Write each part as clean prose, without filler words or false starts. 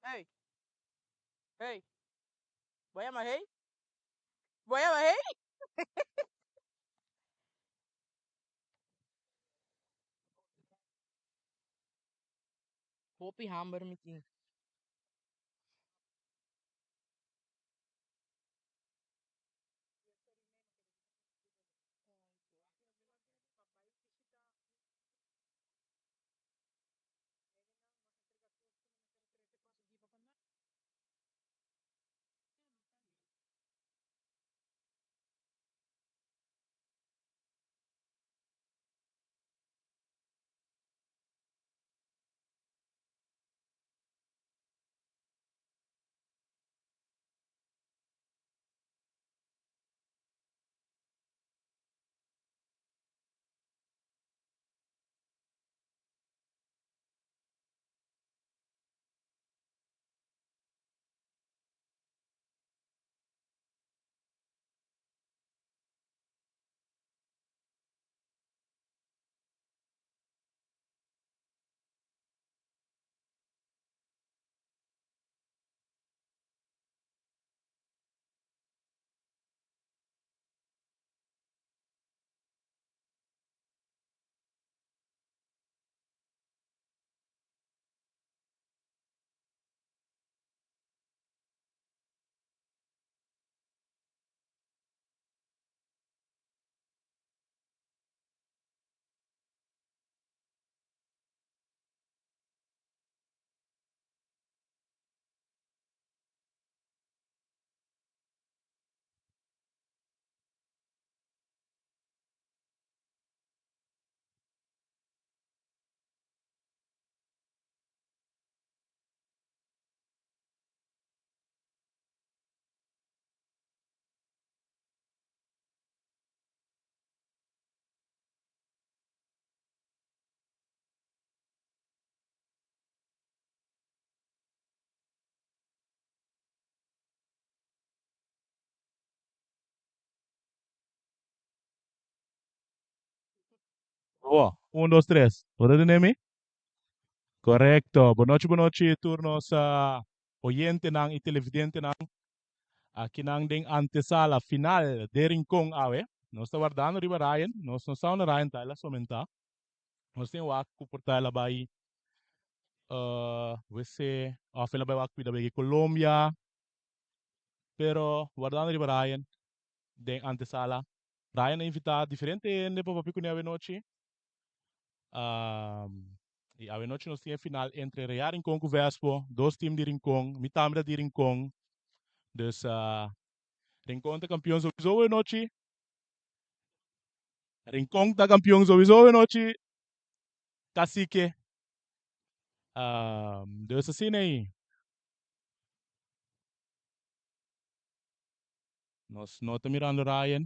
Hey, hey, bo yama hey? Bo yama hey? Hopi hamber mi tin. Oh, un, dos, tres. Por tende mi? Correcto. Bon nochi, bon nochi, tur nos oyentenan y televidentenan. Aki nan den antesala final de Rincon awe. Nos ta wardando riba Ryan. Nos no sa unda Ryan ta, el a somenta. Nos tin wak ku por ta el a bai wc of el a bai wak cuida begi Colombia. Pero wardando riba Ryan den antesala. Ryan a invita diferente hende pa papia kuné awenochi. Y awenochi nos tin e final entre Real Rincon ku Vespo, dos team di Rincon, mi tambe ta di Rincon. Dus Rincon ta campeon sowieso awenochi. Rincon ta campeon sowieso awenochi. Cacique. Dus asina ei. Nos no ta mirando Ryan.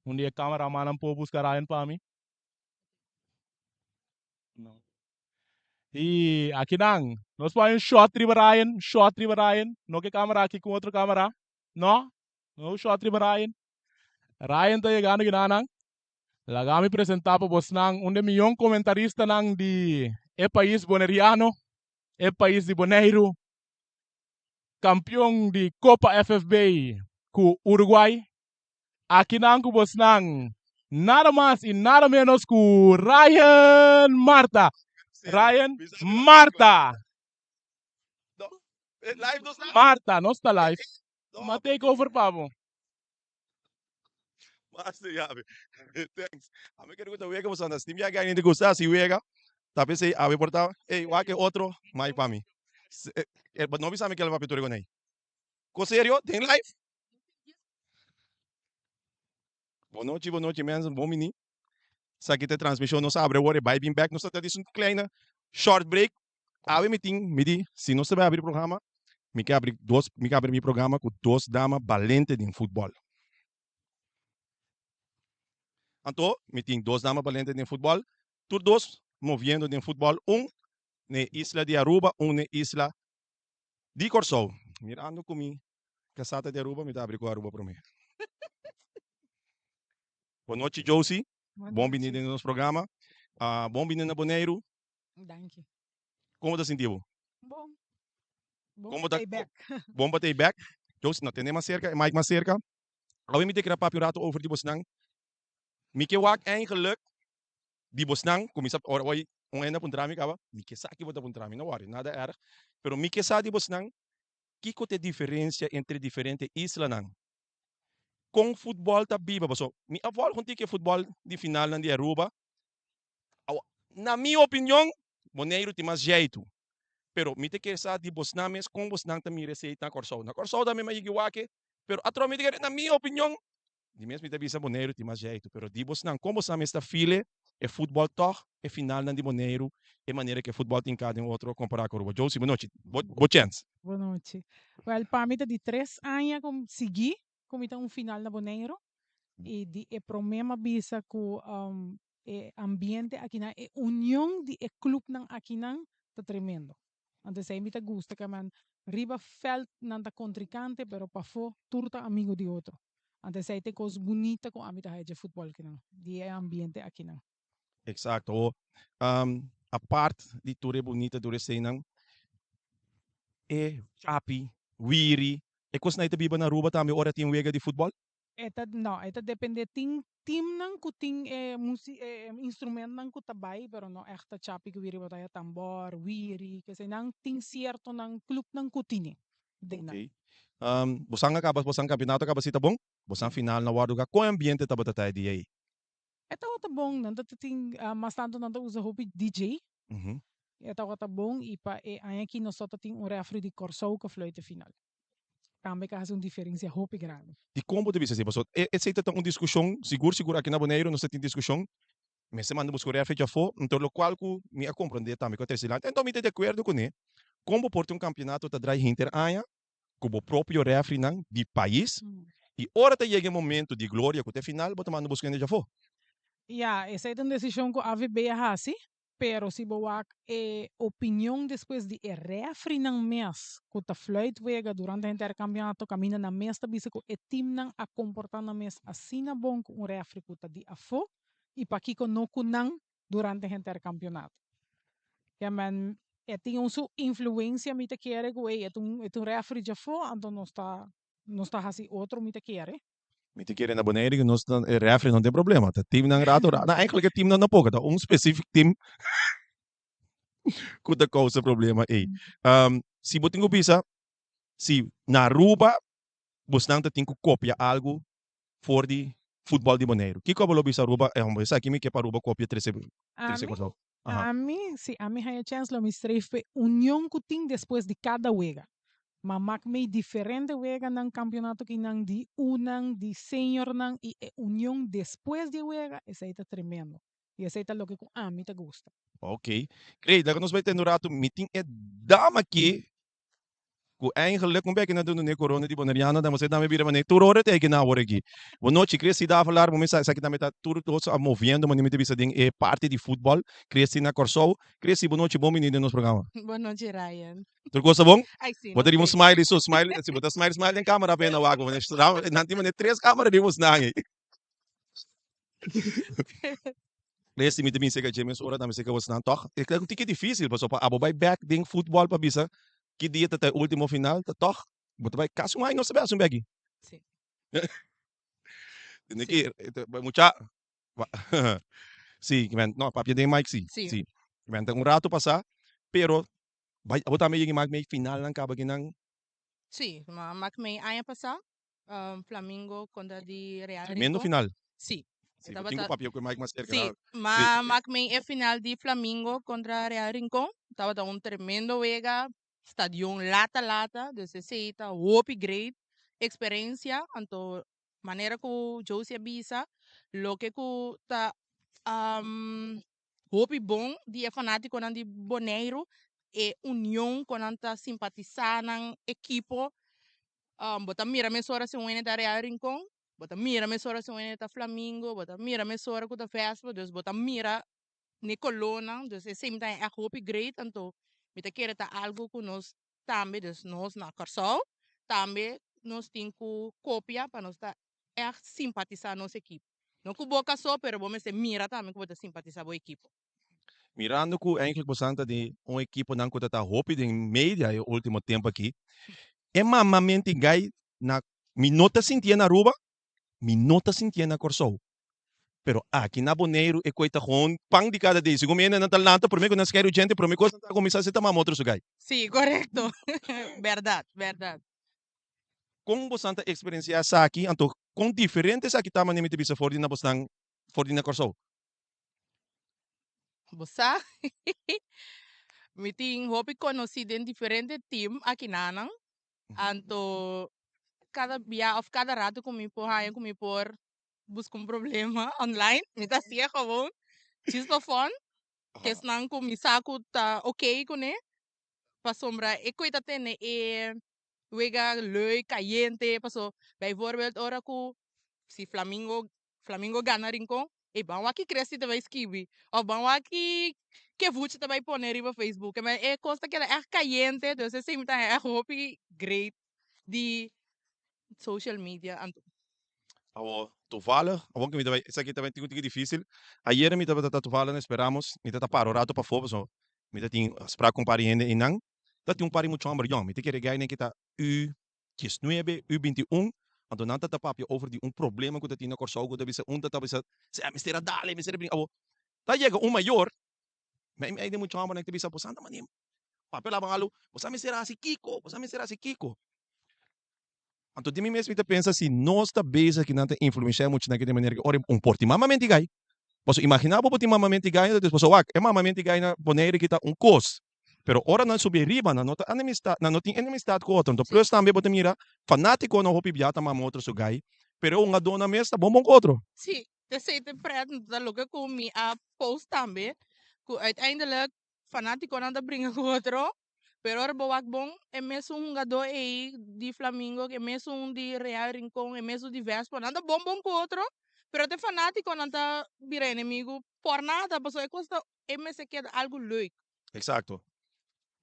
Un di e cameramannan por busca Ryan pa mi? No. Y aki nan, nos por hay un shot riba Ryan, shot riba Ryan. No ke camera aki cu otro camera. No, no shot riba Ryan. Ryan ta yegando aki nan. Laga mi presenta pa bosnan un de miyon comentaristanan di E pais boneriano, e pais di Boneiru, kampion di Kopa FFB ku Uruguay. Akinan ku bosnan nada mas i nada menos ku Ryan Marta. Ryan Marta. Marta, nos ta live. Ma take over pa bo. Master yabe. Thanks. A mi kere ku ta wega boso anda. Stim ya gani te gusta si wega. Ta pensei awe por ta. Ey, wak e otro mic pa mi. Eh, but no bisa mi kel papia tur kon ei. Ko serio? Den live? Bon nochi, bon nochi mensen, bon bini. Esaki ta e transmishon, nos a abri awor e bai bin bek. Nos ta disi un kleine short break. Awe mi tin, mi di, si nos ta bai abri programa, mi ke abri dos, mi ke abri mi programa ku dos dama balente den futbòl. Anto, mi tin dos dama balente den futbòl, tur dos moviendo den futbòl, un n'e isla di Aruba, un n'e isla di Kòrsou. Mirando ku mi kasá ta di Aruba, mi ta abri ku Aruba promé. Bon nochi Josie, bon bini den nos programa. Bon bini na Boneiru. Danki. Kon bo ta sinti bo? Bon. Bon pa ta ei bek. Bon pa ta ei bek. Josie, no tene mas serka, e mic mas serka. Awe mi ta kere papia un rato over di bosnan. Mi ke wak eigenlijk di bosnan, kuminsa ora oi un hende a puntra mi kaba, mi ke sa ki bo ta puntra mi, no worry, nada erg. Pero mi ke sa di bosnan, kiko ta e diferensia entre diferente islanan? Kon futbòl ta biba? Pasobra mi a vòlg un tiki e futbòl di finalnan di Aruba. Awa, na mi opinion, Boneiru tin mas jeitu. Pero mi ta kere sa di bosnan mes kon bosnan ta mira esei na Kòrsou. Na Kòrsou tambe mi a yega wak, pero atrobe mi ta kere, na mi opinion, di mes mi ta bisa Boneiru tin mas jeitu. Pero di bosnan, kon bosnan mes ta feel e futbòl tòg, e finalnan di Boneiru, e manera ku e futbòl tin ka den otro kompará ku Aruba. Josie, bonochi. Bo bo chèns. Bonochi. Wèl, pa mi ta di tres aña ku sigui ku mi ta un final na Boneiru. I di e promé mi a bisa ku E ambiente akinan, e union di e clubnan akinan ta tremendo. Anto esei mi ta gusta ke man riba veld nan ta contrincante pero pafó tur ta amigo di otro. Anto esei ta e cos bunita cu ami ta haya dje futbol kinan, di e ambiente akinan. Exacto. Apart di tur e bunita tur eseinan, e chapi, wiri, e cosnan ei ta biba na Aruba tambe ora tin wega di futbol? E ta, no, e ta depende. Tin teamnan ku tin e musi e instrumentnan ku ta bai, pero no ègt ta chapi ku wiri bataya tambor, wiri, keseinan. Tin siertonan clubnan ku tine den nan. Oké. Bosan a kaba, bosan kampionato a kaba si ta bon? Bosan final na wòrdu kon e ambiente tabata ta e dia ei? E tabata bon, nan ta tin, mas tantu nan ta usa hopi DJ. E tabata bon i pa e aña aki nos tabata tin un refri di Kòrsou ku fluit e final. Tambe ka hasi un diferensia hopi grandi. Dikon bo ta bisa así? Pasobra e esei ta ta un diskushon, sigur sigur aki na Boneiru nos ta tin diskushon, mester manda buska un refri djafó, anto lokual ku mi a komprondé tambe ku a trese dilanti, anto mi ta di akuerdo kuné, kon bo por tin un kampionato ta drai henter aña ku bo propio refrinan di pais i ora ta yega e momento di gloria ku ta e final bo ta manda buska hende djafó. Ya, esei ta un desishon ku AVB a hasi, Pero si bo wak e opinion despues di e refrinan mes ku ta fluit wega durante henter kampionato kaminda nan mes ta bisa ku e teamnan a komportá nan mes asina bon ku un refri ku ta di afó i pakiko no ku nan durante henter kampionato. Ke men e tin un su influensia mi ta kere ku ey e ta un e ta un refri djafó anto nos ta nos ta hasi otro mi ta kere. Mi ta kere na Boneiru ku nos e refri no tin problema. Ta teamnan rato rato. No, eigenlijk e teamnan tampoco. Ta un specific team ku ta kousa problema ei. Si bo tin ku bisa, si na Aruba bosnan ta tin ku kopia algu for di futbòl di Boneiru, kiko abo lo bisa Aruba, eh hombre, esaki mi ke pa Aruba kopia trese trese Kòrsou. Ami, si ami haña chèns lo mi streef p'e union ku tin despues di kada wega. Ma mak mei diferente weganan, kampionato kinan di unan, di seniornan i e union despues di e wega, esei ta tremendo. I esei ta loke ku ami ta gusta. Ok. Great, laga nos bai tende un ratu. Mi tin e dama aki Ku eigenlijk un beki na duna ne corona di Boneriano dan boso tambe bira manera tur ora ta eki na awor aki. Bo nochi Christy Davelaar bo mesa esaki tambe ta tur dos a moviendo manera mi ta bisa den e parti di futbol Christy na Kòrsou. Christy bo nochi bon bini den nos programa. Bo nochi Ryan. Tur kos ta bon? Ay si Bo ta no riba un sé. smiley so smiley si bo ta smile smile den camera ape na wak bo nan tin manera tres camera riba nos nan ey. Lesti mi ta bin seka dje mes ora tambe seka bosnan tòg. E ta un tiki difísil pasobra pa abo bai bèk den futbòl pa bisa ki dia ta ta e último final ta tòg bo ta bai kasi un aña no sa bai hasi un bèki. Sí. Tene ki mucha Sí, no papia den mic sí. Sí. Sí. Men ta un rato pasá pero bai abo tambe yega mak mei finalnan kaba kinan. Sí, ma mak mei aña pasá Flamingo kontra di Real Tremendo Rincon. final. Sí. Sí, bo tin ku papia ku e mic mas serka. Sí, ma mak mei e final di Flamingo kontra Real Rincon. Tabata un tremendo wega, stadion lata lata, dus esei ta hopi great experiencia. Anto manera ku Josie a bisa, loke ku ta hopi bon di e fanatikonan di Boneiru, e union ku nan ta simpatisá nan ekipo. Bo ta mira mesora si un hende ta Real Rincon, bo ta mira mesora si un hende ta Flamingo, bo ta mira mesora ku ta Vespa, dus bo ta mira n'e kolónan. Dus esei mi ta haña ègt hopi great, anto mi ta kere ta algu ku nos tambe, dus nos na Kòrsou tambe nos tin ku kopia pa nos ta ègt simpatisá nos ekipo. No ku boka so, pero bo mester mira tambe ku bo ta simpatisá bo ekipo. Mirando ku eigenlijk bosan ta di un ekiponan ku ta ta hopi den media e ultimo tempo aki, e mamamenti gai na mi no ta sintié na Aruba, mi no ta sintié na Kòrsou. Pero aki na Boneiru e koi ta gewoon pan di kada dia. Segun mi hende nan ta lanta promé ku nan skèru djente, promé kos nan ta kuminsá hasi ta mama otro su gai. Sí, korekto. Bèrdat, bèrdat. Kon bosan ta eksperensiá esaki? Anto kon diferente esaki ta manera mi ta bisa for di na bosnan for di na Kòrsou? Bo sa, mi tin hopi konosí den diferente team akinanan. Anto kada bia òf kada rato ku mi por haña ku mi por buska un problema online, mi ta hasié gewoon djis pa fun. Kesnan ku mi sa ku ta oké kuné, pasobra e koe ta tene e wega leuk, kayente, paso bijvoorbeeld ora ku si Flamingo Flamingo gana Rincon, ey ban wak ki Cressy ta bay skibi of ban wak ki Kevuchi ta bay pone riba Facebook. E e kos ta keda ègt kayente, dus esei mi ta haña ègt hopi great di social media anto. Awor, toevallig, awor ku mi ta bay, esaki ta bay tin un tiki dificil. Ayera mi tabata ta toevallig na Esperamos, mi ta ta para un rato pafó pasobra mi ta tin sprak ku un par di hende einan. Ta tin un par di mucha hòmber yòn, mi ta kere gainan ki ta U diesnuebe, U 21, anto nan ta ta papia over di un problema ku ta tin na Kòrsou ku ta bisa un ta ta bisa sè mester a dale, mester a bini. Awor, ta yega un mayor, mei mei den mucha hòmbernan ta bisa bo sa ta mane papia laban alu, bo sa mester a hasi kiko, bo sa mester a hasi kiko. Anto di mi mes mi ta pensa si nos ta bezig ki nan ta influenshá e muchanan ki den manera ki ora un por tin mamamenti gai. Pasobra imaginá bo por tin mamamenti gai anto despues wak e mamamenti gai na Bonaire ki ta un kos. Pero ora nan subi riba nan no ta enemistad nan no tin enemistad ku otro. Anto plus tambe bo ta mira fanátikonan hopi bia ta mama otro su gai pero e hungadónan mes ta bon bon ku otro. Sí, esei ta pret ta loke ku mi a post tambe ku uiteindelijk fanátikonan ta bringa ku otro. Pero ora bo wak bon, e mesun hungadó ei di Flamingo, e mesun di Real Rincon, e mesun di Vespo, nan ta bon bon ku otro, pero te fanátikonan ta bira enemigu por nada, pasobra e kos ta, e mester keda algu leuk. Eksakto.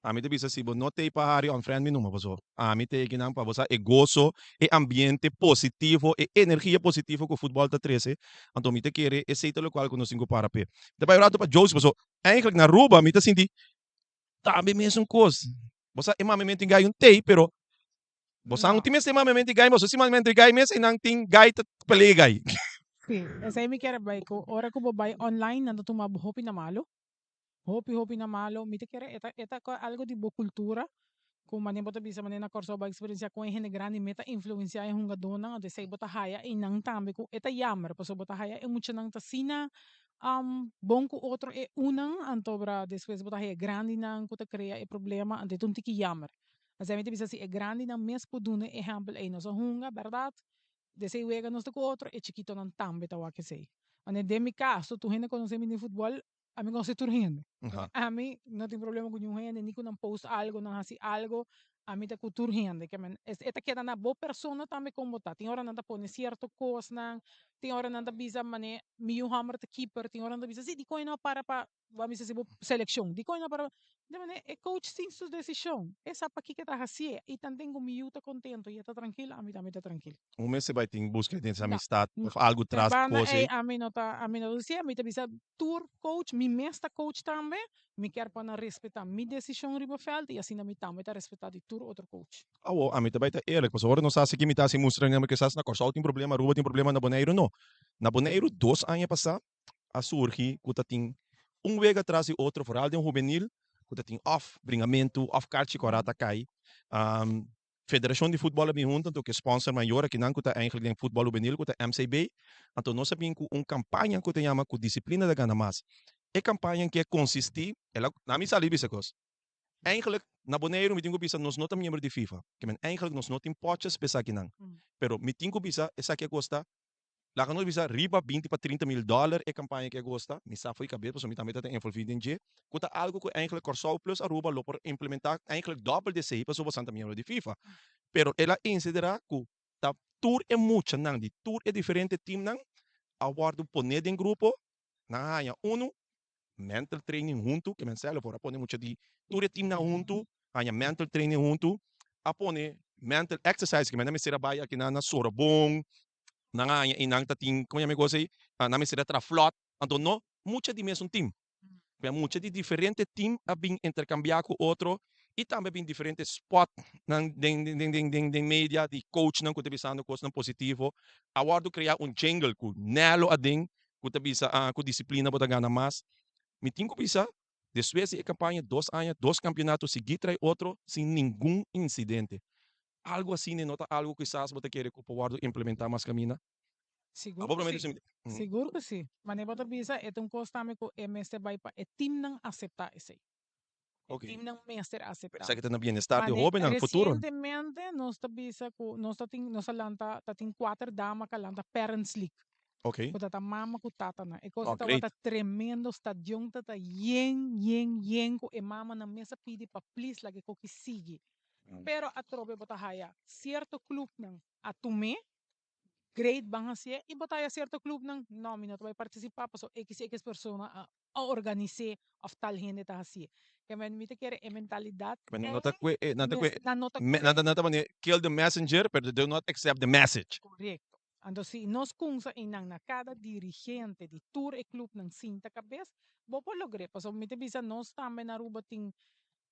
Ami ta bisa si bo no t'ei pa hari unfriend mi numa pasobra ami t'ei akinan pa bo sa e goso, e ambiente positivo, e energia positivo ku futbòl ta trese, anto mi ta kere esei ta lokual ku nos tin ku para p'e. Mi ta bai un ratu pa Josy pasobra eigenlijk na Aruba mi ta sinti Tambe mesun kos. Bo sa e mami tin gai un tei, pero bo sa no tin mester mami tin gai, bo si mami tin gai mes einan tin gai ta pelea gai. Sí, esei mi kier bai ku ora ku bo bai online nan ta tuma bo hopi na malo. Hopi hopi na malo. Mi ta kere e ta e ta algo di bo kultura ku manera bo ta bisa manera na Kòrsou bo a eksperensiá kon e hende grandi meta influensiá e hungadónan anto esei bo ta haya einan tambe ku e ta yammer pasobra bo ta haya e muchanan ta asina bon ku otro e unan anto bra despues bo ta haya e grandinan ku ta krea e problema anto e ta un tiki yammer. Asina mi ta bisa si e grandinan mes por duna e ehèmpel ei nos a hunga bèrdat desei wega nos ta ku otro e chikitonan tambe ta wak esei. Manera den mi kaso tur hende konosé mi den futbòl Ami konosé tur hende. Ami no tin problema ku niun hende, ni ku nan post algo, nan hasi algo, ami ta ku tur hende. Ke men, e ta keda na bo persona tambe kon bo ta. Tin ora nan ta pone sierto kosnan, tin ora nan ta bisa manera mi yu hòmber ta keeper, tin ora nan ta bisa si dikon e no a para pa, bo a bisa si bo selekshon, dikon e no a para. De manera e coach tin su desishon, e sa pakiko e ta hasié i tanten ku mi yu ta kontento i e ta trankil, ami tambe ta trankil. Un mester bai tin buska den No, amistad no. of algu E tras banda kos ei ei. ami no ta, ami no ta hasié, mi ta bisa tur coach, mi mes ta coach tambe, mi kier pa nan respetá mi desishon riba vèlt i asina mi tambe ta respetá di tur otro coach. Awo, ami ta bai ta eerlijk, pasobra ora nos hasi aki mi ta hasi mustra nan kisas na Kòrsou tin problema, Aruba tin problema, na Boneiru no. Na Boneiru dos aña pasá a surgi ku ta tin un wega tras di otro, foral den hubenil, ku ta tin òf bringamentu òf karchi kòrá ta kai. Federashon di Futbòl a bin huntu anto ku e spònser mayor akinan ku ta eigentlik den futbòl hubenil ku ta MCB. Anto nos a bin ku un kampaña ku ta yama ku disiplina ta gana mas. E kampaña ke konsistí, el a, na mi sali bisa kos, eigentlik na Boneiru mi tin ku bisa nos no ta miembro di FIFA, ke men eigentlik nos no tin pòches pa esakinan. Pero mi tin ku bisa esaki a kosta Laga nos bisa riba 20 pa 30 mil dòler e kampaña ke a gosta, mi sa fo'i kabes pasobra mi tambe ta ta envolví den dje, ku ta algu ku eigentlik Kòrsou plus Aruba lo por implementá eigentlik dòbel di esei pasobra bosan ta miembro di FIFA. Pero el a insiderá ku ta tur e muchanan di tur e diferente timnan a wòrdu poné den grupo, nan a haña unu mental training huntu, ke men sèlf ora a pone mucha di tur e timnan huntu, haña mental training huntu, a pone mental exercise, ke men a mester a bai akinan na Sorobon, nan a haña i nan ta tin, komo yama e kos ei, nan mester a traha flòt, anto no mucha di mesun tim, pero mucha di diferente tim a bin interkambiá ku otro i tambe a bin diferente spòtnan den den den den media di coachnan ku ta bisando kosnan positivo, a wòrdu kreá un jingle ku Nelo aden ku ta bisa ku disiplina bo ta gana mas. Mi tin ku bisa despues di e kampaña dos aña dos kampionato sigui trae otro sin ningun insidente. Algu asina no ta algu kisas bo ta kere ku por wòrdu implementá mas kaminda? Sigur Abo ku promete si. Sigur ku si. Manera bo ta bisa e ta un kos tambe ku e mester bai pa e timnan aseptá esei. E timnan mester aseptá. Esaki ta na bienestar di hóbennan, futuro. Resientemente nos ta bisa ku nos ta tin nos a lanta ta tin kuater dama ku a lanta Parents League. Ku ta ta mama ku tatanan. E kos tabata tremendo, stadion ta ta yen yen yen ku e mamanan mes a pidi pa plis laga e koki sigui. Pero atrobe bo ta haya sierto clubnan a tum'é great ban hasié i bo ta haya sierto clubnan no mi no ta bai partisipá pasobra x x persona a a organis'é òf tal hende ta hasié. Ke men mi ta kere e mentalidat Pero nan no ta kue e nan ta kue mes nan no ta kue nan ta nan ta manera kill the messenger pero they do not accept the message. Korekto. Anto si nos kumsa einan na kada dirigente di tur e clubnan sinta kabes bo por logr'é pasobra mi ta bisa nos tambe na Aruba tin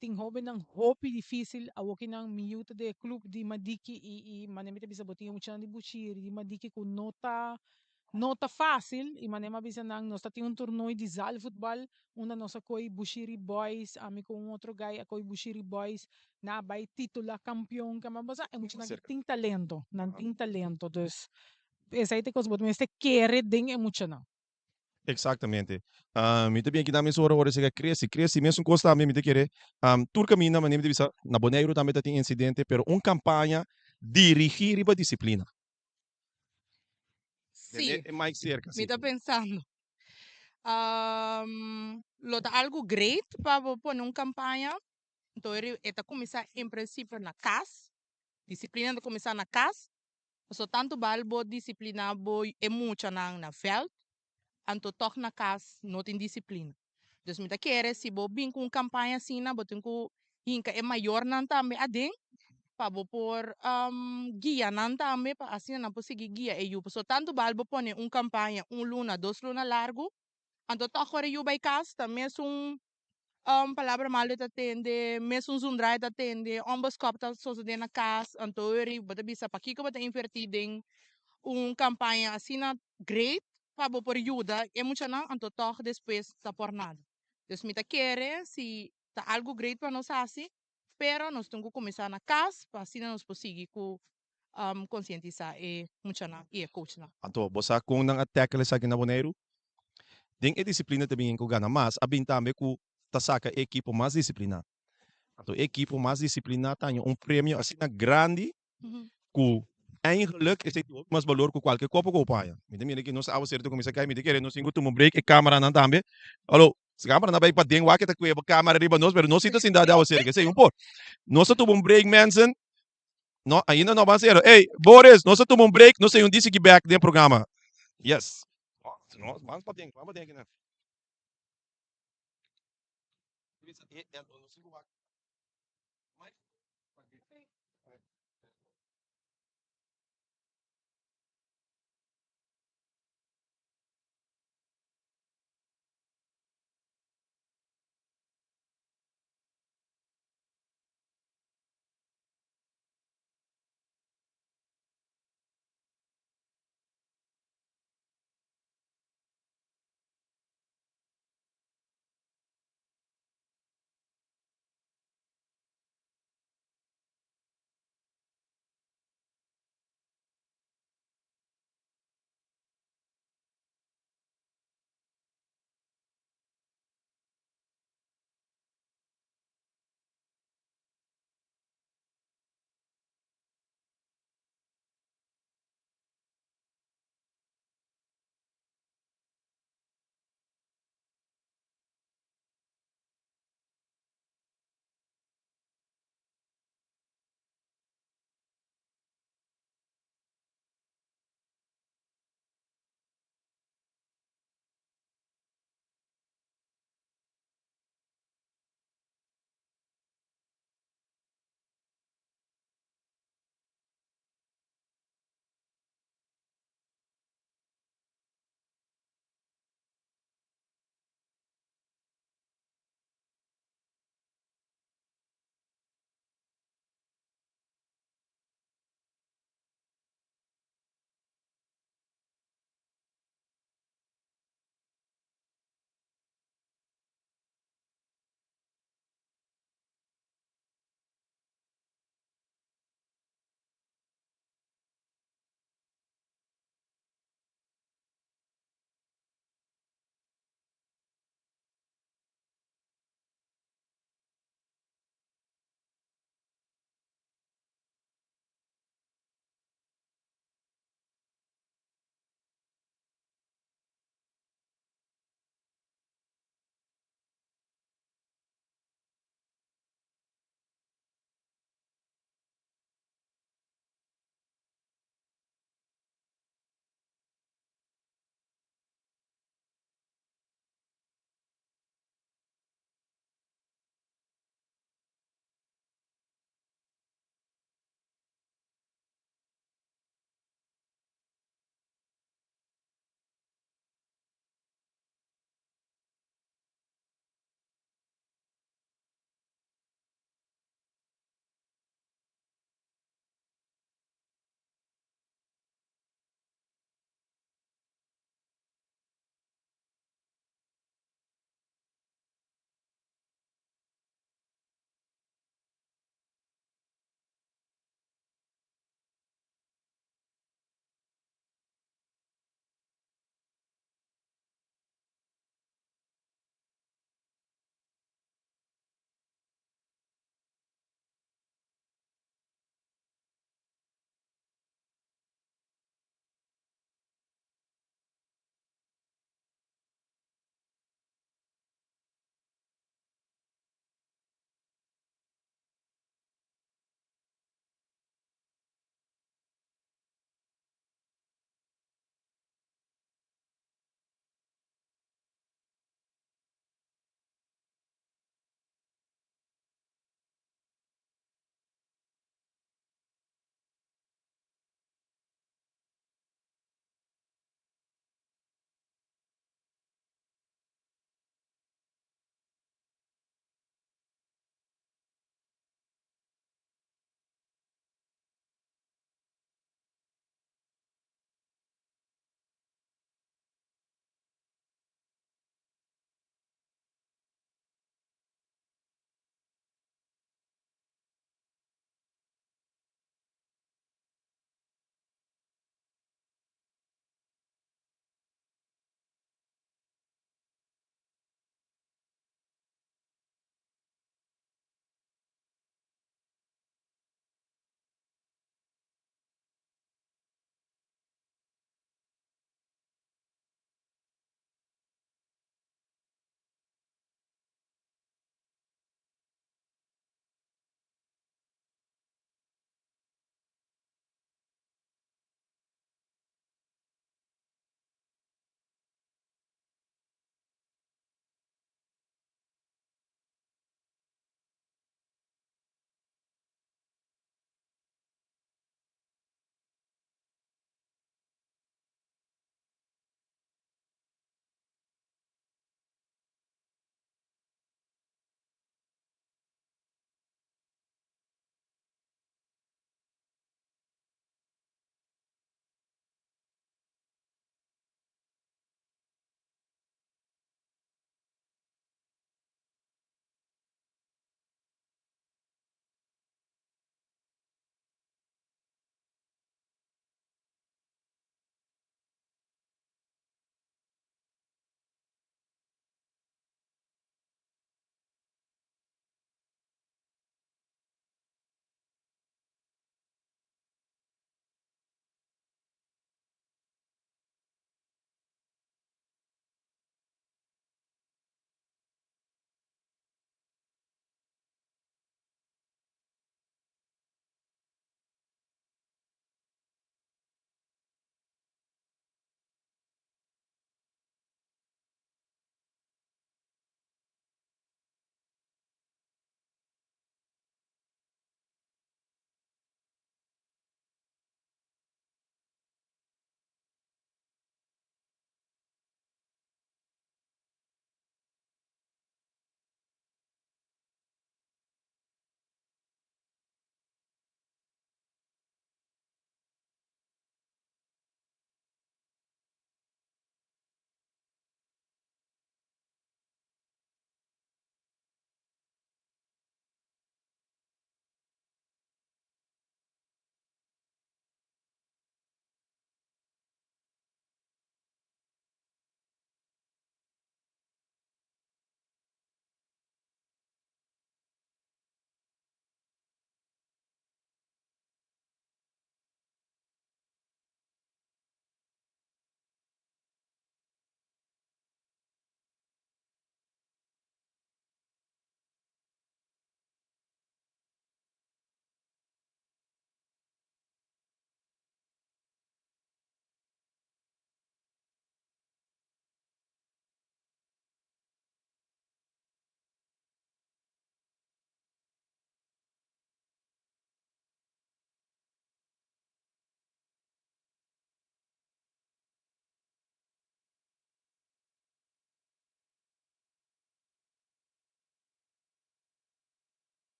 Tin hobennan hopi dificil, awokinan mi yu ta den e club di Madiki y y mane mi ta bisa bo tin e muchanan di Bushiri, di Madiki cu no ta no ta facil y mane mi a bisa nan nos ta tin un tornooi di zaalvoetbal unda nos a coy Bushiri Boys, ami cu un otro guy a coy Bushiri Boys, nan a bay titula campeon, ke mas bo sa e muchanan aki tin talento, nan tin talento, dus esey ta e cos bo mester kere den e muchanan. Exactamente. Mi ta bien kita mes ora ora esaki a crece, crece mesun cos tambe mi ta kere tur caminda manera mi ta bisa na Boneiru tambe ta tin incidente pero un campaña dirigi riba disciplina. Sí, E mic cerca, mi sí. ta pensando. Lo ta algo great pa bo pone un campaña, enton e ta cuminsa en principio na cas, disciplina ta cuminsa na cas, Pasobra tantu bal bo disipliná bo e muchanan na vèlt, anto tòg na kas no tin disiplina. Dus mi ta kere si bo bin ku un kampaña asina bo tin ku hinka e mayornan tambe aden pa bo por guia nan tambe pa asina nan por sigui guia e yu. Pasobra tantu bal bo pone un kampaña un luna, dos luna largu, anto tòg ora e yu bai kas ta mesun palabra malu e ta tende, mesun zundra e ta tende, onbeskòp ta sosodé na kas, anto eri bo ta bisa pakiko bo ta invertí den un kampaña asina great pa bo por yuda e muchanan, anto tòg despues ta por nada. Dus mi ta kere si ta algu great pa nos hasi, pero nos tin ku kuminsá na kas pa asina nos por sigui ku konsientisá e muchanan i e coachnan. Anto bo sa kon nan a tackle esaki na Boneiru? Den e disiplina ta bin ku gana mas, a bin tambe ku ta saka e ekipo mas disipliná. Anto e ekipo mas disipliná ta haña un premio asina grandi ku eigenlijk esei tin hopi mas balor ku kualke kopo ku bo por haña. Mi ta mira ki nos awaseru ta kuminsá kai, mi ta kere nos tin ku tuma un break, e kameranan tambe. Alo, si kameranan bai paden wak e ta kue kamera riba nos, pero nos si ta sinta di awaseru, esei un por. Nos ta tuma un break mensen. No, ainda no ban sero. Ey, Boris, nos a tuma un break, nos ta un disiki back den programa. Yes. No, ban paden, ban paden akinan. Nos tin ku wak. Mike?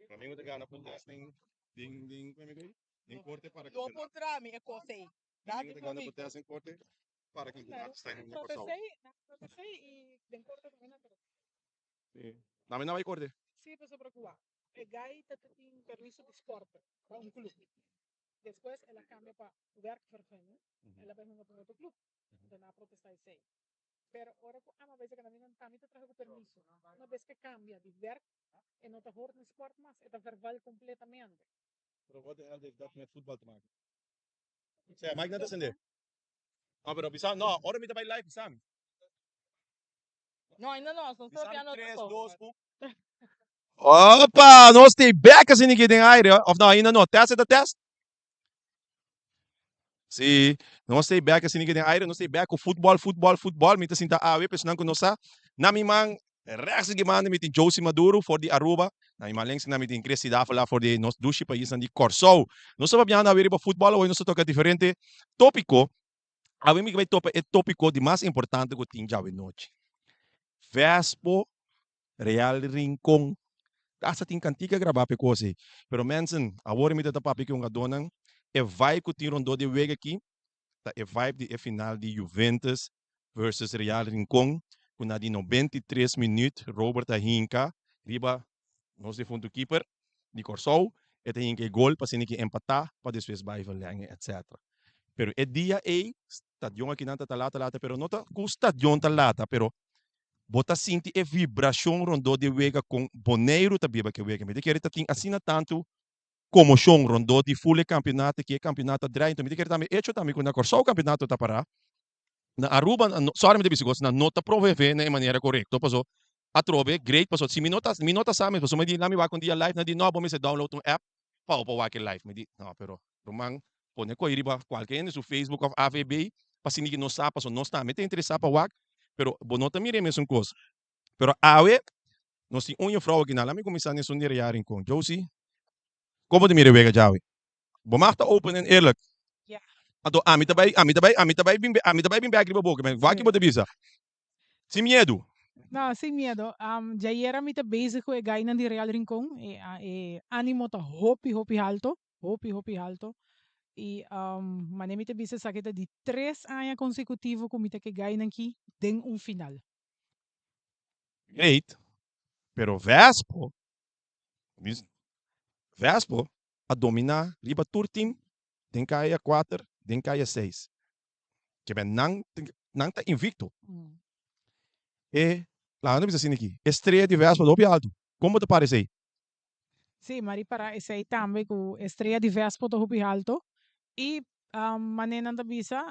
Flamingo ta gana protest den den den den den korte para No puntra mi e kos ei. Flamingo ta gana protest den korte para campeonato sta na Kòrsou. Sí. Dame na bai korte. Sí, pasobra ku wak. E gai ta tin permiso di sport pa un club. Despues el a cambia pa werkvergunning. El a bai hunga pa un otro club. Enton nan a protesta esei. Pero ora ku ama bai saka nan nan tambe ta traha ku permiso. Una bes ke cambia di werk e no ta hoort na sport mas, e ta verval completamente. Pero wat de hel heeft dat met voetbal te maken? Sea, mic no ta sende. No, pero bisa, no, ora mi ta bai live bisa mi. No, ainda no, nos todavia no Tres, tocó. dos, un. Opa, nos ta bek asina aki den aire, of no, ainda no. Test e ta test? Sí, nos ta bek asina aki den aire, nos ta bek ku futbol, futbol, futbol. Mi ta sinta awe, personan ku no sa. Na mi man rechts di manda mi tin Josie Maduro for di Aruba. Na mi man links mi tin Christy Davila for di nos dushi paisnan di Kòrsou. Nos ta papiando awe riba futbol, awe nos ta toka diferente tópiko. Awe mi bai topa e tópiko di mas importante ku tin djawe nochi. Vespo Real Rincon. Hasta tin kantika grabá pa e kos ei. Pero mensen, awor mi ta ta papia ku e hungadónan, e vibe ku tin rondó di e wega aki ta e vibe di e final di Juventus versus Real Rincon ku na di 93 minüt Robert a hinka riba nos defuntu keeper di Kòrsou, e ta hinka e gol pa asina ki empatá pa despues bai verlenge etc. Pero e dia ei stadion akinan ta ta lata lata pero no ta ku stadion ta lata pero Bo ta sinti e vibrashon rondó di e wega kon Boneiru ta biba ku e wega. Mi ta kere ta tin asina tantu komoshon rondó di ful e kampionato ki e kampionato a drai. Enton mi ta kere tambe echo tambe ku na Kòrsou kampionato ta pará. Na Aruba, sòri mi ta bisa kos, nan no ta provev'é na e manera korekto paso atrobe great paso si mi no ta mi no ta sa mes paso mi di lami wak un dia live nan di no bo mester download un app pa bo por wak e live. Mi di no pero Ruman, pone koe riba kualke hende su Facebook òf AVB pa sinti ku nos sa pasobra nos tambe ta interesá pa wak, pero bo no ta mira e mesun kos. Pero awe nos tin un jufrou aki nan. Laat mi kuminsá na esun di Real Rincon. Josie, kon bo ta mira e wega djawe? Bo mag ta open en eerlijk. Ya. Anto ami ta bai, ami ta bai, ami ta bai bin, ami ta bai bin bèk riba bo. Wak bo ta bisa? Sin miedu. No, sin miedo. Djayera mi ta bezig ku e gainan di Real Rincon. E animo ta hopi, hopi halto. Hopi hopi halto y mane mi ta bisa esaki ta di tres aña consecutivo cu mi ta ke gainan ki den un final. Great, pero Vespo, Vespo a domina riba tur team den kaya kuater, den kaya seis. Keben nan, nan ta invicto. E, laga nos bisa asina aki, e strea di Vespo ta hopi halto. Kon bo ta para esei? Sí, m'a ripará esei tambe ku e strea di Vespo ta hopi halto i manera nan ta bisa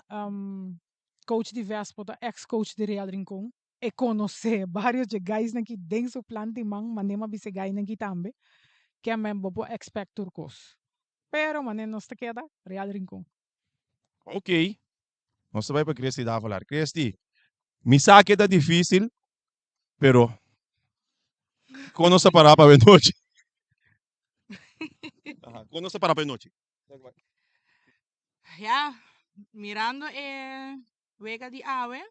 coach di Vespo ta ex coach di Real Rincon. E konosé varios dje guysnan ki den su plan di man, manera m'a bisa e guynan ki tambe, ke men bo por expect tur kos. Pero manera nos ta keda, Real Rincon. Ok, nos ta bai pa Christy Davelaar. Christy, mi sa ke ta difícil, Pero, kon nos ta pará pa e nochi? Aha, kon nos ta pará pa e nochi? Ya, mirando e wega di awe.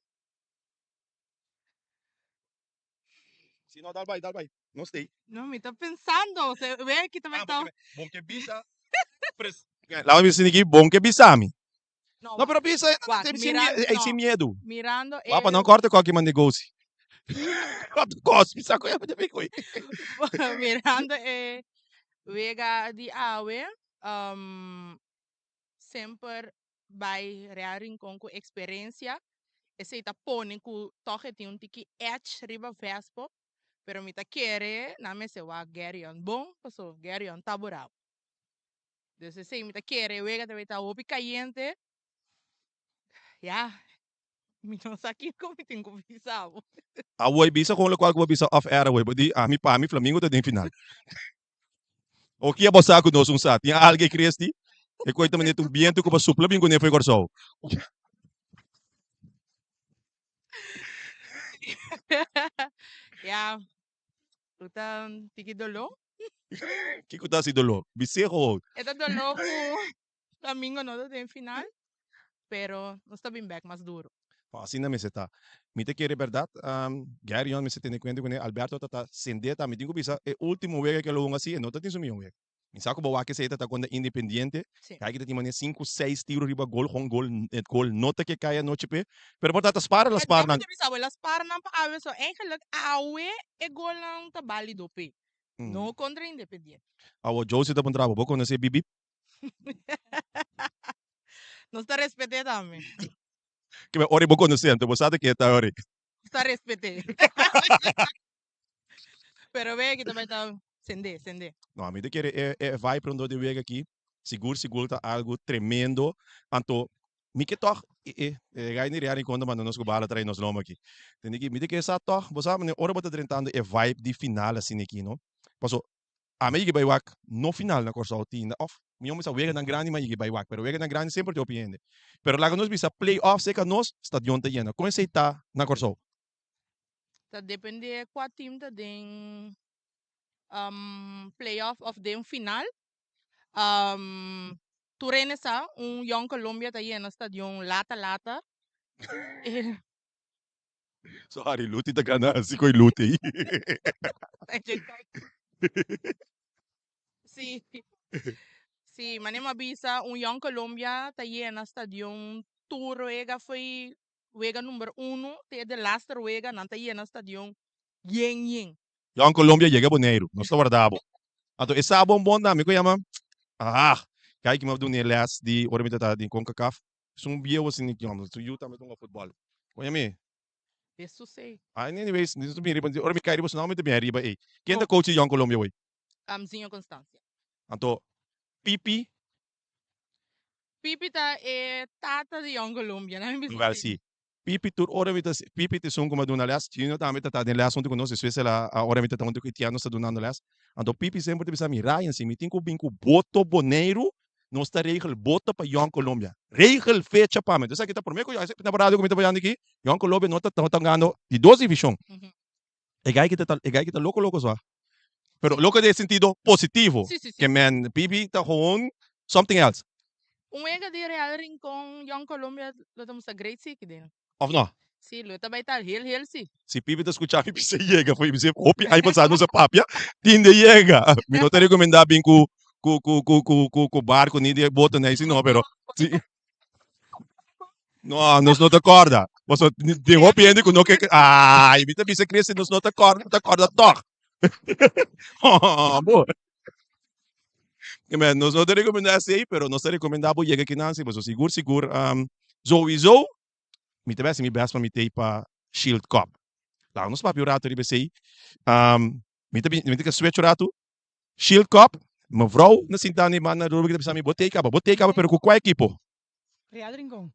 Si no, dal bai, dal bai. No stay. No, mi ta pensando. Se wega ki ta Ah, ta. Bon ke bisa. Pres. Laat me bisa niki, bon ke bisa mi. No, No, pero bisa, Wak, sin, sin, mira- mie- no. sin miedo. Mirando e Wapa, no corte koki man negoci. Wat kos, bisa ko ya me koi. mirando e wega di awe, semper bai Real Rincon ku eksperensia. Esei ta pone ku tòg e tin un tiki edge riba Vespo, pero mi ta kere nan mester wak Gerion bon, pasobra Gerion ta bravo. Dus esei mi ta kere e wega ta bay ta hopi kayente. Ya, mi no sa kiko mi tin ku bisa bo. Awor bisa kon lokual ku bo bisa off air awor. Bo di ami pa mi Flamingo ta den final. Okia bo sa ku nos un sa. Tin alge Christy e koi ta manera un bientu ku bo supla bin kuné fo'i Kòrsou. Ya, Ku ta tiki doló. Kiko ta hasi doló? Bis'é gewoon. E ta doló ku Flamingo no ta den final, pero nos ta bin bek mas duro. Asina mester ta. Mi ta kere berdad, Gary Young mester tene cuenta cune, Alberto ta ta sende ta, mi tin cu bisa e ultimo wega cu el a hunga si e no ta tin su miho wega. Mi sa cu bo wak esey ta ta contra Independiente, kai ki ta tin manera cinco seis tiro riba gol, con gol, e gol no ta ke kai anochi pe, pero por ta ta spara la spar nan. Mi ta bisa bo, la spar nan pa awe, so eigenlijk awe e golnan ta balido pe, no contra Independiente. Awo Josie ta puntra bo, bo conoce Bibi? Nos ta respet'é tambe. Ke ora bo konosé anto bo sa ta ke ta ori. Nos ta respet'é. Pero wega ki ta bai ta sendé, sendé. No, ami ta kere e e vibe rondó di wega aki sigur sigur ta algu tremendo. Anto mi ke tòg e e e gai ni ria ni konta manda nos ku bala trae nos lomba aki. Tende ki mi ta kere sa tòg bo sa manera ora bo ta drentando e vibe di final asina aki no. Paso Ami a yega bai wak no final na Kòrsou tinda òf mi homber sa weganan grandi mi a yega bai wak pero weganan grandi semper tin hopi hende pero laga nos bisa play off seka nos stadion ta yena kon esei ta na Kòrsou? Ta depende kua team ta den play off òf den final tur hende sa un Jong Colombia ta yena stadion lata lata. Sorry, Luti ta gana así koe Luti. Sí. Sí, mane m'a bisa un Jong Colombia ta yena stadion tur wega foi wega number uno te de laster wega nan ta yena stadion yen yen. Jong Colombia yega Boneiru, nos ta warda bo. Anto e sa bon bon tambe ku yama ah, kai ki m'a duna e les di ora mi ta ta den Concacaf. Esun bieu asina ki homber, su yu tambe ta hunga futbol. Oye mi. Eso si. Ah, anyways, mi ta bin riba, ora mi kai riba su nomber mi ta bin ariba ey. Ken ta coach di Jong Colombia wey? Zinho Constancia. Anto, Pipi? Pipi ta e tata di Jong Colombia, nan mi bisa Wel si. Pipi tur ora mi ta Pipi ta esun ku mi a duna lès, Gino tambe ta ta den lès huntu ku nos, despues el a ora mi ta ta huntu ku Etienne nos ta dunando lès. Anto Pipi semper ta bisa mi, Ryan si mi tin ku bin ku boto Boneiru, nos ta regel boto pa Jong Colombia. Regel fecha pa mi. Entonces aki ta prome ku na radio ku mi ta bayando aki, Jong Colombia no ta no ta gando di dos divishon. E gai ki ta e gai ki ta loko loko swa. Pero loko den sentido positivo. Sí, sí, sí. Ke men Pipi ta gewoon something else. Un wega di Real Rincon Jong Colombia lo ta mustra great sí kiden. Of no? Sí, lo ta bai ta heel heel sí. Si Pipi ta skucha mi bisa yega fo'i mi hopi aña pasá nos a papia tin de yega. Mi no ta rekomendá bin ku ku ku ku ku ku ku barko ni di boto ni así no pero si No, nos no ta kòrda. Pasobra tin hopi hende ku no ke Ai, mi ta bisa Christy nos no ta kòrda, mi ta kòrda tòg. Bo. Men, nos no ta rekomendá esei, pero nos ta rekomendá bo yega kinan si, pasobra sigur sigur souiso mi ta bai hasi mi bèst pa mi tei pa Shield Cup. Laga nos papia un ratu riba esei. Mi ta mi ta switch un ratu. Shield Cup, mevrouw na sinta ni banda Rubik ta bisa mi bo tei kaba, bo tei kaba pero ku kua ekipo? Real Rincon.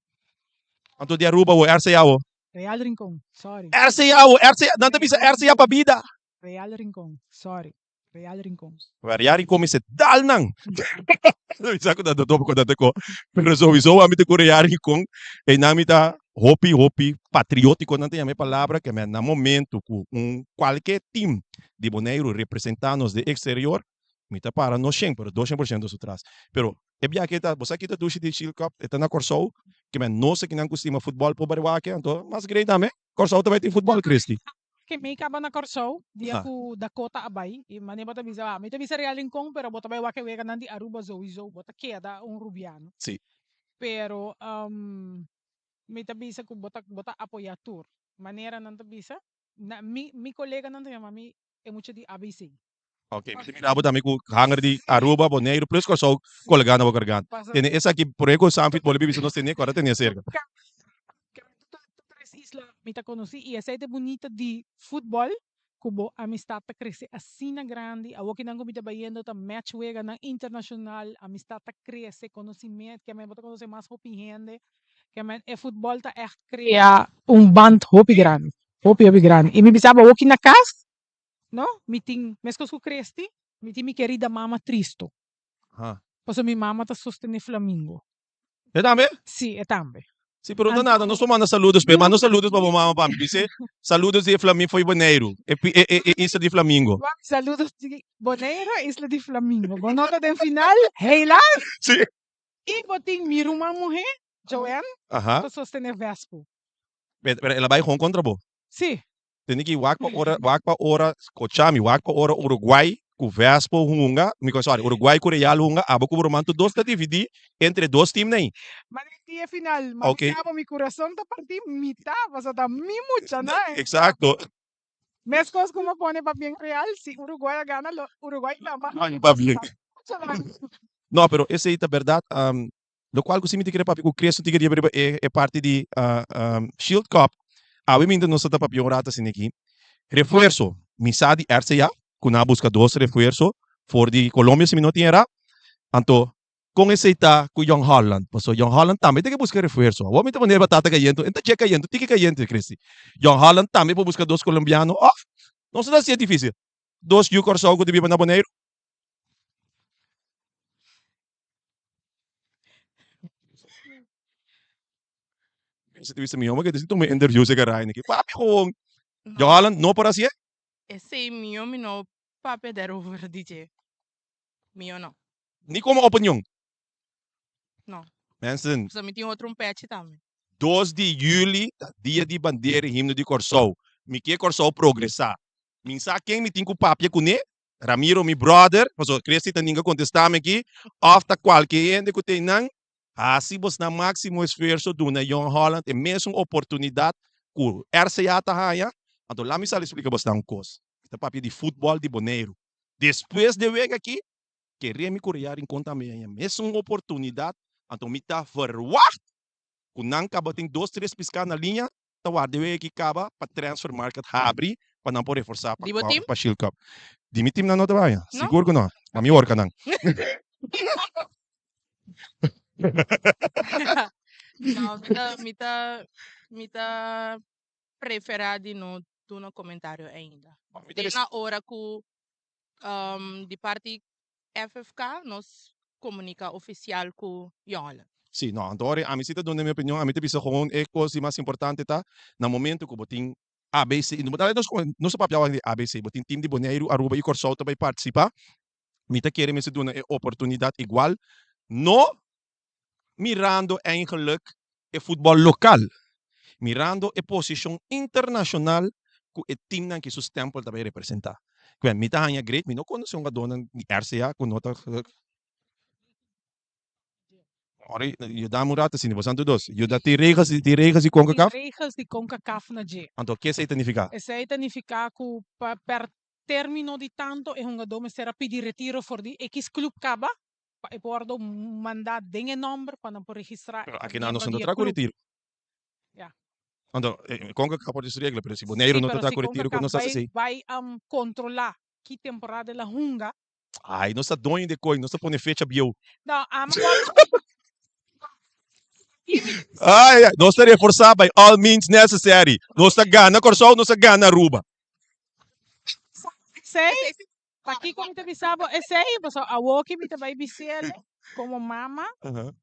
Anto di Aruba wo, RCA wo? Real Rincon, sorry. RCA wo, RCA, nan ta bisa RCA pa bida. Real Rincon, sorry. Real Rincon. Real Rincon mester dal nan. Mi sa ku nan ta topa ku nan ta ko, pero souiso ami ta ku Real Rincon, einan mi ta hopi hopi patriotiko nan ta yama e palabra ke men na momento ku un kualke team di Boneiru representa nos den exterior, mi ta para no shen pero dos shen por shento su tras. Pero e biaha ta, bo sa ki ta dushi di Shield Cup, e ta na Kòrsou, ke men nos akinan ku stima futbòl por bariwake, anto mas grei tambe, Kòrsou ta bai tin futbòl, Christy. Ke mi kaba na Kòrsou, dia ku Dakota a bai, i mane bo ta bisa, ah, mi ta bisa Real Rincon, pero bo ta bai wak e weganan di Aruba souiso, bo ta keda un Rubiano. Sí. Pero mi ta bisa ku bo ta bo ta apoyá tur. Manera nan ta bisa, na mi mi koleganan ta yama mi e mucha di ABC. Ok, mi ta mira bo tambe ku hanger di Aruba, Boneiru plus Kòrsou kolegá na bo garganta. Tene esaki por e ku Sanfit bolbe bisa nos tene ku ora tene aserka. Tur tres isla mi ta konosí i esei ta e bunita di futbòl ku bo amistat ta krese asina grandi. Awor kinan ku mi ta bayendo ta match weganan internashonal, amistat ta krese, konosiment, kiamen bo ta konosé mas hopi hende, kiamen e futbòl ta ègt krea un band hopi grandi, hopi hopi grandi. I mi bisa bo awor ki na kas No, mi tin, meskos ku Christy, mi tin mi kerida mama tristo. Ha. Pasobra mi mama ta sostené Flamingo. E tambe? Sí, e tambe. Sí, pero no ta nada, nos por manda saludos p'e. Manda saludos pa bo mama pa mi. Bis'é, saludos di e Flamingo fo'i Boneiru, e e e e isla di Flamingo. Wak, saludos di Boneiru, isla di Flamingo. Bo no ta den final, helaas. Sí. I bo tin mi ruman muhé, Joanne, Aha. ta sostené Vespo. Pero el a bai gewoon kontra bo. Sí. Tene ki wak pa ora, wak pa ora, kocha mi, wak pa ora Uruguay ku Vespo hunga, mi sorry, Uruguay ku Real hunga, abo ku bo ruman tur dos ta dividí entre dos team nei. Ma den dia final, ma mi kaba mi kurason ta partí mitá, pasobra ta mi muchanan. Exacto. Meskos ku mi pone pabien Real, si Uruguay a gana, lo Uruguay ta ma. Pabien. No, pero esei ta berdad. Lokual ku si mi ta kere papia ku Chris, no tin kere riba e parti di Shield Cup. Awe minta nos ta papia un rato asina aki. Refuerso, mi sa di RCA ku nan a buska dos refuerso for di Colombia si mi no tin era. Anto Kon esei ta ku Jong Holland? Pasobra Jong Holland tambe ta ke buska refuerso. Awor mi ta pone e batata kayente, e ta dje kayente, tiki kayente, Christy. Jong Holland tambe por buska dos kolombiano òf nos ta hasié difísil. Dos yu Kòrsou ku ta biba na Boneiru. Esei ta bisa mi homber ke ta tuma interview serka Ryan aki. Papia gewoon. Jong Holland no por hasié? Esei mihó mi no papia daarover, DJ. Mihó no. Ni como opinion. No. Mensen. Pasobra mi tin otro un pechi tambe. Dos di juli ta dia di bandera y himno di Kòrsou. Mi ke Kòrsou progresá. Mi sa ken mi tin ku papia kuné, Ramiro mi brother, pasobra Christy ta ninga kontestá mi aki, òf ta kualke hende ku ta einan. Hasi bosnan máksimo esfuerso duna Jong Holland e mesun oportunidat ku RCA ta haña. Anto laat mi sali splika bosnan un kos. Mi ta papia di futbòl di Boneiru. Despues di e wega aki, Kere mi ku Rea Rincon tambe haña mesun oportunidat, anto mi ta verwagt ku nan kaba tin dos tres piská na liña ta warda e wega aki kaba pa transfer market habri pa nan por reforsá Di bo team? pa Shield Cup. Di mi team nan no ta bai haña, No? sigur ku no, ma mi horka nan. No, mi ta mi ta mi ta preferá di no duna komentario ainda. Mi ta Te na ora ku Di parti FFK nos comunica oficial cu Jongelen. Sí, no, anto ora ami si ta duna mi opinion, ami ta bisa gewoon e cos di mas importante ta na momento cu bo tin ABC, nos ta papia awor di ABC, bo tin team di Boneiru, Aruba y Corsou ta bay participa, mi ta kere mester duna e oportunidad igual, no mirando eigenlijk e futbol local, mirando e posicion internacional cu e teamnan ki su stempel ta bay representa. Kwen, mi ta haña great, mi no conoce hungadornan di RCA cu no ta Ora, yuda mi un rato asina, boso anto dos. Yuda, tin regels, tin regels di Concacaf? Tin regels di Concacaf na dje. Anto, ke esey ta nifica? Esey ta nifica cu pa per termino di tanto e hungador mester a pidi retiro for di X club caba pa e por wordo manda den e nomber pa nan por registra Pero e aki nan nos miembro no di ta e tra ku club. retiro. Ya. Anto, Concacaf por su regla, pero si Boneiru Sí, no ta pero tra si ku retiro, ku Concacaf nos ta hasi bai esei? bai controla ki temporada el a hunga. Ai, nos ta doño di koi, nos ta pone fecha bieu. No, ami por Ai, ai, nos ta reforsa by all means necessary. Nos ta gana Kòrsou, nos ta gana Aruba. Esei, Pakiko mi ta bisa bo esei? Pasobra awoki mi ta bai bis'el komo mama,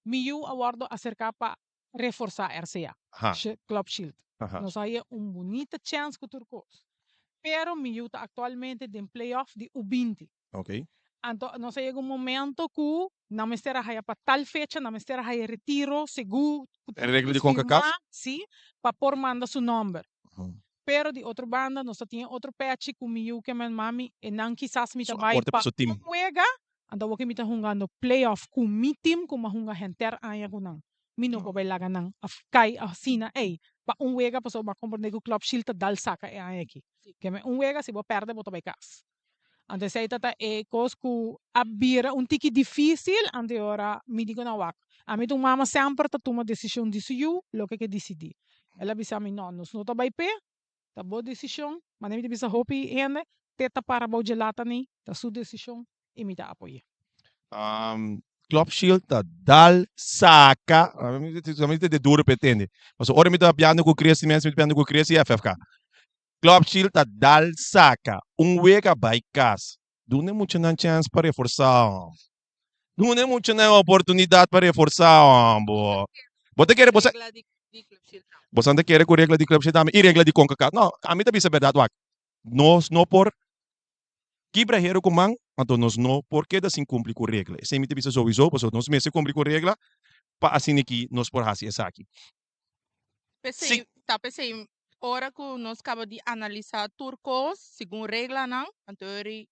mi yu a wòrdu aserká pa reforsá RCA, Club Shield. Nos a haña un bunita chèns ku tur kos. Pero mi yu ta aktualmente den play-off di U 20. Anto nos a yega un momento ku nan mester a haña pa tal fecha, nan mester a haña retiro segun ku E regla di tur kos Concacaf? firmá, sí, pa por manda su nòmber. Pero di otro banda nos ta tin e otro pechi cu mi yu ke men mami e nan kisas mi ta Su bay aporte pa pa su team. un wega, anto awor ke mi ta hungando playoff cu mi team cu mi a hunga henter aña cu nan. Mi no por bay laga nan cay asina ey pa un wega pasobra bo a comprende cu Club Shield ta dal saca e aña aki. Ke men un wega si bo perde bo ta bay cas. Anto esey ta ta e cos cu a bira un tiki dificil anto e ora mi di cu nan wak. Ami ta un mama semper ta tuma decision di su yu loke ke dicidi. El a bisa mi no, nos no ta bay p'e, ta bo decision. Mane mi ta bisa hopi hende, te ta para bou dje lata ni, ta su decision y mi ta apoy'e. Club Shield ta dal saca, ami ta de duro p'e tende. Pasobra ora mi ta papiando cu Christy, mi ta papiando cu Christy FFK. Club Shield ta dal saca un wega bay cas. Duna e muchanan chance pa reforsa hom. Duna e muchanan e oportunidad pa reforsa hom bo. Bo ta kere bo sa Bosan ta kere cu regla di Club Shield tambe y regla di Concacaf. No, ami ta bisa berdad wak. Nos no por kibra hero cu man, anto nos no por keda sin cumpli cu regla. Esey mi ta bisa sowiso, pasobra nos mester cumpli cu regla pa asina ki nos por haci esaki. P'esei Si. Ta p'esei ora ku nos kaba di analisá tur kos segun reglanan, anto eri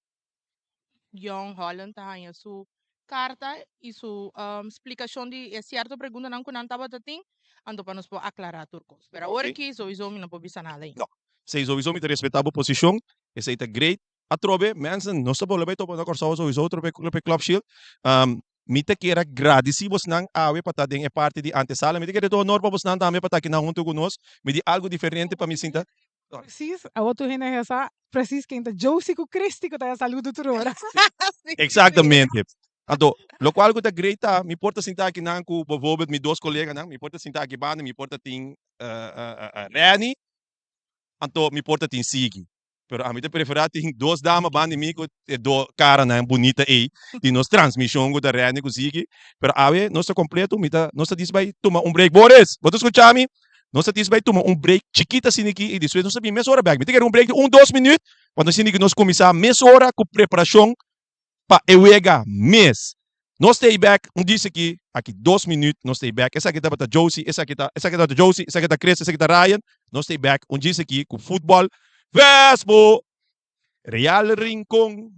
Jong Holland ta haña su karta i su splikashon di e sierto preguntanan ku nan tabata tin, anto pa nos por aklará tur kos. Pero awor aki souiso mi no por bisa nada ainda. No. Esei souiso mi ta respetá bo posishon, esei ta great. Atrobe, mensen, nos ta bolbe bai topa na Kòrsou souiso atrobe ku e Club Shield. Mi ta kier a gradisí bosnan awe pa ta den e parti di antesala. Mi ta kere ta honor pa bosnan tambe pa ta akinan huntu ku nos. Mi di algu diferente pa mi sinta. Precies, awor tur hende a sa precies ken ta Josie ku Christy ku ta e saludo tur ora. Exactamente. Anto, lokual ku ta great ta, mi por ta sinta akinan ku bijvoorbeeld mi dos koleganan, mi por ta sinta aki banda, mi por ta tin Renny, anto mi por ta tin Sigi. Pero ami ta preferá tin dos dama banda di mi ku e do karanan bunita ei di nos transmishon ku ta Renny ku Ziggy. Pero awe nos ta kompleto, mi ta nos ta dis bai tuma un break. Boris, bo ta skucha mi? Nos ta dis bai tuma un break chikit asina aki i despues nos ta bin mesora bèk. Mi ta kere un break di un dos minüt pa nos sinti ku nos kuminsá mesora ku preparashon pa e wega mes. Nos ta ei bek un dis aki, aki dos minuut nos ta ei bek. Esaki tabata Josie, esaki ta, esaki tabata Josie, esaki ta Chris, esaki ta Ryan. Nos ta ei bek un dis aki ku futbol Vespo Real Rincon.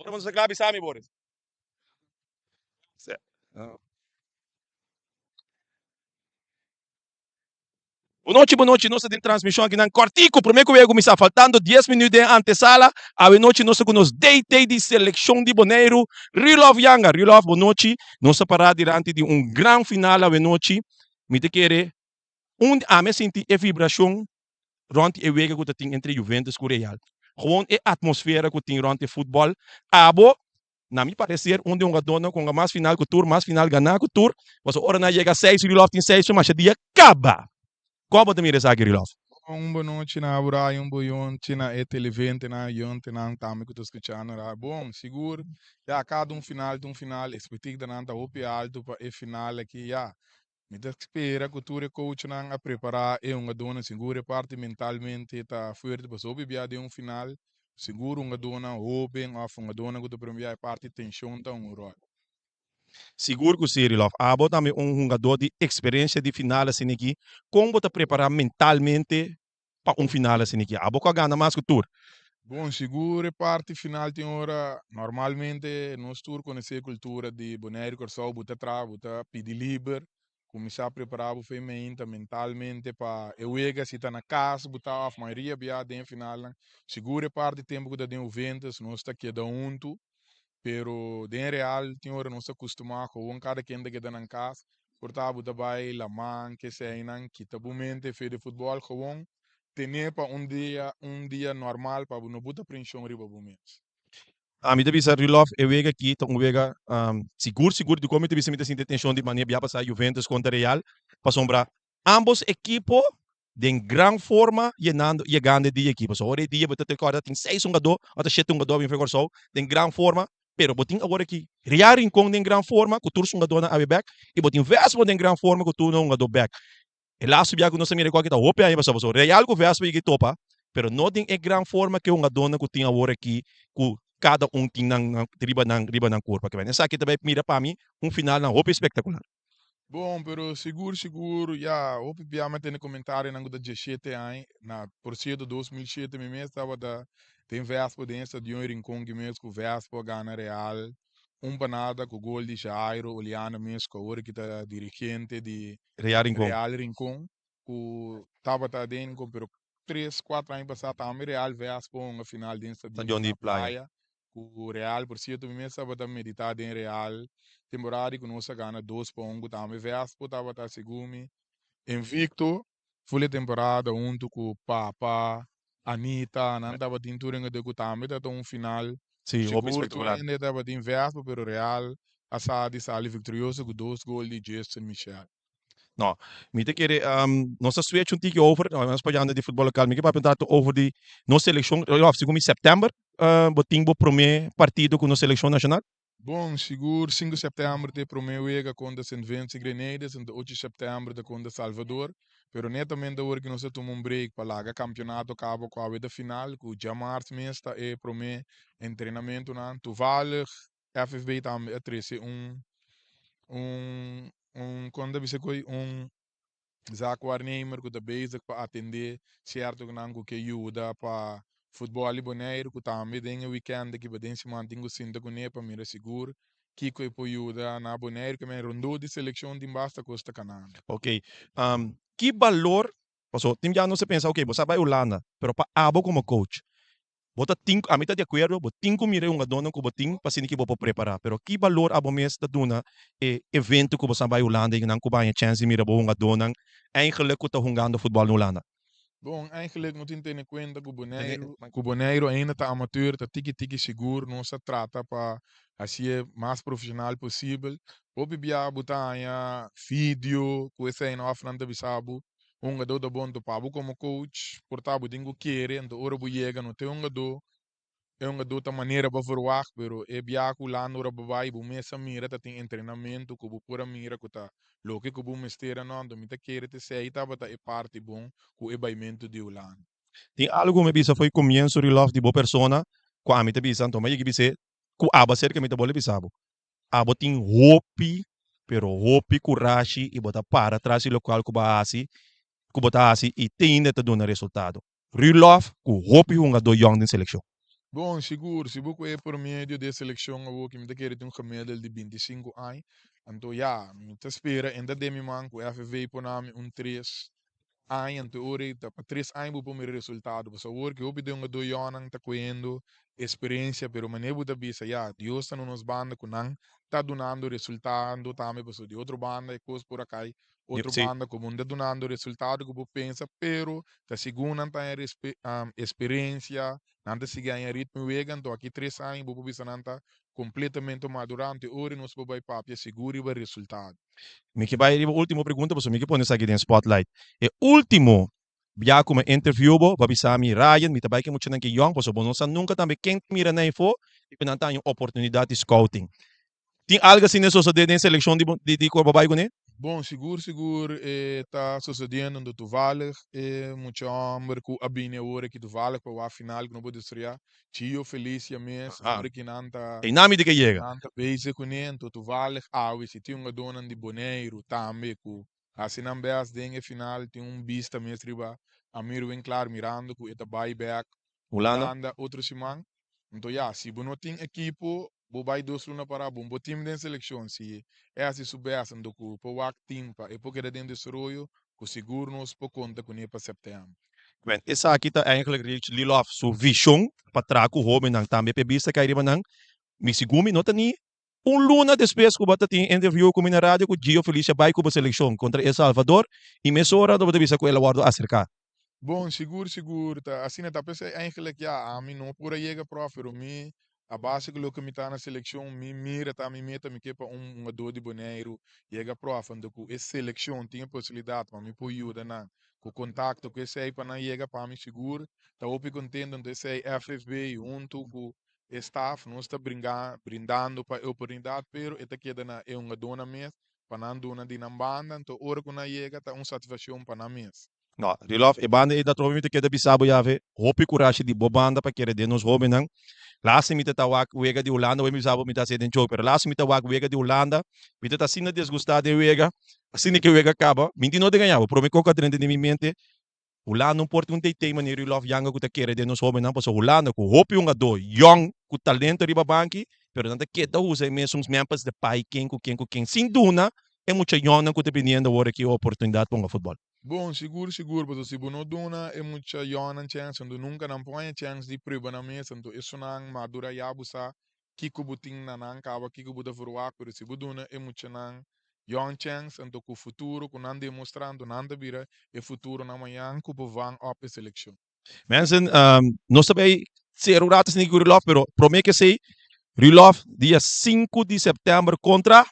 Ora bo no sa kla bisa mi, Boris. Bonochi, bonochi, nos ta den transmishon akinan kòrtiku, promé ku wega kuminsá, faltando dies minüt den antesala, awe nochi nos ta ku nos DT di selekshon di Boneiru, Rudolf Janga. Rudolf, bonochi, nos ta pará dilanti di un gran final awe nochi, mi ta kere un ami a sinti e vibrashon rònt di e wega ku ta tin entre Juventus ku Real. Gewoon e atmosfera ku tin rònt e futbòl, abo Na mi parecer un di hungadornan ku hunga mas final ku tur, mas final ganá ku tur, pasobra ora nan yega seis Rudolf tin seis masha dia kaba. Kon bo ta mira esaki Rudolf? Un bonochi na Brian, un boyonchi na e televidentenan, oyontenan tambe ku ta skuchando ra. Bon, sigur ya kada un final ta un final, ekspektikdanan ta hopi altu pa e final aki ya. Mi ta spera ku tur e coachnan a prepará e hungadónan sigur e parti mentalmente ta fuerte pasobra hopi bia den un final sigur hungadónan hóben òf hungadónan ku ta prome bia e parti tenshon ta un ròl. Sigur ku si, Rilòf. Abo tambe un hungadó di eksperensia di final asina aki. Kon bo ta prepará mentalmente pa un final asina aki? Abo ku a gana mas ku tur. Bon, sigur e parti final tin ora, normalmente nos tur konosé kultura di Boneiru, Kòrsou, bo ta traha, bo ta pidi liber, kuminsá prepará bo fe meinta mentalmente pa e wega, si ta na kas bo ta òf mayoria bia den e finalnan. Sigur e parti tempu ku ta den Juventus nos ta keda huntu, pero den Real tin ora nos ta kustumá gewoon kada ken ta keda nan kas, por ta bo ta bai laman, keseinan, kita bo mente fe di futbòl gewoon Ten'é pa un dia, un dia normal pa bo no buta prenshon riba bo mes. Ami ta bisa Rulof e wega aki ta un wega sigur sigur dikon mi ta bisa mi ta sinti e tenshon di mane bia pasa Juventus kontra Real pasobra ambos ekipo den gran forma yenando yegando e dia aki pasobra ora e dia bo ta recorda tin seis hungadó ota shete hungadó a bin for Kòrsou den gran forma pero bo tin awor aki Real Rincon den gran forma ku tur su hungadónan awe bek i bo tin Vespo den gran forma ku tur nan hungadó bek. E lastu bia ku nos a mira ku aki ta hopi aña pasá pasobra Real ku Vespa yega topa, pero no den e gran forma ku e hungadónan ku tin awor aki ku kada un tin nan riba nan riba nan kurpa. Esaki ta bai mira pa mi un finalnan hopi espektakular. Bon, pero sigur sigur ya hopi bia mi a tene komentarionan ku ta dieshete aña, na por sierto 2007 mi mes tabata den Vespa den e stadion Rincon ki mes ku Vespa a gana Real un pa nada ku gol di Jairo Oliana mes ku awor ki ta dirigente di Real Rincon. Real Rincon ku tabata den Rincon pero tres kuater aña pasá tambe Real Vespa hunga final den stadion Stadion di na Playa. Playa ku Real por sierto mi mes tabata meditá den Real temporada di ku nos a gana 2-1 ku tambe Vespa tabata segun mi invicto full e temporada huntu ku Papa, Anita nan tabatin tur hende ku tambe tabata un final Sí, hopi sigur tur espectacular. hende tabatin Vespa pero Real a sa di sali victorioso ku dos gol di Justin Michel. No, mi ta kere nos a switch un tiki over, nos papiando di futbol lokal, mi ke papia un rato over di nos selekshon, of segun mi sèptèmber bo tin bo promé partido ku nos selekshon nashonal? Bon, sigur sinku sèptèmber ta e promé wega kontra Sint Vincent i Grenadines, anto ocho sèptèmber ta kontra Salvador. Pero netamente awor ku nos a tuma un break pa laga kampionato kaba ku awe ta final, ku djamars mes ta e promé entrenamentunan. Toevallig FFB tambe a trese un un un kon ta bisa koe un zaakwaarnemer ku ta bezig pa atendé sierto nan ku ke yuda pa futbòl di Boneiru ku tambe den e wikènt aki pa den siman tin ku sinta kuné pa mira sigur kiko e por yuda na Boneiru ke men rondó di selekshon tin basta kos ta kanando. Ok, ki balor, paso tin bia nos ta pensa ok bo sa bai Hulanda, pero pa abo komo coach Bo ta tin, ami ta di akuerdo, bo tin ku mira e hungadónan ku bo tin pa asina ki bo por prepará. Pero ki balor abo mes ta duna e evento ku bo sa bai Hulanda i nan ku bo haña chèns di mira bo hungadónan eigenlik ku ta hungando futbòl na Hulanda? Bon, eigenlik no tin tene kuenta ku Boneiru, ku Boneiru ainda ta amateur, ta tiki tiki sigur nos a trata pa hasié mas profeshonal posibel. Hopi bia bo ta haña video ku esei òf nan ta bisa bo Hungadó ta bon topa bo komo coach, por ta bo tin ku kere, anto ora bo yega no ta e hungadó, e hungadó ta manera bo a verwagt, pero e biaha ku Hulanda ora bo bai bo mes a mira ta tin entrenamentu ku bo por a mira ku ta loke ku bo mester a no, anto mi ta kere ta esei tabata e parti bon ku e baimentu di Hulanda. Tin algu ku mi a bisa fo'i komienso Rudolf di bo persona ku ami ta bisa, anto mi a yega bis'é ku abo aserka mi ta bolbe bisa bo. Abo tin hopi, pero hopi kurashi i bo ta para tras di lokual ku bo a hasi, ku bo ta hasi i te ainda ta duna resultado. Rulof ku hopi hungadó yòn den selekshon. Bon, sigur, si bo ku e promedio di e selekshon awor ki mi ta kere tin un gemiddel di 25 aña, anto ya, mi ta spera enta den mi man ku FFV pone mi un tres aña, anto ora ei ta pa tres aña bo por mira resultado, pasobra awor ki hopi den hungadó yònnan ta kohiendo experiencia, pero manera bo ta bisa ya, Dios ta na nos banda ku nan ta dunando resultado tambe, pasobra di otro banda e kos por a kai otro banda ku bo no ta dunando resultado ku bo pensa, pero ta segun nan ta haña experiencia, nan ta sigui haña ritmo di wega, anto aki tres aña bo por bisa nan ta completamente madura, anto e ora nos por bai papia sigur riba resultado. Mi ke bai riba ultimo pregunta pasobra mi ke pone esaki den spotlight. E ultimo bia ku mi a interview bo, bo a bisa mi, Ryan, mi ta bai ku e muchanan ke yòn pasobra bo no sa nunka tambe ken ta mira nan efo i ku nan ta haña un oportunidat di scouting. Tin algu asina sosodé den selekshon di bo di ku bo bai kuné? Bon, sigur sigur e ta sosodiendo unda toevallig e mucha homber ku a bini awor aki toevallig pa wak final ku no por destruyá Chio Felicia mes, ora ki nan ta Ei nami di ke yega. Nan ta bezig kuné, anto toevallig awe si tin hungadónan di Boneiru tambe ku hasi nan bèst den e final, tin un bista mes riba Amir Winklaar mirando ku e ta bai bèk. Hulanda. Hulanda otro siman. Anto ya, si bo no tin ekipo, bo bai dos luna para bo bo team den selekshon. Si e hasi su best, anto ku por wak team pa e por keda den desaroyo, ku sigur nos por konta kuné pa sèptèmber. Ben, esaki ta eigenlijk Rich Lilof su vishon pa traha ku hóbennan tambe p'e bista kai riba nan. Mi sigur mi no ta ni un luna despues ku bo ta tin interview ku mi na radio ku Gio Felicia bai ku bo selekshon kontra El Salvador i mesora bo ta bisa ku el a wòrdu aserká. Bon, sigur sigur ta asina ta p'esei eigenlijk ya ami no por a yega prof pero mi a base ku loke mi ta na selekshon mi mira ta mi meta mi ke pa un hungadó di Boneiru yega prof anto ku e selekshon tin e posibilidat pa mi por yuda nan ku kontakto ku esei pa nan yega pa mi sigur ta hopi kontento anto esei FFB huntu ku e staf nos ta bringa brindando pa e oportunidat pero e ta keda na e hungadónan mes pa nan duna di nan banda anto ora ku nan yega ta un satisfakshon pa nan mes. No, Rudolf, e banda ei ta trobe mi ta keda bisa bo yave, hopi kurashi di bo banda pa kere den nos hobennan. Laatste mi ta ta wak wega di Hulanda, wei mi bisa bo mi ta hasi den joke, pero laatste mi ta wak wega di Hulanda, mi ta ta asina desgustá den wega, asina ke wega kaba, mi di no ta gaña bo, prome koko a drenta den mi mente, Hulanda no por tin un TT manera Rudolf Janga ku ta kere den nos hobennan, pasobra Hulanda ku hopi hungadó yòn ku talento riba banki, pero nan ta keda usa e mesun Memphis Depay ken ku ken ku ken, sin duna e mucha yònnan ku ta biniendo awor aki e oportunidat pa hunga futbòl. Bon, sigur sigur, pasobra si bo no duna e mucha yònnan chèns, anto nunka nan por haña chèns di prueba nan mes, anto esunnan madura ya bo sa kiko bo tin na nan kaba, kiko bo ta verwagt, pero si bo duna e muchanan yòn chèns, anto ku futuro ku nan demostrá, anto nan ta bira e futuronan mañan ku por van òp e selekshon. Mensen, nos ta bay cera un rato asina cu Rulof, pero prome ke esey, Rulof dia sinku di september contra.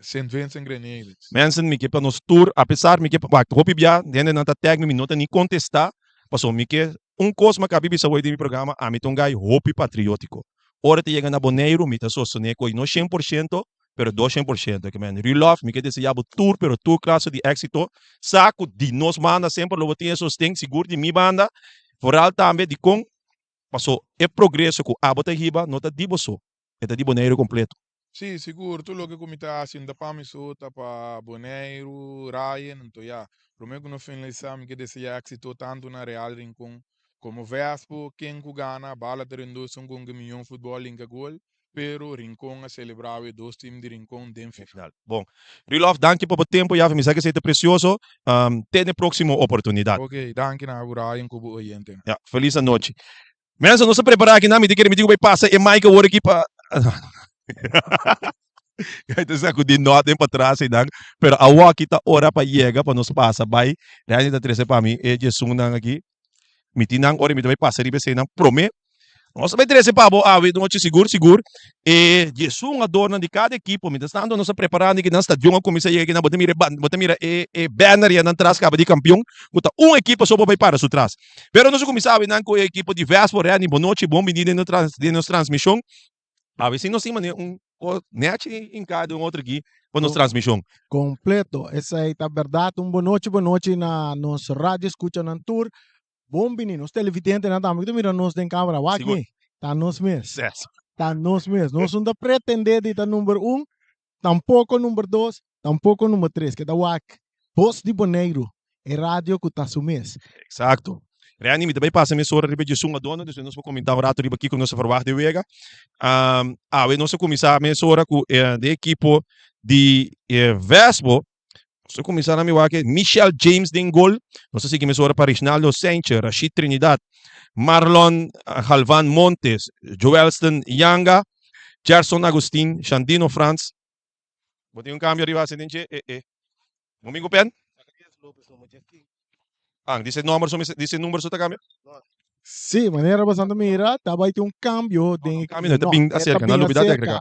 Sint Vincent Grenadines. Mensen, mi ke pa nos tur, apesar mi ke pa, wak, hopi bia hendenan ta tag mi, mi no ta ni contesta, pasobra mi ke un cos mi a cabi bisa hoy den mi programa, ami ta un guy hopi patriotico. Ora ta yega na Boneiru, mi ta sostene cu no 100%, pero 200%. Ke men, Rulof, mi ke desea bo tur, pero tur klase di éxito. Sa ku di nos banda semper lo bo tin e sosten, sigur di mi banda. Vooral tambe dikon, paso e progreso ku abo ta hiba no ta di bo so, e ta di Boneiru kompleto. Sí, sigur, tur loke ku mi ta hasi no ta pa mi so, ta pa Boneiru, Ryan, anto ya. Promé ku no finalisá mi ke desea éxito tantu na Real Rincon komo Vespo, ken ku gana, bala ta rindó esun kon ke mion futbòl linka gol. Pero Rincon a selebrá awe dos team di Rincon den final. Bon. Rulof, danki pa bo tempo ya, mi sa ke esei ta presioso. Te den proximo oportunidad. Ok, danki na abo Ryan ku bo oyentenan. Ya, felis anochi. Mensen, nos a prepara aki nan, mi ta kere mi tin ku bai pasa e mic awor aki pa Kijk, ta sakudí nòt den patras einan, pero awor aki ta ora pa yega pa nos pasa bai. Randy ta trese pa mi e djesunnan aki. Mi tin nan ora mi ta bai pasa riba eseinan promé. Nos ta bai trese pa bo awe nochi sigur sigur e 11 hungadornan di kada ekipo. Mientras tanto nos ta preparando aki nan stadion a kuminsá yega akinan. Bo ta mira e ban bo ta mira e e banner ya nan tras kaba di kampion ku ta un ekipo so por bai para su tras. Pero nos a kuminsá awe nan ku e ekipo di Vespo. Randy bo nochi bon bini den nos den nos transmishon. Awe si nos tin manera un kos nechi hinká den otro aki pa nos transmishon. Kompleto. Esei ta bèrdat. Un bonochi bonochi na nos radio eskuchanan tur. Bon bini. Nos televidentenan tambe ku ta mira nos den kamera. Wak mi. Ta nos mes. Ta nos mes. Nos no ta pretendé di ta number un, tampoko number dos, tampoko number tres. Keda wak Bos di Boneiru, e radio ku ta su mes. Eksakto. Randy, mi ta bai pasa mesora riba djesun adorno, despues nos por komentá un rato riba kiko nos a verwagt di wega. Awe nos a kuminsá mesora ku e ekipo di Vesbo. Nos a kuminsá na mi wak Michel James den gol. Nos a sigui mesora pa Reginaldo Sanchez, Rashid Trinidad, Marlon Galvan Montes, Joelston Yanga, Gerson Agustin, Shandino Frans. Bo tin un kambio riba hasi den dje? E e. Bo bin ku pen? Ah, dice nomber so, dice number so ta kambia? Sí, manera bo ta mira, ta bai tin un kambio den Kambio no, e ta bin aserka, no a lubida di agrega.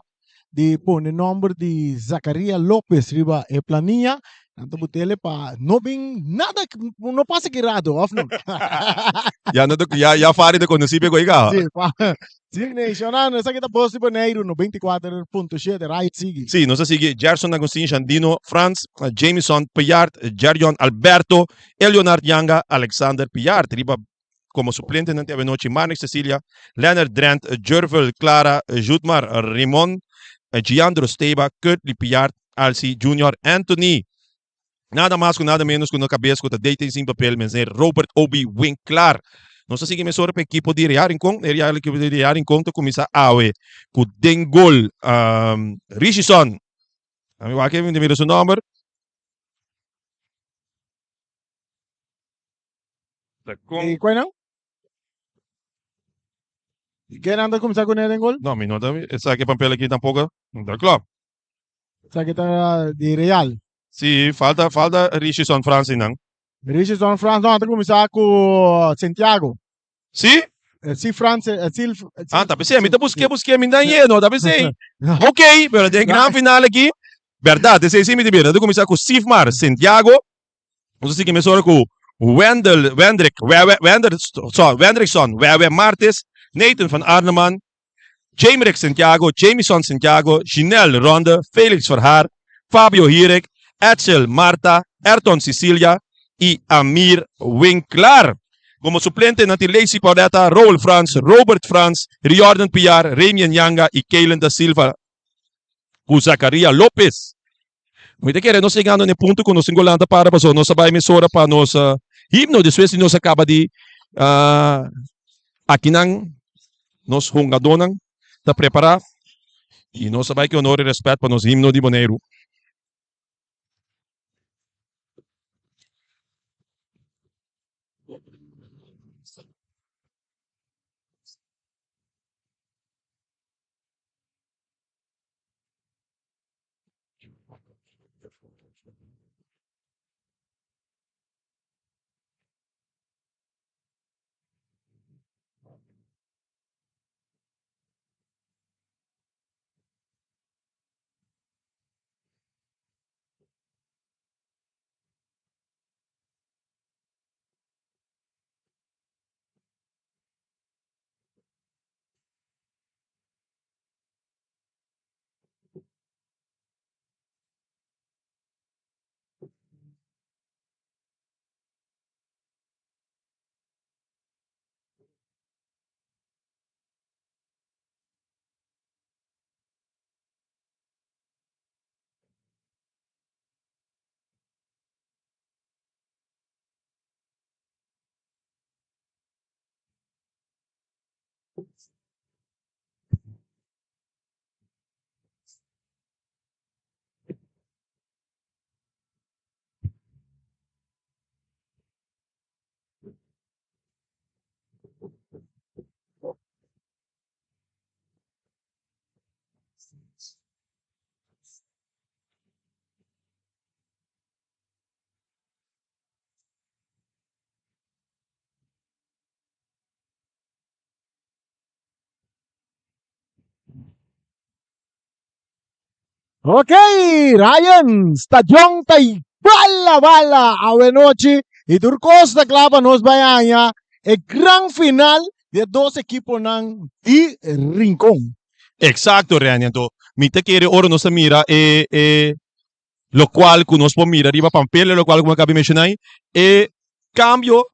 Di pone nomber di Zacaria Lopez riba e planilla. Nan ta butele pa no bin nada, no pasa ki rato, of no? Ya no ta, ya, ya Fari ta konosí pe koe ka. Sí, pa, sí, Nacional, esaki ta Bos di Boneiru, 94.7, right, sigui. Sí, nos a sigui Gerson Agustin, Shandino Frans, Jamison Pillard, Jerion Alberto, Eleonard Yanga, Alexander Pillard riba Komo suplentenan te avenochi Marnix Cecilia, Leonard Drent, Jurvel Clara, Jutmar Rimon, Giandro Steba, Kurtly Piart, Alcy Junior Anthony. Nada mas ku nada menos ku no kabes ku ta deiten sin papel, meneer Robert Obi Winklaar. Nos ta sigui mesora pa ekipo di Real Rincon. E Real ekipo di Real Rincon ta kuminsá awe ku den gol Richison. Ami wak mi ta mira su nòmber. Ta kon. I kua nan? Ken nan ta kuminsá kuné den gol? No, mi no ta esaki papel aki tampoko. No ta klòp. Esaki ta di Real. Sí, falta falta Richison Frans einan. Richison Frans no, ta kuminsá ku Santiago. Sí? Si Frans, si. Ah, ta pesei, mi ta busk'é busk'é, mi ta yendo, ta pesei. Ok, pero den gran final aki, bèrdat, esei sí mi ta bira. Ta kuminsá ku Sifmar Santiago, nos ta sigui mesora ku Wendel, Wendrick, Wewe, Wender, so, Wendrickson, Wewe Martis, Nathan van Arneman, Jamerick Santiago, Jamison Santiago, Ginel Ronde, Felix Verhaar, Fabio Hierik, Edsel Marta, Ayrton Cecilia y Amir Winklaar. Como suplente nan tin Lacey Pauletta, Roel Frans, Robert Frans, Riordan Piar, Ramien Yanga y Kaylen da Silva cu Zacaria Lopez. Mi ta kere nos yegando na e punto ku nos tin ku lanta para pasobra nos a bai mesora pa nos himno despues di nos a kaba di akinan nos hungadónan ta prepará i nos a bai ku honor i rèspèt pa nos himno di Boneiru. Ok, Ryan, stadion ta bala bala awe nochi y tur cos ta cla pa nos bay haña e gran final di e dos equiponan di Rincon. Exacto, Reni. Anto, mi ta kere ora nos ta mira e, e locual cu nos por mira riba pampel, e locual cu mi a caba di menciona ahi, e cambio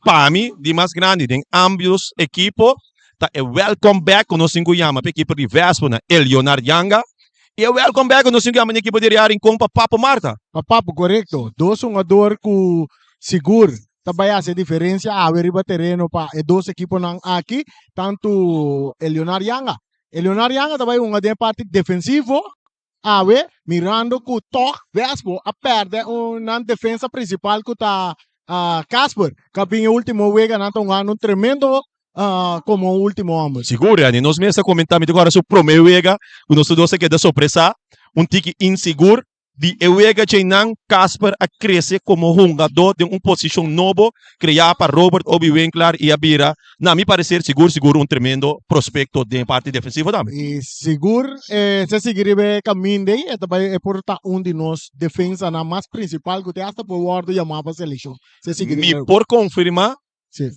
Pa mi, di mas grandi den ambios ekipo ta e welcome back ku nos tin ku yama pa ekipo di Vespo na Elionar Yanga i e welcome back ku nos tin ku yama na ekipo di Real Rincon pa Papo Marta. Pa Papo, korekto. Dos hungador ku sigur ta bai hasi e diferensia awe riba tereno pa e dos ekiponan aki, tantu Elionar Yanga. Elionar Yanga ta bai hunga den e parti defensivo Awe, mirando ku tòg Vespo a pèrdè un nan defensa prinsipal ku ta Casper, ku a bin e último wega nan ta hungando un tremendo komo último hòmber. Sigur, Reni, nos mes a komentá, mi ta kòrda su promé wega ku nos tur dos a keda sorpresá, un tiki insigur, Di e wega djeinan, Casper a krese komo hungadó den un posishon nobo kreá pa Robert Obi Winklaar i a bira, na mi pareser, sigur sigur un tremendo prospekto den e parti defensivo tambe. I sigur e se sigui riba e kaminda ei, e ta bai e por ta un di nos defensanan mas prinsipal ku te asta por wòrdu yamá pa selekshon. Se sigui Mi por konfirmá Si.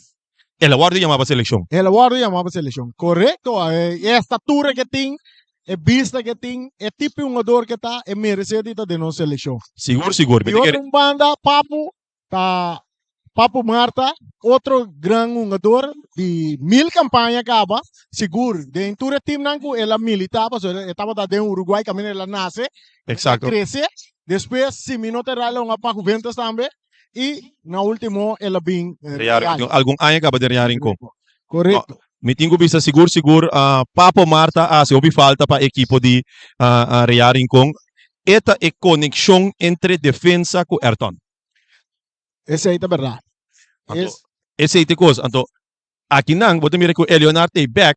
El a wòrdu yamá pa selekshon. El a wòrdu yamá pa selekshon. Korekto. E estatura ke tin, e bista ke tin, e tipo di hungador ke ta, e meresé di ta den nos selekshon. Sigur, sigur. Di otro un banda, Papu ta Papu Marta, otro gran hungador di mil kampaña kaba, sigur den tur e timnan ku el a militá, pasobra e tabata den Uruguay kaminda el a nase, Eksakto. krese. Despues, si mi no ta erá, el a hunga pa Juventus tambe. I na último el a bin Real Real. Algun aña kaba den Real Rincon. Korekto. Mi tin ku bisa sigur sigur Papo Marta a hasi hopi falta pa ekipo di Real Rincon. E ta e konekshon entre defensa ku Ayrton. Esei ta bèrdat. Anto, esei ta e kos. Anto, akinan bo ta mira ku Eleonard ta e bèk.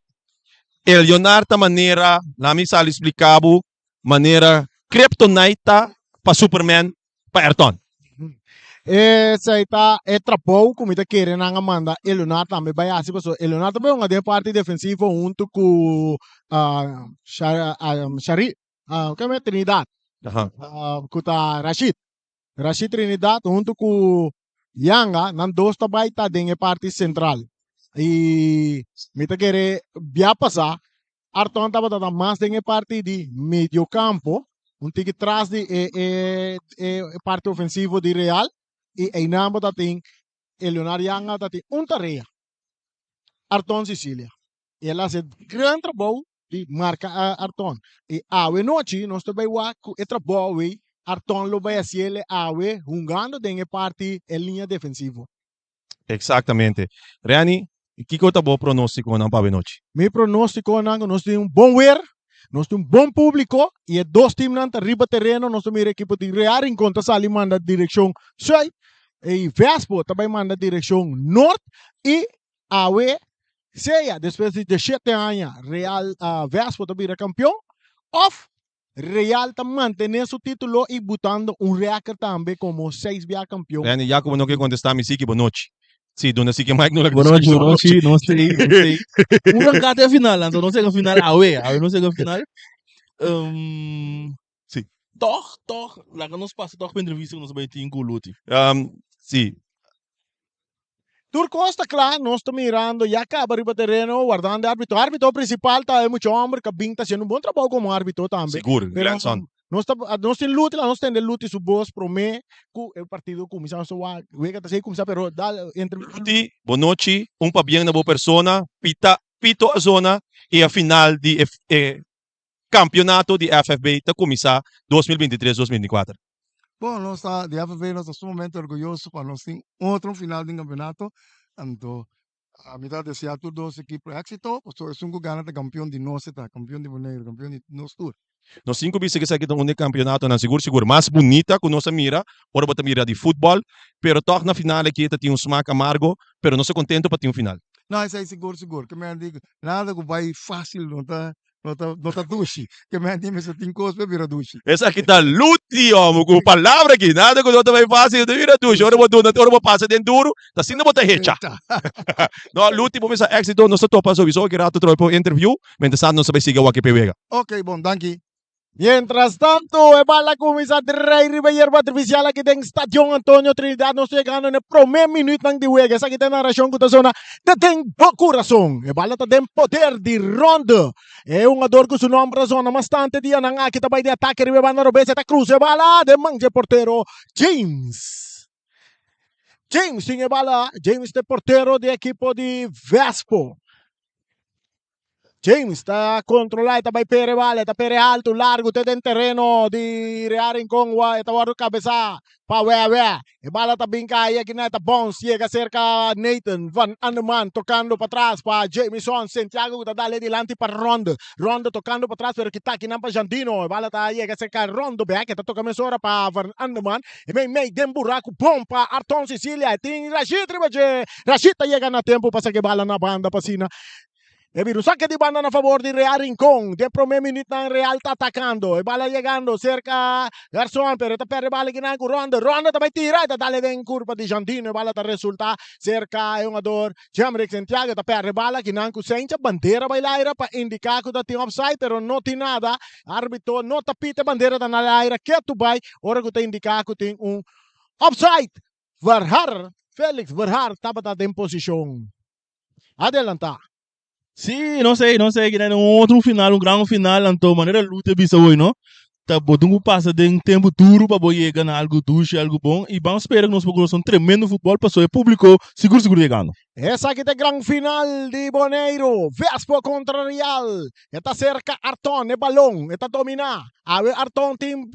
Eleonard ta manera, laat mi sali splika bo, manera Kryptonite ta pa Superman pa Ayrton. Esei ta e trabou ku mi ta kere nan a manda Eleonard tambe bai hasi pasobra Eleonard ta bai hunga den parti defensivo huntu ku Shari, Trinidad, ku ta Rashid. Rashid Trinidad huntu ku Yanga, nan dos ta bai ta den e parti sentral. I mi ta kere bia pasá Arton tabata ta mas den e parti di mediokampo, un tiki tras di e e e parti ofensivo di Real i einan bo ta tin e Leonard Yanga ta tin un tarea, Arton Cicilia. I el a hasi gran trabou di marka Arton. I awe nochi nos ta bai wak ku e trabou ei Arton lo bai hasiel awe hungando den e parti e liña defensivo. Exactamente. Renny, kiko ta bo pronóstikonan pa awenochi? Mi pronóstikonan ku nos tin un bon wer, nos tin un bon públiko i e dos timnan ta riba tereno. Nos ta mira ekipo di Real Rincon ta sali manda direkshon sùit i Vespo ta bai manda direkshon nort i awe sea despues di deshete aña Real Vespo ta bira kampion òf Real ta mantené su título i butando un rèkòrt tambe komo seis bia kampion. Randy, ya ku bo no ke kontestá mi siki bonochi. Si, duna siki Mike no la Bonochi, bonochi, no sei, no sei. Un rankate a final, anto no sega final awe, awe no sega final. Um, Si. Tòg, tòg, laga nos pasa tòg pa entrevista ku nos a bai tin ku Luti. Um, si. Tur kos ta kla, nos ta mirando ya kaba riba tereno wardando e arbitro. Arbitro prinsipal ta e mucha homber ku a bin ta hasiendo un bon trabou komo arbitro tambe. Sigur, Pero Glenson. nos ta nos tin Luti la nos tende Luti su bos promé ku e partido kuminsá. Nos ta wak wega ta sigui kuminsá pero dal entre. Luti, bonochi, un pabien na bo persona, pita pito a zona i a final di e e Campeonato di FFB ta cuminsa 2023, 2024. Bon, nos ta di FFB nos ta sumamente orguyoso pa nos tin otro final den campeonato. Anto mi ta desea tur dos ekipo exito, pasobra esun cu gana ta campeon di nos e ta, campeon di Boneiru, campeon di nos tur. Nos tin cu bisa cu esaki ta un di e campeonatonan sigur sigur mas bunita cu nos a mira ora bo ta mira di futbol, pero tog na final aki ta tin un smaak amargo, pero nos ta contento pa tin un final. No, esey sigur sigur, ke men di nada cu bay facil no ta No ta, no ta dushi. Ke men di mester tin kos pa bira dushi. Esaki ta luti, homo, ku palabra aki. Nada ku no ta bai fácil, ta bira dushi. Ora bo duna, ora bo pasa den duru, ta asina bo ta hecha. No, Luti, bo mester éxito. Nos ta topa sowieso aki rato trobe pa un interview. Mientras tanto, nos ta bai sigui awor aki p'e wega. Ok, bon, danki. Mientras tanto, e bal a cuminsa drei riba yerba artificial aki den Stadion Antonio Trinidad. Nos ta yegando na e prome minuutnan di wega. Esaki ta e narracion cu ta zona ta den bo curason. E bala ta den poder di Ronde. E hungador cu su nomber a zona mas tante dianan aki ta bay di atake riba e banda robes. E ta cruza e bala den man dje portero James. James tin e bala. James ta e portero di ekipo di Vespo. James ta controla e ta bay pere bala, e ta pere alto, largo te den tereno di Real Rincon, e ta wordo cabeza pa Wewe. E bala ta bin cay aki na e ta bounce, yega cerca Nathan van Andeman tocando patras pa Jamison Santiago cu ta dale dilanti pa Ronde. Ronde tocando patras pero kita akinan pa Jandino. E bala ta yega cerca Rondo bek, e ta toca mesora pa van Andeman. E mei mei den buraco bon pa Arton Cecilia. E tin Rashid riba dje. Rashid ta yega na tempo pa saca e bala na banda pa asina. E bira un saque di banda na favor di Real Rincon. Den prome minuutnan Real ta atacando. E bala yegando cerca Garçon, pero e ta perde e bala kinan cu Ronde. Ronde ta bay tira, e ta dale den curpa di Jandino. E bala ta resulta cerca e hungador Jemrick Santiago. E ta perde e bala kinan cu Sencha. Bandera bay laira pa indica cu ta tin offside, pero no tin nada. Arbitro no ta pita e bandera ta na laira ketu bay ora cu ta indica cu tin un offside. Verhaar, Felix Verhaar tabata den posicion Adelantá. Sí, no sé, no sé, kina un otro final, un gran final, anto manera Lute bisa hoy, no? Ta bo tin ku pasa den tempu duru pa bo yega na algu dushi, algu bon, i ban spera ku nos por gosa un tremendo futbol paso e publiko sigur sigur yegando. Esaki ta e gran final di Boneiru, Vespo kontra Real. E ta serka Arton, e balon, e ta dominá. Awe Arton tin.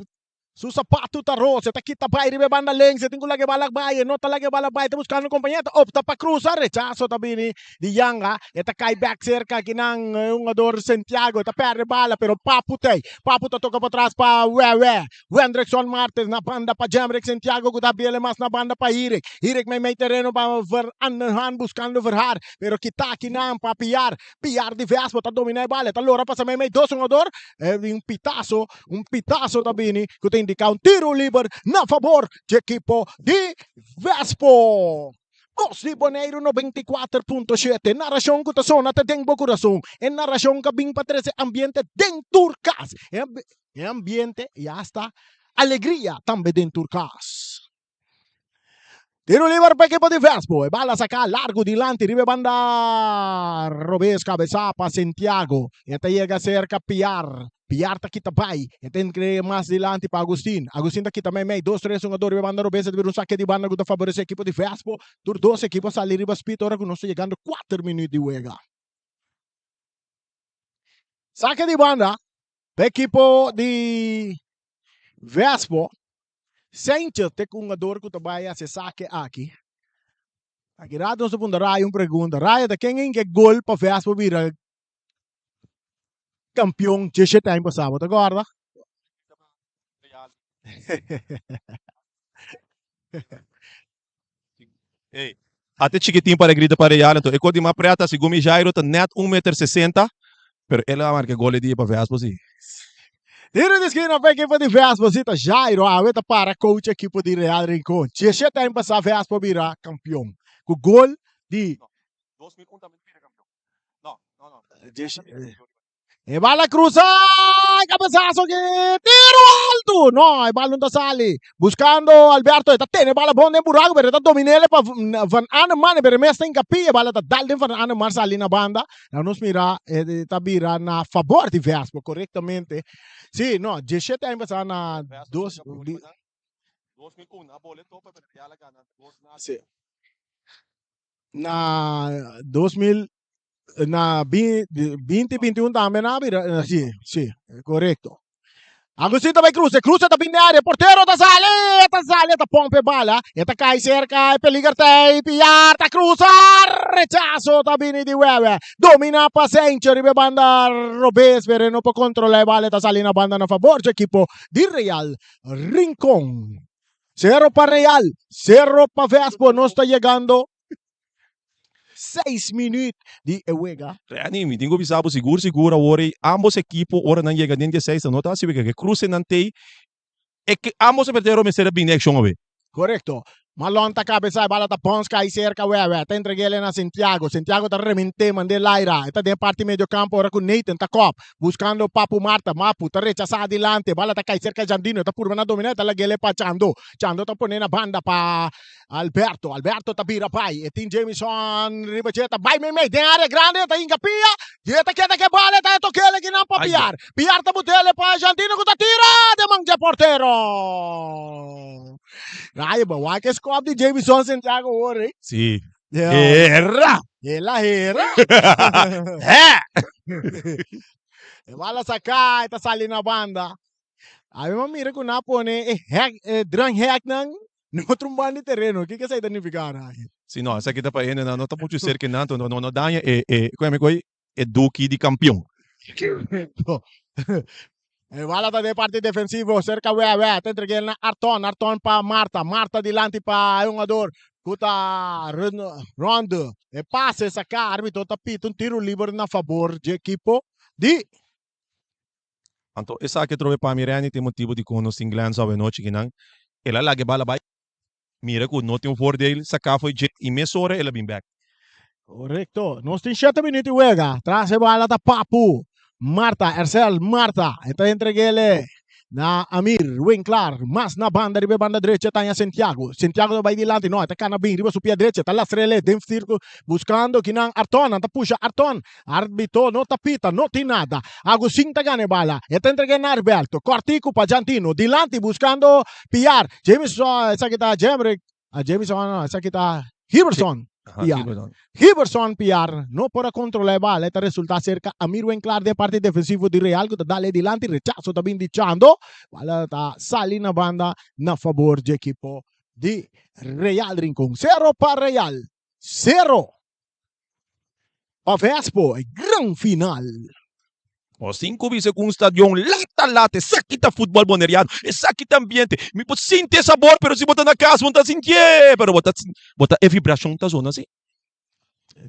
Su sapatu ta ros, e ta kita bai riba e banda links, e tin ku laga e bala bai, e no ta laga e bala bai, ta buskando kompañero, ta opta pa krusa, rechaso ta bini di Yanga, e ta kai bèk serka akinan e hungador Santiago, e ta pèrdè bala, pero Papu t'ei, Papu ta toka patras pa Wèwè, Wendrickson Martins na banda pa Jemrick Santiago ku ta abriel e mas na banda pa Hirik, Hirik meimei tereno pa Veranderhaan buskando Verhaar, pero kita akinan pa Piar, Piar di Vespo ta domina e bala, e ta lora pasa meimei dos hungador, e un pitaso. Un pitazo ta bini ku ta indiká un tiro liber na fabor dje ekipo di Vespo. Bos di Boneiru 94.7, narashon ku ta sona ta den bo kurason. E narashon ka bin pa trese ambiente den tur kas. E ambiente i asta alegria tambe den tur kas. Tiro liber pa ekipo di Vespo. E bala saká largu dilanti riba e banda robes kabesá pa Santiago. E ta yega serka Piar. Piar ta kita bai. E ta entrega mas dilanti pa Agustin. Agustin ta kita meimei. Dos tres hungador riba e banda robes. E ta bira un sake di banda ku ta faboresé ekipo di Vespo. Tur dos ekipo a sali riba spit ora ku nos ta yegando kuater minüt di wega. Sake di banda pa ekipo di Vespo. Sanchez ta e hungador ku ta bai hasi e sake aki. Aki rato nos ta puntra Raya un pregunta. Raya ta ken hinka e gol pa Vespo bira kampion djeshet aña pasá? Bo ta kòrda? Ey, ate chikitin para grita pa Real, enton e kos di mas preta, segun mi Jairo ta net un meter sesenta, pero el a marca gol e dia pa Vespo si. Tiro di skina pa ekipo di Vespo si ta Jairo awe ta para coach ekipo di Real Rincon. Dieshet aña pasa Vespo bira kampion ku gol di. E bala cruza, e cabezazo ki tiro alto. No, e bala no ta sali. Buscando Alberto, e ta tene e bala bon den buraco, pero e ta dominele pa Van Aneman, pero e mes ta incapi, e bala ta dal den Van Aneman sali na banda. Nou nos mira, e ta bira na favor di Vespo, correctamente. Si, no, 17 aña pasa na dos... Si. Na 2000 na 2021 tambe na bira si si korekto. Agustin ta bai cruza, cruza ta bin den área, portero ta sali, ta sali, ta pompa e bala, e ta kai serka, e peliger ta ei, Piar ta cruza, rechazo ta bini di Wewe, domina pa Sencho riba e banda robes, pero e no por controla e bala, e ta sali na banda na fabor dje ekipo di Real Rincon. Sero pa Real, sero pa Vespo, nos ta yegando seis minuut di e wega. Renny, mi tin ku bisa bo sigur sigur awor ei ambos ekipo ora nan yega den di e seis nan no ta hasi wega ke kruse nan tei e ke ambos e pertero mester a bini akshon awe. Korekto. Malon ta kabesá e bala ta pons kai serka Wewe. Ta entreg'é na Santiago. Santiago ta rement'é mand'é laira. E ta den parti medio kampo ora ku Nathan ta kòp. Buscando Papu Marta, Mapu ta rechasa adilante, bala ta cay cerca Jandino, e ta purba na domina, e ta lag'ele pa Chando, Chando ta pone na banda pa Alberto, Alberto ta bira bay, e tin Jamison riba dje, ta bay meimei den area grandi, e ta hinca pia, dje ta keda ke bala, e ta tokele kinan pa Piar, Piar ta butele pa Jandino cu ta tira den man dje portero. Rayo, bo wak e skop di Jamison Santiago hoor, eh? Si. Hera! Hela hera! Hè! E bala saká, e ta sali na banda. Abi m'a mira ku nan a pone e hek, e drangheknan na otro un banda di tereno. Kiko esei ta nifiká, Ryan? Si no, esaki ta pa hendenan no ta muchu serka nan, no no daña e e ku mi koe e duki di kampion. E bala ta den parti defensivo serka Wewe. Ta entreg'é na Arton. Arton pa Marta. Marta dilanti pa e hungador ku ta Ronde. E pase saká. Arbitro ta pita un tiro liber na fabor dje ekipo di. Anto esaki atrobe pa mi Renny tin motibu dikon nos tin Glenn awe nochi kinan. El a laga e bala bai. Mira ku no tin un voordeel saká fo'i dje i mesora el a bin bèk. Korekto. Nos tin shete minuut di wega. Tras e bala ta Papu. Marta, Ercel, Marta. E ta entreg'ele na Amir Winklaar. Mas na banda riba e banda drechi e ta haña Santiago. Santiago ta bai dilanti. No, e ta kana bin riba su pia drechi. E ta lastr'ele den sirkulo buskando kinan Arton. Nan ta pusha Arton. Arbitro no ta pita, no tin nada. Agustin ta gana e bala. E ta entreg'é na Arberto. Kòrtiku pa Jantino. Dilanti buskando Piar. Jameson, esaki ta Jemrick. Jameson no, esaki ta Hiberson. Piar. Giberson Piar no por a controla e bala, e ta resulta cerca Amir Winklar den parti defensivo di Real cu ta dale dilanti, rechazo ta bin di Chando, bala ta sali na banda na fabor dje ekipo di Real Rincon. Cero pa Real, cero pa Vespo, e gran final. Nos tin cu bisa cu un stadion lata lata, esaki ta futbol boneriano, esaki ta ambiente. Mi por sinti e sabor, pero si bo ta na cas bo no ta sintié, pero bo ta bo ta e vibracion ta zona si.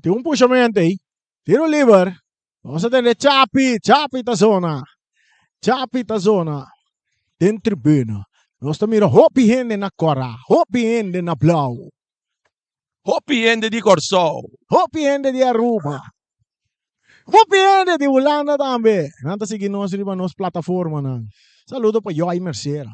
Tin un pushamento ei. Tiro liber. Nos a tende Chapi, Chapi ta zona. Chapi ta zona den tribuna. Nos ta mira hopi hende na kora, hopi hende na blauw. Hopi hende di Kòrsou. Hopi hende di Aruba. Hopi hende di Hulanda tambe. Nan ta sigui nos riba nos plataformanan. Saludo pa Joy Mercera.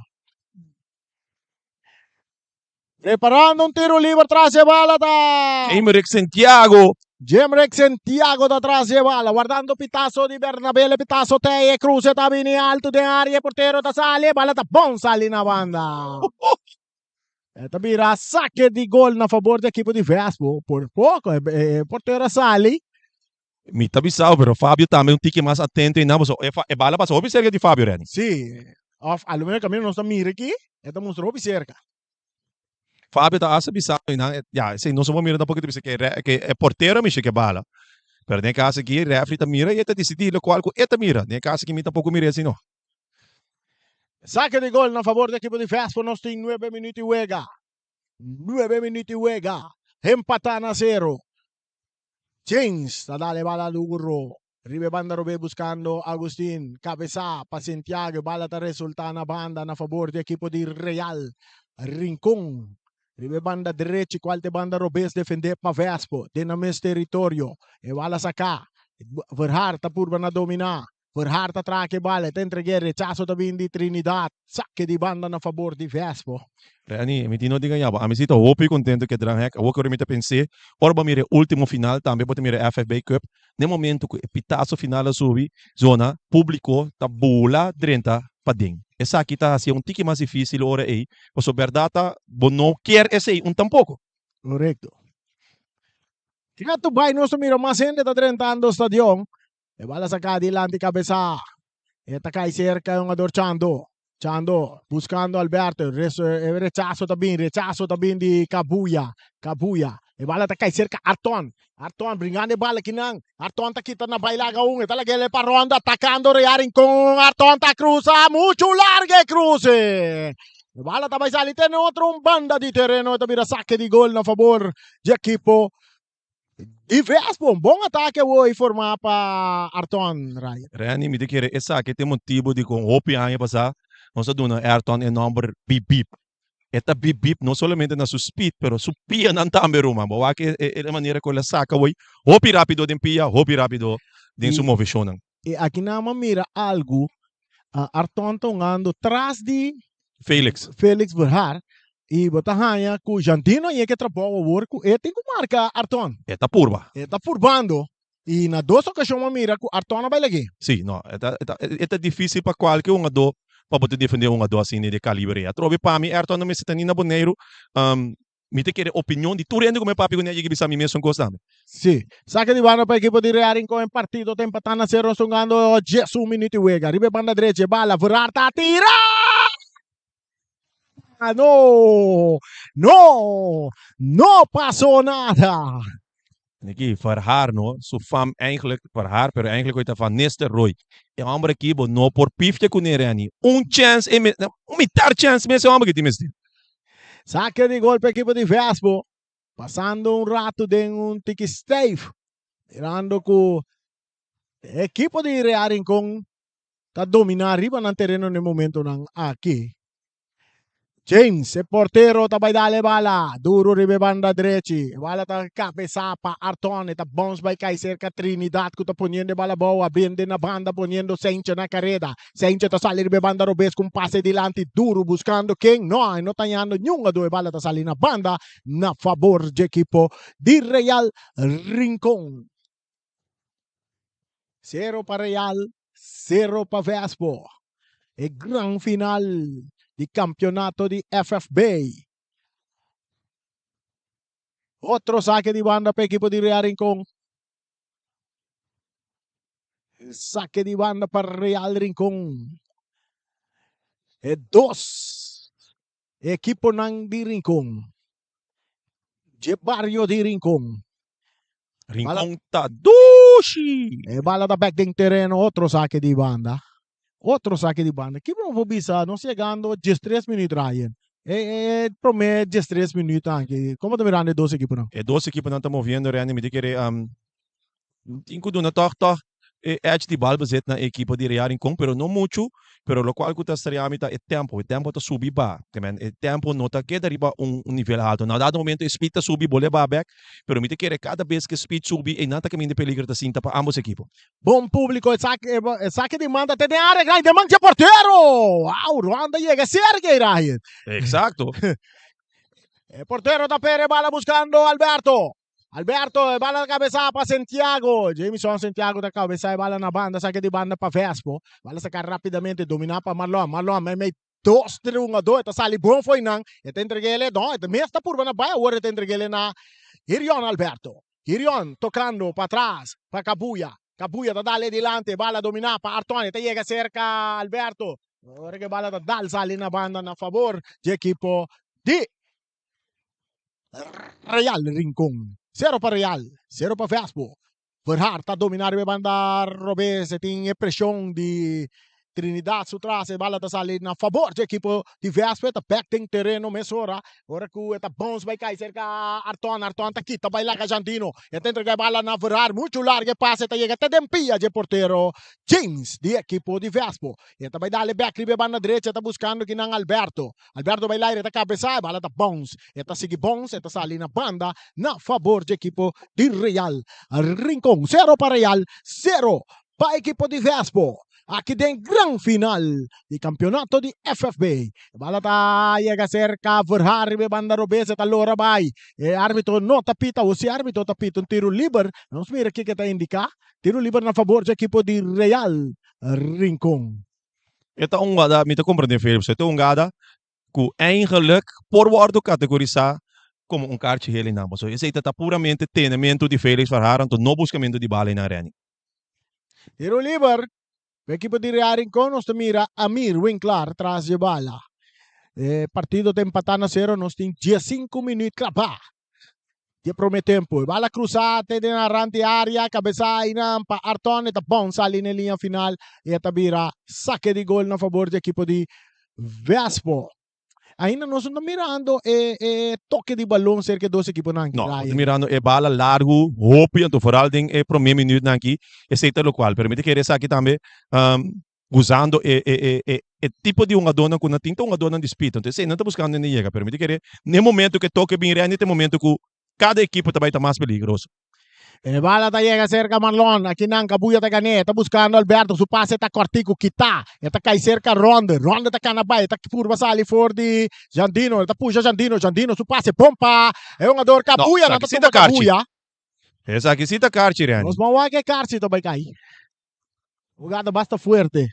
Preparando un tiro liber tras e bala ta. Jemerick Santiago. Jemerick Santiago ta tras e bala. Wardando pitazo di Bernabé. E pitazo tei. E cruce ta bini alto den area. E portero ta sali. E bala ta bon sali na banda. E ta bira sake di gol na fabor di ekipo di Vespo. Por poko e portero a sali. Mi ta bisao, pero Fabio tambe un tiki mas atento einan, pasobra e e bala pasa hopi serka di Fabio, Renny. Sí, of a lo meno kaminda nos ta mira aki, e ta mustra hopi serka. Fabio ta hasta bisao einan, ya, esei nos no por mira tampoco, ta bisa ke e ke e portero a mishi ke bala. Pero den e kaso aki, refri ta mira i e ta disidí lokual ku e ta mira. Den e kaso aki mi tampoco mira esei no. Sake di gol na fabor di ekipo di Vespo. Nos tin nuebe minuut di wega. Nuebe minuut di wega. Empatá na sero. James ta dal e bala duro. Riba e banda robé buskando Agustin. Kabesá pa Santiago. E bala ta resultá na banda na fabor di ekipo di Real Rincon. Riba e banda drechi kual ta e banda robes defendé pa Vespo. Den nan mes teritorio. E bala saká. Verhaar ta purba na dominá. Verhaar ta traha ke bala, e ta entreg'é, rechaso ta bin di Trinidad, sake di banda na fabor di Vespo. Reni, mi tin no diga yaba, ami si ta hopi contento ke Dranghek, awor ku mi ta pens'é, ora bo a mira e ultimo final, tambe bo ta mira e FFB Cup, n'e momento ku e pitazo final a subi, zona publico ta bula drenta paden. Esaki ta hasié un tiki mas dificil ora ei, pasobra berdad ta bo no kier esei un tampoco. Korekto. Rato bai nos ta mira mas hende ta drentando stadion. E bala saca dilanti cabeza. E ta cay cerca e hungador Chando. Chando buscando Alberto. E rechazo ta bin. Rechazo ta bin di Cabuya. Cabuya. E bala ta cay cerca Arton. Arton bringando e bala kinan. Arton ta kita na bailaga un. E ta lag'e pa Rondo atacando Real Rincon. Arton ta cruza. Mucho larga e cruze. E bala ta bay sali ten otro un banda di tereno. E ta bira saque di gol na favor di equipo Di Vespo, un bon atake awor formá pa Arton, Ryan. Randy, mi ta kere esaki ta e motibu di kon hopi aña pasá nos a duna Ayrton e nòmber Bip Bip. E ta bip bip no solamente na su speed pero su pianan tambe ruman. Bo wak e e manera ku el a saka awor hopi rápido den pia, hopi rápido den su moveshonnan. I aki nan a mira algu, Arton ta hungando tras di Felix. Felix Verhaar i bo ta haña ku Jandino a yega e trabou awor ku e tin ku marka Arton. E ta purba. E ta purbando i na dos okashon bo a mira ku Arton a bai lag'é. Sí, no, e ta, e ta, e ta difísil pa kualke hungadó pa bo ta defendé un hungadó asina di e kaliber ei. Atrobe pa mi Ayrton no mester ta ni na Boneiru. Mi ta kere opinion di tur hende ku mi a papia kuné a yega bisa mi mesun kos tambe. Sí. Sake di banda pa ekipo di Real Rincon en partido ta empatá na sero nos hungando 11 minuut di wega. Riba e banda drechi e bala Verhaar ta tira! No! No! No pasó nada! Niki, Verhaar no, su fam eigenlijk, Verhaar, pero eigenlijk hoy ta Van Nistelrooy. E homber aki bo no por pifia kuné Renny. Un chance, e me, un mitar chance mes e homber aki tin mester. Sake di gol pa ekipo di Vespo. Pasando un rato den un tiki stijf. Mirando ku e ekipo di Real Rincon ta domina riba nan tereno na e momentonan aki. James, e portero ta bai dal e bala. Duro riba e banda drechi. E bala ta kabesá pa Arton. E ta bounce bai kai serka Trinidad ku ta poniendo e bala abou. Abriendo na banda poniendo Sentje na kareda. Sentje ta sali riba e banda robes ku un pase dilanti duro buskando ken. No, e no ta hañando niun ado. E bala ta sali na banda na fabor dje ekipo di Real Rincon. Sero pa Real, sero pa Vespo. E gran final di campeonato di FFB. Otro sake di banda pa ekipo di Real Rincon. Sake di banda pa Real Rincon. E dos ekiponan di Rincon. Dje bario di Rincon. Rincon ta dushi! E bala ta bek den tereno, otro sake di banda. Otro sake di banda. Ki bo por bisa? Nos yegando diestres minuut, Ryan. E e prome diestres minuut aki. Como ta mirando e dos ekiponan? E dos ekiponan ta moviendo, Randy. Mi ta kere tin ku duna tòg tòg e edge di bal bezit na e ekipo di Real Rincon, pero no muchu. Pero lokual ku ta strea mi ta e tempo. E tempo ta subi ba. Te men e tempo no ta keda riba un nivel alto. Na dado momento e speed ta subi, bo leba bek. Pero mi ta kere kada bes ku e speed subi, einan ta kaminda e peligro ta sinta pa ambos ekipo. Bon publico, esaki esaki di manda te den area grandi, den man dje portero! Wow, Ruanda yega cerca ei Ryan. Exacto. E portero ta pere bala buscando Alberto. Alberto, e bala cabeza pa Santiago. Jameson Santiago ta cabeza e bala na banda, saki di banda pa Vespo. Bala saca rapidamente, domina pa Marlon. Marlon mei mei dos tres hungador, e ta sali bon fo'i nan. E ta entreg'ele, no, e ta mes ta purba na bai, awor e ta entreg'ele na Hirion Alberto. Hirion tocando pa tras pa Cabuya. Cabuya ta dale dilanti, bala domina pa Artoni, e ta yega cerca Alberto. Ora cu e bala ta dal sali na banda na favor di ekipo di Real Rincon. Cero pa Real, cero pa Vespo. Verhaar ta domina riba e banda robes, e tin e presion di Trinidad su tras, e bala ta sali na fabor dje ekipo di Vespo, e ta bek den tereno mesora, ora ku e ta bounce bai kai serka Arton, Arton ta kita bai laga Jandino, e ta entrega e bala na Verhaar, muchu larga e pase ta yega te den pia dje portero James di ekipo di Vespo, e ta bai dale bek riba e banda drecha, e ta buskando kinan Alberto, Alberto bai laire ta kabesá, e bala ta bounce, e ta sigui bounce, e ta sali na banda na fabor dje ekipo di Real Rincon. Sero pa Real, sero pa ekipo di Vespo. Aki den gran final di kampionato di FFB. E bala ta yega serka Verhaar riba e banda robes, e ta lora bai. E arbitro no ta pita, o si arbitro ta pita un tiro liber. Nos mira kiko e ta indiká. Tiro liber na fabor dje ekipo di Real Rincon. E ta un gada, mi ta comprende Philip, e ta un gada cu eigenlijk por wordo categorisa como un kaartje geel einan. Pasobra esey ta ta puramente tenemento di Felix Verhaar, anto no buscamento di bala einan Renny. Tiro liber pa ekipo di Real Rincon nos ta mira Amir Winklaar tras dje bala. E partido ta empata na sero nos tin diesinku minuut klaba di e prome tempo. E bala cruza te den arant di area cabeza einan pa Arton e ta bounce sali na e liña final y e ta bira sake di gol na fabor di ekipo di Vespo. Ainda nos no ta mirando e e toke di balon serka e dos ekiponan aki, No, nos ta Ryan. mirando e bala largu hopi, anto vooral den e prome minuutnan aki, esei ta lokual. Pero mi ta kere esaki tambe usando e e e e e tipo di hungadónan ku nan tin ta hungadónan di speed. Anto esei nan ta buskando hende yega. Pero mi ta kere n'e momento ku e toke bin rendi ta e momento ku kada ekipo ta bai ta mas peligroso. E bala ta yega serka Marlon, akinan Cabuya ta gan'é, e ta buskando Alberto, su pase ta kòrtiku, kitá, e ta kai serka Ronde, Ronde ta kana bai, e ta purba sali for di Jandino, e ta pusha Jandino, Jandino su pase bon pa e hungador No, Cabuya, nan esaki ta sí ta tumba karchi. Cabuya. Esaki sí ta karchi, Renny. Nos ban wak e karchi ta bai kai. Hugada basta fuerte.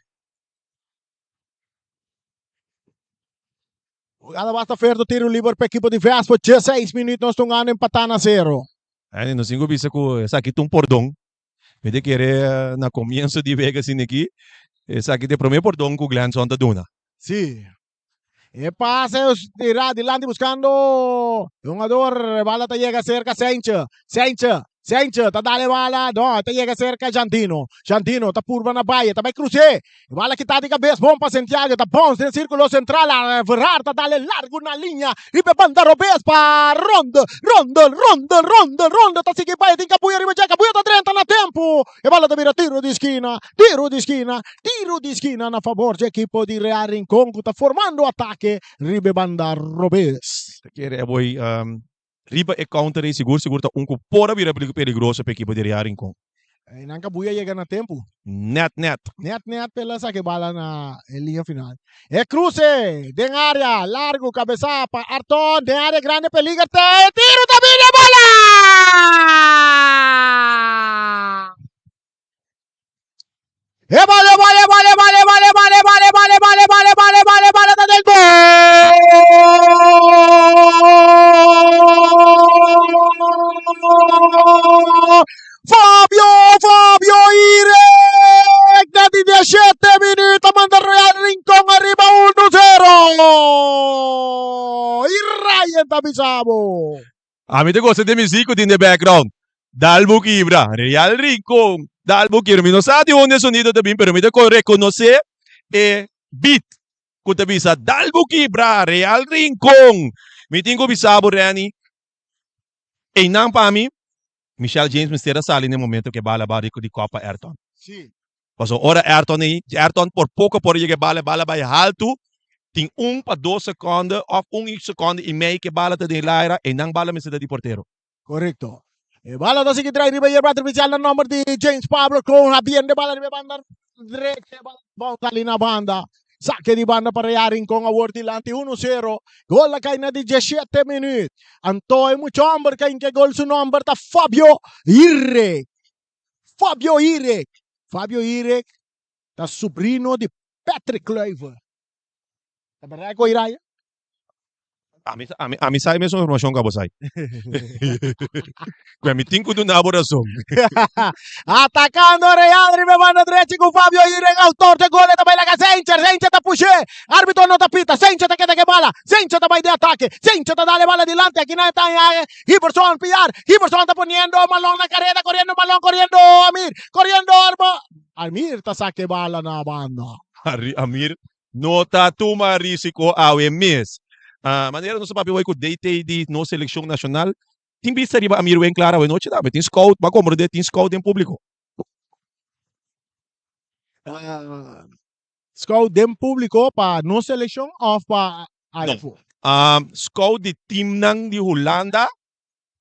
Hugada basta fuerte, tiro liber pa ekipo di Vespo, 16 minuut nos ta un gana empatá na sero. Andy, nos tin ku bisa ku esaki ta un pordon. Mi ta kere na komienso di wega asina aki, esaki ta e promé pordon ku Glenson ta duna. Sí. E pase tira dilanti buskando e hungador. E bala ta yega serka Sentje. Sentje, Sentje ta dal e bala. No, e ta yega serka Jandino. Jandino ta purba na bai, e ta bai krus'é. E bala kita di kabes bon pa Santiago, ta bounce den sirkulo sentral. Verhaar ta dal e largu na liña riba e banda robes pa Ronde. Ronde, Ronde, Ronde, Ronde ta sigui bai, tin Kabuya riba dje. Kabuya ta drenta na tempu. E bala ta bira tiro di skina, tiro di skina, tiro di skina na fabor dje ekipo di Real Rincon ku ta formando atake riba e banda robes. Ta kere e boi riba e counter ei sigur sigur ta un ku por a bira peligroso pa ekipo di Real Rincon. Einan Kabuya yega na tempu. Net net. Net net p'el a saka e bala na e liña final. E kruse den área largu kabesá pa Arton den área grandi peliger te e tiru ta bini e bala! E bala e bala e bala e bala e bala e bala e bala e bala e bala e bala e bala e bala e bala ta den gol! Fabio, Fabio Irek na di 17 minuut a manda Real Rincon ariba 1-0. Y Ryan ta bisa bo. Ami ta gosta di e muziek ku tin den background. Dal bo kibra, Real Rincon, dal bo kibra. Mi no sa di unda e sonido ta bin, pero mi ta rekonosé e beat ku ta bisa dal bo kibra, Real Rincon. Mi tin ku bisa bo, Renny, Einan pa mi, Michel James mester a sali na e momento ku e bala bai di kòp pa Ayrton. Sí. Pasobra ora Ayrton ei, Ayrton por poko por a yega e bala, e bala bai haltu, tin un pa dos sekonde òf un sekonde i mei ku e bala ta den laira, einan bala mester ta di portero. Korekto. E bala ta sigui trai riba yerba artifisial na nòmber di James Pablo Kroon habiendo e bala riba e banda drecha, e bala bon sali na banda. Sake di banda pa Real Rincon awor dilanti uno sero. Gol a kai na di diesshete minuut. Anto e mucha homber ka hinka e gol su nomber ta Fabio Irek. Fabio Irek. Fabio Irek ta subrino di Patrick Kluivert. Ta berdad ku Iraya? Ami, ami, ami sa e mesun informacion cu abo sa. Cu ami tin cu duna abo razon. Atacando Real riba e banda drechi cu Fabio Iren, autor de gol, e ta bai laga Zencher, Zencher ta pushe, arbitro no ta pita, Zencher ta keda ke bala, Zencher ta bai den atake, Zencher ta dale bala dilanti, aki nan ta Hiberson Piar, Hiberson ta poniendo Malon na careda, coriendo Malon, coriendo Amir, coriendo Arbo, Amir ta sake bala na banda. Amir No ta tuma risiko awe mes. Manera nos a papia awor ku DT di nos selekshon nashonal tin bista riba Amir Winklaar awe nochi tambe. Tin scout, bo a komprondé tin scout den públiko. Scout den públiko pa nos selekshon òf pa No. Scout di timnan di Hulanda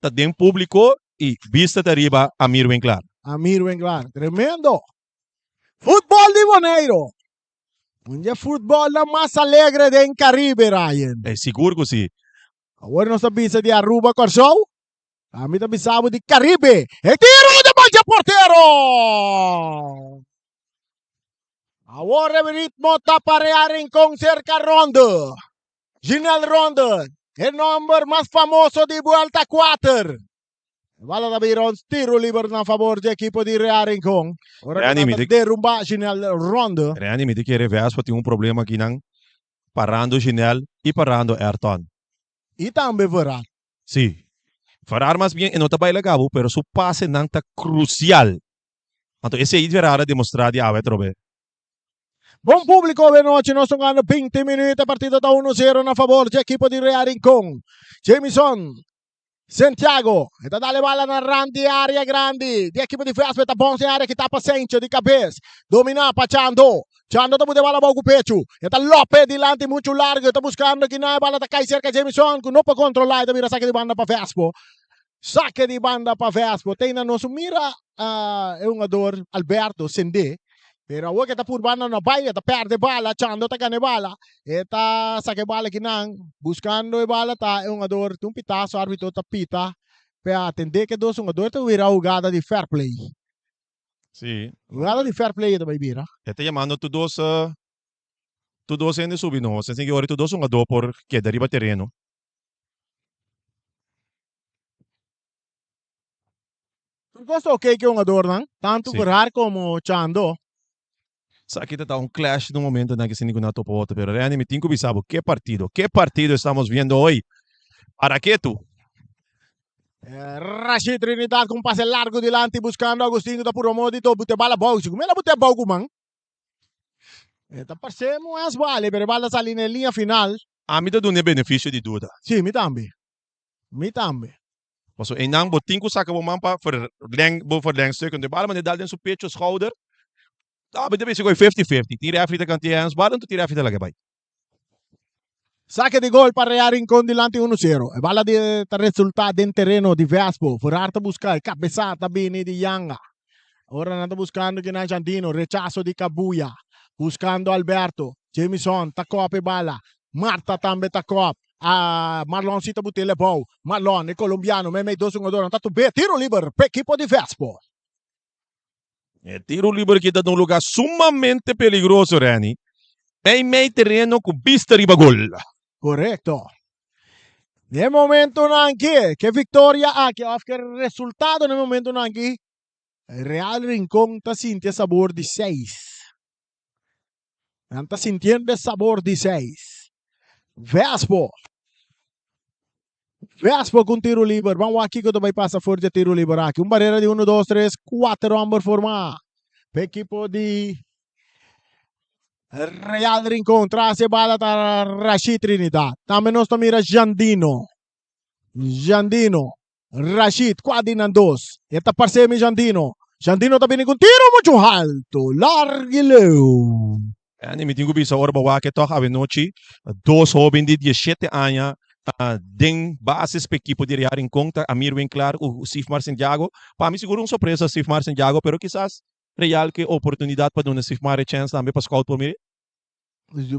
ta den públiko i bista ta riba Amir Winklaar. Amir Winklaar, tremendo! Futbol di Boneiru. Un dje futbolnan mas alegre den Caribe, Ryan. E sigur ku si. Awor nos ta bisa di Aruba, Kòrsou. Ami ta bisa bo di Caribe. E tiro di bal dje portero! Awor e ritmo ta parea Rincon serka Ronde. Ginel Ronde, e nomber mas famoso di Buelta 4. Bala ta bira un tiro liber na favor di ekipo di Real Rincon. Ora ku nan ta derumba Ginel Ronde. Randy, mi ta kere Vespa tin un problema akinan parando Ginel i parando Ayrton. I tambe Ferrar. Si. Ferrar mas bien e no ta baila cabo, pero su pasenan ta crucial. Anto esei Ferrar a demostra di awe atrobe. Bon publico awe nochi nos ta gana 20 minuut e partido ta uno zero na favor dje ekipo di Real Rincon. Jamison Santiago e ta dale bala na rand di area grandi di ekipo di Vespa e ta bons den area kita pa Sencho di kabes domina pa Chando Chando ta bute bala abou ku pechu e ta lope dilanti muchu largu e ta buskando kina e bala ta kai serka Jamison ku no por kontrola e ta bira sake di banda pa Vespo sake di banda pa Vespo te na nos mira e hungador Alberto sende Pero awor ke ta purba nan no bai, e ta perde bala, Chando ta gana e bala, e ta saka e bala kinan, buskando e bala ta e hungador, tin un pitaso arbitro ta pita pe atende ke dos hungador ta wira hugada di fair play. Si. Hugada di fair play e ta bai bira. E ta yamando tur dos tur dos hende subi no, sensi ke ora tur dos hungador por keda riba tereno. Tur kos ta ok ku e hungadornan, tantu Sí. Verhaar komo Chando. Esaki ta ta un clash den un momentonan ke sin ninguna topa otro, pero Randy mi tin ku bisa bo ke partido, ke partido estamos viendo hoy. Para ke tu? Rashid Trinidad ku un pase largu dilanti buskando Agustin ku ta purba modo di to bute bala abou. Si ku mira bute abou ku man. E ta parse mu es bale, pero e bal ta sali na e liña final. Ami ta duna e beneficio di duda. Sí, mi tambe. Mi tambe. Pasobra einan bo tin ku saka bo man pa verleng bo verlengstuk. Anto e bala manda e dal den su pecho, schouder. Ta mi ta bisa ku e fifty fifty. Tin refri ta kanti hands bal anto tin refri ta laga bai. Sake di gol pa Real Rincon dilanti uno sero. E bala di ta resulta den tereno di Vespo. Ferrar ta buska e kabesa ta bini di Yanga. Ora nan ta buskando kinan Jandino. Rechaso di Kabuya. Buskando Alberto. Jamison ta kop e bala. Marta tambe ta kop. A Marlon si ta buti lebou. Marlon, e colombiano, meimei dos hungadornan ta tub'é tiro liber p'e ekipo di Vespo. E tiro liber aki ta na un lugar sumamente peligroso, Renny. Meimei tereno ku bista riba gol. Korekto. Den e momentonan aki, ke victoria aki of ke resultado den e momentonan aki, Real Rincon ta sinti e sabor di seis. Nan ta sintiendo e sabor di seis. Vespo. Vespo ku un tiro liber. Ban wak kiko ta bai pasa for di e tiro liber aki. Un barera di uno, dos, tres, kuater homber forma pa ekipo di Real Rincon. Tras e bala ta Rashid Trinidad. Tambe nos ta mira Jandino. Jandino. Rashid, kua di nan dos? E ta parse mi Jandino. Jandino ta bini ku un tiro muchu haltu, largu i leu. Andy, mi tin ku bisa ora bo wak e tòg awenochi dos hóben di dieshete aña den basis pa ekipo di Real Rincon ta Amir Winklaar ku Sifmar Santiago. Pa mi sigur un sorpresa Sifmar Santiago, pero kisas Real ke oportunidat pa duna Sifmar e chèns tambe pa scout por mira.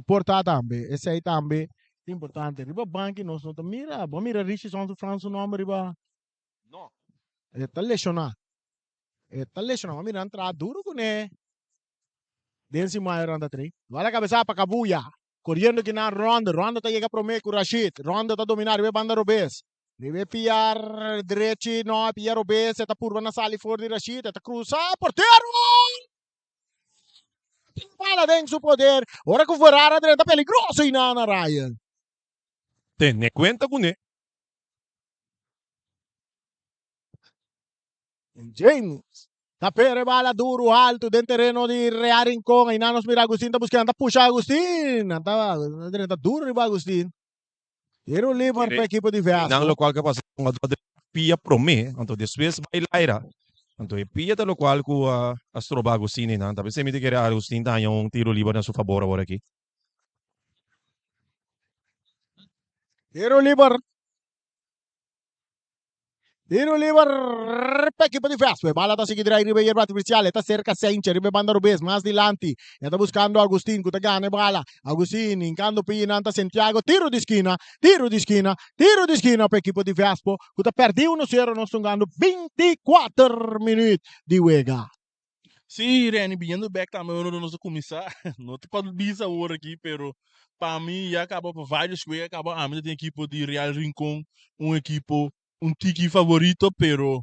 Por ta tambe, esei tambe ta importante. Riba banki nos no ta mira, bo a mira Richie Sonsu Frans su nomber riba? No. E ta lesioná. E ta lesioná. Bo a mira nan traha duro kuné den siman rònt atrí. Bala kabesá pa Kabuya. Koriendo kinan Rondo. Rondo ta yega promé ku Rashid. Rondo ta dominá riba e banda robes. Riba e pia drechi, no, e pia robes. E ta purba na sali for di Rashid. E ta krusa. Portero! Bala den su poder. Ora ku Ferrara drenta peligroso i nana Ryan. Tene kuenta kuné. James ta pere bala duru altu den tereno di Real Rincon. Einan nos mira Agustin ta buska, nan ta pusha Agustin. Nan ta drenta duru riba Agustin. Tiro liber pa ekipo di Nan Vespo. lokual ku a pasa un jugador pia promé, anto despues bai laira. Anto e pia ta lokual ku a stroba Agustin einan. Ta pensé mi ta kere Agustin ta haña un tiro liber na su fabor awor aki. Tiro liber. Tiro liber pa ekipo di Vespo. E bala ta sigui drai riba e yerba artificial. E ta serka Senche riba e banda robes. Mas dilanti e ta buskando Agustin ku ta gana e bala. Agustin hinkando pie nan ta Santiago. Tiro di skina, tiro di skina, tiro di skina pa ekipo di Vespo ku ta pèrdí uno sero. Nos tungando 24 minuut di wega. Sí, Renny, biniendo bek tambe ora nos a kuminsá, no ta pa bisa awor aki, pero pa mi ya kaba pa varios wega kaba ami ta tin ekipo di Real Rincon, un ekipo un tiki favorito, pero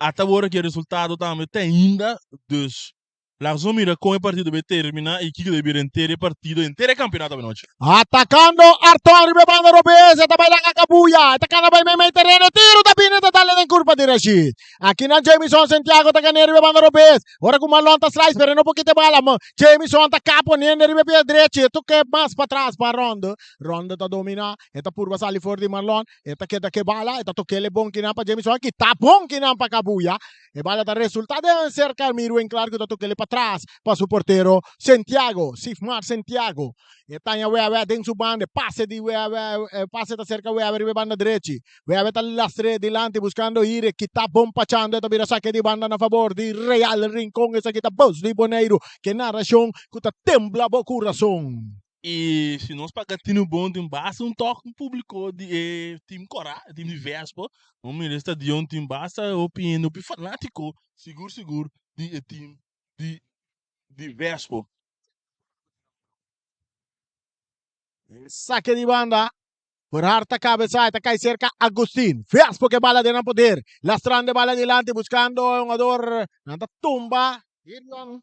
ata awor aki e resultado tambe ta ainda, dus Laga nos mira kon e partido bay termina y kiko debe bira henter e partido, henter e campeonato abanochi. Atacando Arton riba e banda robes, e ta bai laga Cabuya, e ta cana bai meimei tereno, e tiro ta bini ta dale den curpa di Rashid. Akinan Jamison Santiago ta gane riba e banda robes, ora cu Marlon ta slice pero e no por kita e bala, Jamison ta capo nende riba e pia drechi, e toke mas patras pa Rondo, Rondo ta domina, e ta purba sali for di Marlon, e ta keda ke bala, e ta tokele bon kinan pa Jamison, kita bon kinan pa Cabuya, E bala ta resulta den serka Mirwin Clark ku ta tokele patras pa su portero Santiago, Sifmar Santiago. E taña Wewe den su banda, e pase di Wewe, e pase ta serka Wewe riba e banda drechi. Wewe ta lastre dilanti buskando Ire, kita bon pachando e ta bira sake di banda na fabor di Real Rincon. Esaki ta bos di Boneiru, ke narashon ku ta tembla bo kurason. I si nos paga tinu bon tin basta un tok publico di e team Cora, e team di Vespo. Nos mira e stadion tin basta hopi hende, hopi fanatico, sigur sigur di e team di di Vespo. E sake di banda Gerhard ta kabesá, e ta kai serka Agustin. Vespo ke bala den nan poder. Lastrando e bala dilanti buskando e hungador. Nan ta tumba. Irion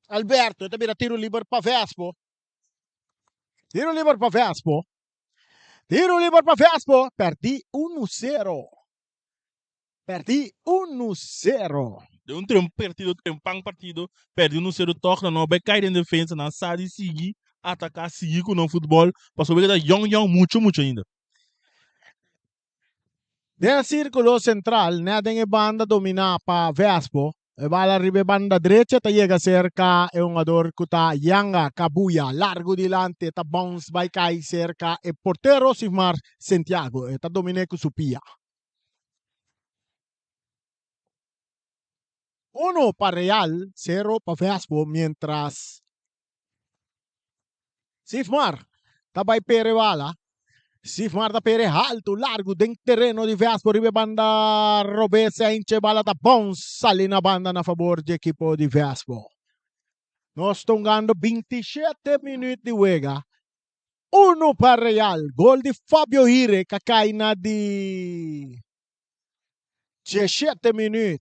Alberto, e ta bira tiro liber pa Vespo. Tiro liber pa Vespo. Tiro liber pa Vespo. Perdí 1-0. Perdí 1-0. Den un tren partido, trempan partido, perdí 1-0 tòg nan no bai kai den defensa, nan sa di sigui ataká, sigui ku nan futbòl, pasobra e ta yòn yòn mucho mucho ainda. Den e sirkulo sentral, nèt den e banda dominá pa Vespo, e bala riba e banda drecha ta yega serka e hungador ku ta Yanga Kabuya. Largu dilanti e ta bounce bai kai serka e portero Sifmar Sentiago. E ta dominé ku su pia. Uno pa Real, sero pa Vespo, mientras Sifmar ta bai pere bala. Sifmar ta pere haltu, largu den tereno di Vespo riba e banda robes. Eintje bala ta bounce sali na banda na fabor di ekipo di Vespo. Nos ta hungando 27 minuut di wega. Uno pa Real. Gol di Fabio Hire ka kai na di 17 minuut.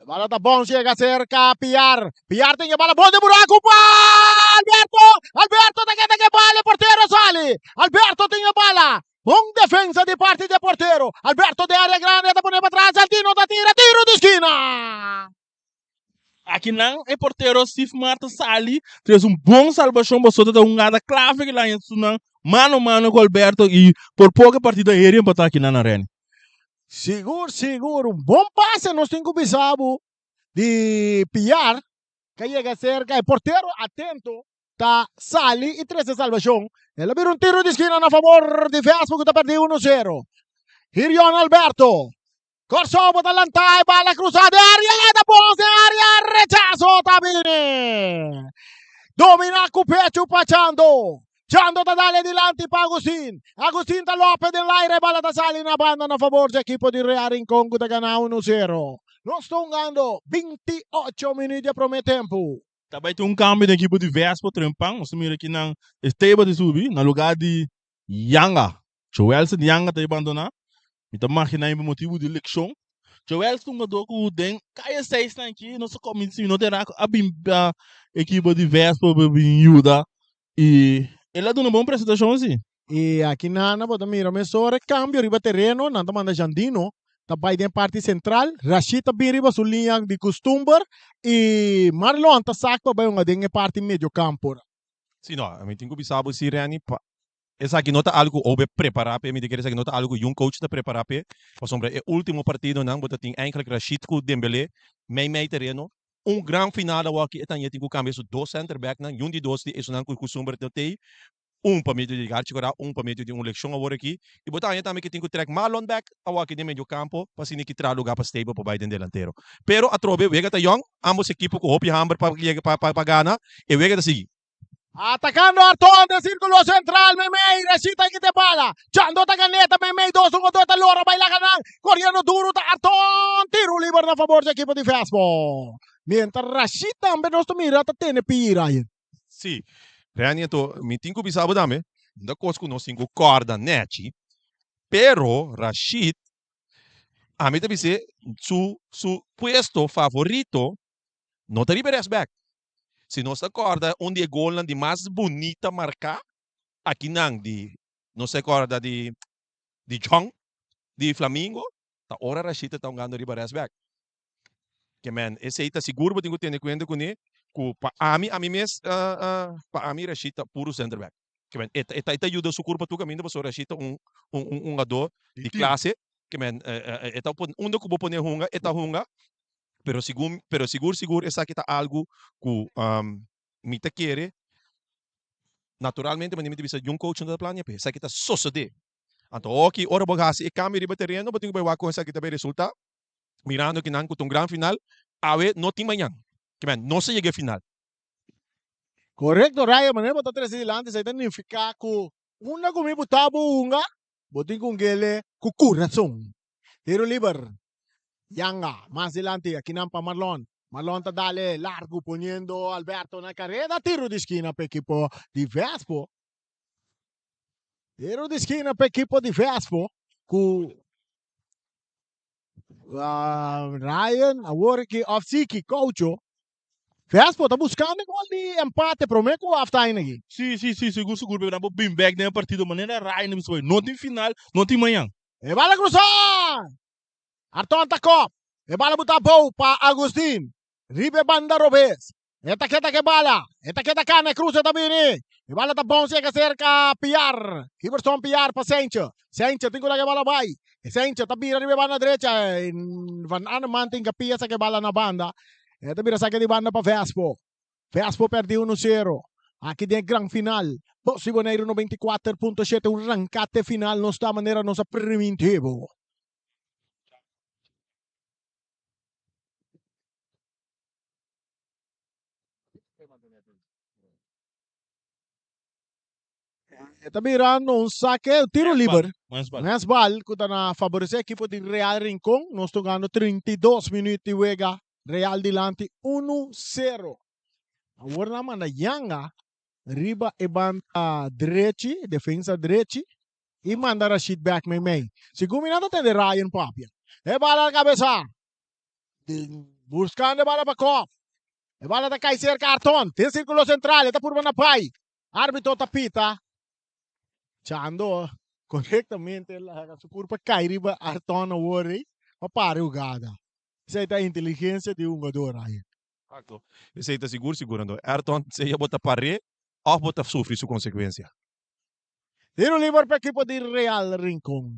Bala ta bon llega cerca Piar. Piar tiene bala bon de buraco pa Alberto. Alberto ta keda ke bala portero sali. Alberto tiene bala. Bon defensa di parti de portero. Alberto de área grande ta pone para atrás. Altino ta tira tiro de esquina. Aki nan e portero Steve Marta sali tres un bon salbashon pasobra ta un hungada klave ku el haña su nan mano mano ku Alberto i por poko e partido a heri empatá aki nan na Renny. Sigur sigur un bon pase nos tin ku bisa bo di Piar ka yega serka e portero atento ta sali i trese salbashon. El a bira un tiro di skina na fabor di Vespo ku ta pèrdí uno sero. Hirion Alberto Kòrsou bo ta lantá e bala krusá den área e ta bons den área rechaso ta bini. Dominá ku pechu pa Chando. Chando ta dale dilanti pa Agustin. Agustin ta lope den laire e bala ta sali na banda na fabor dje ekipo di Real Rincon ku ta gana uno sero. Nos ta hungando 28 minüt dje promé tempu. Ta bai tin un kambio den ekipo di Vespo Trempan. Nos ta mira kinan Esteban ta subi na lugá di Yanga. Joelson Yanga ta e bandoná. Mi ta maginá e motibu di lekshon. Joelson ta un hungadó ku den kaya seisnan aki nos a kominsá mi no ta era a bin pa ekipo di Vespo pa bin yuda i el a duna bon presentashon si. I aki nan bo ta mira mesora e kambio riba tereno, nan ta manda Jandino ta bai den parti sentral, Rashid ta bin riba su liña di kustumber i Marlon ta sak pa bai hunga den e parti mediokampo. Si no, mi tin ku bisa bo si Renny, pa Esaki no ta algu ku OB prepará p'e, mi ta kere esaki no ta algu ku Young Coach ta prepará p'e, pasobra e último partidonan bo ta tin eindelijk Rashid ku Dembélé mei mei tereno. Un gran final awor aki e taña tin ku kambia su dos centerbacknan, yun di dos di esunnan ku kustumber no t'ei, un pa medio di Garchi Corá, un pa medio di un lekshon awor aki, i bo ta haña tambe ku tin ku trèk Marlon bèk awor aki den medio kampo pa asina ki traha lugá pa Stable por bai den delantero. Pero atrobe wega ta yòn, ambos ekipo ku hopi hamber pa yega pa gana, e wega ta sigui. Atacando Arton den circulo central meimei Rashid a kita e bala Chando ta ganeta meimei dos un otro ta lora bai laga nan coriendo duro ta Arton tiro liber na favor di ekipo di Vespo mientras Rashid tambe nos ta mira ta tene pi Ryan. Si, Renny anto mi tin ku bisa bo tambe, un ta kos ku nos tin ku kòrda nèchi, pero Rashid ami ta bis'é su su puesto favorito no ta riba e rèksbèk. Si nos ta kòrda un di e golnan di mas bunita marká akinan di nos ta kòrda di di Jong di Flamingo ta ora Rashid ta hungando riba rèksbèk. Ke men esei ta sigur bo tin ku tene kuenta kuné ku pa ami ami mes pa ami Rashid ta puru sènterbèk. Ke men e ta e ta yuda su kurpa tur kaminda pasobra Rashid ta un un un hungadó di klase. Ke men e ta unda ku bo pone hunga e ta hunga. Pero sigun, pero sigur sigur esaki ta algu ku mi ta kere naturalmente manera mi ta bisa yun coach no ta plania p'e, esaki ta sosodé. Anto oki ora bo hasi e kambio riba tereno bo tin ku bai wak kon esaki ta bai resultá, mirando kinan ku ta un gran final, awe no tin mañan. Ke men, nos a yega e final. Korekto Ryan, manera bo ta trese dilanti esei ta nifiká ku unda ku mi bo ta bo hunga, bo tin ku hung'el ku kurason. Tiro liber. Yanga mas dilanti akinan pa Marlon. Marlon ta dale largu poniendo Alberto na kareda. Tiro di skina pa ekipo di Vespo. Tiro di skina pa ekipo di Vespo ku uh, Ryan awor ki of Siki Coucho. Vespo ta buscando gol di empate prome ku halftime aki. Si, si, si, sigur, sigur, pero nan por bin bek den e partido manera Ryan a bisa bai. No tin final, no tin mañan. E bala krusa! Arton ta kop. E bala buta abou pa Agustin. Riba e banda robes. E ta keda ke bala. E ta keda kana e kruse ta bini. E bala ta bounce yega serka Piar. Hiberson Piar pa Sentje. Sentje tin ku laga e bala bai. Sentje ta bira riba e banda drecha. Van Arneman tin ke pia saka e bala na banda. E ta bira saka di banda pa Vespo. Vespo perdi uno sero. Aki den e gran final. Bos di Boneiru 94.7 un rankate final nos ta manera nos a priminti bo. E ta birando un sake, un tiro liber. Mes bal ku ta na faborece ekipo di Real Rincon. Nos tocando 32 minuut di wega. Real dilanti 1-0. Awor nan manda Yanga. riba e banda drechi, defensa drechi, i manda Rashid bek meimei. Segun mi nan ta tende Ryan papia. E bala na kabesa. Buskando e bala pa Kof. E bala ta kai serka Arton. Den sirkulo sentral e ta purba na bai. Arbitro ta pita. Chando korektamente laga su kurpa kai riba Arton awor ei pa para e hugada. Esei ta inteligensia di un hungador, Ryan. Exacto. Esei ta sigur sigur. Anto Ayrton sea bo ta par'é of bo ta sufri su konsekuensia. Tiro liber pa ekipo di Real Rincon.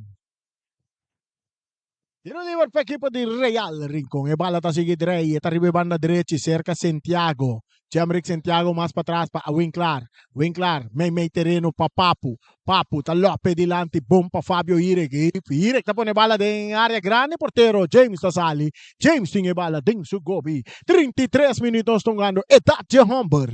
Tiro liber pa ekipo di Real Rincon. E bala ta sigui drei. E ta riba e banda drechi serka Santiago. Jemrick Santiago mas patras pa Winklar. Winklar mei mei tereno pa Papu. Papu ta lope dilanti bon pa Fabio Hirek. Hirek ta pone bala den area grandi. Portero James ta sali. James tin e bala den su gobi. 33 minuut nos ta hungando. Edat dje homber.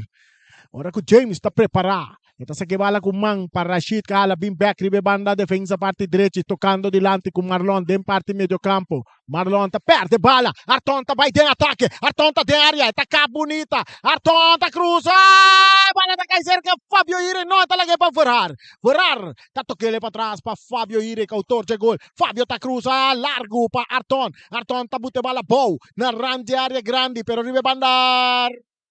Ora ku James ta prepara. E ta saki bala ku man pa Rashid Kala bin bek riba e banda defensa parti drechi tokando dilanti ku Marlon den parti mediokampo. Marlon ta perde bala. Arton ta bai den atake. Arton ta den area. E ta kap bunita. Arton ta krusa. E bala ta kai serka Fabio Ire. No, e ta lag'é pa Verhaar. Verhaar ta tok'é patras pa Fabio Ire, koutor dje gol. Fabio ta krusa largu pa Arton. Arton ta bute bala bou na rand dje area grandi pero riba e banda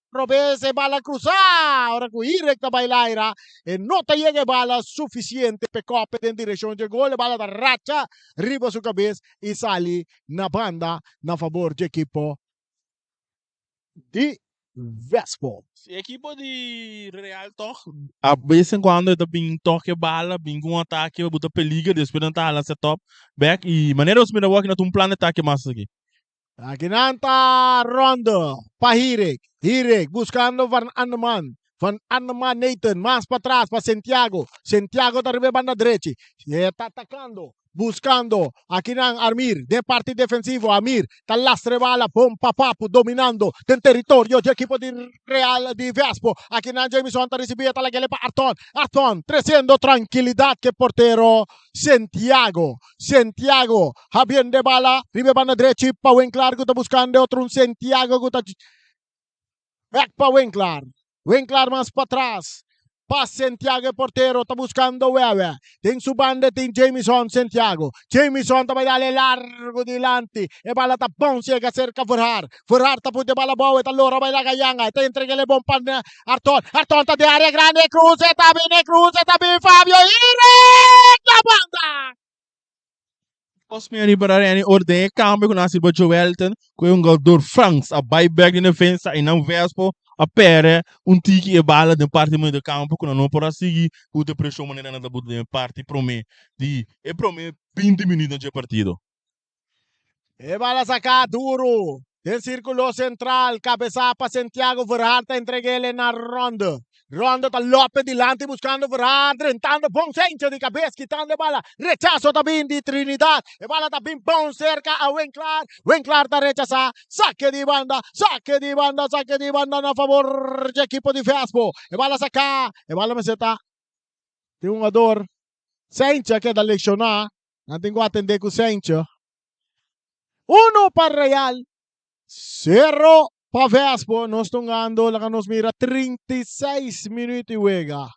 Robes e bala cruzá, ora cu Irek ta bay laira, e no ta yega e bala suficiente p'e kope den direccion dje gol, e bala ta racha riba su cabes y sali na banda na fabor dje ekipo di Vespo. Si ekipo di Real tog a bes en cuando e ta bin toke bala, bin cu un atake pa buta peliger, despues nan ta hala set up bek y manera nos mira awor aki no ta un plan de atake mas aki. Akinan ta Rondo pa Hirek. Hirek buscando Van Anneman. Van Anneman Nathan mas patras pa Santiago. Santiago ta riba e banda drechi. E ta atacando, buscando akinan Armir den parti defensivo. Amir ta lastra e bala bon pa Papu dominando den teritorio di ekipo di Real di Vespo. Akinan Jamison ta ricibi e ta lag'ele pa Arton. Arton treciendo trankilidad ke portero Santiago. Santiago habiendo e bala riba e banda drechi pa Winklar ku ta buskando e otro un Santiago ku ta bek pa Winklar. Winklar mas patras pa Santiago e portero ta buskando Wewe. Den su banda tin Jamison Santiago. Jamison ta bai dale largo dilanti. E bala ta bounce yega serka Verhaar. Verhaar ta punta e bala abou e ta lora bai laga Yanga. E ta entreg'el e bon pa Arton. Arton ta den area grandi e cruza e ta bin e cruza e ta bin Fabio Irek na banda. Os mi a ripará Reni ora den e kambio ku nan a sirba Joelton ku e hungador Frans a bai bek den defensa i nan Vespo a pèrdè un tiki e bala den parti medio kampo ku nan no por a sigui ku e preshon manera nan ta buta den e parti promé di e promé binti minütnan dje partido. E bala saká duru den sirkulo sentral, kabesá pa Santiago Verhaar ta entreg'é na Ronde. Ronde ta lope dilanti buskando Verhaar, drentando bon sencho di kabes, kitando e bala. Rechaso ta bin di Trinidad. E bala ta bin bon serka a Winklaar. Winklaar ta rechasá. Sake di banda, sake di banda, sake di banda na fabor dje ekipo di Vespo. E bala saká, e bala mester ta tin un hungador. Sencho a keda lekshoná. Nan tin ku atendé ku Sencho. Uno pa Real, sero pa Vespo. Nos ta hungando, laga nos mira, 36 minuut di wega.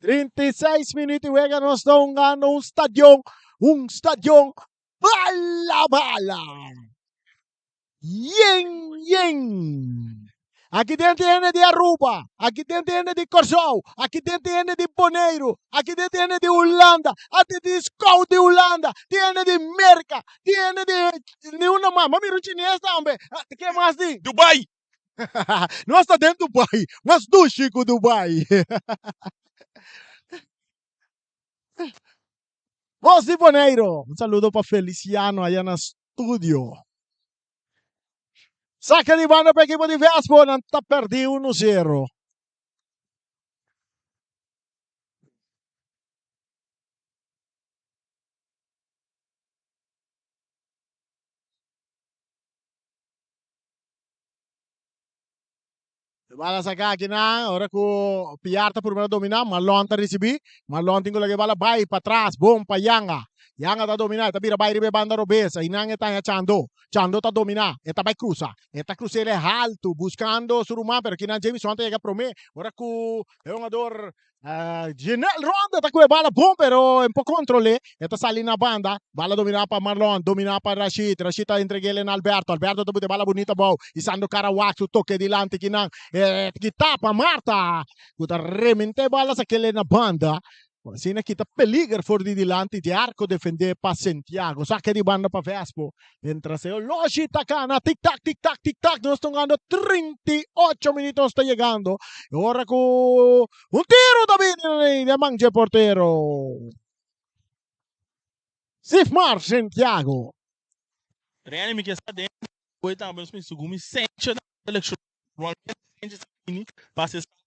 36 minuut di wega nos ta hungando un stadion, un stadion bala bala. Yen yen. Aki den tin hende di Aruba, aki den tin hende di Kòrsou, aki den tin hende di Boneiru, aki den tin hende di Hulanda, aki di scout di Hulanda, tin hende di Merka, tin hende di ni unda mas, m'a mira un chines tambe, ke mas tin? Dubai! Nos ta den Dubai, mas dushi ku Dubai. Bos di Boneiru, un saludo pa Feliciano aya na studio. Saque di banda pa ekipo di Vespo, nan ta perdi 1-0. Bala saca aki nan, ora cu Piar ta purba na domina, Marlon ta ricibi, Marlon tin cu laga e bala bay patras, bon pa Yanga. Yanga ta dominá, e ta bira bai riba e banda robes, einan e ta haña Chando. Chando ta dominá, e ta bai krusa. E ta krus'é el haltu, buskando su ruman, pero kinan Jamison ta yega promé. Ora ku e hungador Genel Ronda ta ku e bala bon, pero e no por kontrol'é. E ta sali na banda, bala dominá pa Marlon, dominá pa Rashid. Rashid ta entreg'é na Alberto, Alberto ta buta e bala bunita abou, isando Karawak su toke dilanti kinan. E kita pa Marta, ku ta rement'é e bala sak'é na banda. Asina kita peliger for di dilanti di arco defende pa Santiago. Saque di banda pa Vespo. Mientras e oloshi ta cana tic tac tic tac tic tac nos ta hungando 38 minuut nos ta yegando. E ora cu un tiro ta bini den man dje portero. Sifmar Santiago. Rene mi ke sa den koe tambe nos segun mi senche na seleccion normalmente senche sa bini pa haci esaki.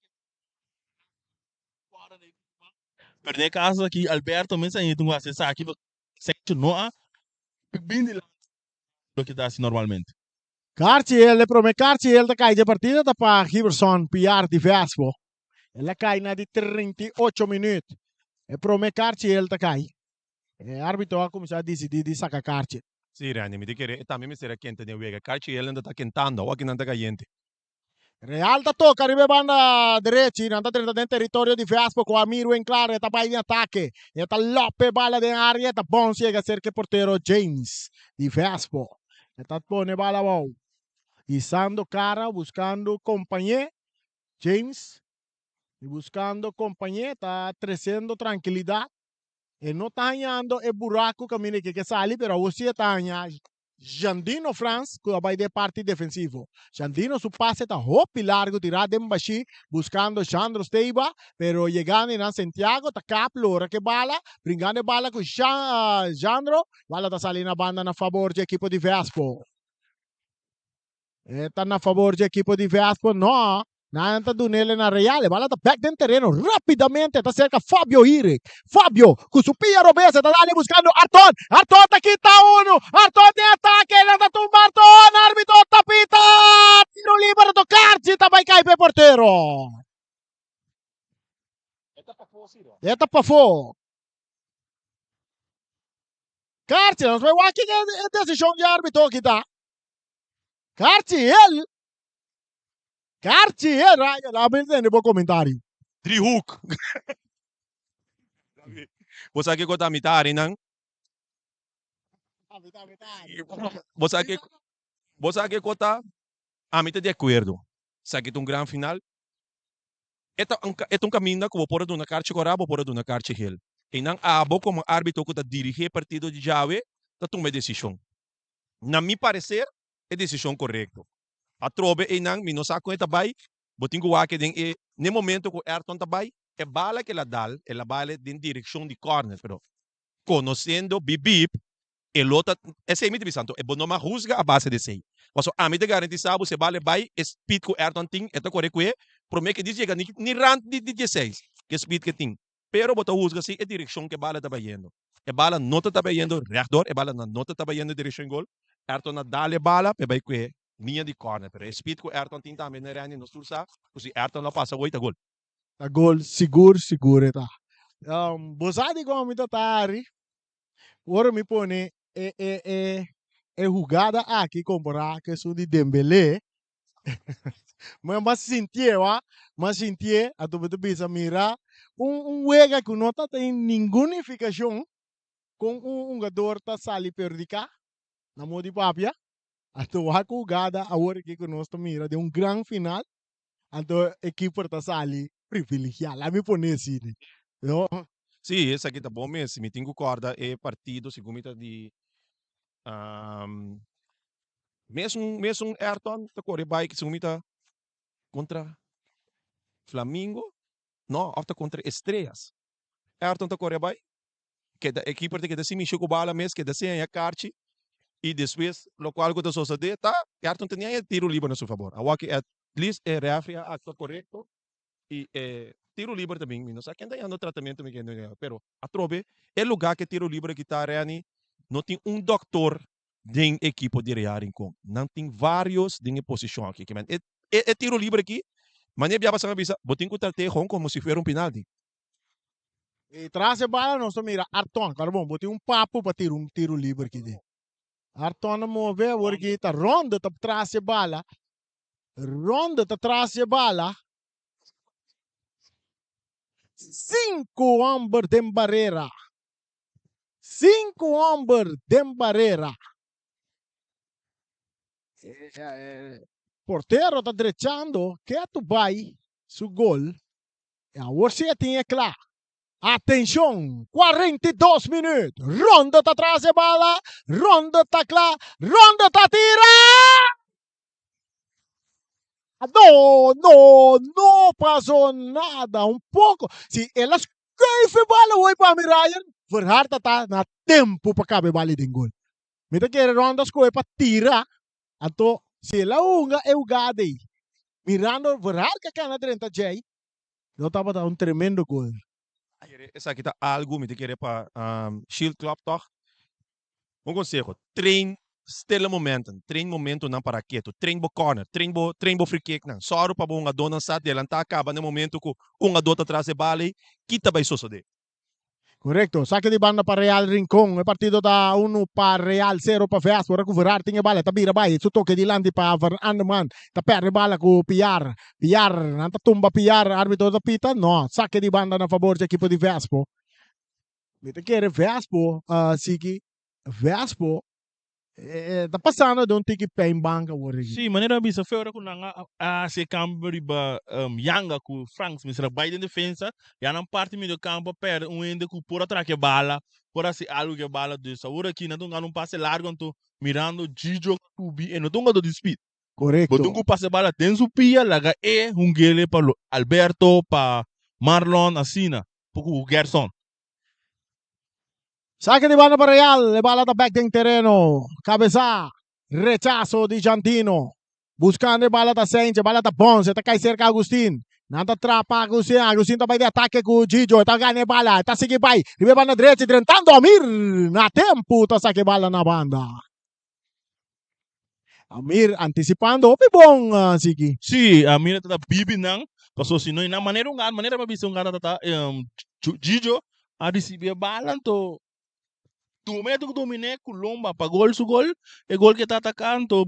Pero den e caso aki Alberto mes a yega haci esaki pasobra Sencho no a bin dilanti loke ta haci normalmente. Karchi el e prome karchi el ta kai dje partida ta pa Giberson Piar di Vespo. El a kai na di 38 minuut. E prome karchi el ta kai. E arbitro a kuminsá disidí di saka karchi. Sí, Randy, mi ta kere e tambe mester a kenta den wega. Karchi el nan ta kentando, awor aki nan ta kayente. Real ta toka riba e banda derechi, nan ta drenta den teritorio di Vespo ku Amir Winklar, e ta bai den atake, e ta lòp e bala den área, e ta bons yega serka e portero James di Vespo. E ta pone bala abou, hisando kara buskando kompañé, James i buskando kompañé ta tresiendo trankilidat, e no ta hañando e buraku kaminda e ke ke sali pero awor si e ta haña. Jandino Frans cu a bay den parti defensivo. Jandino su pase ta hopi largo tira den bashi buscando Jandro Steiba pero yegando eynan Santiago ta kap lora cu e bala bringando e bala cu Jandro bala ta sali na banda na fabor dje ekipo di Vespo. E ta na fabor dje ekipo di Vespo no. Nan ta dunele na Real. E bala ta bek den tereno rapidamente. Ta serka Fabio Hirik. Fabio ku su pia robes e ta dale buskando Arton. Arton ta kita unu. Arton den atake. Nan ta tumba Arton. Arbitro ta pita. Tiro liber to Karchi ta bai kai pa e portero. E ta pafó. Karchi, nos bai wak kiko e desishon di arbitro kita. Karchi el. Karchi e rayo la mi tende bo comentario. Driehoek. Bo sa kiko ta mitad arinan? Bo sa kiko bo sa kiko ta? Ami ta di akuerdo. Esaki ta un gran final. E ta un e ta un kaminda ku bo por a duna karchi kòrá, bo por a duna karchi hel. Einan abo komo árbitro ku ta dirigí e partido di djawe ta tuma e desishon. Na mi pareser e desishon korekto. Atrobe einan mi no sa kon e ta bai, bo tin ku wak den e n'e momento ku Ayrton ta bai, e bala ku el a dal, el a bal den direkshon di kòrner, pero konosiendo Bibib, e lo ta, esei mi ta bisa anto, e bo no mag husga a base di esei. Pasobra ami ta garantisa bo si e bala e bai, e speed ku Ayrton tin, e ta kore ku e prome ke dis yega ni ni rant di di dieseis, ku e speed ku e tin. Pero bo ta husga si e direkshon ku e bala ta bayendo. E bala no ta ta bayendo rechtdoor, e bala no ta ta bayendo direkshon gol, Ayrton a dal e bala pa e bai ku e liña di corner. Pero e speed ku Ayrton tin tambe na Randy nos tur sa ku si Ayrton lo pasa hoy ta gol. Ta gol sigur sigur e ta. Bo sa dikon mi ta ta hari? Ora mi pone e e e e hugada aki kompara ku esun di Dembele, mi a sintié wa, mi a sintié, anto mi ta bisa mira un un wega ku no ta tin ningun nifikashon kon un hungador ta sali perhudiká na modo di papia, anto wak ku hugada awor aki ku nos ta mira den un gran final, anto e keeper ta sali privilegiá, laat mi pone asina, no. Sí, esaki ta bon mes. Mi tin ku kòrda e partido segun mi ta di mesun mesun Ayrton ta kore bai segun mi ta kontra Flamingo, no, òf ta kontra Estrellas. Ayrton ta kore bai keda e keeper ta keda sin mishi ku bala mes, keda sin haña karchi i despues lokual ku ta sosodé ta Ayrton tenia e tiro liber na su fabor. Awor ki at least e refri a aktua korekto i e tiro liber ta bin, mi no sa ken ta hañando tratamentu mi ken pero atrobe e lugá ku e tiro liber aki ta Renny no tin un dòktor den ekipo di Real Rincon. Nan tin vários den e posishon aki. Ke men e e tiro liber aki manera bia pasá mi a bisa bo tin ku trat'é hon komo si fuera un pinalti. E tras e bala nos ta mira Arton. Claro bon, bo tin un papu pa tira un tiro liber ki di. Arton a move awor ki ta Rondo ta tras e bala. Rondo ta tras e bala. Sinku homber den barera. Sinku homber den barera. Portero ta drechando ketu bai su gol. E awor si e tin e kla. Atenshon! 42 minuut. Rondo ta tras e bala. Rondo ta kla. Rondo ta tira! No, no, no pasó nada. Un poko. Si el a skuif e bala hoy pa mi Ryan, Verhaar ta ta na tempu pa kaba e bala den gol. Mi ta kere Rondo a skohe pa tira. Anto si el a hunga e hugada ei, mirando Verhaar ke kana drenta djei, lo tabata un tremendo gol. Kere esaki ta algu mi ta kere pa Shield Club tog. Un conseho, train stille momenten, train momentonan para ketu, train bo corner, train bo train bo free kicknan. Sòru pa bo hungadónan sa delantá kaba na e momento ku un hungadó ta tras e bala ei, kita bai sosodé. Korekto, sake di banda pa Real Rincon. E partido ta unu pa Real, sero pa Vespo. Ora ku Verhaar tin e bala, e ta bira bai. Su toke dilanti pa Van Andeman. Ta pèrdè bala ku Piar. Piar, nan ta tumba Piar. Arbitro ta pita? No, sake di banda na fabor dje ekipo di Vespo. Mi ta kere Vespo sigui. Vespo ta pasando den un tiki pijnbank awor aki. Sí, manera a bisa fe ora ku nan a hasi e kambio riba Yanga ku Franks mester a bai den defensa, ya nan parti medio kampo a pèrdè un hende ku por a traka e bala, por hasi algu ku e bala. Dus awor aki nan ta hunga un pase largu anto mirando Gigio subi e no ta hungadó di speed. Korekto. Bo tin ku pasa e bala den su pia laga e hung'ele pa Alberto, pa Marlon asina, pa ku Gerson. Sake di banda pa Real, e bala ta bek den tereno. Kabesa, rechaso di Jantino. Buskando e bala ta Sainz, e bala ta Bons, e ta kai serka Agustin. Nan ta trapa Agustin, Agustin ta bai di atake ku Gigio, e ta gana e bala, e ta sigui bai riba e banda drechi, drentando Amir na tempu ta saka e bala na banda. Amir anticipando hopi bon sigui. Sí, Amir ta bibi nan, paso si no nan manera un gana, manera mi a bisa un gana ta Gigio a ricibi e bala anto tuma e ta domine cu lomba pa gol su gol, e gol ke ta ataca anto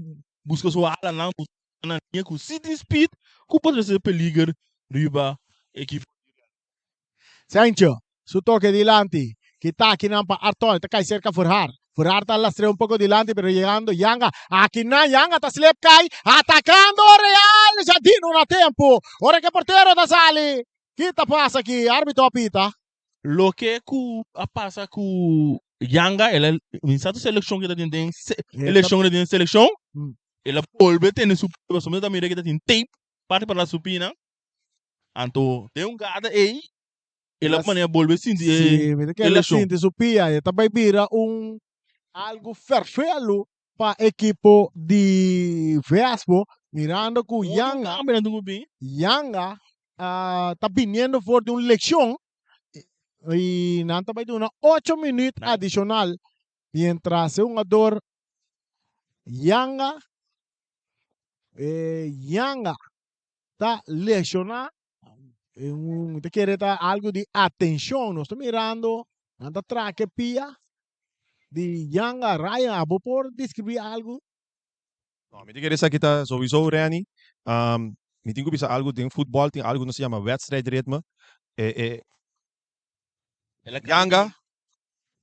busca su alanan, busca nan liña cu si tin speed cu por trece peliger riba ekipo. Sancho, su toke dilanti, kita akinan pa Arton, e ta kai serka Verhaar. Verhaar ta lastre un poko dilanti pero yegando Yanga, akinan Yanga ta slip kai, atakando Real, Jadino na tempu, ora ke portero ta sali, kita pasa aki, arbitro a pita. Loke ku a pasa ku Yanga, el a kuminsá su selekshon ke ta tin den elekshon ke ta tin den selekshon, el a bolbe tene su pasobra mi ta mira ke ta tin tape parti pa la su pina. Anto den un gada ei, el a manera bolbe sinti e Sí, mi ta kere e leshon. sinti su pia. E ta bai bira un algu ferfelu pa ekipo di Vespo, mirando ku Otro Yanga, cambio nan tuvo bin. Yanga ah, ta biniendo for di un lekshon i nan ta bai duna ocho minuut Nan- adishonal, mientras e hungador Yanga, eh, Yanga ta lesioná, mi ta kere ta algu di atenshon. Nos ta mirando, nan ta traka e pia di Yanga. Ryan, abo por deskribí algu? No, mi ta kere esaki ta souiso, Renny. Mi tin ku bisa algu, den futbòl tin algu nos ta yama wedstrijdritme. E, e Yanga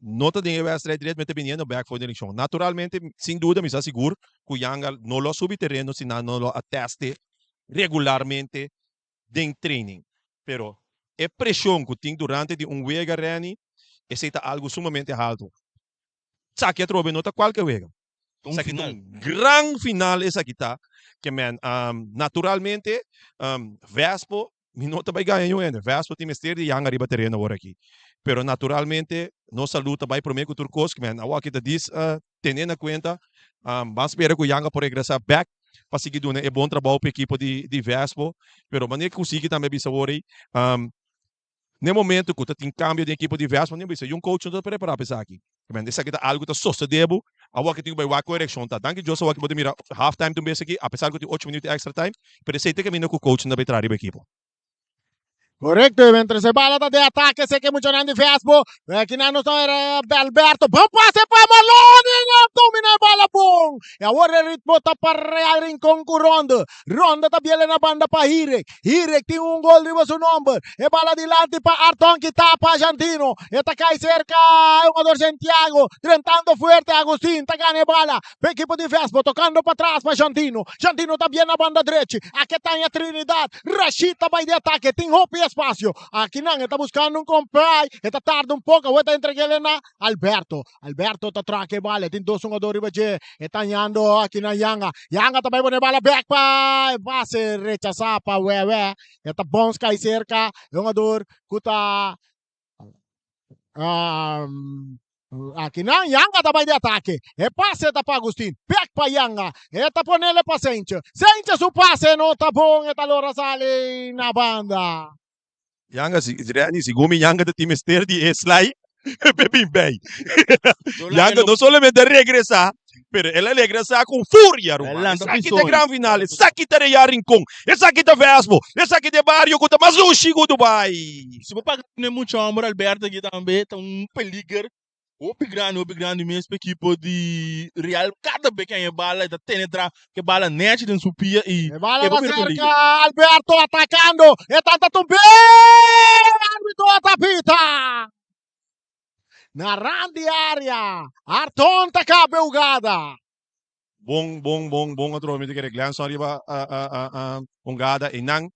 no ta den e wedstrijdritme, ta biniendo bek for di elekshon. Naturalmente, sin duda mi sa sigur ku Yanga no lo a subi tereno si nan no lo a teste regularmente den training. Pero e preshon ku tin durante di un wega, Renny, esei ta algu sumamente haltu. Esaki atrobe no ta kualke wega. Un Esaki ta final. un gran final esaki ta. Ke men, naturalmente, Vespo, mi no ta bai gaña niun hende. Vespo tin mester di Yanga riba tereno awor aki. Pero naturalmente, nos salud ta bai prome ku tur kos. Ke men, awor aki ta dis tene na kuenta. Ban spera ku Yanga por regresa bek pa sigui duna e bon trabou pa ekipo di Vespo. Pero manera ku sigui tambe bisa awor ei, N'e momento ku ta tin kambio den ekipo di Vespa, mi a bisa, Yun coach no ta prepará pa esaki. Amen. Esaki ta algu ta sosodé bo. Awor ki tin ku bai wak ku e reakshon ta. Danki Dios awor ki bo ta mira half time ta un bes aki, apesar ku tin ocho minuut extra time, pero esei ta e kaminda ku coachnan ta bai traha riba ekipo. Korekto, i mientras e bala ta den atake, seke muchanan di Vesbo. Akinan nos ta mira Alberto. Bon pase pa Malone! No domina e bala bon. I awor e ritmo ta pa Real Rincon ku Ronde. Ronde ta biele na banda pa Hirek. Hirek tin un gol riba su nomber. E bala dilanti pa Arton ki tapa Jantino. E ta kai serka e hungador Santiago. Drentando fuerte Agustin ta gana e bala. Pa ekipo di Vesbo tokando patras pa Jantino. Jantino ta biel na banda drechi. Aki ta haña Trinidad. Rashid ta bai di atake. Tin hopi espasio. Akinan e ta buskando un kompai. E ta tarda un poko. Awor e ta entreg'el na Alberto. Alberto ta traka e bala. E tin dos hungador riba dje. E ta hañando akinan Yanga. Yanga ta bai pone e bala bek pa e pase rechasá pa Wewe. E ta bons kai serka e hungador ku ta Akinan Yanga ta bai di atake. E pase ta pa Agustin. Bek pa Yanga. E ta ponele pa Sentje. Sentje su pase no ta bon. E ta lora sali na banda. Yanga si Renny segun mi Yanga ta tin mester di e slai p'e bin bay. Yanga no solamente a regresa pero el a regresa cu furia ruman. Esaki ta gran final, esaki ta Real Rincon, esaki ta Vesbo, esaki ta e bario cu ta mas lushi cu Dubai. Si bo paga tene mucha homber Alberto aki tambe ta un peliger hopi grandi hopi grandi mes pa ekipo di Real kada be ke haña e bala e ta tene tra ke bala nechi den su pia y E bala e ta por bira serka peliger. Alberto atacando e tanta tumbe arbitro ta pita na rand di area Arton ta cabe hugada. Bon bon bon bon atrobe mi ta kere Glenson riba hungada eynan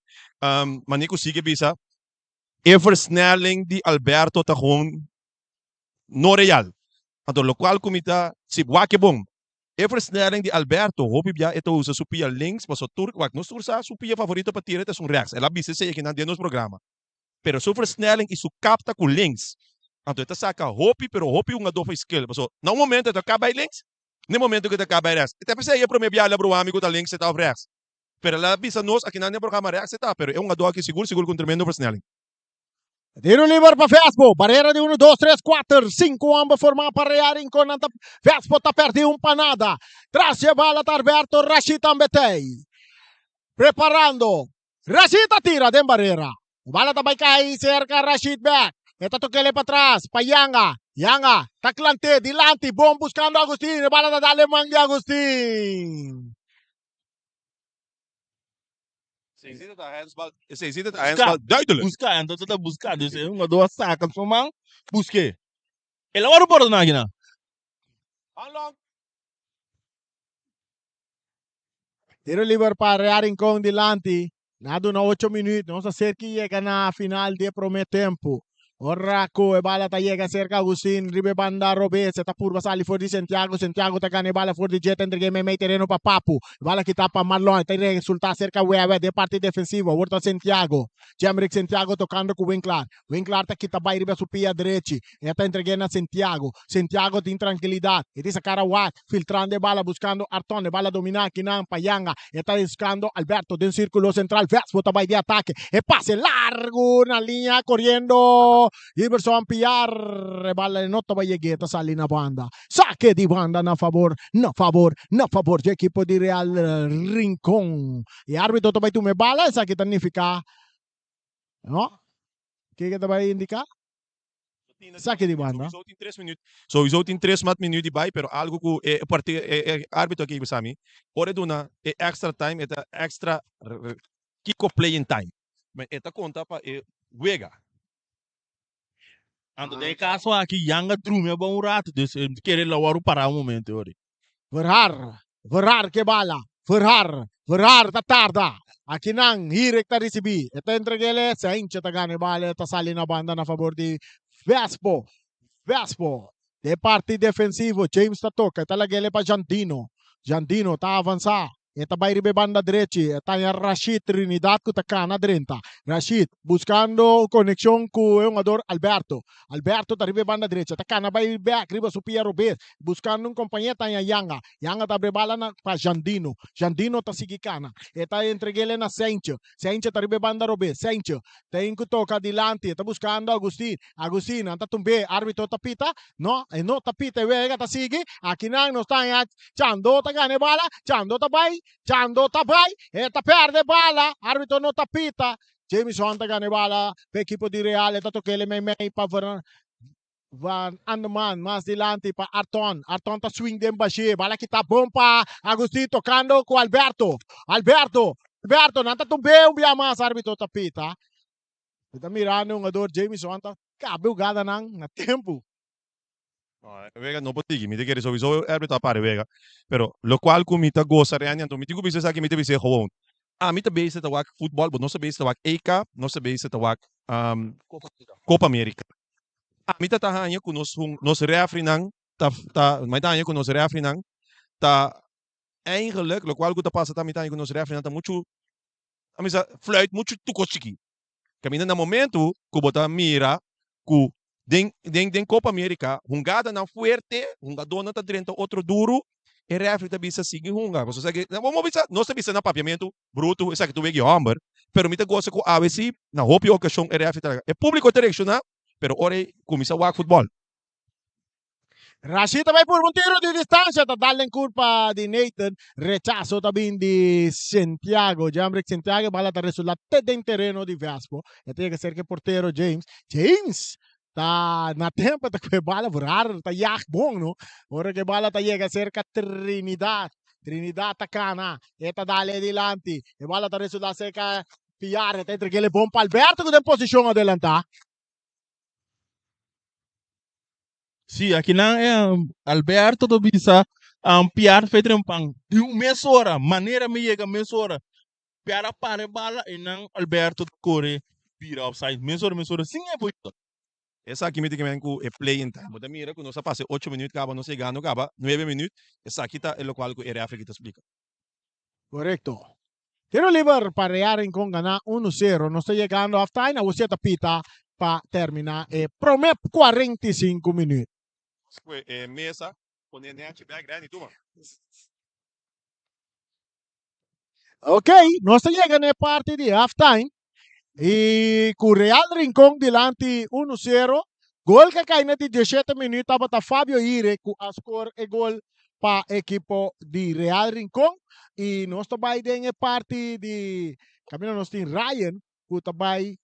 mane ku sigui bisa e versnelling di Alberto ta gewoon no real. Anto locual cu mi ta si wak e bon. E versnelling di Alberto hopi bia e ta usa su pia links paso tur wak nos tur sa su pia favorito pa tira ta esun rechts. El a bisa esey akinan den nos programa. Pero su versnelling y su kap ta cu links. Anto e ta saca hopi pero hopi hungador pa skill paso na un momento e ta kap bay links na e momento cu e ta kap bay rechts. E ta pesey e prome bia el a bruha mi cu ta links e ta of rechts. Pero el a bisa nos akinan den programa rechts e ta pero e hungador aki sigur sigur cu un tremendo versnelling. Tiro liber pa Vespo. Barera di 1, 2, 3, 4, 5 homber formá pa Real Rincon. Nan ta Vespo ta perdí un pa nada. Tras dje bala ta Alberto Rashid tambe tei. Preparando. Rashid ta tira den barera. E bala ta bai kai serka Rashid bek. E ta tokele patras pa Yanga. Yanga ta klant'é dilanti bon buskando Agustin. E bala ta dal e man di Agustin. Esei si ta handsbal duidelijk. Busca, entonces ta busca. Dus e hungador a saca su man, busque. El a wòrdu pordona aki nan. Tiro liber pa Real Rincon dilanti. Na duna ocho minuut. Nos ta serki yega na final di e prome tempu. Ora ku e bala ta yega serka Agustin riba e banda robes, e ta purba sali for di Santiago. Santiago ta gana e bala for di dje, ta entreg'é meimei tereno pa Papu. E bala kita pa Marlon, e ta resultá serka Wewe den parti defensivo. Awor ta Santiago. Jemrick Santiago tokando ku Winklar. Winklar ta kita bai riba su pia drechi. E ta entreg'é na Santiago. Santiago tin trankilidat. E tin sa kara wak, filtrando e bala buskando Arton. E bala dominá akinan pa Yanga. E ta buscando Alberto den círculo central. Vespo ta bai di ataque. E pase largo na liña corriendo. Iverson Piar. E bala no ta bai yeg'é. Ta sali na banda. Saque di banda na favor, na favor, na favor dje equipo di Real Rincon. E arbitro ta bai tuma e bala. Esaki ta nifica, no? Kiko ta bai indica? Saki di banda. Sowieso tin tres minuut. Sowieso tin tres mat minuut di bai, pero algo ku e parti e e arbitro aki bisa mi, ora e duna e extra time e ta extra kiko playing time. Men e ta konta pa e wega. Anto den e kaso aki Yanga drumi aba un rato, dus e kere lo wòrdu pará un momento e ora. Verhaar, Verhaar ke bala, Verhaar, Verhaar ta tarda. Akinan Hirek ta risibí, e ta entreg'el, Saintje ta gana e bala, e ta sali na banda na fabor di Vespo. Vespo den parti defensivo, James ta toka, e ta lag'el pa Jandino. Jandino ta avansá, E ta bai riba e banda drechi, e ta haña Rashid Trinidad ku ta kana drenta. Rashid buskando konekshon ku e hungador Alberto. Alberto ta riba e banda drechi, e ta kana bai bèk riba su pia robes, buskando un kompañé ta haña Yanga. Yanga ta abri e bala na pa Jandino. Jandino ta sigui kana. E ta entreg'el na Seintje. Seintje ta riba e banda robes. Seintje tin ku toka dilanti, e ta buskando Agustin. Agustin, nan ta tumb'é, arbitro ta pita. No, e no ta pita, e wega ta sigui. Akinan nos ta haña Chando ta gana e bala, Chando ta bai, Chando ta bai, e ta perde e bala, arbitro no ta pita. Jamison ta gana e bala pa ekipo di Real. E ta tok'el mei mei pa Van Andeman mas dilanti pa Arton. Arton ta swing den Bashir. Bala kita bon pa Agustin tokando ku Alberto. Alberto. Alberto nan ta tumbe un bia mas arbitro ta pita. Mi ta mirando e hungador Jamison ta kabe hugadanan na tempu. Wega no por sigui. Mi ta kere sowieso e arbitro a para e wega. Pero lokual ku mi ta gosa Randy anto mi tin ku bisa esaki mi ta bis'é gewoon. Ami ta bezig ta wak futbòl, bo no sa bezig ta wak EK, nos ta bezig ta wak Copa America. Ami ta ta haña ku nos hun nos refrinan ta ta mi ta haña ku nos refrinan ta eigenlijk lokual ku ta pasa ta mi ta haña ku nos refrinan ta muchu ami sa fluit muchu tukos chikí. Kaminda na momentu ku bo ta mira ku den den den Copa America hungadanan fuerte, hungadónan ta drenta otro duru, e refri ta bisa sigui hunga. Pasobra esaki bo no bisa nos ta bisa na papiamentu brutu esaki ta wega e hòmber, pero mi ta gosa ku awe si na hopi okashon e refri ta laga. E públiko ta reakshoná, pero ora e kuminsá wak futbòl. Rashid ta bai purba un tiro di distancia, ta dal den curpa di Nathan. Rechazo ta bin di Santiago. Jamrick Santiago, e bala ta resulta te den tereno di Vespo. E ta yega cerca e portero James. James ta na tempo ta cu e bala raro, ta jag bon no. Ora cu e bala ta yega cerca Trinidad. Trinidad ta cana, e ta dal e dilanti. E bala ta resulta cerca Piar, e ta entreg'el e bon pa Alberto cu den posicion adelanta. Sí, akinan Alberto ta bisa Piar fe trempan di un mesora, manera mi yega mesora, Piar a para e bala i nan Alberto ta kore bira offside mesora mesora sin e por yuda. Esaki mi ta kimen ku e playing time. Bo ta mira ku nos a pasa e ocho minuut kaba, nos yegando kaba nuebe minuut. Esaki ta e lokual ku e refri ta splika. Korekto. Tiro liber pa Real Rincon gana uno sero. Nos ta yegando half time, awor si ta pita pa termina e prome 45 minuut. Nos e mesa pone nechi bek Randy tuma. Ok, nos ta yega na e parti di half time y cu Real Rincon dilanti uno sero. Gol cu a cay na di diesshete minuut tabata Fabio Ire cu a score e gol pa ekipo di Real Rincon. Y nos ta bay den e parti di caminda nos tin Ryan cu ta bay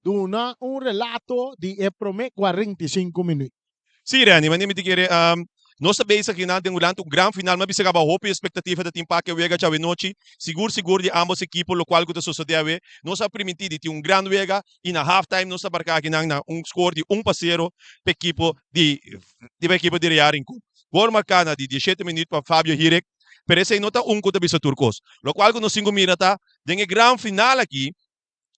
duna un relato di e prome 45 minuut. Sí, Randy, mane mi ta kere, nos ta bezig akinan den durante un gran final, mi a bisa kaba hopi expectativa ta tin pa ke wega djawe nochi, sigur sigur di ambos ekipo lokual ku ta sosode awe, nos a primintí di tin un gran wega i na half time nos ta barka akinan na un score di un pa sero pa ekipo di di pa ekipo di Real Rincon. Gol marká na di diesshete minuut pa Fabio Hirek, pero esei no ta un ku ta bisa tur kos. Lokual ku nos tin ku mira ta den e gran final aki,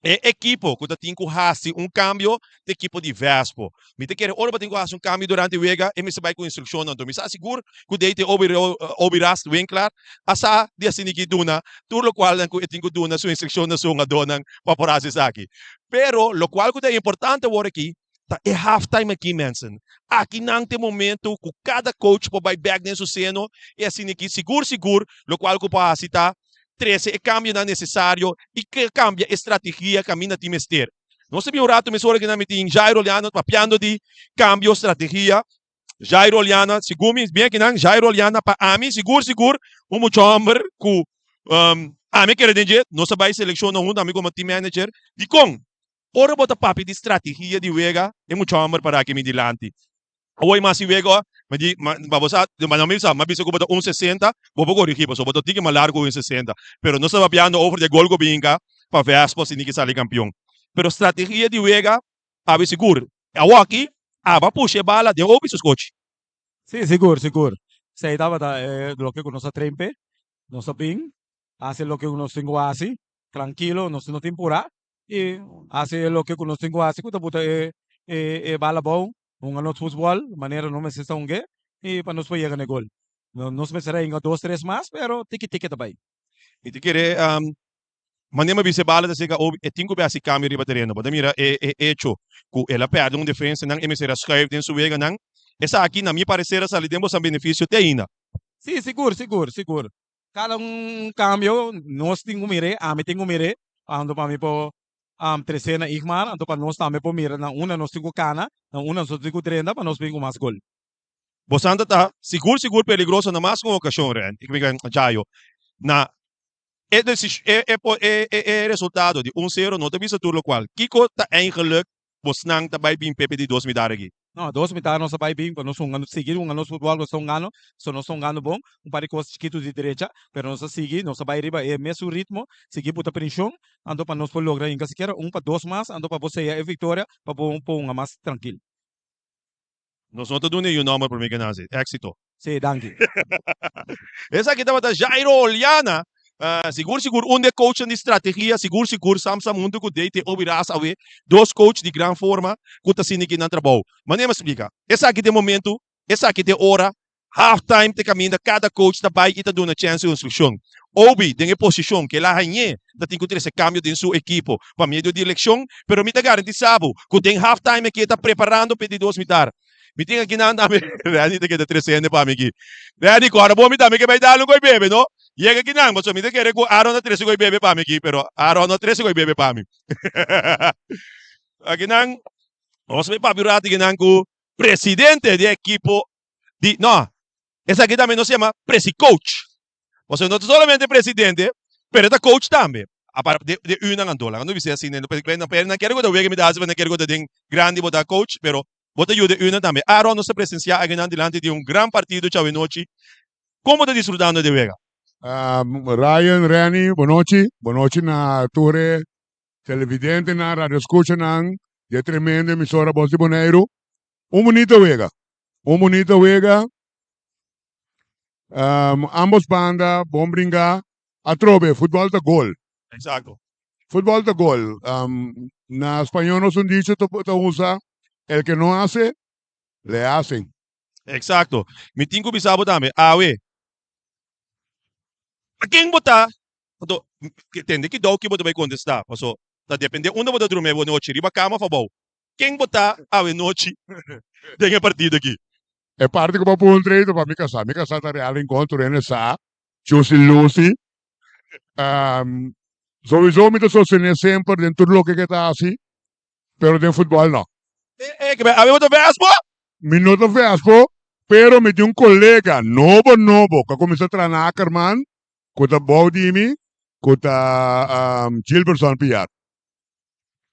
E ekipo ku ta tin ku hasi un kambio ta ekipo di Vespo. Mi ta kere ora bo tin ku hasi un kambio durante wega e mester bai ku instrukshonnan. Anto mi sa sigur ku DT Obi Rast Winklar a sa di asina ki duna tur lokualnan ku e tin ku duna su instrukshon na su hungadónan pa por hasi esaki. Pero lokual ku ta importante awor aki ta e halftime aki mensen. Akinan ta e momento ku kada coach por bai bèk den su seno i asina ki sigur sigur lokual ku por hasi ta trese e kambionan nesesario i kambia e strategia kaminda tin mester. Nos ta bin un rato mesora ku nan mi tin Jairo Oliana papiando di kambio strategia. Jairo Oliana, segun mi bien kinan, Jairo Oliana pa ami sigur sigur un mucha hòmber ku ami a kere den dje. Nos a bai selekshon nan huntu ami komo team manager. Dikon? Ora bo ta papia di strategia di wega, e mucha hòmber para aki mi dilanti. Awor i mas i wega, mi di, ma bo sa, ma no mi sa, mi a bisa ku bo ta un sesenta, bo por korigí pasobra bo ta tiki mas largu ku un sesenta. Pero nos ta papiando over di e gol ku binka pa Vespo si Niki sali kampion. Pero strategia di wega, abi sigur. Awor aki, aba pusha e bala den hopi su skochi. Sí, sigur, sigur. Esei tabata e loke ku nos a train p'e. Nos a bin hasi loke ku nos tin ku hasi, trankilo, nos no tin purá. I hasi e loke ku nos tin ku hasi ku ta buta e e bala abou, hunga nos futbòl manera nos mester ta hung'é i pa nos por yega na e gol. Nos mester a hinga dos tres mas pero tiki tiki ta bai. Mi ta kere manera mi a bisa e bala ta seka obi e tin ku bai hasi kambio riba tereno. Bo ta mira e e echo ku el a pèrdè un defensanan e mester a schuif den su weganan. Esaki na mi pareser a sali den boso benefisio te ainda. Sí, sigur, sigur, sigur. Kada un kambio nos tin ku mir'é, ami tin ku mir'é, anto pa mi por tres'é na Igmar, anto pa nos tambe por mira na unda nos tin ku kana, na unda nos tin ku drenta pa nos bin ku mas gol. Bosnan ta ta sigur sigur peligroso na mas ku un okashon, Ren, Jayo. Na. E e e e e resultado di un sero no ta bisa tur lokual. Kiko ta eigenlijk bosnan ta bai bin pepe di dos mitar aki? No, dos mitar nos a bai bin pa nos hunga, sigui hunga nos futbòl, nos ta hungando, so nos ta hungando bon, un par di kos chikitu di derecha, pero nos a sigui, nos a bai riba e mesun ritmo, sigui buta prenshon, anto pa nos por logra hinka sikiera un pa dos mas, anto pa bo seya e viktoria, pa bo por hunga mas trankil. Nos no ta duna yu nomber prome ke nase. Éxito. Sí, danki. Esaki tabata Jairo Oliana. Sigur sigur un de coachnan di strategia, sigur sigur Sam Sam huntu ku DT Obi Ras awe, dos coach di gran forma ku ta sinti ki nan trabou. Manera mi a splika, esaki ta e momentu, esaki ta e ora, half time ta e kaminda kada coach ta bai i ta duna chèns i instrukshon. Obi den e posishon ku el a hañ'é ta tin ku trese kambio den su ekipo pa medio di elekshon, pero mi ta garantisa bo ku den half time aki e ta preparando pa e di dos mitar. Mi tin aki nan tambe, Randy ta keda trese hende pa mi aki. Randy, kòrda bo mi tambe ke bai dal un koi bebe, no? Yega aki nan, pasobra mi ta kere ku Aaron a trese koi bebe pa mi aki, pero Aaron no a trese koi bebe pa mi. Aki nan, nos a bai papia un ratu aki nan ku presidente di e ekipo di, no, esaki tambe nos yama presi-coach. Pasobra no ta solamente presidente, pero e ta coach tambe. Aparte de de unan anto, laga no bisa asina, pero nan kere ku ta wega mi ta hasi, nan kere ku ta den grandi bo ta coach, pero bo ta yuda e unan tambe. Aaron nos ta presencia akinan dilanti di un gran partido djawe nochi. Kon bo ta disfrutando di e wega? Ryan, Renny, bonochi. Bonochi na tur e televidentenan, radioscuchanan di e tremendo emisora Bos di Boneiru. Un bunito wega. Un bunito wega. Ambos banda bon bringa. Atrobe, futbol ta gol. Exacto. Futbol ta gol. Na spañol nos un dicho ta usa, el que no hace, le hacen. Exacto. Mi tin cu bisa bo tambe, awe, pa ken bo ta? Anto, tende ki dou ki bo ta bay contesta, paso ta depende unda bo ta drumi awe nochi, riba cama of abou. Ken bo ta awe nochi den e partido aki? E parti ku bo a puntra ei ta pa mi kasá. Mi kasá ta Real Rincon, tur hende sa. Chusi Lusi. Souiso mi ta sostené semper den tur loke ke ta hasi, pero den futbòl no. Awe bo ta Vespo? Mi no ta Vespo, pero mi tin un kolega nobo nobo ku a kuminsá traha na Ackerman ku ta bou di mi, ku ta Gilbertson Piar.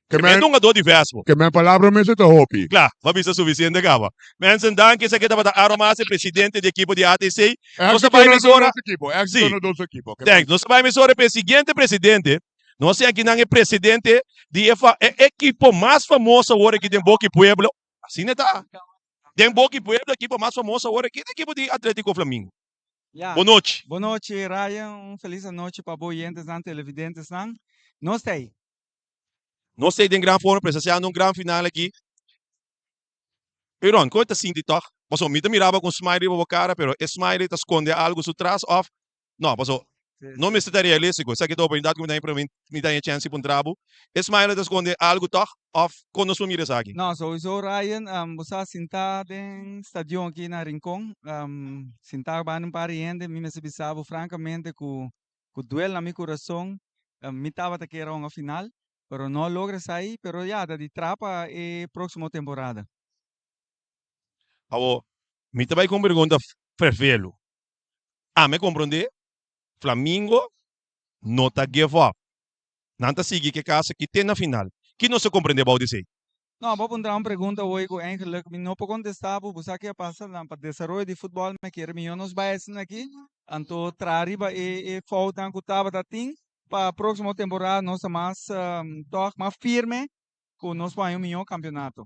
Ke men hungadó di Vespo. Ke men palabra mester ta hopi. Kla, bo a bisa sufisiente kaba. Mensen, danki. Esaki tabata Aaron Maas, e presidente di ekipo di ATC. Nos ta Éxito bai na mesora. dos ekipo. Éxito Sí. na dos ekipo. Ke Thanks. Nos ta bai mesora pa e siguiente presidente. Nos tin akinan e presidente di e fa e ekipo mas famoso awor aki den Boki Pueblo. Asina ta. Den Boki Pueblo ekipo mas famoso awor aki ta ekipo di Atletico Flamingo. Ya. Bon nochi. Bon nochi Ryan, un felis anochi pa bo oyentesnan, televidentesnan. Nos ta ei. Nos ta ei den gran forma presenciando un gran final aki. Aaron, kon e ta sinti tog? Pasobra mi ta mira bo ku un smile riba bo kara, pero e smile ei ta skonde algu su tras òf no? Pasobra no mester ta realístiko. Esaki ta oportunidat ku mi ta haña, pero mi ta haña chèns di puntra bo. E smile ei ta skonde algu tog òf kon nos por mira esaki? No, souiso Ryan, bo sa sintá den stadion aki na Rincon, sintá banda un par di hende, mi mester bisa bo frankamente ku ku duel na mi kurason, mi tabata kier a hunga final, pero no a logra esai, pero ya ta di tra pa e próksimo temporada. Awor, mi ta bai ku un pregunta fervelu. Ami a komprondé, Flamingo no ta give up. Nan ta sigui ku e kas aki te na final. Ki nos ta komprendé bou di esei? No, bo a puntra un pregunta hoy ku eigenlijk mi no por kontestá bo. Bo sa ke a pasa nan pa desaroyo di futbòl mi a kere mihó nos bai asina aki, anto traha riba e e foutnan ku tabata tin pa próksimo temporada nos ta mas tòg mas firme ku nos por haña un mihó kampionato.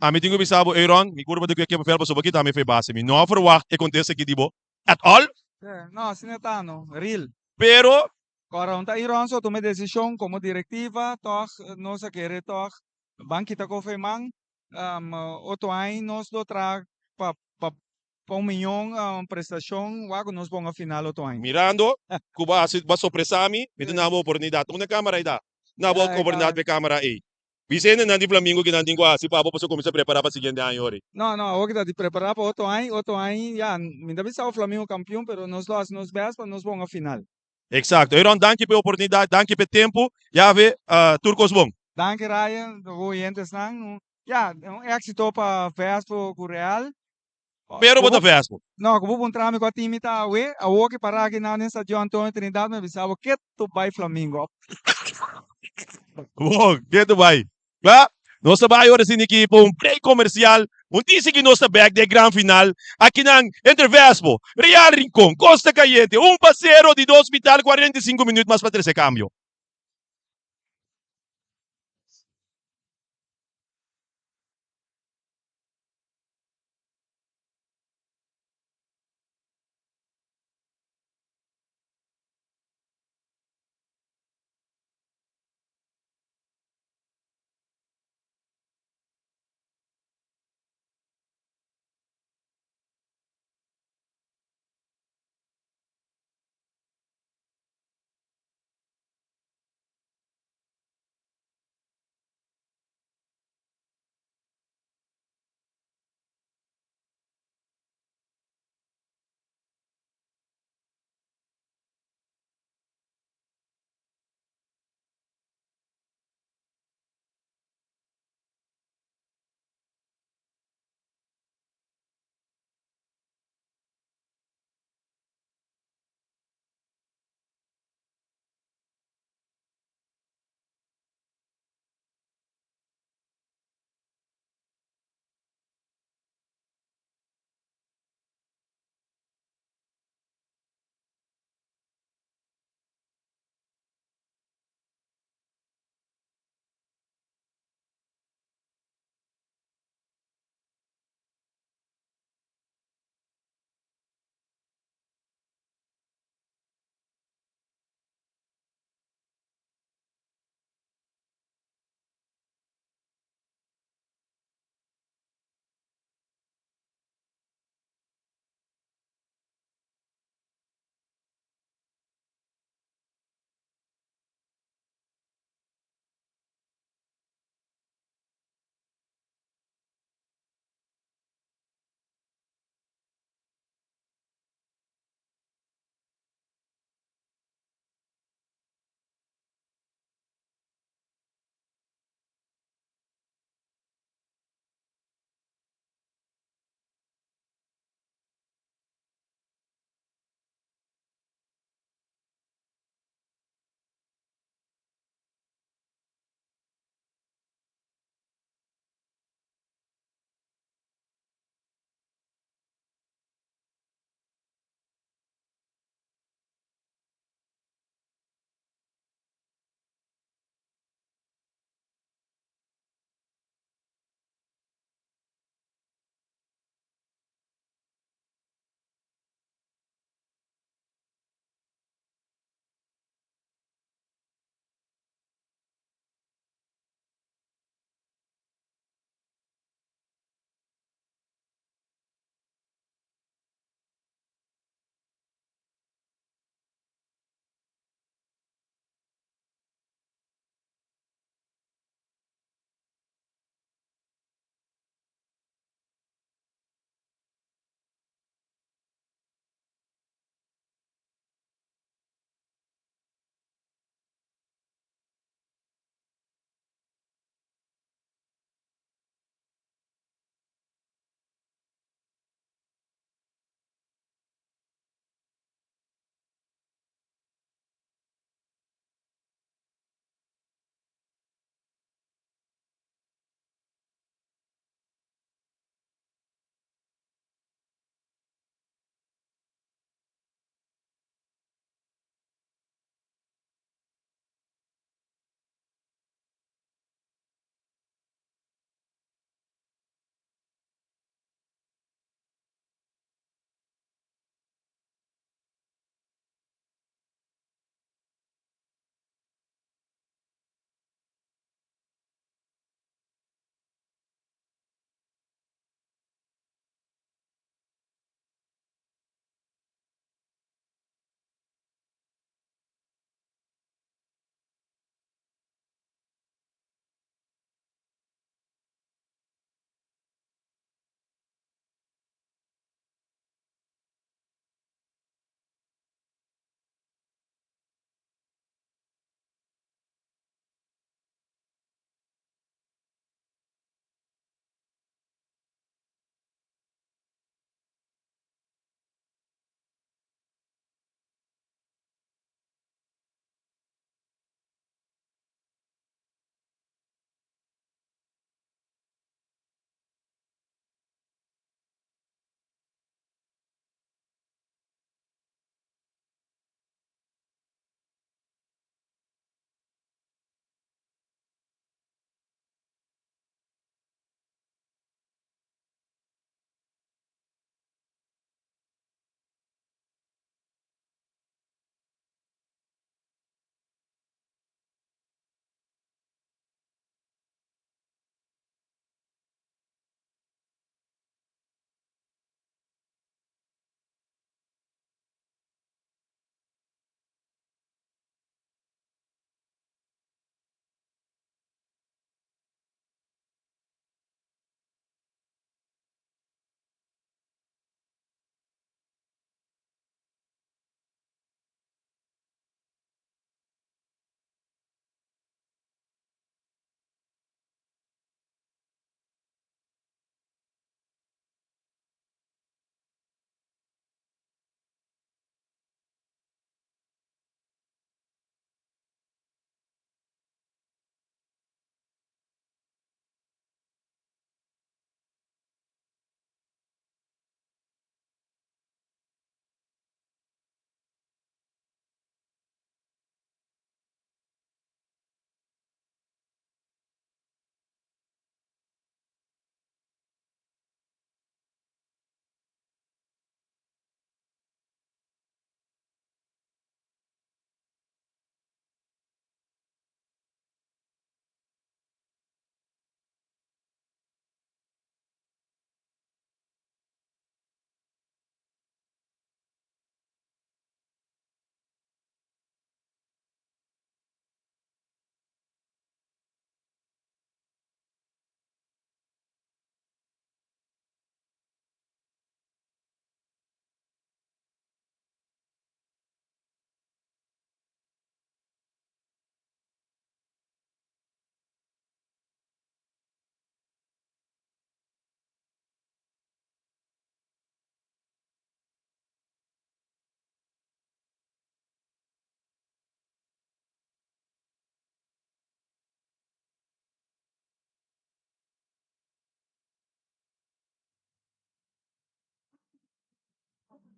Ami tin ku bisa bo, Aaron, mi kurpa ta ku e kepa vèl pasobra kita mi fe base. Mi no a ferwagt e kontesta aki di bo at all. No, asina ta no, real. Pero. Ora un ta Aaron so tuma e desishon komo direktiva tòg nos a kere tòg ban kita kofe man. Otro aña nos lo traha pa pa pa un miyon prestashon wak ku nos ponga final otro aña. Mirando ku bo a hasi bo a sorpresa mi, mi ta na bo oportunidat. Unda e kamera ei ta? Na bo oportunidat pa e kamera ei. Bisa hende nan di Flamingo ki nan tin ku hasi pa bo pasobra kuminsá prepará pa siguiente aña ori. No, no, awor ki ta di prepará pa otro aña, otro aña, ya, mi ta bisa Flamingo kampion, pero nos lo hasi nos bèst pa nos ponga final. Exacto. Aaron, danki pa e oportunidat, danki pa e tempu. Yave, tur kos bon. Danki Ryan, bo oyentesnan. Ya, un éxito pa Vespo ku Real. Pero bo ta Vespo. No, ku bo puntra mi kua team mi ta awe, awor ki para aki nan den Stadion Antonio Trinidad mi a bisa bo ketu bai Flamingo. Bon, ketu bai. Kla, nos ta bai ora sin aki pa un break komersial. Un tisi ki nos ta bek den e gran final akinan entre Vespo, Real Rincon, Costa Cayente, 1-0 di dos vital 45 minuut mas pa trese kambio.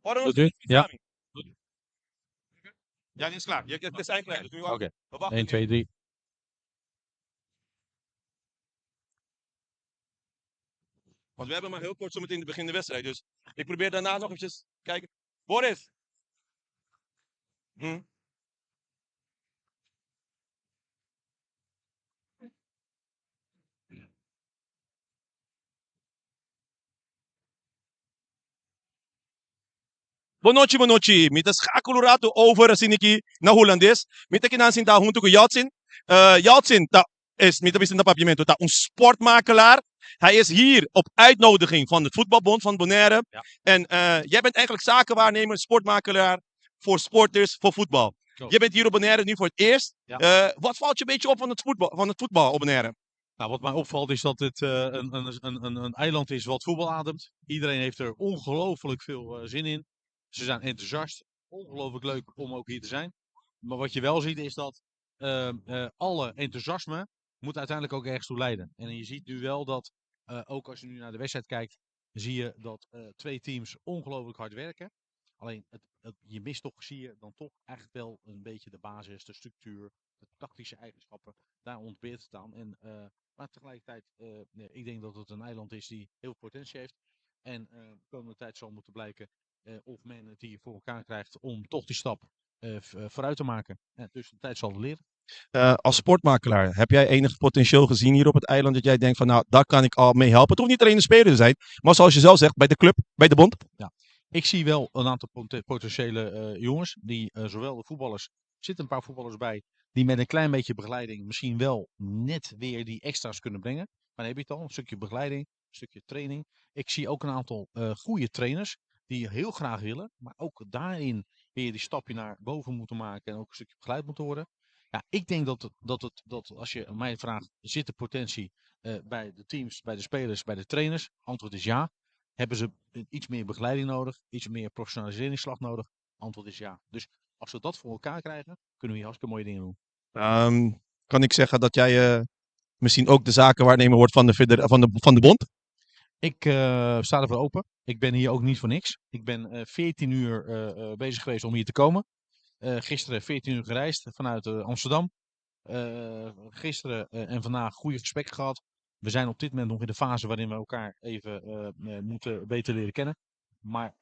Ora nos Doet u? Ja. Ja, dit is klaar. Je, het is eigenlijk klaar. Dus nu Oké. we wachten 1, 2, 3. Want we hebben maar heel kort zometeen het begin de wedstrijd. Dus ik probeer daarna nog eventjes kijken. Boris! Hm? Bon nochi, bon nochi. Mi ta schakel un rato over asina aki na Hulandes. Mi ta kinan sinta hunto cu Yeltsin. Uh, Yeltsin ta, is, mi ta bisa na papiamento, ta un sportmakelaar. Hij is hier op uitnodiging van het Voetbalbond van Bonaire. Ja. En uh, jij bent eigenlijk zakenwaarnemer, sportmakelaar voor sporters, voor voetbal. Klopt. Je bent hier op Bonaire nu voor het eerst. Ja. Uh, wat valt je een beetje op van het voetbal, van het voetbal op Bonaire? Nou, wat mij opvalt is dat dit eh, een, een, een, een, een eiland is wat voetbal ademt. Iedereen heeft er ongelooflijk veel eh, zin in. Ze zijn enthousiast. Ongelooflijk leuk om ook hier te zijn. Maar wat je wel ziet is dat eh, alle enthousiasme moet uiteindelijk ook ergens toe leiden. En je ziet nu wel dat, eh, ook als je nu naar de wedstrijd kijkt, zie je dat eh, twee teams ongelooflijk hard werken. Alleen, het, het, je mist toch, zie je dan toch eigenlijk wel een beetje de basis, de structuur, de tactische eigenschappen. Daar ontbeert het aan. En, eh, maar tegelijkertijd, eh, nee, ik denk dat het een eiland is die heel veel potentie heeft. En eh, de komende tijd zal moeten blijken eh, of men het hier voor elkaar krijgt om toch die stap eh, v- vooruit te maken. Ja, dus de tijd zal het leren. Eh, als sportmakelaar, heb jij enig potentieel gezien hier op het eiland dat jij denkt van nou, daar kan ik al mee helpen? Het hoeft niet alleen de speler te zijn, maar zoals je zelf zegt, bij de club, bij de bond. Ja. Ik zie wel een aantal potentiële eh, jongens, die eh, zowel de voetballers, er zitten een paar voetballers bij, die met een klein beetje begeleiding misschien wel net weer die extra's kunnen brengen. Maar dan heb je het al, een stukje begeleiding, een stukje training. Ik zie ook een aantal eh, goede trainers die heel graag willen, maar ook daarin weer die stapje naar boven moeten maken en ook een stukje begeleid moeten worden. Ja, ik denk dat, het, dat, het, dat als je mij vraagt, zit de potentie eh, bij de teams, bij de spelers, bij de trainers? Antwoord is ja. Hebben ze iets meer begeleiding nodig? Iets meer professionaliseringsslag nodig? Antwoord is ja. Dus als we dat voor elkaar krijgen, kunnen we hier hartstikke mooie dingen doen. Ehm, kan ik zeggen dat jij eh, misschien ook de zakenwaarnemer wordt van de, van de, van de bond? Ik eh, sta ervoor open. Ik ben hier ook niet voor niks. Ik ben eh 14 uur eh, bezig geweest om hier te komen. Gisteren 14 uur gereisd vanuit Amsterdam. Gisteren en vandaag goede gesprekken gehad. We zijn op dit moment nog in de fase waarin we elkaar even moeten beter leren kennen. Maar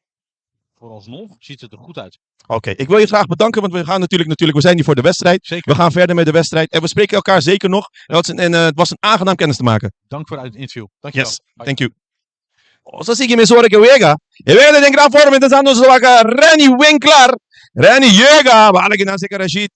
vooralsnog ziet het er goed uit. Oké, ik wil je graag bedanken, want we gaan natuurlijk, natuurlijk, we zijn hier voor de wedstrijd. Zeker. We gaan verder met de wedstrijd en we spreken elkaar zeker nog. En het, en, het was een aangenaam kennis te maken. Dank voor het interview. Dankjewel. Yes, Bye. thank you. Osa sigui mesora ke wega. E wega den gran forma intentando waka Renny Winkler. Renny llega. Bala que nace Rashid.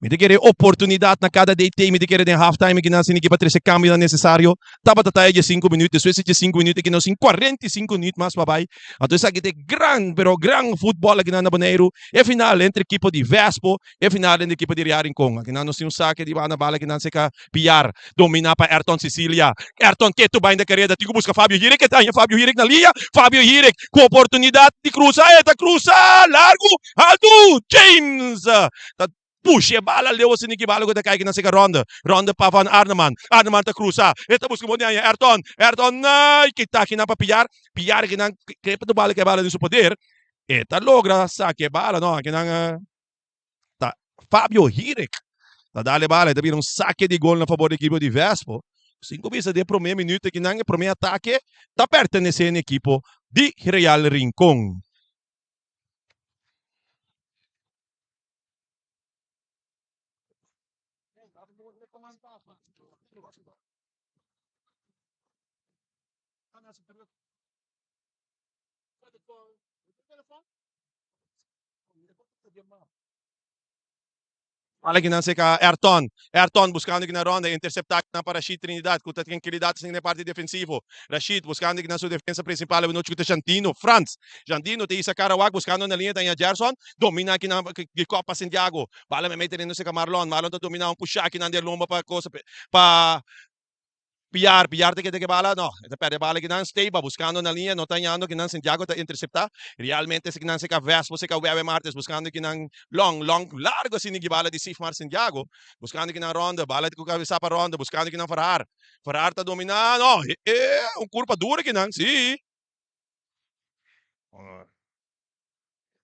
Mi te quiere oportunidad na cada DT, mi te quiere den halftime que nace equipa trece cambio necesario. Tabata taya de 5 minutos, después de 5 minutos que nos 45 minutos más babay. Entonces aquí te gran, pero gran fútbol aqui na Boneiru. E final entre equipo de Vespo, e final entre equipo de Real Rincón. Aqui na nos um saque de bana bala que nace ka Piar, domina pa Ayrton Cecilia. Ayrton Keto vai na carreira, Tico busca Fábio Hirik, tá Fábio Hirik na linha. Fábio Hirik com oportunidade de cruzar, eta cruza, largo, alto, James. Ta puxa bala, leu assim que bala que cai na segunda ronda. Ronda pa Van Arneman. Arneman ta cruza. Eta busca Montanha, Ayrton. Ayrton, ai, que tá aqui na pa Piar. Piar que não que pa bala que bala em seu poder. Eta logra saque bala, não, que não tá Fábio Hirik. Tá dale bala, tá vira um saque de gol na favor da equipe de Vespo. Cinco bisa de primeiro minuto que não primeiro ataque, tá pertencendo à equipe de Real Rincón. Olha que não se Ayrton. Ayrton buscando aqui na ronda, interceptar na para Rashid Trinidad, com tranquilidade na parte defensivo. Rashid buscando aqui na sua defesa principal, o noite com Jantino, Franz. Jantino tem essa Carawak buscando na linha, tem a Gerson, domina aqui na de Copa Santiago. Bala me mete no se Marlon, Marlon tá dominando, puxar aqui na lomba para coisa para Piar, Piar tem que ter bala, não. Esta perde bala que não Steba buscando na linha, não tá ganhando que não Santiago tá interceptar. Realmente se que não se ca Vespo, se ca Wewe Martes buscando que não long, long, largo assim que bala de Sifmar Santiago, buscando que na ronda, bala de cabeça para ronda, buscando que não Ferrar. Ferrar tá dominando, não, é, um curva dura que não, sim.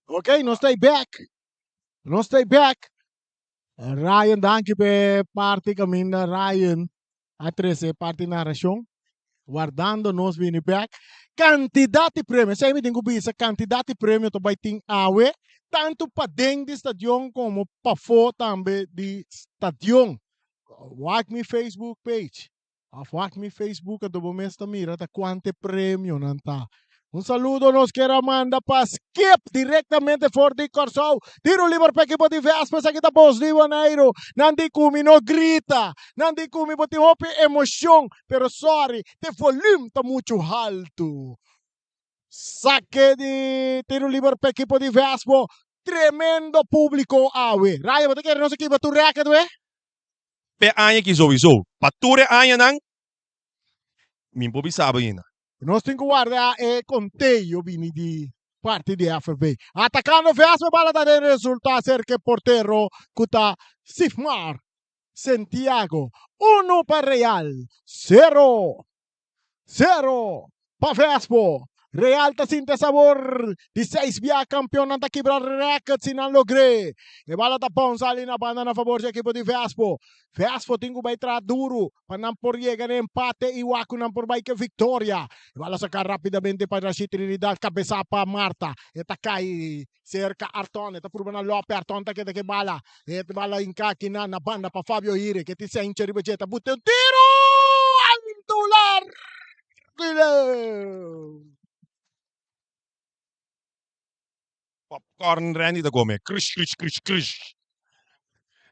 Ok, nos ta back. Nos ta back. Ryan, danki p'e parti kaminda Ryan a trese e parti narashon. Wardando nos bini bek. Kantidat di premio, esei mi tin ku bisa, kantidat di premio ta bai tin awe, tantu paden di stadion komo pafó tambe di stadion. Wak mi Facebook page. Of wak mi Facebook anto bo mes ta mira ta kuante premionan ta. Un saludo nos kier a manda pa Skip directamente for di Kòrsou. Tiro liber pa ekipo di Vespa esaki ta Bos di Boneiru. Nan di ku mi no grita. Nan di ku mi bo tin hopi emocion pero sorry te volume ta muchu haltu. Sake di tiro liber pa ekipo di Vespo. Tremendo publico awe. Raya bo ta kere nos a kiba tur record we? P'e aña aki souiso. Pa tur e añanan mi por bisa bo ainda. Nos tin ku warda e konteo bini di parti di FFB. Atakando Vespa bala ta den resulta serka e portero ku ta Sifmar Santiago. Uno pa Real, sero Sero pa Vespo. Real ta sinti e sabor di seis bia kampeon nan ta kibra rèkòrt si nan logr'é. E bala ta bounce ali na banda na fabor di ekipo di Vespo. Vespo tin ku bai traha duru pa nan por yega na empate i wak ku nan por bai ku e viktoria. E bala saka rapidamente pa Rashid Trinidad kabesá pa Marta. E ta kai serka Arton. E ta purba na Lope. Arton ta keda ku e bala. E bala hinká akinan na banda pa Fabio Hire ke tin Sencha riba dje. Ta buta un tiru altu largu i leu. Popcorn Randy ta come. Krish, krish, krish, krish.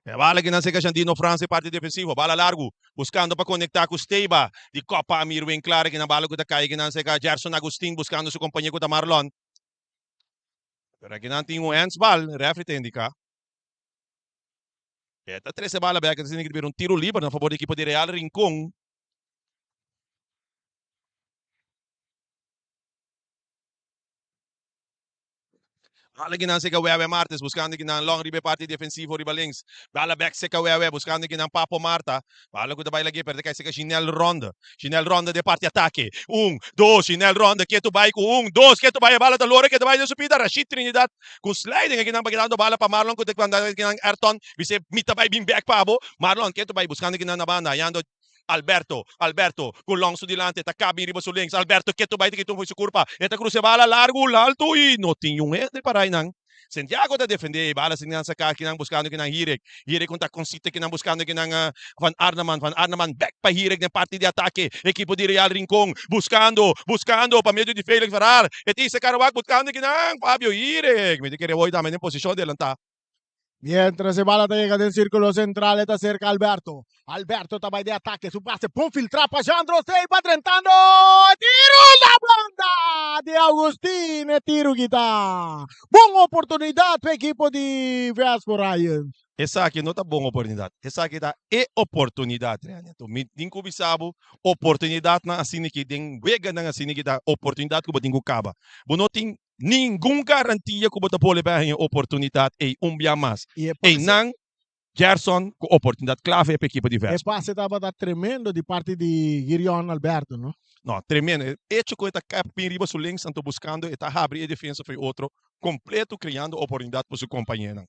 E bala kinan seca Jandino Frans e parti defensivo. Bala largu. Buscando pa conecta cu Steba. Di Copa Amir Winklaar. Kinan bala cu ta cay kinan seca Gerson Agustin buscando su compañero cu ta Marlon. Pero akinan tin un handsbal. Referee ta indica. E ta trece bala bek. Ta sinti un tiro liber na favor di equipo di Real Rincon. Bala kinan seka Wewe Martes buscando kinan long riba e parti defensivo riba links. Bala bek seka Wewe buscando kinan Papo Marta. Bala ku ta bai lag'é pero ta kai seka Ginel Ronde. Ginel Ronde den parti atake. Un, dos, Ginel Ronde ketu bai ku un, dos, ketu bai e bala ta lora ketu bai den su pida. Rashid Trinidad ku sliding akinan pa kidando bala pa Marlon ku ta manda kinan Ayrton bis'é mi ta bai bin bek pa bo. Marlon ketu bai buscando kinan na banda hayando Alberto, Alberto, ku long su dilanti, e ta kabin riba su links. Alberto ketu bai ta kita un fo'i su kurpa. E ta krusa e bala largu, altu i no tin un hende para einan. Santiago ta defendé e bala sin nan saka kinan buskando kinan Hirek. Hirek un ta konsite kinan buskando kinan Van Arneman. Van Arneman bek pa Hirek den parti di atake. Ekipo di Real Rincon buskando, buskando pa medio di Felix Verhaar. E tin saka wak buskando kinan Fabio Hirek. Mi ta kere woi tambe den posishon delantá. Mientras e bala ta yega den circulo central e ta cerca Alberto. Alberto ta bai den atake, su pase bon filtra pa Jandro Seiba drentando e tiro na banda di Augustin e tiro kita. Bon oportunidad pa ekipo di Vespo Ryan. Esaki no ta bon oportunidad, esaki ta e oportunidad Rene. Anto mi tin ku bisa bo oportunidadnan asina ki den weganan asina ki ta oportunidad ku bo tin ku kaba. Bo no tin Ningun garantia ku bo ta bolbe haña e oportunidat ei un bia mas. I e pase. Einan, Gerson ku oportunidat klave pa ekipo di E Vespa. pase tabata tremendo di parti di Girion Alberto, no? No, tremendo. E echo ku e ta kap bin riba su links anto buskando e ta habri e defensa for e otro kompleto kreando oportunidat pa su kompañenan.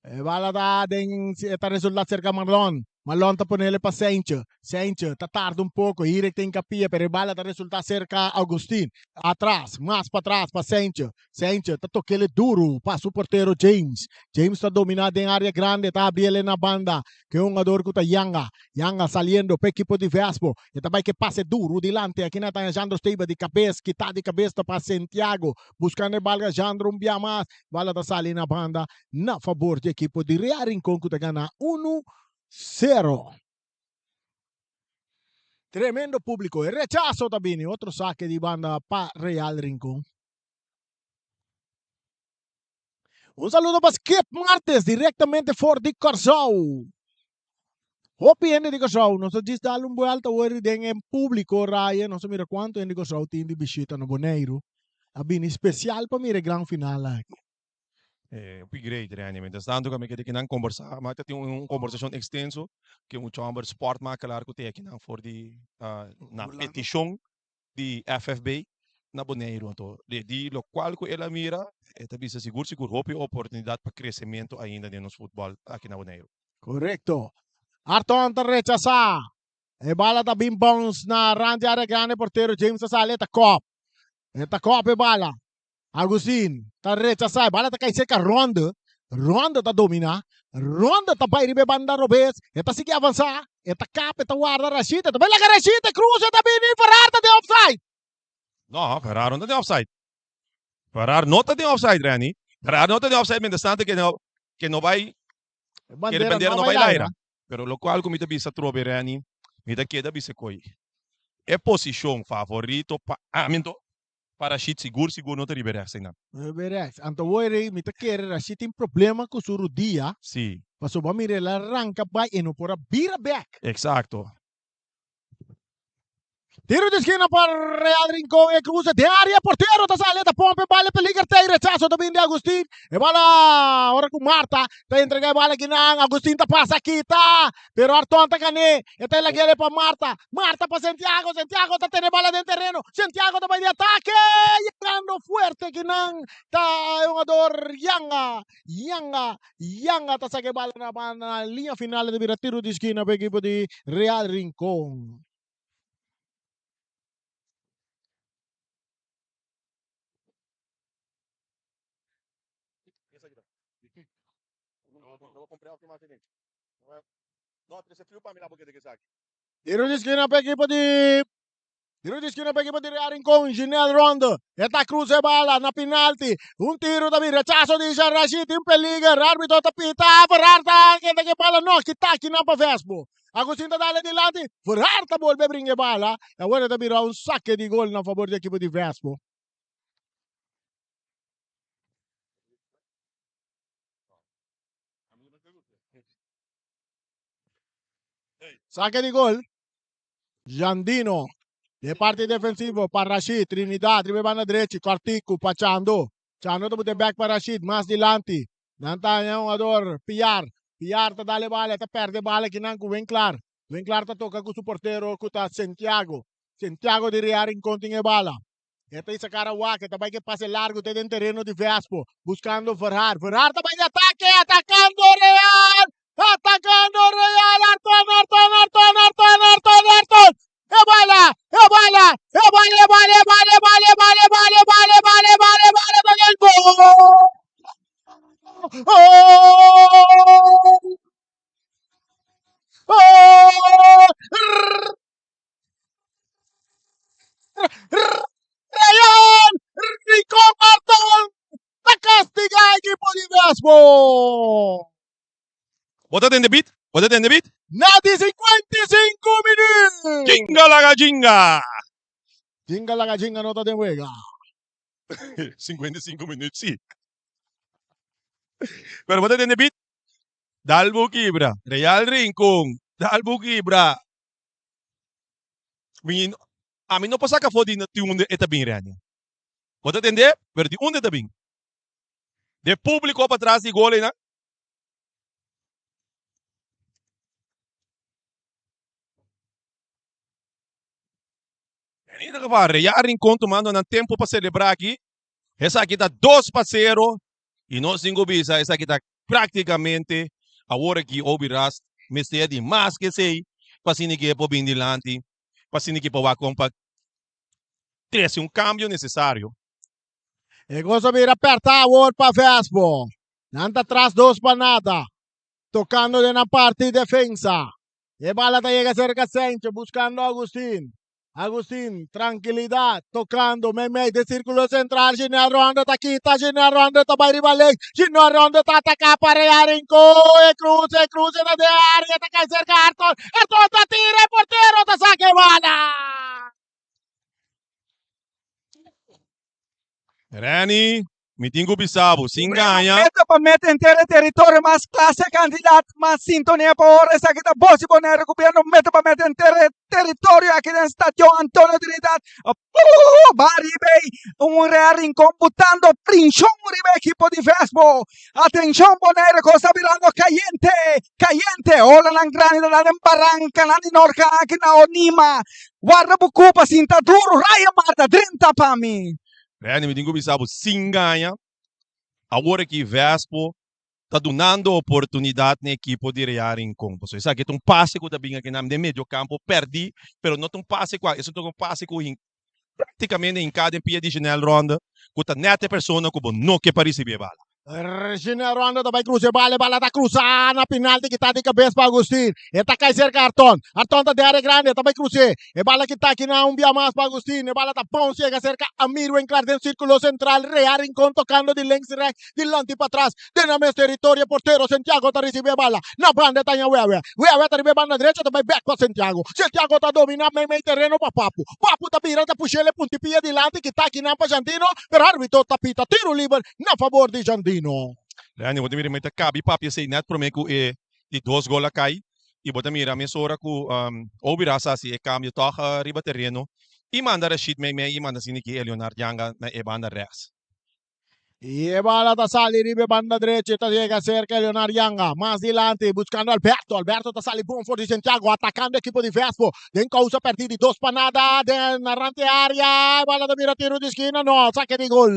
E bala ta den e ta resulta cerca Marlon. Marlon ta ponele pa Seintje. Seintje ta tarda un poco. Hirek ta hincapia pero e bala ta resulta cerca Augustin. Atras, mas patras pa Seintje. Seintje ta tokele duro pa su portero James. James ta domina den area grande, ta abriele na banda. Ke hungador cu ta Yanga. Yanga saliendo pa ekipo di Vespo. E ta bay ke pase duro dilanti. Aki na ta Jandro Steba di cabes. Kita di cabes ta pa Santiago. Buscando e balga Jandro un bia mas. Bala ta sali na banda na fabor di ekipo di Real Rincon ku ta gana unu sero. Tremendo publico. E rechaso ta bini. Otro sake di banda pa Real Rincon. Un saludo pa Skip Martes directamente for di Kòrsou. Hopi hende di Kòrsou. Nos ta djis dal un buelta hoor den e publico Ryan. Nos ta mira kuantu hende di Kòrsou tin di bishita na Boneiru. A bini special pa mira e gran final aki. Hopi great Renny. Mientras tanto ku mi keda kinan kombersá, mi ta tin un kombersashon ekstenso ku un chòmber sportmakelaar ku ta akinan for di na petishon di FFB. na Boneiru anto di di lokual ku el a mira e ta bisa sigur sigur hopi oportunidat pa kresementu ainda den nos futbòl aki na Boneiru. Korekto. Arton ta rechasá. E bala ta bin bounce na rand di área grandi. Portero James ta sali e ta kòp. E ta kòp e bala. Agustin ta rechasá. E bala ta kai serka Ronde. Ronde ta dominá. Ronde ta bai riba e banda robes. E ta sigui avansá. E ta kap, e ta warda Rashid. E ta bai laga Rashid. E krusa, e ta bini. Ferrar ta den offside. No, Ferrar no ta den offside. Ferrar no ta den offside, Renny. Ferrar no ta den offside mientras tanto ke no, ke no bai, E ke bandera bandera no no bai bai laira. laira. Pero locual cu mi ta bisa trobe, Renny, mi ta keda bisa koe e posicion favorito pa ami anto, pa Rashid sigur sigur no ta riba e rechts einan. Riba e rechts. Anto woi rei, mi ta kere Rashid tin problema cu su rudia. Si. Pasobra mira el a ranca bai e no por a bira bek. Exacto. Tiro di skina pa Real Rincon e cruza den area portero ta sali ta pompa e bala peliger ta e rechazo ta bin di Agustin e bala ora cu Marta ta entrega e bala kinan Agustin ta pasa kita pero Arton ta gane e ta lagele pa Marta Marta pa Santiago Santiago ta tene bala den tereno Santiago ta bay di atake yegando fuerte kinan ta e hungador Yanga Yanga Yanga ta saka e bala na na liña final e ta bira tiro di skina pa ekipo di Real Rincon. Tiro di skina pa ekipo di Tiro di skina pa ekipo di Real Rincon, Ginel Rondo. E ta cruza e bala na penalti. Un tiro ta bin, rechazo di Jean Rashid, tin peliger. Arbitro ta pita, Ferrar ta keda ke bala no, kita kinan pa Vespo. Agustin ta dale dilanti, Ferrar ta bolbe bringa e bala. Y awor e ta bira un saque di gol na favor di ekipo di Vespo. Saque di gol. Jandino. De parti defensivo pa Rashid. Trinidad riba e banda drechi. Cortico pa Chando. Chando ta bute back pa Rashid. Mas dilanti. Nan ta haña un jugador Piar. Piar ta dale bala. E ta perde bala kinan ku Winklar. Winklar ta toka ku su portero ku ta Santiago. Santiago di Real Rincon tin e bala. E ta isa kara wak. E ta bai ke pase largo te den tereno di Vespo. Buscando Verhaar. Verhaar ta bai di atake. Atacando Real. Atacando Real. Arton, Arton, Arton, Arton, Arton, Arton. E bala, e bala, e bala, e bala, e bala, e bala, e bala, e bala, e bala, e bala, e bala, e bala, e bala, gol! Oh! Oh! Real Rincon Arton ta castiga equipo di Vespo. Bo ta tende beat? Bo ta tende beat? Na di 55 minuut. Jinga laga jinga. Jinga laga jinga no ta den wega. 55 minuut si. Pero bo ta tende beat? Dal bo kibra. Real Rincon. Dal bo kibra. Mi, ami no por saca afó di di unda e ta bin, Renia. Bo ta tende? Pero di unda e ta bin? De público patras di gol einan. En ieder geval, Real Rincon tomando nan tempo pa celebra aki. Esaki ta 2-0 y nos tin cu bisa esaki ta practicamente awor aki Obi Rast mester di mas ke esey pa asina ke e por bin dilanti, pa asina ke por wak con pa trece un cambio necesario. E cos a bira perta awor pa Vespo. Nan ta tras 2-0. Tocando den nan parti defensa. E bala ta yega cerca Sencho buscando Agustin. Agustin, trankilidat, tokando meimei den sirkulo sentral, Ginel Rondo ta kita, Ginel Rondo ta bai riba lei, Ginel Rondo ta ataká pa Real Rincon, e kruse, e kruse ta den área, ta kai serka Arton, Arton ta tira, e portero ta saka e bala. Renny. Mi tin ku bisa bo, sin gaña. Meta pa meta henter e teritorio mas klase kantidat mas sintonia pa ora esaki ta Bos di Boneiru gobierno meta pa meta henter e teritorio aki den Stadion Antonio Trinidad Bari bay un Real Rincon butando prinshon riba ekipo di Vesbo atenshon Boneiru kos ta birando kayente kayente olanan grandi ta dal den barankanan di Norkan aki na Onima warda bo kupa sinta duru Ryan Marta drenta pa mi. Randy, mi tin ku bisa bo sin gaña, awor aki Vespo ta dunando oportunidat na ekipo di Real Rincon. Pasobra esaki ta un pase ku ta bin aki nan den medio kampo pèrdí, pero no ta un pase ku a, eso ta un pase ku praktikamente hinká den pia di Janel Ronda, ku ta nèt e persona ku bo no ke pa risibí e bala. Janel Ronda ta bai krusa e bala, e bala ta krusa na pinalti kita di kabes pa Agustin. E ta kai serka Arton. Arton ta den área grandi, e ta bai krus'é. E bala kita aki na un bia mas pa Agustin. E bala ta bounce yega serka Amir Winklaar den sirkulo sentral. Rea Rincon tokando di links rèks, dilanti patras. Den nan mes teritorio e portero Santiago ta risibi e bala. Na banda e ta haña Wewe. Wewe ta riba e banda drecha ta bai bek pa Santiago. Santiago ta domina meimei tereno pa Papu. Papu ta bira ta push'el e punti pia dilanti kita aki nan pa Jandino, pero arbitro ta pita tiro liber na fabor di Jandino. Randy, bo ta mira mi ta kabi papia esei nèt promé ku e di dos gol a kai i bo ta mira mesora ku Obi Ras a hasi e kambio tòg riba tereno i manda Rashid meimei i manda Siniki e Leonard Yanga na e banda rèks. I e bala ta sali riba e banda drechi, ta yega serka Leonard Yanga, mas dilanti buscando Alberto, Alberto ta sali bon for di Santiago, atacando ekipo di Vespo, den causa perdi di dos pa nada, den arante area, e bala ta bira tiro di skina, no, sake di gol.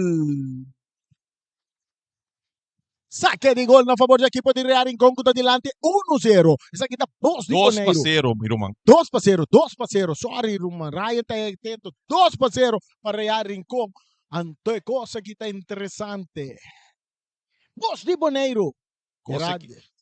Sake di gol na favor di ekipo di Real Rincon cu ta dilanti 1-0. Esaki ta dos di Dos pa Boneiru. sero, mi ruman. 2 pa 0, 2 pa 0, sorry ruman, Ryan ta atento, 2 pa 0 pa Real Rincon. Anto e kos aki ta interesante. Bos di Boneiru. Kos aki.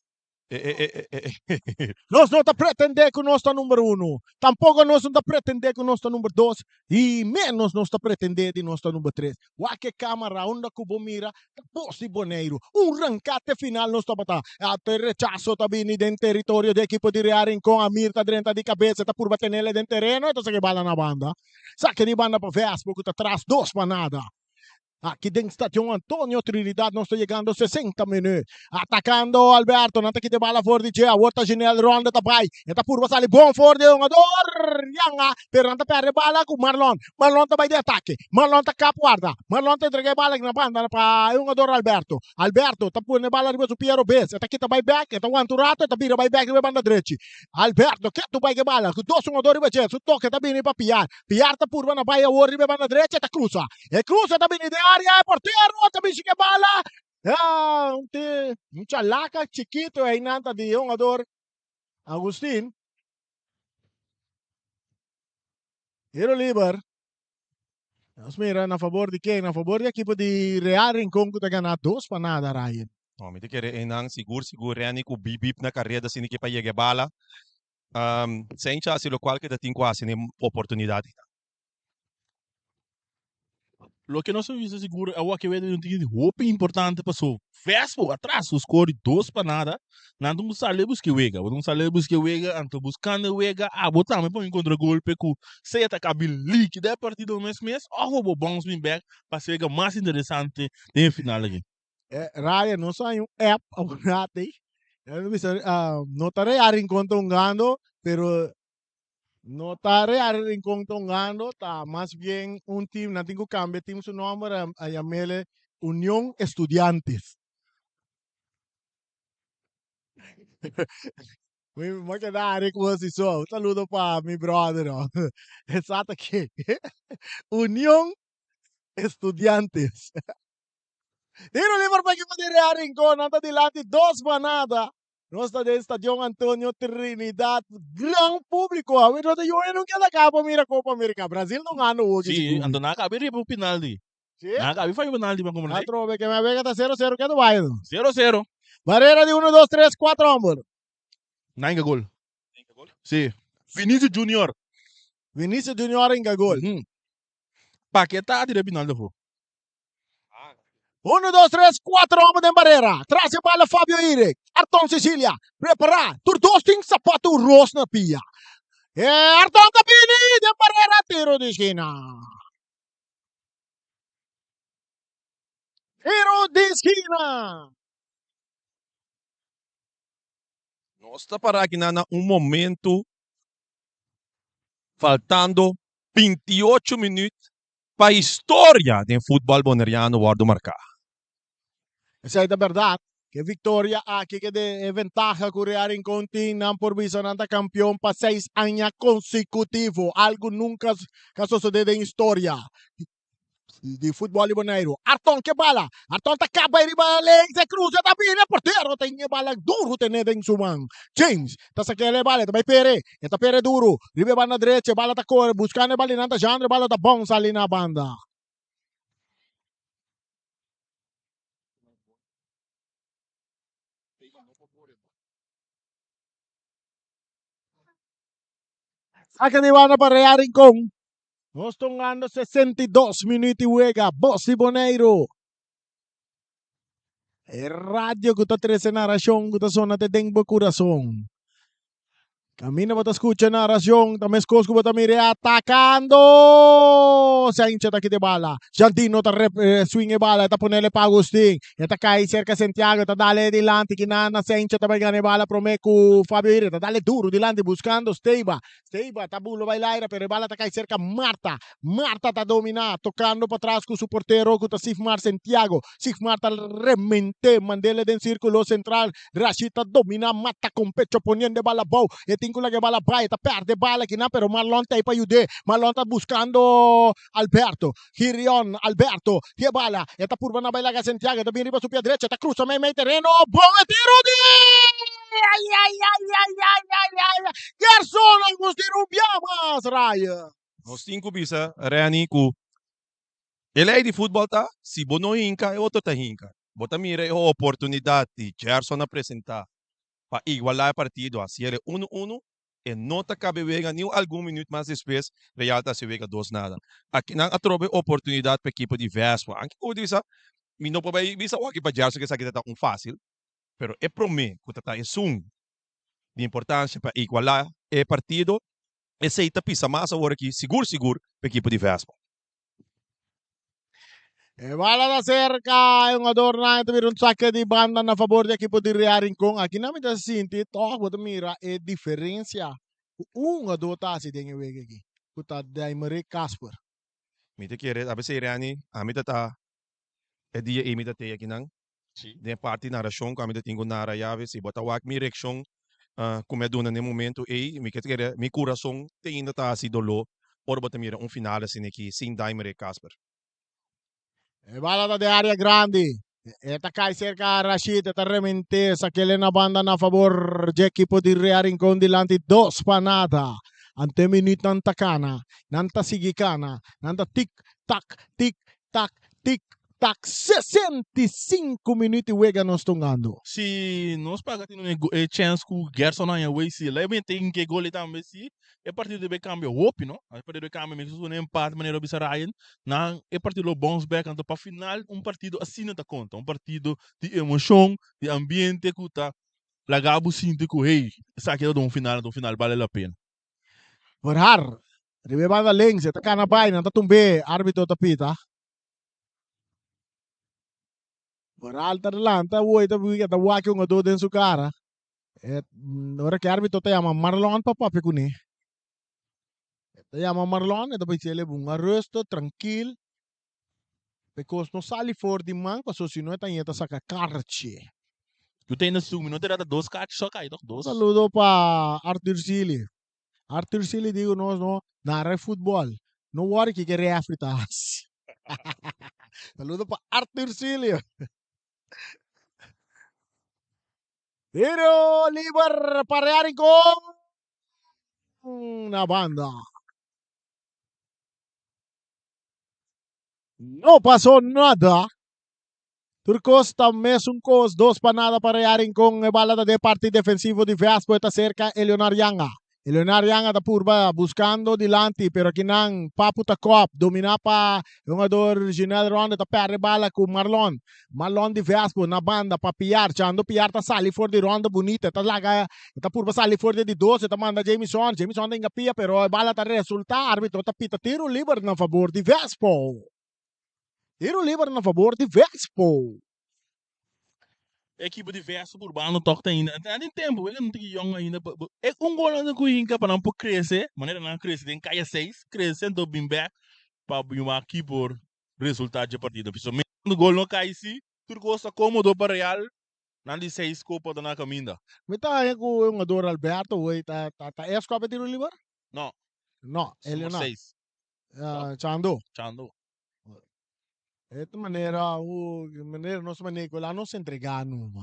Nos no ta pretendé ku nos ta number uno. Tampoko nos no ta pretendé ku nos ta number dos. I ménos nos ta pretendé di nos ta number tres. Wak e kámara unda ku bo mira ta bos di Boneiru. Un ranká te final nos tabata. Anto e rechaso ta bini den teritorio di ekipo di Real Rincon. Amir ta drenta di kabesa, ta purba tenele den tereno, e ta saki bala na banda. Saki di banda pa Vespo ku ta tras 2 pa 0. Aki den Stadion Antonio Trinidad nos ta yegando 60 minuut. Atacando Alberto, nan ta kita bala for di dje. Awor ta Ginel Ronda ta bai. E ta purba sali bon for di hungador Yanga, pero nan ta perde bala ku Marlon. Marlon ta bai di atake. Marlon ta kap warda. Marlon ta entrega e bala na banda pa e hungador Alberto. Alberto ta pone bala riba su pia robes. E ta kita bai bek, e ta wanta un rato, e ta bira bai bek riba e banda drechi. Alberto ketu bai ke bala ku dos hungador riba dje. Su toke ta bini pa Piar. Piar ta purba na bai awor riba e banda drechi, e ta krusa. E krusa ta bini den area, e portero ta bishi ke bala. Ah, un te, un chalaka chikito einan ta di hungador Agustin. Tiro liber. Nos mira na favor di ken? Na favor di ekipo di Real Rincon ku ta gana 2 pa 0, Ryan. No, mi ta kere einan sigur sigur Renny ku bip bip na kareda asina ke pa yega e bala. Sencha hasi lokual ke ta tin ku hasi na e oportunidat einan. Loke nos a bisa sigur awor ke wega di un tiki hopi importante paso Vespo atras su score di 2 pa 0 nan ta sali buska wega bo ta sali buska wega anto buskando wega abo tambe por encontra golpe ku sea ta kabi likida e partido mes mes of bo bounce bin back pa hasi wega mas interesante den e final aki. Ryan, nos hay un app aborate. No ta Real Rincon ta hungando, pero no ta Real Rincon ta hungando, ta mas bien un team, nan tin ku kambia team su nomber a yamele Unión Estudiantes. Mi a keda ari ku así so. Un saludo pa mi brother. Oh. Exacto aki. Unión Estudiantes. Tiro liber pa ekipo di Real Rincon. Nan ta dilanti 2 pa 0. Nos ta den Stadion Antonio Trinidad. Gran públiko. Awe no ta yo no keda acá pa mira Copa America. Brasil no gana hoy. Sí, anto nan a kabi riba un penalti. Sí? Nan a kabi falla un penalti pa komprendé. Atrobe ke me vega ta 0-0 ketu bai. 0-0. Barrera di 1, 2, 3, 4 homber. Nan hinka gol. Sí. Vinicius Junior. Vinicius Junior hinka gol. Paquetá tira penalti afó. 1, 2, 3, 4 homber den barrera. Tras e bala Fabio Ire. Arton Cecilia. Prepara. Tur dos tin sapato ros na pia. E Arton ta bini den barrera. Tiro di skina. Tiro. di skina. Nos ta para aki na un momento faltando 28 minuut pa historia den futbol boneriano wordo marca. Esei ta berdad. Ke victoria aki ke de e ventaha cu Real Rincon tin, nan por bisa nan ta campeon pa seis aña consecutivo, algo nunca a sosode den historia di futbol di Boneiru. Arton ke bala, Arton ta caba e riba links, e cruza ta bini, e portero ta e bala duro tene den su man. James ta saca e bala, e ta bay pere, e ta pere duro riba e banda drecha, e bala ta core buscando e bala di nan ta Jandre, e bala ta bounce ali na banda. Saca di banda pa Real Rincon. Nos tongando 62 minuut di wega. Bos di Boneiru. E radio ku ta trese narashon ku ta sona te den bo kurason. Kaminda bo ta skucha narashon ta meskos ku bo ta mir'é atakando. Saincha ta kita e bala. Jandino ta rep, eh, swing e bala, e ta ponele pa Agustin. E ta kai serka Santiago, e ta dale dilanti. Kinana Saincha ta bai gana e bala promé ku Fabio Ire. Ta dale duru dilanti buskando Steiba. Steiba ta bulo bai laira, pero e bala ta kai serka Marta. Marta ta dominá, tokando patras ku su portero ku ta Sigmar Santiago. Sigmar ta rement'é, mand'é den sírkulo sentral. Rashid ta dominá, mata kon pecho poniendo e bala abou. E tin ku laga e bala bai, e ta pèrdè e bala kinan, pero Marlon ta ei pa yud'é. Marlon ta buskando Alberto. Girion, Alberto, di e bala. E ta purba na bai laga Santiago, e ta bin riba su pia drecha, e ta krusa meimei tereno. Bon e tiro di! Ai, ai, ai, ai, ai, ai, ai! Gerson Agustin un bia mas, Ryan. Nos tin ku bisa, Renny, ku e lei di futbòl ta, si bo no hinka, e otro ta hinka. Bo ta mira e oportunidat di Gerson a presentá pa igualá e partido, hasiel e unu unu, e no ta kabe wega ni un algun minüt mas despues Real ta hasi wega dos nada. Aki nan a troba e oportunidat pa ekipo di Vespo. Anke ku bo ta bisa, mi no por bai bisa awor aki pa Gerson ku esaki ta ta un fásil, pero e promé ku ta ta esun di importansia pa igualá e partido, esei ta pisa mas awor aki sigur sigur pa ekipo di Vespo. E bala ta cerca, e hungador nan ta bira un saque di banda na favor di equipo di Real Rincon. Aki nan mi ta sinti toch bo ta mira e diferencia cu un hungador ta haci den e wega aki, cu ta Daimerick Casper. Mi ta kere, a besey Reni, ami ta ta e dia ey mi ta tey akinan, den e parti narashon ku ami ta tin ku nara yawe, si bo ta wak mi reakshon ku mi a duna na e momento ey, mi ke kere mi kurason te ainda ta hasi doló ora bo ta mira un final asina aki sin Daimerick Casper. E bala ta den área grandi. E ta kai serka Rashid, e ta rement'é. Sakele na banda na fabor dje ekipo di Real Rincon dilanti dos pa nada. Ante minütnan ta kana, nan ta sigui kana, nan ta tik tak, tik tak, tik tak, 65 minüt di wega nos tungando. Si nos paga tin un e chèns ku Gerson haña wey si el a mete un ke gol tambe si e partido debe kambia hopi no e partido debe kambia mi un empate manera bisa Ryan nan e partido lo bounce back anto pa final un partido asina ta konta un partido di emoshon di ambiente ku ta laga bo sinti ku hey esaki ta un final anto un final bale la pena. Verhaar, riba e banda links, e ta kana bai, nan ta tumb'é, arbitro ta pita. Verhaar ta lanta, awor e ta e ta wak e hungadó den su kara. E, ora ku e arbitro ta yama Marlon pa papia kuné. E ta yama Marlon, e ta bisa el bunga rusto, trankil, Because no sali for di man paso si no e ta ñe ta saca karchi. Yo ta ina sumi no te rata dos karchi so kai toch dos. Un saludo pa Arthur Sealy. Arthur Sealy digo nos no narra e futbol. No worry kiko e refri ta hasi. Saludo pa Arthur Sealy. Tiro liber pa Real Rincon na banda. No pasó nada. Tur kos ta mesun kos, dos pa nada pa Real Rincon. E bala ta den parti defensivo di Vespo, e ta serka Eleonor Yanga. Eleonor Yanga ta purba buskando dilanti, pero akinan Papu ta kòp, dominá pa e hungador Ginel Ronde ta pèrdè bala ku Marlon. Marlon di Vespo na banda pa Piar, Chando Piar ta sali for di ronda bunita, e ta laga, e ta purba sali for di e di dos, e ta manda Jamison, Jamison ta hinga pia pero e bala ta resulta, arbitro ta pita tiro liber na fabor di Vespo. Tiro liber na fabor di Vespo. Ekipo di Verso Urbano tòg ta ainda. Nan tin tempu, wega nan tin yòn ainda. E un gol nan tin ku hinka pa nan por krese, manera nan a krese den Kaya seis, krese anto bin bèk pa bin wak ki por resultá dje partido. Pasobra mirando gol no kai si, tur kos ta kómodo pa Real, nan di seis kopa ta na kaminda. Mi ta haña ku e hungador Alberto hoy ta ta e a skòp e tiro liber? No. No, el Number no. seis. Chando. Chando. E ta manera u manera nos manera ku la nos entregá numa.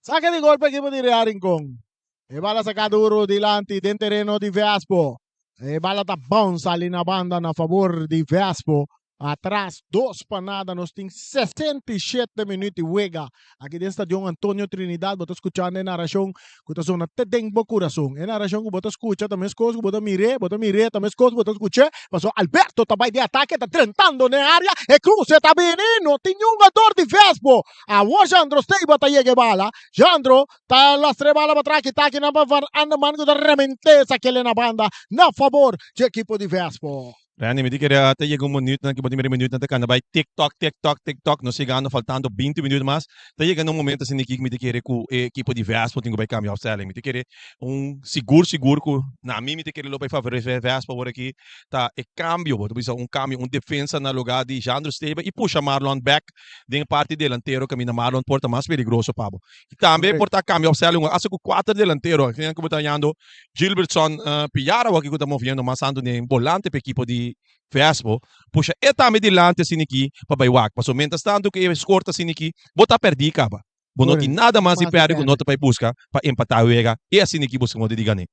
Saka di gol pa ekipo di Real Rincon. E bala saka duro dilanti den tereno di Vespo. E bala ta bounce sali na banda na fabor di Vespo. Atras dos pa nada nos tin 67 minuut di wega aki den Stadion Antonio Trinidad. Bo ta skuchando e narashon ku ta sona te den bo kurason. E narashon ku bo ta skucha ta meskos ku bo ta mir'é, bo ta mir'é ta meskos ku bo ta skuch'é, pasobra Alberto ta bai den atake, ta drentando den área, e kruse ta bini, no tin niun jugador di Vespo. Awor Jandro Steiba ta yega e bala, Jandro ta lastra e bala patras, kita akinan pa Van Anderman ku ta rement'é esaki na banda na fabor dje ekipo di Vespo. Randy, mi ta kere ta yega un minuutnan ki bo tin mira e minuutnan ta kanda bai tik tok, tik tok, tik tok. Nos yegando faltando binti minuut mas. Ta yega na un momento asina aki ku mi ta kere ku e ekipo di Vespo tin ku bai kambia opstelling. Mi ta kere un sigur sigur ku na mi mi ta kere lo bai favorece Vespo awor aki ta e kambio, bo ta bisa un kambio, un defensa na lugar di Jandro Steba i pusha Marlon bek den e parti delantero kaminda Marlon por ta mas peligroso pa bo. I tambe por ta kambia opstelling asa ku kuater delantero, asina ku bo ta hañando Gilbertson Piar awor ku ta moviendo mas tantu den bolante pa ekipo di Vespo, pusha e tambe dilanti asina aki pa bai wak. Pasobra mientras tantu ku e skor ta asina aki, bo ta pèrdí kaba. Bo no tin nada mas di pèrdè ku no ta bai buska pa empatá wega i asina aki bo ta moda di gané.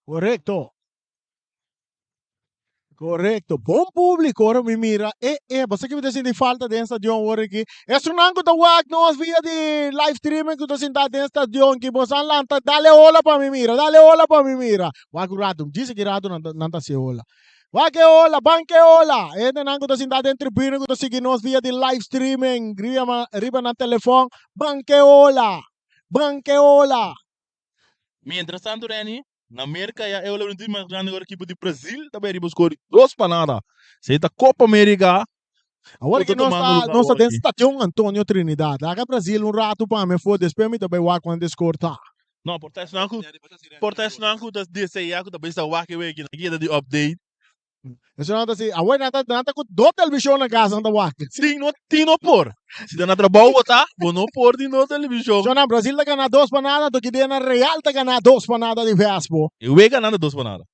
Korekto. Korekto. Bon públiko ora mi mira e e. Bo sa ki mi ta sinti falta den stadion awor aki? Esunnan ku ta wak nos via di live streaming ku ta sintá den stadion ki boso a lanta dale hola pa mi mira, dale hola pa mi mira. Wak un ratu, djis aki ratu nan ta nan ta hasi hola. Wak e hola, ban ke hola. E hendenan ku ta sintá den tribuna ku ta sigui nos via di live streaming riba riba nan telefòn, ban ke hola, ban ke hola. Mientras tanto Renny, Na Merka ya e ora mas grandi ora ekipo di Brazil ta bay riba score dos pa nada. Esey ta Copa America. Awor ki nos ta nos ta den Stadion Antonio Trinidad. Laga Brazil un ratu pa mi afo despues mi ta bay wak cuanto e score ta. No, por ta esnan cu por ta esnan cu ta desea cu ta bay sa wak e weki nan keda di update. Eso nan ta si, awor nan ta nan ta cu dos television na casa nan ta wak. Tin no tin no por. Si ta na trabou bo ta, bo no por tin dos television. So nan Brazil ta gana dos pa nada, anto ki dia nan Real ta gana dos pa nada di Vespo. E wega nan ta dos pa nada.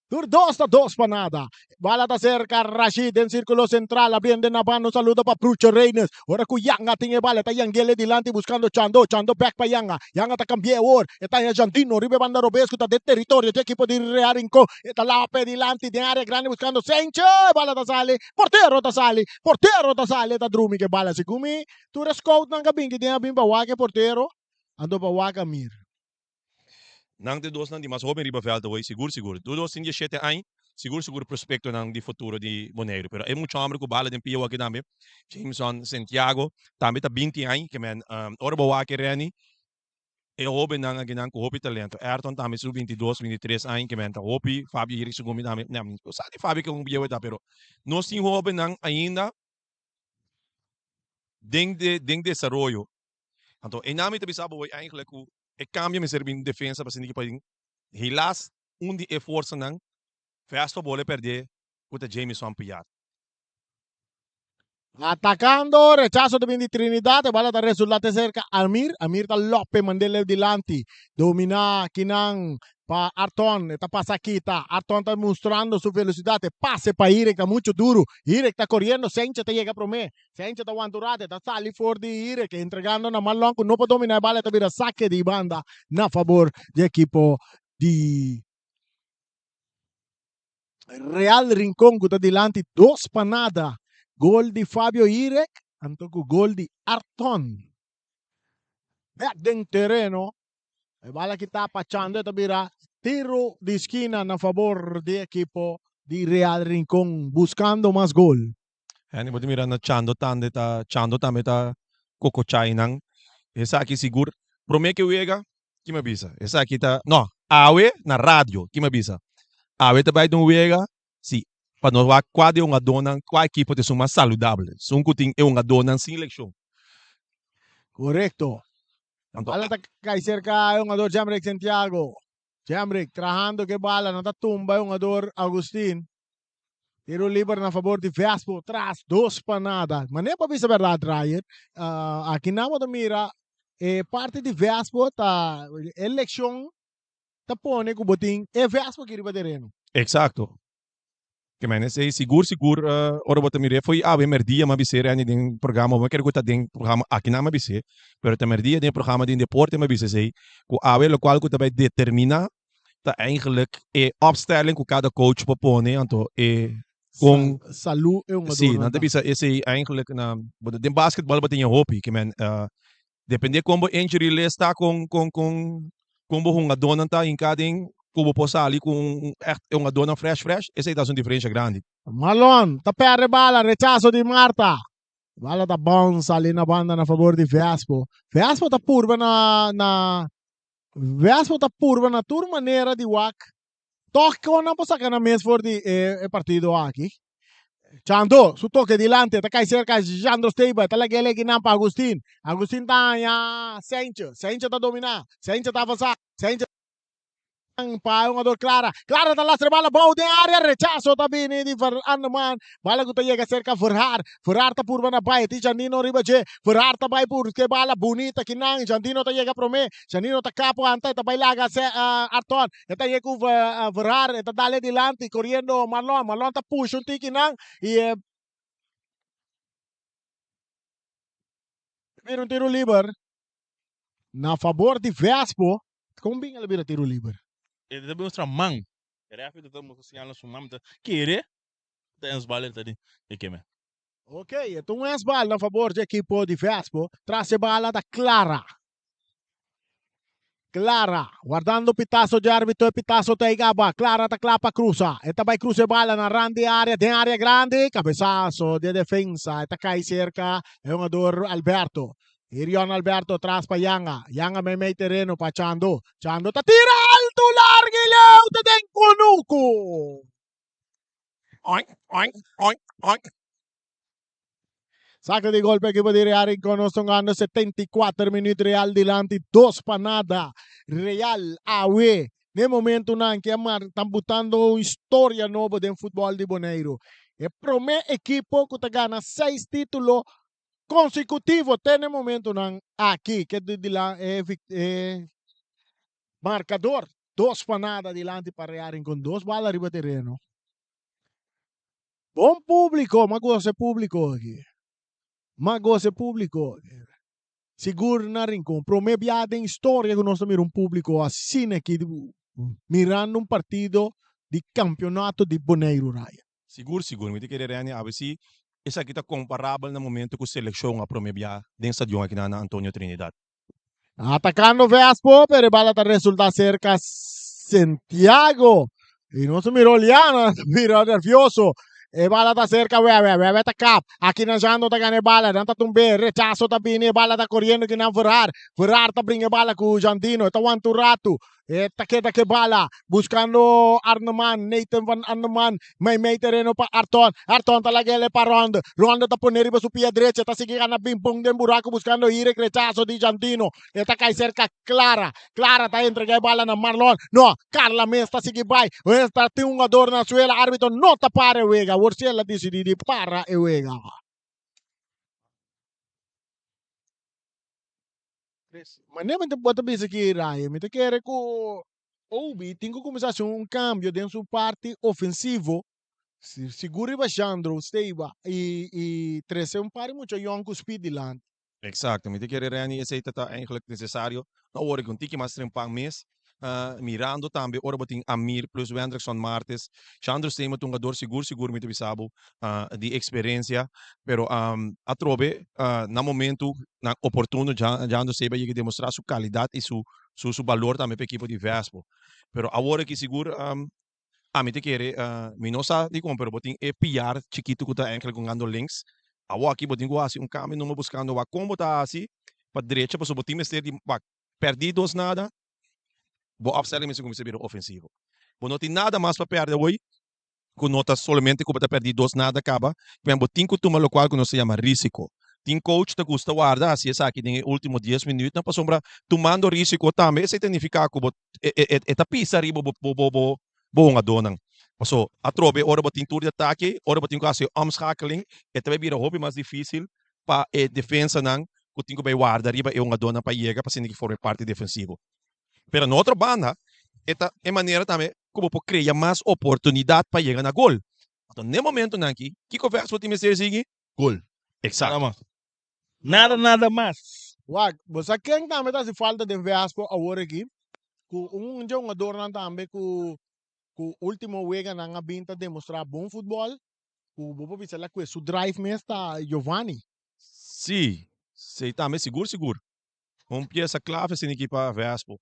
Tur dos ta dos pa nada. Bala ta serka Rashid den sirkulo sentral, abriendo na banda un saludo pa Prucho Reynes. Ora ku Yanga tin e bala, e ta yangele dilanti buskando Chando, Chando bek pa Yanga. Yanga ta kambi'é awor, e ta haña Jandino riba e banda robes ku ta den teritorio di ekipo di Real Rincon. E ta laba p'e dilanti den área grandi buskando Senche, e bala ta sali, portero ta sali, portero ta sali, e ta drumi ku e bala. Segun mi, tur e scoutnan ku a bin ki den a bin pa wak e portero, anto pa wak Amir. Nan ta e dosnan di mas hoben riba vèlt awor, sigur sigur. Tur dos tin dieshete aña, sigur sigur prospektonan di futuro di Boneiru. Pero e mucha hòmber ku bala den pia awor aki tambe, Jameson Santiago, tambe ta binti aña, ke men ora bo wak e Renny, e hobennan akinan ku hopi talento. Ayrton tambe su 22, 23 aña, ke men ta hopi, Fabio Hiri segun mi tambe, nè, mi no sa di Fabio ke un bieu e ta, pero nos tin hobennan ainda den den desaroyo. Anto einan mi ta bisa bo eigenlijk ku e kambio mester bin defensa pa sinti ki pabia helaas un di e forsanan Vespa bole perde ku ta Jamison Piat. Atacando, rechazo ta bin di Trinidad, e bala ta resulta te cerca Amir, Amir ta lope mand'e dilanti, domina kinan pa Arton, e ta pasa kita, Arton ta mustrando su velocidad, e pase pa Irek ta mucho duro, Irek ta coriendo, Sencha ta yega prome, Sencha ta wanta un rato, e ta sali for di Irek, entregando na Marlon cu no por domina e bala, e ta bira saque di banda na favor di ekipo di Real Rincon cu ta dilanti dos pa nada. Gol di Fabio Irek anto cu gol di Arton. Bek den tereno. E bala ki ta pachando e ta bira tiro di skina na favor di ekipo di Real Rincon buscando mas gol. Henny bo ta mira na Chando tande ta Chando tambe ta kokochai nan. Esaki sigur prome ke wega ki mi a bisa esaki ta no awe na radio ki mi a bisa awe ta bai den un wega si pa nos wak kua di e hungadónan kua ekipo ta esun mas saludable esun ku tin e hungadónan sin lekshon. Korekto. Anto, Bala ta kai serka e hungador Jemrick Santiago. Jemrick trahando ku e bala, no ta tumba e hungador Augustin. Tiro liber na fabor di Vespo, tras dos pa nada. Manera pa bisa berdad Ryan, aki nan bo ta mira e parti di Vespo ta e lekshon ta pone ku bo tin e Vespo aki riba tereno. Exacto. Ke men esei sigur sigur ora bo ta mir'é fo'i awe merdia m'a bis'é Renny den programa, bo kere ku ta den programa akinan m'a bis'é, pero ta merdia den programa den deporte m'a bisa esei, ku awe lokual ku ta bai determiná ta eigenlijk e opstelling ku kada coach por pone anto e kon Salú e hungadornan Si, nan ta bisa esei eigenlijk na bo den basketbal bo tin e hopi ke men depende kon bo injury list ta kon kon kon kon bo hungadornan ta hinká den ku bo por sali ku un echt e hungadornan fresh fresh esei ta hasi un diferensha grandi. Marlon ta perde bala, rechaso di Marta. Bala ta bounce sali na banda na fabor di Vespo. Vespo ta purba na na Vespo ta purba na tur manera di wak tòg kon nan por saka nan mes for di e partido aki. Chando su toke dilanti ta kai serka Jandro Stable ta lag'é legi nan pa Agustin. Agustin ta haña Seintje. Seintje ta dominá. Seintje ta avansá. Seintje pa e hungador Clara. Clara ta lastra e bala bou den área. Rechaso ta bini di Anderman. Bala ku ta yega serka Verhaar. Verhaar ta purba na bai. Tin Jandino riba dje. Verhaar ta bai purske bala bunita kinan. Jandino ta yega promé. Jandino ta kapo anta. E ta bai laga Arton. E ta yega ku Verhaar. E ta dale dilanti koriendo Marlon. Marlon ta pusha un tiki nan i e bira un tiro liber na fabor di Vespo. Kon bin el a bira tiro liber? E ta mustra man. E referee ta mustra señal na su man. Ta kere ta ensbal el ta di e keme. Ok, e ta un ensbal na fabor dje ekipo di Vespo. Tras e bala ta Clara. Clara, wardando pitazo dje arbitro, e pitazo ta igaba. Clara ta kla pa cruza. E ta bai cruza e bala na rand di area, den area grandi. Cabezazo di e defensa. E ta cai cerca e hungador Alberto. Irion Alberto tras pa Yanga. Yanga meimei tereno pa Chando. Chando ta tira alto, largo y leu ta den kunuku. Oink, oink, oink, oink. Saca di golpe equipo di Real Rincón. Nos tongando 74 minuut Real dilanti 2 pa nada. Real awe. Ne momento nan que mar tan butando un historia nobo den futbol di Boneiru. E prome equipo ku ta gana 6 título consecutivo te ne momento nan aki ke di dilan e, e marcador 2 pa nada dilanti pa Real Rincón. Dos bala riba tereno. Bon públiko, m'a gosa e públiko aki. M'a gosa e públiko aki. Sigur na Rincon. Promé bia den historia ku nos ta mira un públiko asina aki mirando un partido di kampeonato di Boneiru Raya. Sigur, sigur. Mi ta kere Renny awe si esaki ta komparabel na momento ku selekshon a promé bia den stadion aki na Antonio Trinidad. Atacando Vespo, pero e bala ta resulta cerca Santiago. Y no se miró Liana, mira nervioso. E bala ta cerca Wewe, Wewe ta kap. Aki nan Jando ta gana e bala, nan ta tumbe, rechazo ta bini, e bala ta corriendo ki nan Verhaar. Verhaar ta bringa e bala ku Jandino, e ta wanta un ratu. E ta keda ke bala, buscando Arneman, Nathan van Arneman, mei mei tereno pa Arton. Arton ta lag'el pa Ronde. Ronde ta pone riba su pia drecha, ta sigui gana bin pon den buraco buscando Hirek, rechazo di Jandino. E ta kai cerca Clara. Clara ta entrega e bala na Marlon. No, Carla mes ta sigui bai. Esta tin un jugador na suela, arbitro no ta para e wega. Awor si el a dicidi di para e wega. Manera mi ta bo ta bisa aki Ryan, mi ta kere ku Obi tin ku kuminsá hasi un kambio den su parti ofensivo, sigur riba Shandro Steba i i trese un par di mucha yòn ku speed dilanti. Eksakto, mi ta kere Renny esei ta ta eigentlik nesesario. No awor ku un tiki mas trempan mes, mirando tambe ora bo tin Amir plus Wendrickson Martes, Shandro Stema ta un hungador sigur sigur mi ta bisa bo di eksperensia, pero atrobe na momentu nan oportuno Jandro Seba yega demostrá su kalidat i su su balor tambe pa ekipo di Vespo. Pero awor aki sigur ami ta kere mi no sa dikon pero bo tin e piar chikitu ku ta enkele gungando links, awor aki bo tin ku hasi un kambio numa buskando wak kon bo ta hasi pa drecha pasobra bo tin mester di wak pèrdí dos nada bo opstelling mester kuminsá bira ofensivo. Bo no tin nada mas pa pèrdè awor ku no ta solamente ku bo ta pèrdí dos nada kaba, men bo tin ku tuma lokual ku nos ta yama risiko. Tin coach ta gusta warda hasi esaki den e ultimo dies minuutnan pasobra tumando risico tambe esei ta nifica cu bo e ta pisa riba bo bo bo bo hungadónan. Paso atrobe ora bo tin tur di atake, ora bo tin ku hasi e omschakeling, e ta bai bira hopi mas difísil pa e defensanan ku tin ku bai warda riba e hungadónan pa yega pa asina ki forma e parti defensivo. Pero na otro banda e ta e manera tambe ku bo por krea mas oportunidat pa yega na gol. Anto n'e momentonan aki, kiko Vèrs bo tin mester sigui? Gol. Eksakto. Nada mas. Nada, nada mas. Wak, bo sa ken tambe ta hasi falta den Vespo awor aki? Ku un dje hungadornan tambe ku ku ultimo weganan a bin ta demostrá bon futbòl, ku bo por bisa la ku e su drive mes ta Giovanni. Sí, sí tambe sigur sigur. Un piesa clave sin ekipa Vespo.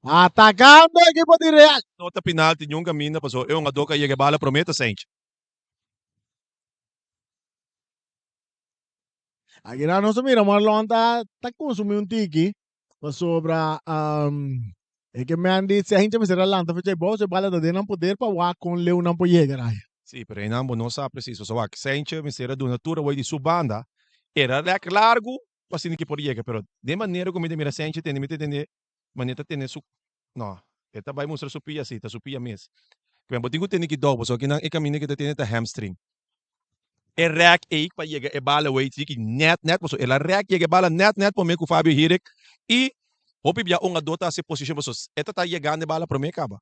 Atacando ekipo di Real. No ta penalti niun caminda paso e hungador cu a yega e bala prome ta Sainch. Aki nos a mira Marlon ta ta consumi un tiki pasobra e ke men di Sainch mester a lanta fecha e bou, e bala ta den nan poder pa wak con leu nan por yega rai. Sí, pero einan bo no sa precies pasobra wak Sainch mester a duna tur away di su banda, era rek largu pa asina ke por yega, pero den manera ku mi ta mira Sainch tene mi ta tende manera ta tene su no e ta bai mustra su pia si ta su pia mes. Kimen bo tin ku tene kidou pasobra kinan e kaminda ke ta tene ta hamstring. E rek ei pa yega e bala wei tiki nèt nèt pasobra el a rek yega e bala nèt nèt promé ku Fabio Hirik i hopi bia un a ta hasi posishon pasobra e ta ta yegando e bala promé kaba.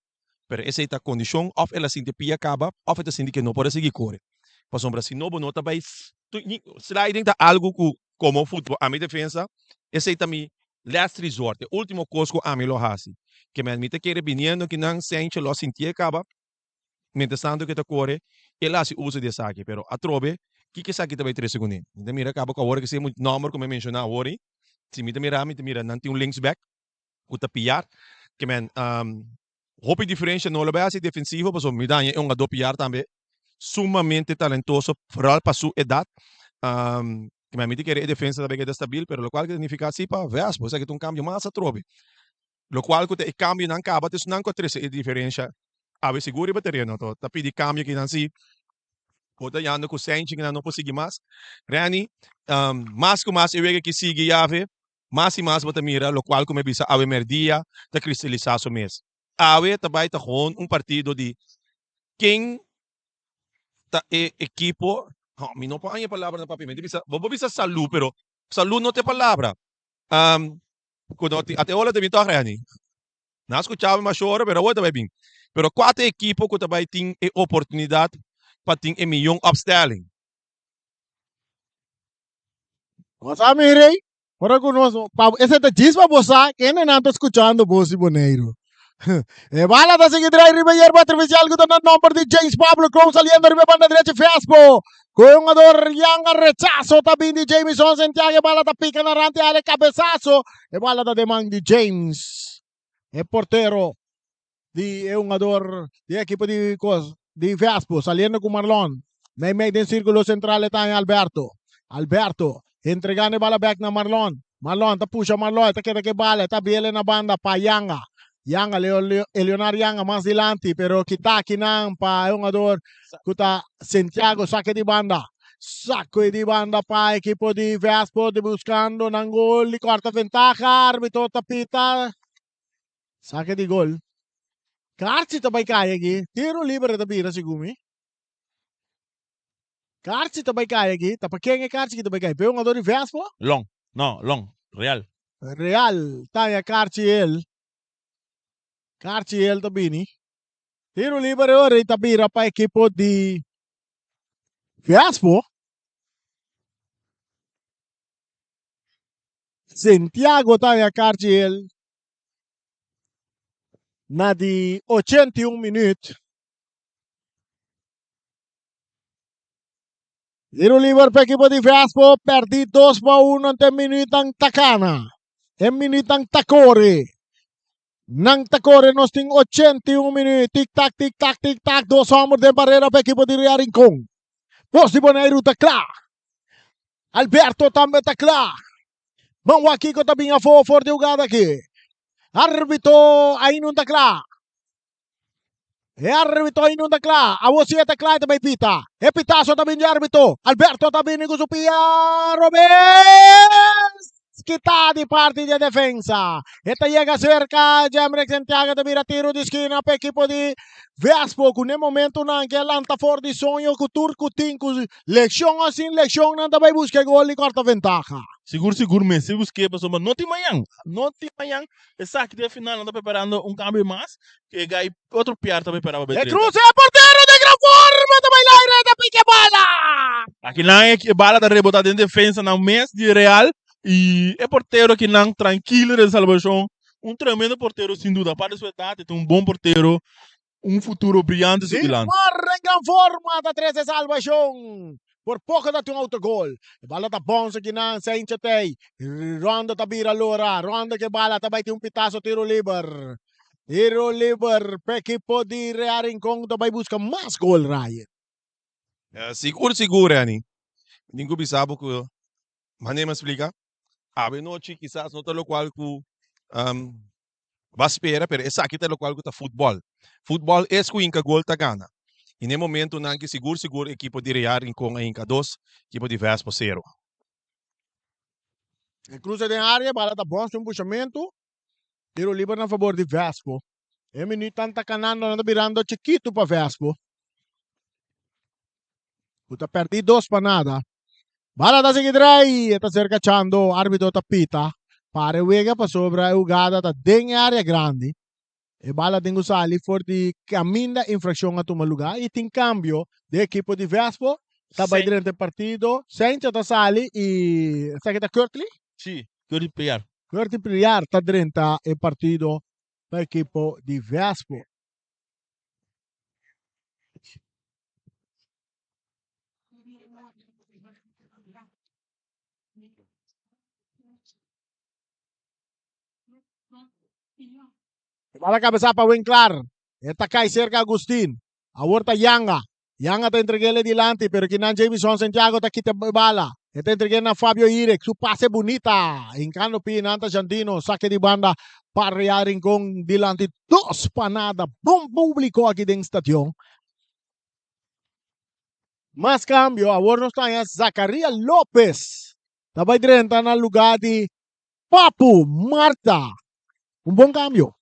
Pero esei ta kondishon òf el a sinti pia kaba òf e ta sinti ke no por a sigui kore. Pasobra si no bo no ta bai sliding ta algu ku komo futbol ami defensa esei ta mi last resort e ultimo kos ku ami lo hasi. Ke men mi ta kere biniendo kinan Sencho lo a sintié kaba mientras tanto ke ta kore el a hasi uso di esaki pero atrobe kiko esaki ta bai trese kuné? Mi ta mira kaba ku awor ke si e nòmber ku mi a menshoná awor ei si mi ta mira mi ta mira nan tin un linksback ku ta piar ke men hopi diferensha no lo bai hasi defensivo pasobra mi daña e hungadó piar tambe sumamente talentoso vooral pa su edat ke men mi ta kere e defensa ta bai keda stabil pero lokual ke ta nifiká si pa Vespo esaki ta un kambio mas atrobe lokual ku ta e kambionan kaba ta esnan ku a trese e diferensha awe sigur riba tereno to ta pidi kambio kinan si bo ta yanda ku Senchi kinan no por sigui mas Renny mas ku mas e wega ki sigui yave Mas i mas bo ta mira lokual ku mi a bisa awe mèrdia ta kristalisá su mes. Awe ta bai ta gewoon un partido di ken ta e ekipo, no, mi no por haña e palabra na papia, mi ta bisa, bo por bisa salú, pero salú no ta e palabra. Ku no tin, ata e ola ta bin tòg Renny. Nan a skucha mi masha ora, pero awor ta bai bin. Pero kua ta e ekipo ku ta bai tin e oportunidat pa tin e miyon opstelling? Nos a mira ei, ora ku nos, pa, ese ta djis pa bo sa kendenan ta skuchando bos di Boneiru. E bala ta sigui drai riba yerba artifisial ku ta na nomber di James Pablo Kroon saliendo riba e banda drechi Vespo. Ku e hungador Yanga rechaso ta bin di Jamison Santiago e bala ta pika na rant di ale kabesaso. E bala ta den man di James, e portero di e hungador di ekipo di kos di Vespo saliendo ku Marlon. Meimei den sirkulo sentral e ta haña Alberto. Alberto entregando e bala bek na Marlon. Marlon ta pusha Marlon e ta keda ku e bala e ta biele na banda pa Yanga. Yanga Leo Leonard Yanga mas dilanti pero kita akinan pa e hungador ku ta Santiago sake di banda. Sake di banda pa ekipo di Vespo di buskando nan gol di kòrta ventaha. Arbitro ta pita. Sake di gol. Karchi ta bai kai aki. Tiro libre ta bira segun mi. Karchi ta bai kai aki. Ta pa ken e karchi ki ta bai kai? Pa e hungador di Vespo? Long. No, long. Real. Real ta haña karchi el. Karchi el ta bini. Tiro libre ora i ta bira pa ekipo di Vespo. Santiago ta haña karchi el na di 81 minuut. Tiro liber pa ekipo di Vespo, perdi 2 pa 1 ante minuutnan ta kana. E minuutnan ta kore. Nan ta kore, nos tin 81 minuut. Tik tak, tik tak, tik tak, dos homber den barera pa ekipo di Real Rincon. Bos di Boneiru ta kla. Alberto tambe ta kla. Ban wak kiko ta bin afó for di hugada aki. Arbitro ainun ta kla. E arbitro ainda ta kla. Awor si e ta kla e ta bai pita. E pitazo ta bin di arbitro. Alberto ta bini ku su pia robes. Kita di parti di e defensa. E ta yega serka Jemrick Santiago ta bira tiro di skina pa ekipo di Vespo ku n'e momentonan ke a lanta for di soño ku tur ku tin ku lekshon o sin lekshon nan ta bai buska e gol di kòrta ventaha. Sigur sigur mester busk'é pasobra no tin mañan, no tin mañan. Esaki ta e final, nan ta preparando un cambio mas, e gai otro piar ta prepara pa E cruce e portero den gran forma ta bai laire ta pica e bala. Aki nan e bala ta rebota den defensa nan mes di Real y e portero aki nan trankilo den salvacion. Un tremendo portero sin duda, aparte di su edad e ta un bon portero, un futuro briyante su dilanti. Gilmar den gran forma ta trece salvacion. Por poco ta tin un autogol. E bala ta bounce aki nan, Saintje tey. Rondo ta bira lora. Rondo ke bala ta bay tin un pitazo tiro liber. Tiro liber pa ekipo di Real Rincon ta bay busca mas gol Ryan. Sigur sigur Renny. Mi tin ku bisa bo ku manera mi a splika awe nochi kisas no ta lokual ku Ba spera, pero esaki ta locual cu ta futbol. Futbol es cu hinca gol ta gana. Y n'e momentonan ki sigur sigur ekipo di Real Rincon a hinca dos, ekipo di Vespo cero. E cruce den area, bala ta bon su empushamentu. Tiro liber na fabor di Vespo. E minuutnan ta canando, nan ta birando chikitu pa Vespo. Cu ta perdi dos pa nada. Bala ta sigui drai, e ta ser cachando, arbitro ta pita. Para e wega pasobra e hugada ta den e area grandi. E bala tin cu sali for di caminda infraccion a tuma lugar y tin cambio den ekipo di Vespo. Ta bay drenta e partido. Sencha ta sali y esaki ta Kurtley? Si, Kurtley Pliar. Kurtley Pliar ta drenta e partido pa ekipo di Vespo. Bala kabesa pa Winklar. E ta kai serka Agustin. Awor ta Yanga. Yanga ta entreg'é dilanti, pero kinan Jamison Santiago ta kita e bala. E ta entreg'é na Fabio Irek. Su pase bunita. Hinkando pie nan ta Jandino. Sake di banda pa Real Rincon dilanti 2-0. Bon publico aki den stadion. Mas cambio, awor nos ta haña Zacaria Lopez ta bai drenta na lugar di Papu Marta. Un bon cambio.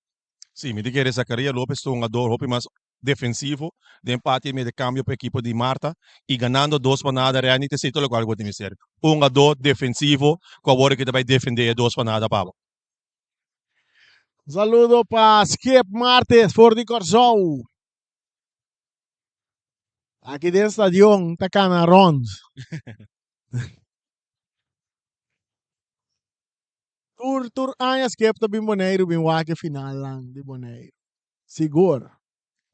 Sí, mi ta kere Zacaria Lopez ta un hungador hopi mas defensivo den parti di mediocambio pa ekipo di Marta y ganando 2-0 Renny ta esey tur locual cu bo tin mester. Un hungador defensivo cu awor aki ta bay defende e 2-0 pa bo. Un saludo pa Skip Martes for di Kòrsou. Aki den stadion ta kana rond. Tur tur aña Skip ta bin Boneiru bin wak e finalnan di Boneiru. Sigur.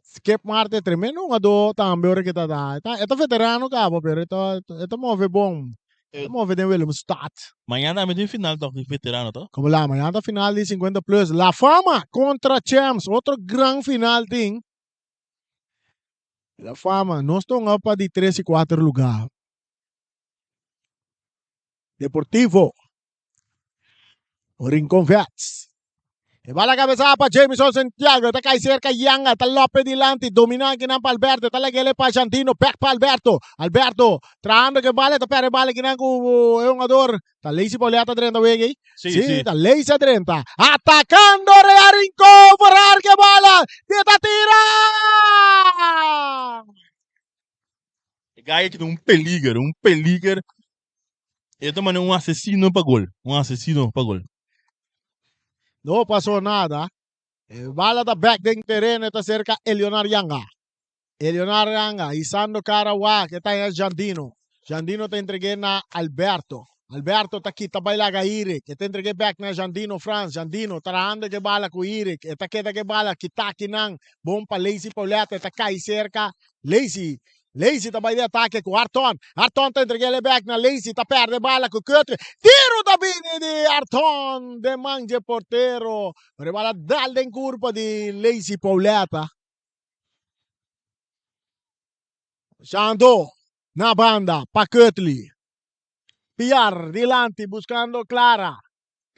Skip Marte tremendo hungadó tambe ora ke ta da. E ta e ta veterano kaba pero e ta e ta move bon. E ta move den Willemstad. Mañana tambe tin final tok di veterano to? Como la mañana ta final di 50 plus. La Fama contra Champs otro gran final tin. La Fama nos ta hunga pa di tres y cuater lugar. Deportivo Rincon Vets. E bala cabeza pa Jamison Santiago. Ta cai cerca Yanga. Ta Lope dilanti. Domina kinan pa Alberto. Ta lagele pa Jandino. Back pa Alberto. Alberto trahando ke bala. Ta perde bala kinan ku e jugador. Ta Lazy Pauleta drenta wegey. Sí, Sí, sí. ta Lazy drenta. Atacando Real Rincon. Ferrar ke bala. Ta tira! E gai aki ta un peliger, un peliger. E ta mane un asesino pa gol, un asesino pa gol. No pasó nada. E bala ta bek den tereno, ta serka Elionar Yanga. Elionar Yanga hisando kara wak, e ta haña Jandino. Jandino ta entreg'é na Alberto. Alberto ta kita bai laga Irik. E ta entreg'é bek na Jandino Frans. Jandino trahando ku e bala ku Irik. E ta keda ku e bala kita akinan. Bon pa Lazy Pauletta. E ta kai serka Lazy. Lazy ta bai di atake ku Arton. Arton ta entreg'é el bek na Lazy. Ta pèrdè bala ku Kutre. Tiro ta bini di Arton den man dje portero. Pero e bala dal den kurpa di Lazy Pauletta. Shando na banda pa Kutley. Piar dilanti buscando Clara.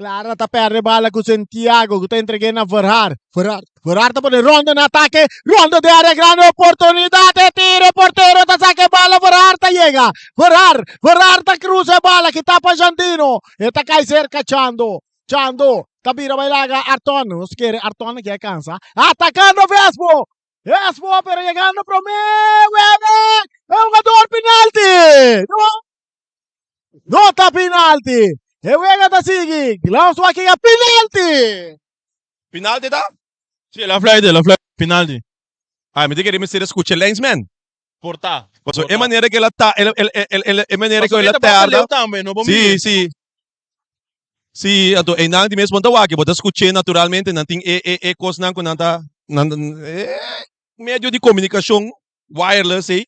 Clara ta perde bala ku Santiago ku ta entreg'é na Verhaar. Verhaar, Verhaar ta pone Rondo na atake. Rondo den área grandi, oportunidat, e tira, e portero ta saka e bala, Verhaar ta yega. Verhaar, Verhaar ta krusa e bala kita pa Jandino. E ta kai serka Chando. Chando ta bira bai laga Arton. Nos kere Arton aki a kansa. Atakando Vespo. Vespo pero yegando promé. Wever! E hugador penalti! No! No ta penalti. E wega ta sigui. Glaus wak yega penalti. Penalti ta? Si, el a fluit, el a fluit. Penalti. Ay, mi ta kere mester a scucha linesman. Por ta. Paso e manera que el a ta, el, el, el, el, e manera que Paso el a e ta basta tarda. leu tambe, no por Sí, mira. sí. Sí, anto einan di mes bon ta wak, bo ta scuché naturalmente, nan tin e, e, e cosnan cu nan ta, nan, e medio di comunicacion wireless ei,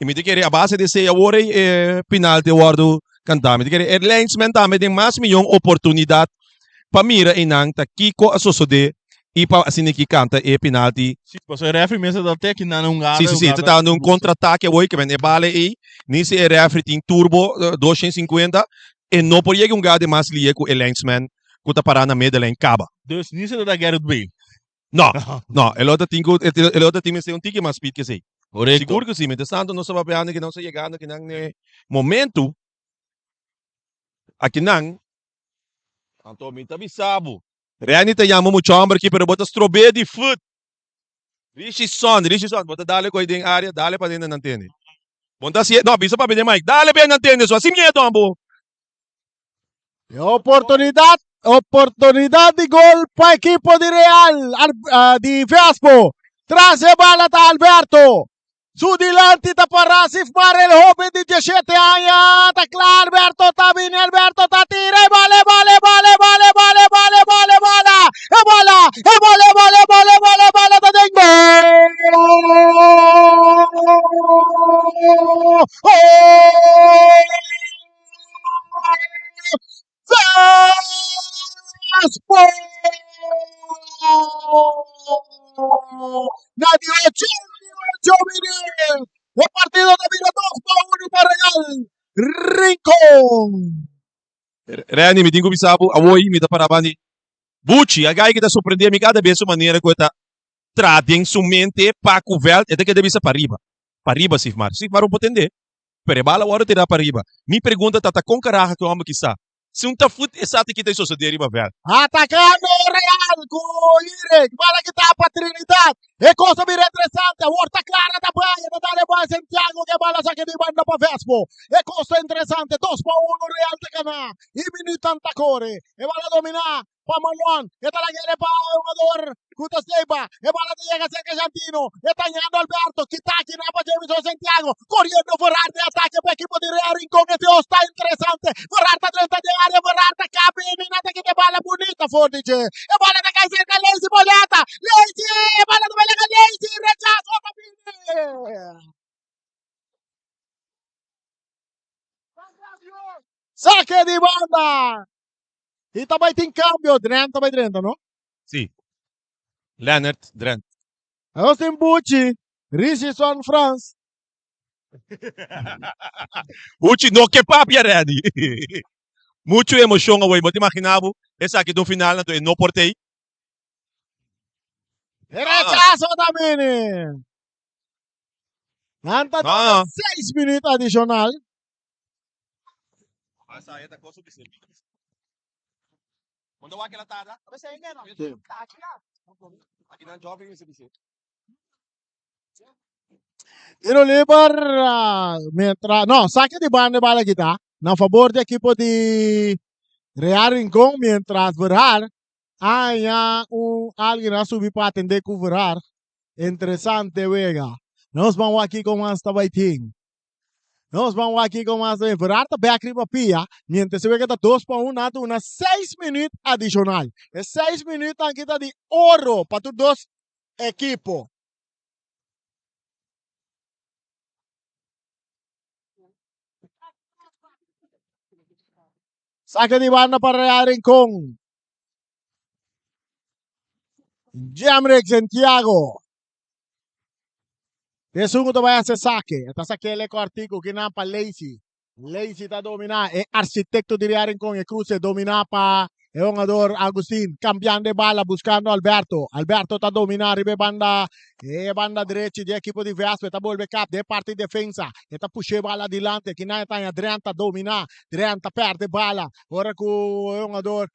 i mi ta kere a base di esei awor ei e penalti a wòrdu kantá. Mi ta kere e linesman tambe den mas miyon oportunidat pa mira einan ta kiko a sosodé i pa asina ki kanta e penalti. Sí, pasobra e refri mester ta te kinan un gada Sí, sí, sí, ta dando un kontratake awor ke men e bala ei, ni si e refri tin turbo 250, e no por yega un gada mas lihe ku e linesman ku ta pará na middenlijn kaba. Dus ni si ta Gareth Bale. No, no, e lo ta tin ku, e lo ta tin mester un tiki mas speed ke esei. Korekto. Sigur ku si, mientras tanto nos ta papiando ki nos ta yegando akinan n'e momento akinan, anto mi ta bisa bo, Renny ta yama mucha homber aki pero bo ta strob'é di fut. Rishi Son, Rishi Son, bo ta dale koe den area, dale pa den nan tende. Bo no ta hasié, no, bisa papia den mic, dale pa nan tende so, hasi miedo ambo. E oportunidad, oportunidad di gol pa equipo di Real, Al, di Vespo. Tras e bala ta Alberto. Su dilanti ta para Sifmar, el hoben di 17 aña. Ta cla, Alberto ta bini, Alberto ta tira. E bala, e bala, e bala, e bala, e bala, e bala, e bala, e bala. E bala, e bala, e bala, e bala, e bala, e bala ta den gol! Vespo! Na di 88 minuut, e partido ta bira 2-1 pa Real Rincon. Randy, mi tin ku bisa bo, awor mi ta para bandi Buchi, a guy ki ta sorprende mi kada bes su manera ku e ta traha den su mente pa ku veld, e ta keda bisa pariba, pariba Sifmar. Sifmar un por tende. Pero e bala wòrdu tirá pariba. Mi pregunta ta, ta kon karaha ku e hòmber ki sa? Si un ta fut e sa ta kita e sosodé riba vèlt. Atakando Real ku Irek, bala kita pa Trinidad. E kos a bira interesante. Awor ta Clara ta bai, e ta dal e bai Santiago ku e bala saki di banda pa Vespo. E kos ta interesante, 2-1 Real ta gana. I minuutnan ta kore. E bala dominá pa Manon, e ta laga pa e hugador ku ta Seiba, e bala ta yega serka Jantino, e ta ñando Alberto, kita aki na pa Jamison Santiago, koriendo Ferrar den atake pa ekipo di Real Rincon, e dios ta interesante, Ferrar ta drenta den area, Ferrar ta kapi, e mina ta kita e bala bunita for di dje, e bala ta kai serka Leisi Boleta, Leisi, e bala ta bai laga Leisi, rechaso ta bini. Sake di banda! I ta bai tin cambio. Drent ta bai drenta, no? Sí. Leonard Drent. Nos tin Buchi, Richardson Frans. Buchi no ke papia ready. Muchu emocion awey. Bo ta imagina bo esaki ta un final anto e no por tey. E rechazo ta bini. Nan ta duna 6 minuut adicional. Tiro liber, mientras, no, saque di banda e bala kita na favor di ekipo di Real Rincon, mientras Verhaar haña un alguien a subi pa atende ku Verhaar. Interesante wega. Nos ban wak kiko mas ta bai tin. Nos ban wak kiko mas ta bai. Verhaar ta bek riba pia, mientras e wega ta 2-1, nan a duna 6 minuut adishonal. E 6 minuutnan aki ta di oro pa tur dos ekipo. Sake di banda pa Real Rincon. Jamrick Santiago. Esun ku ta bai hasi sake. E ta sak'é le kòrtiku kinan pa Lacey. Lacy ta domina e architecto di Real Rincon e cruce domina pa e hungador Agustin cambiando e bala buscando Alberto. Alberto ta domina riba e banda e banda derechi di equipo di Vespe ta bolbe cap den parti defensa e ta pusha e bala dilanti aki nan e ta haña Adrian ta domina Adrian ta perde bala ora cu e hungador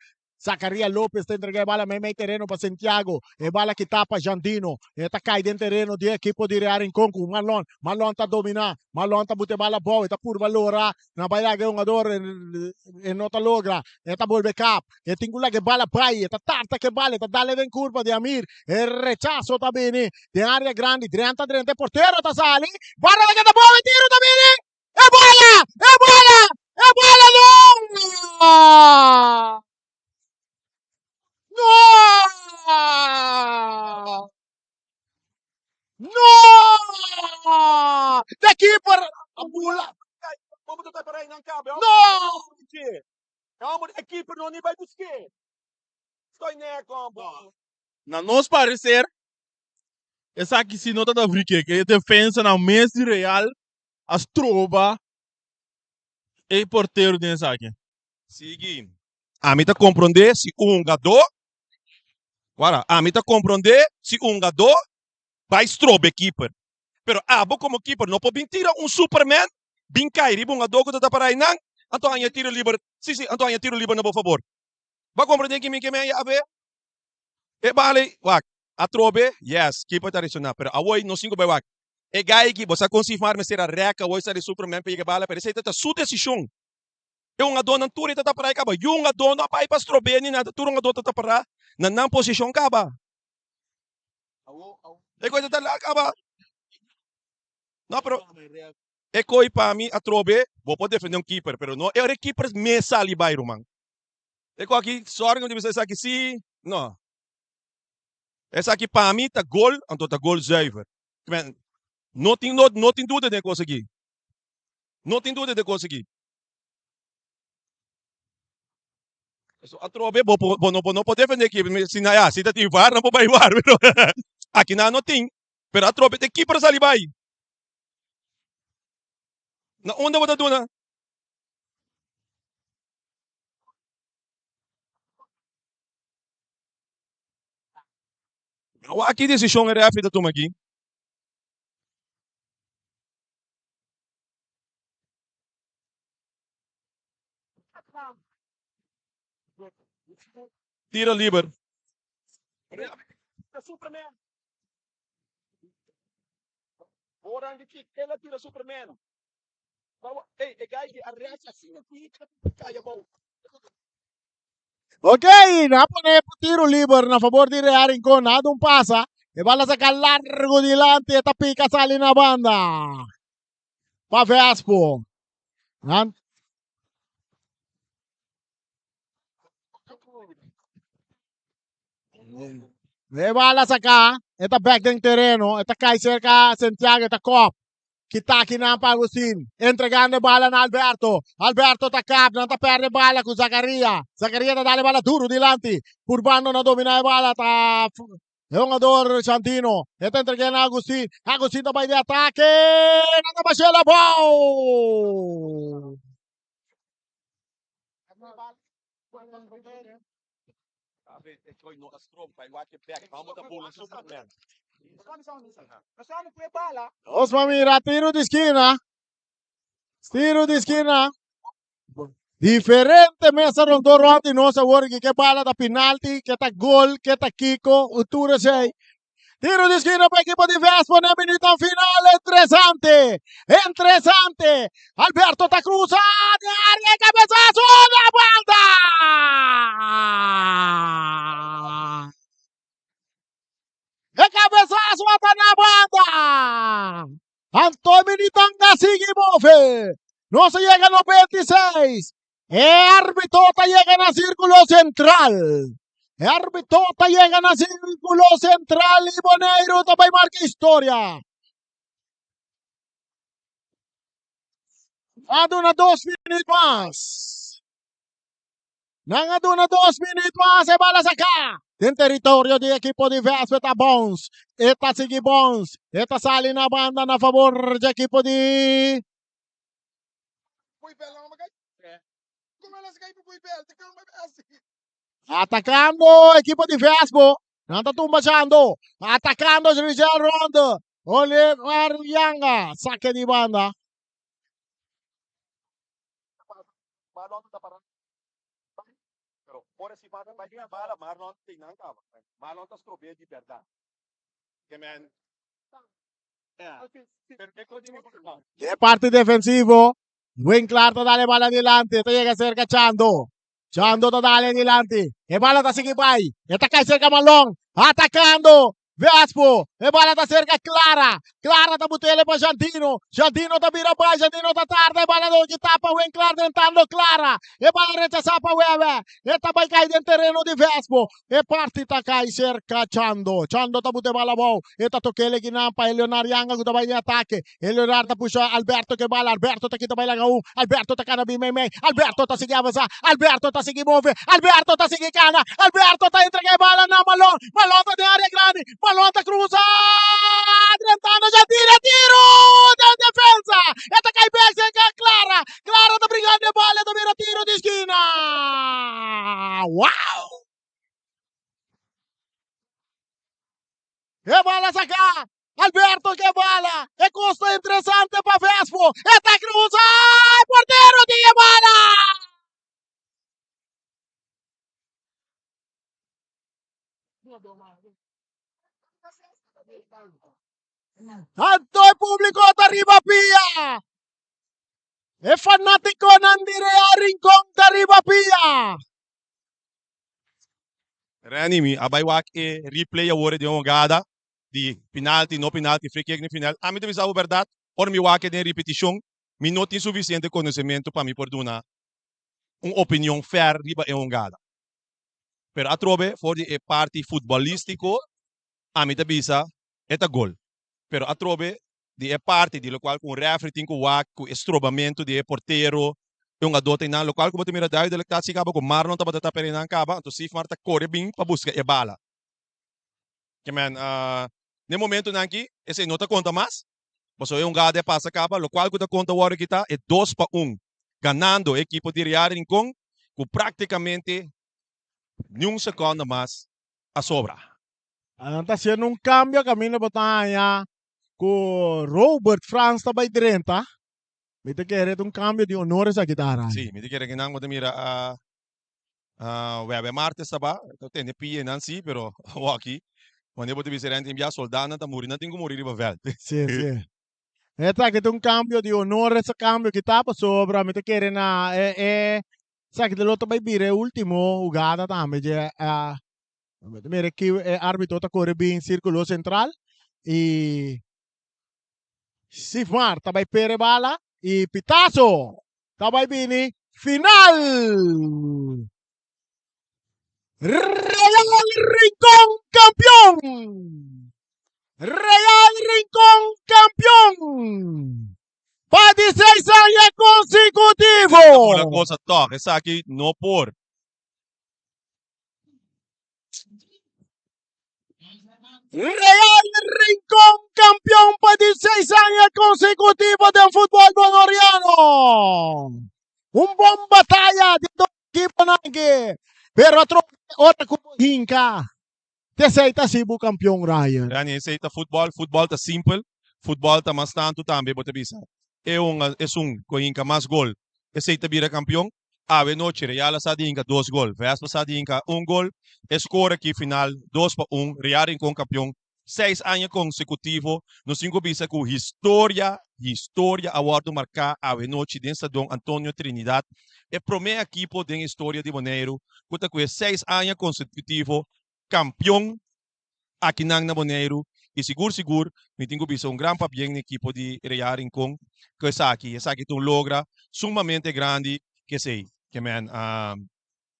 Zacaria Lopez ta entrega e bala meimei tereno pa Santiago. E bala kita pa Jandino. E ta kai den tereno di e ekipo di Real Rincon ku Marlon. Marlon ta dominá. Marlon ta buta e bala abou. E ta purba lora na bai laga e hungador. E no ta logra. E ta bolbe kap. E tin ku laga e bala bai. E ta tarta ku e bala. E ta dale den kurpa di Amir. E rechaso ta bini den área grandi. Drenta drenta. E portero ta sali. Bala ta keda abou. E tiro ta bini. E bola! E bola! E bola no! No! No! De keeper a bula. No! Na nos parecer, esaki si no ta ta free kick. E defensa nan mes di Real a stroba e portero den esaki. Sigui. Ami ta komprondé si un hungadó, wara, ami ta komprondé si un hungadó bai stroba e keeper. Pero abo komo keeper no por bin tira un superman bin kai riba un hungadó ku ta ta pará einan, anto haña tiro liber, si, si, anto haña tiro liber na bo fabor. Bo a komprondé ki mi ke men a haña? E bale, wak, atrobe, yes, keeper ta reaccioná, pero awor nos tin ku bai wak. E guy aki, bo sa kon Sifmar mester a rèk awor sa di Superman pa yega bala, pero esei ta ta su desishon. E hungadónan tur ei ta ta pará ei kaba. Yu hungadó no a bai pa strob'é ni nada, tur hungadó ta ta pará na nan posishon kaba. E kos ta ta kaba. No, pero e koi pa mi atrobe, bo por defendé un keeper, pero no e ora e keeper mes sali bai, ruman. E kos aki, sorry ku mi ta bisa esaki, si, no. Esaki pa mi ta gol, anto ta gol zuiver. Men, no tin, no, no tin duda den e kos aki. No tin duda den e kos aki. So, atrobe, bo, bo, no, bo no por defende ekipo. Si na, ya, si ta tin VAR, no por bai VAR. Pero aki nan no tin. Pero atrobe te keeper sali bai. Na unda bo ta duna? Wak ki desishon e referee ta tuma aki. Tiro liber. Ok, na pone tiro liber na favor di Real Rincon. Nada un pasa. E bala saca largo dilanti. E ta pica sali na banda. Pa Vespo. Nan E bala saca. E ta back den tereno. E ta cai cerca Santiago. E ta kop. Kita akinan pa Agustin. Entregando e bala na Alberto. Alberto ta kap. Nan ta perde bala ku Zakaria. Zakaria ta dal e bala duru dilanti. Purbando na domina e bala ta e hungador Chantino. E ta entreg'é na Agustin. Agustin ta bai di atake. Nan ta bash'é la bou. Nos pa mira tiro di skina. Tiro di skina. Diferente mesa rondó rond di nos awor ki ke bala ta penalti, ke ta gol, ke ta kiko, tur esei. Tiro di esquina pa equipo di Vespo na minuto final. Interesante. Interesante. Alberto ta cruza de área. Cabezazo na banda. E cabezazo ta na banda. Anto Minitanga sigue move. No se llega 96. E árbitro ta yega na sírkulo sentral. E árbitro ta yega na sírkulo sentral i Boneiru ta bai marka historia. A duna dos minüt mas. Nan a duna dos minüt mas e bala saka. Den teritorio di ekipo di Vespe ta bounce. E ta sigui bounce. E ta sali na banda na favor di ekipo di. Atacando equipo di Vespo. Nan ta tumba Chando. Atacando Rigel Ronde. Oliver Yanga. Saque di banda. Pero ora si bata bai den bala, Marlon ta nan kaba. Marlon ta strob'é di bèrdat. Ke men. E parti defensivo, Winklar ta dale bala dilanti, ta yega serka Chando. Chando ta dale dilanti, e bala ta sigui bai, e ta kai serka Malon, atakando Vespo, e bala ta serka Clara, Clara ta butele pa Jandino, Jandino ta bira bai, Jandino ta tarda, e bala dor ki tapa Winklar drentando Clara, e bala rechasa pa Wewe, e ta bai kai den tereno di Vespo, E parti ta kai serka Chando. Chando ta bute bala abou. E ta tok'é kinan pa Eleonar Yanga ku ta bai den atake. Eleonar ta pusha Alberto ku e bala. Alberto ta kita bai laga un. Alberto ta kana bin meimei. Alberto ta sigui avansá. Alberto ta sigui move. Alberto ta sigui kana. Alberto ta entrega e bala na Malon. Malon ta den área grandi. Malon ta krusa. Drentando dja tira tiru den defensa. E ta kai bek serka Clara. Clara ta bringando e bala e ta bira tiro di skina. Wow! E bala saca. Alberto ke bala. E costa interesante pa Vespo. E ta cruza. Portero tin e bala. Anto e publico ta riba pia. E fanaticonan di Real Rincon ta riba pia. Renny, mi a bai wak e replay awor di e hogada di penalti, no penalti, free kick ni final. Ami ta bisa bo berdad, ora mi wak e den ripeticion, mi no tin suficiente conocemento pa mi por duna un opinion fair riba e hogada. Pero atrobe for di e parti futbolistico, ami ta bisa e ta gol. Pero atrobe di e parti di locual cu un referee tin cu wak cu e strobamento di e portero, e hungador ta einan, locual cu bo ta mira duidelijk ta haci caba cu Marlon tabata ta pere einan caba, anto Sifmar ta core bin pa busca e bala. Ke men, den momentonan aki esey no ta conta mas, pasobra e hungada a pasa caba, locual cu ta conta awor aki ta e dos pa un, ganando e ekipo di Real Rincon cu practicamente niun seconde mas a sobra. Nan ta haciendo un cambio caminda bo ta haña cu Robert Frans ta bay drenta. Mi ta kere ta un cambio di honor esaki ta harai. Sí, mi ta kere kinan bo ta mira a Webe Martes ta ba, ta tene pie nan sí, pero awaki wanneer bo ta bisa rente bia soldanan ta muri, nan tin cu muri riba veld. Sí, sí. Esaki ta un cambio di honor, esa cambio ki ta pasobra mi ta kere na e e esaki ta lo ta bay bira e ultimo hugada tambe dje Mira ki e arbitro ta kore bin sirkulo sentral i Sifmar ta bai pere bala i pitazo ta bai bini final. Real Rincon kampion! Real Rincon kampion! Pa di seis aña konsekutivo! Una cosa toch, esaki no por. Real Rincon campeón pa di seis aña consecutivo den futbol bonoriano. Un bon batalla di dos equiponan aki. Pero otro ora cu bo hinca, t'esey ta si bo campeón Ryan. Rani, esey ta futbol. Futbol ta simpel. Futbol ta mas tanto tambe bo ta bisa. E un esun cu hinca mas gol, esey ta bira campeón. Awe nochi Real a sa di hinka dos gol, Vespa sa di hinka un gol. E score aki final dos pa un, Real Rincon campeon seis aña consecutivo. Nos tin cu bisa cu historia, historia a wordo marca awe nochi den Stadion Antonio Trinidad. E prome ekipo den historia di Boneiru cu ta cu e seis aña consecutivo campeon akinan na Boneiru y sigur sigur mi tin cu bisa un gran pabien na ekipo di Real Rincon cu esaki. Esaki ta un logra sumamente grandi kesey. Ke men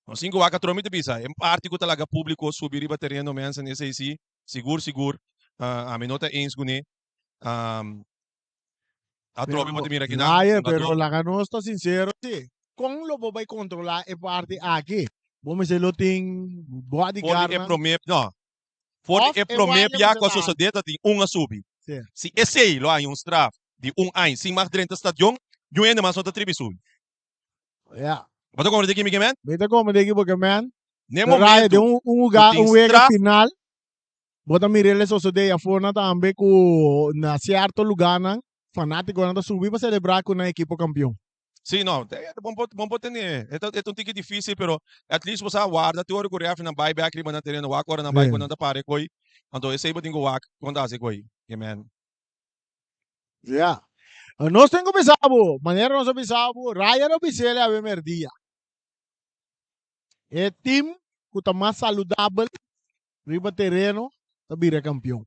nos tin cu wak atro mi ta bisa e parti cu ta laga publico subi riba tereno mensen esey si sigur sigur ami no ta eens cune. Atrobe bo ta mira kinan Ryan, pero laga nos ta sincero si. Con lo bo bay controla e parti aki? Bo mester lo tin bodyguard For di e prome, no. For di e prome bia cu a sosode ta tin un a subi. Si esey lo haña un straf di un aña sin mag drenta stadion, niun hende mas no ta tribi subi. Ja. Bo ta komprendé ki mi ke men? Mi ta komprendé ki bo ke men. N'e Raya momento den un un ku lugar, tin un wega straf. final, bo ta mira el sosodé afornan tambe ku na sierto lugarnan fanátikonan ta subi pa selebrá ku nan ekipo kampion. Sí, no, bon por bon por tene. E ta e ta un tiki difícil, pero at least bo sa warda te ora ku refnan bai bèk riba nan tereno, wak ora nan bai Sí. ku nan ta para e koi. Anto esei bo tin ku wak kon ta hasi e koi. Amen. Ya. Nos tin ku bisa bo, manera nos a bisa bo, Ryan a bis'el awe merdia. E team ku ta mas saludabel riba tereno ta bira kampion.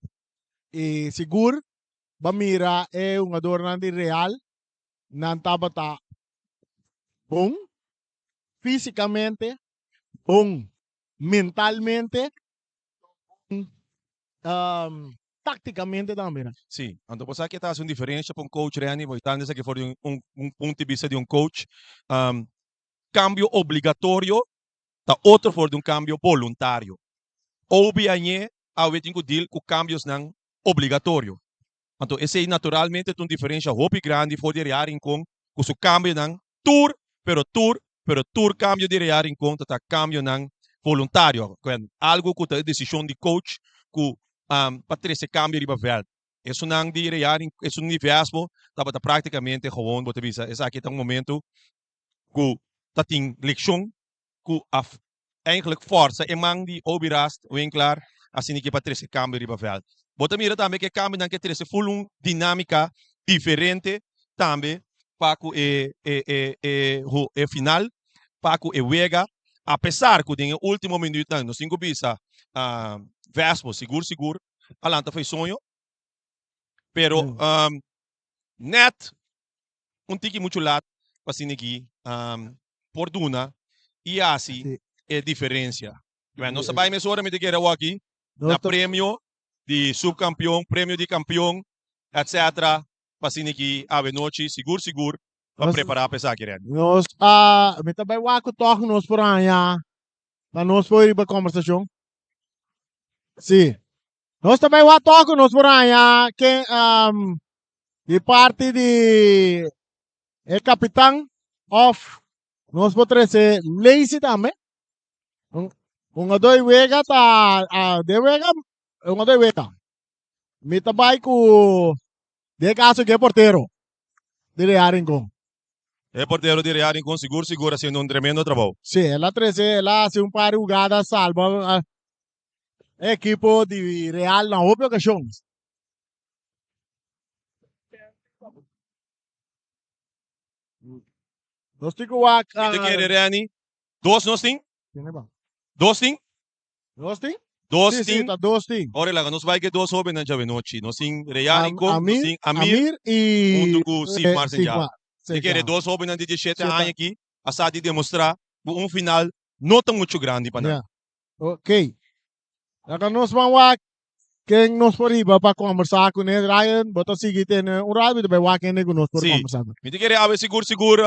I sigur bo a mira e hungadornan di Real, nan tabata bon físikamente, bon mentalmente, bon táktikamente tambe. Sí, anto bo sa ke ta hasi un diferensha pa un coach Renny, bo ta esaki for di un un punto di bista di un coach. Kambio obligatorio ta otro for di un kambio boluntario. Obi añe awe tin ku deal ku kambiosnan obligatorio. Anto esei naturalmente ta un diferensha hopi grandi for di Real Rincon ku su kambionan tur, pero tur, pero tur kambio di Real Rincon ta ta kambionan voluntario, algu ku ta e desishon di coach ku pa trese kambio riba vèlt. Esunnan di Real Rincon, esun di Vespo tabata praktikamente gewoon bo ta bisa esaki ta un momento ku ta tin lekshon ku a eigenlijk forsa e man di Obi Rast Winklaar asina ke pa trese kambio riba vèlt. Bo ta mira tambe ku e kambionan ke trese ful un dinámika diferente tambe pa ku e e e e e final, pa ku e wega, apesar ku den e último minütnan nos tin ku bisa Vespo sigur sigur a lanta for e soño, pero nèt un tiki muchu lat pa asina aki por duna i hasi e diferensia. Bueno, nos ta bai mesora mi ta kere awor aki na premio di subkampion, premio di kampion, etcetera, pa asina aki awe nochi sigur sigur pa prepara pa esaki Renny. Nos a, mi ta bai wak ku tòg nos por haña pa nos por riba kombersashon. Sí. Nos ta bai wak tòg ku nos por haña ken di parti di e kapitan òf nos por trese Lacy tambe. Un hungadó di wega ta den wega hungadó di wega. Mi ta bai ku den e kaso ku e portero di Real Rincon. E portero di Real Rincon sigur sigur haciendo un tremendo trabou. Sí, el a trese, el a hasi un par di hugada salba e ekipo di Real na hopi okashon. Nos tin ku wak. Mi ta kere Renny. Dos nos tin? Dos tin? Dos tin? Dos Sí, sí, tin. ta dos tin. Ora laga nos bai ku e dos hóbennan djawe-nochi. Nos tin Real Am- Rincon, nos Amir, tin Amir Amir i huntu ku Sif eh, Marsenja. Sigmar. Mi kere Sigmar. dos hóbennan di 17 Siete. aña aki a sa di demostrá ku un final no ta muchu grandi pa nan. Ya. Ok. Laga nos ban wak ken nos por hiba pa kombersá kuné. Ryan, bo ta sigui tene un rato, mi ta bai wak hende ku nos por Sí. kombersá kuné. Mi ta kere awe sigur sigur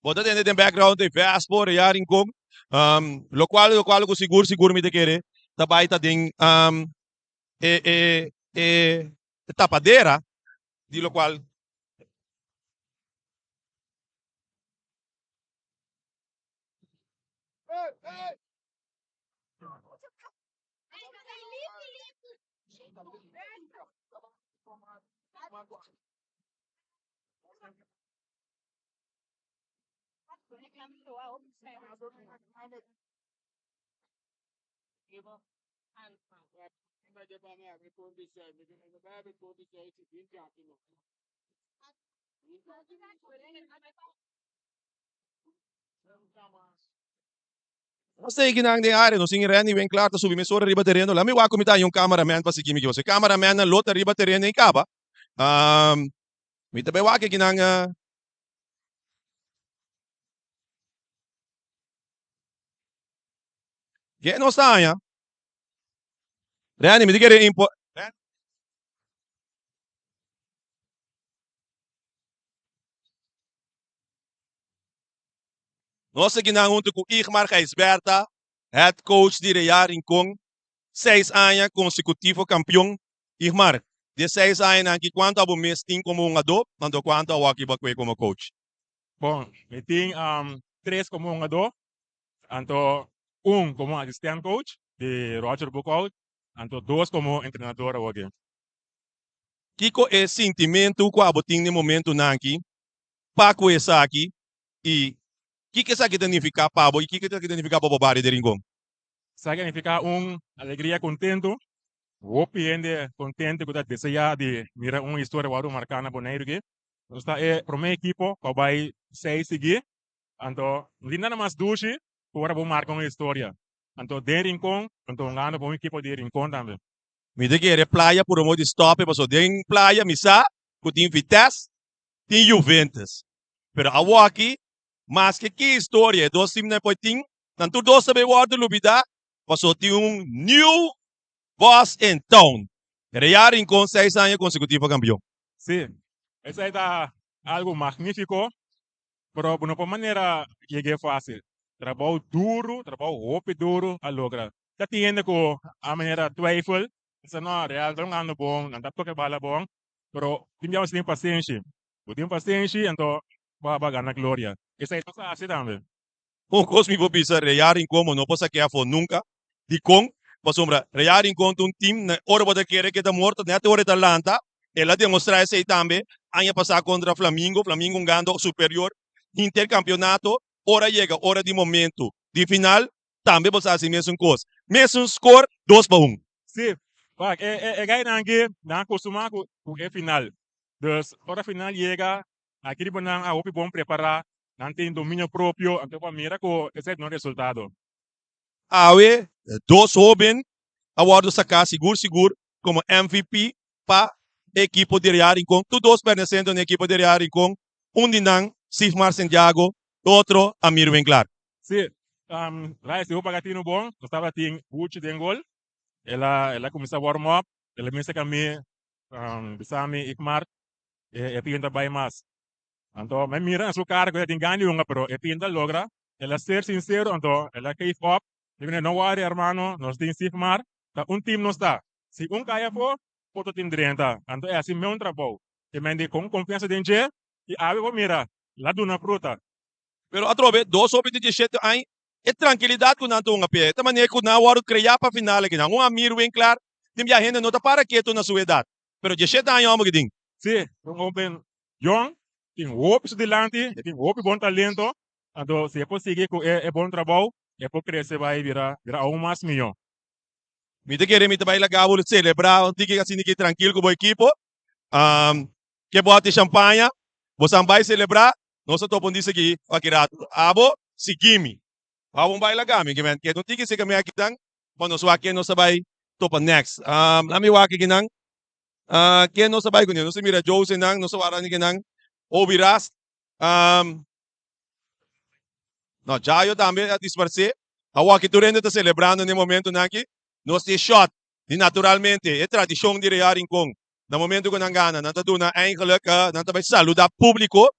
bo ta tende den background e Vespo, Real Rincon, lokual lokual ku sigur sigur mi ta kere ta bai ta den e e e tapadera di lokual. Nos ta ekinan den área, nos tin Randy Winklaar ta subi mesora riba tereno. Laat mi wak ku mi ta haña un cameraman pa sigui mi ki. Pasobra e cameramannan lo ta riba tereno ei kaba. Mi ta bai wak ekinan. Ke nos ta haña? Randy, mi ta kere impo. Nos ta kinan huntu ku Igmar Gijsbertha, head coach di Real Rincon, seis aña konsekutivo kampion. Igmar, di e seis añanan aki kuantu abo mes tin komo hungadó, anto kuantu awor aki bo a kue komo coach? Bon, mi tin tres komo hungadó, anto un komo asistent coach di Roger Boekhout, anto dos komo entrenador awoki. Kiko e sintimentu ku abo tin den momentunan aki pa ku esaki i kiko esaki ta nifiká pa bo i kiko esaki ta nifiká pa bo bario di Rincon? Esaki a nifiká un alegria kontentu, hopi hende kontentu ku ta deseá di mira un historia wòrdu marká na Boneiru aki. Nos ta e promé ekipo ku a bai seis sigui, anto no tin nada mas dushi ku ora bo marka un historia. Anto den Rincon, anto hungando pa un ekipo di Rincon tambe. Mi ta kere playa puro modo di stop e paso den playa mi sa ku tin Vitesse tin Juventus pero awoki maske ki historia e dos teamnan por tin nan tur dos ta bay wordo lubida paso tin un new boss in town Real Rincon seis aña consecutivo campeon. Si, esei ta algo magnifico, pero bo no por manera yeg'é facil. Trabou duro, trabou hopi duro a logra. Ta tin hende ku a manera twijfel, bisa no, Real ta hungando bon, nan ta toka e bala bon, pero tin bia bo tin pasenshi. Bo tin pasenshi anto bo a gana gloria. Esei nos a hasi tambe. Un kos mi por bisa, Real Rincon bo no por sak'é afó nunka. Dikon? Pasobra Real Rincon ta un tim na ora bo ta kere ke ta morto, nèt ora e ta lanta. El a demostrá esei tambe aña pasá kontra Flamingo, Flamingo hungando superior hinter kampionato. Ora yega ora di momentu di final, tambe bo sa hasi mesun kos. Mesun skor, 2 pa 1. Sí, wak, e gainan aki nan a kustumá ku e final. Dus ora final yega, aki riba nan a hopi bon prepará, nan tin dominio propio, anto pa mira ku esei ta un resultado. Awe dos hoben a wòrdu saká sigur sigur komo MVP pa e ekipo di Real Rincon. Tur dos pertenesente na e ekipo di Real Rincon, un di nan Sigmar Santiago, e otro Amir Winklaar. Sí, Rice di hopi tinu bon, nos tabata tin Gucci den gol, el a el a kuminsá warm up, el a mester kami bisa mi Igmar e pinta bai mas. Anto mi a mira na su kara ku el a tin gana di hunga pero e pinta logra, el a ser sinsero anto el a geef op, mi bini no worry hermano nos tin Sigmar, ta un team nos ta, si un kai afó otro tin drenta, anto e hasi meun trabou, e men di kon konfiansa den dje i awe bo mira el a duna fruta. Pero atrobe, dos hopi di dieshete aña, e trankilidat ku nan ta hunga p'e, ta manera ku nan a wòrdu kreá pa final aki. Nan un Amir Winklaar, tin bia hende no ta para ketu na su edat, pero dieshete aña hòmber ki tin. Sí, un hoben yòn, tin hopi su dilanti, e tin hopi bon talento, anto si e por sigui ku e bon trabou, e por krese bai bira bira aun mas mihó. Mi ta kere mi ta bai laga bo selebrá un tiki asina ki trankil ku bo ekipo. Ke bòt di shampaña, bo san bai selebrá. Nos a topa un di sigui aki rato. Abo, sigui mi. Abo un bai laga mi. Ke no tin ke sega mi akinan, pa nos wak ken nos ta bai topa next. Laat mi wak akinan. Ken nos ta bai kuné? Nos a mira Jose nan, nos a wak akinan. Obi Ras. No, Jayo tambe a disparsé. Awor aki tur hende ta selebrando na e momentonan aki. Nos tin shot. Di naturalmente e tradishon di Real Rincon. Na momento ku nan gana, nan ta duna eigenlijk, nan ta bai saluda publico.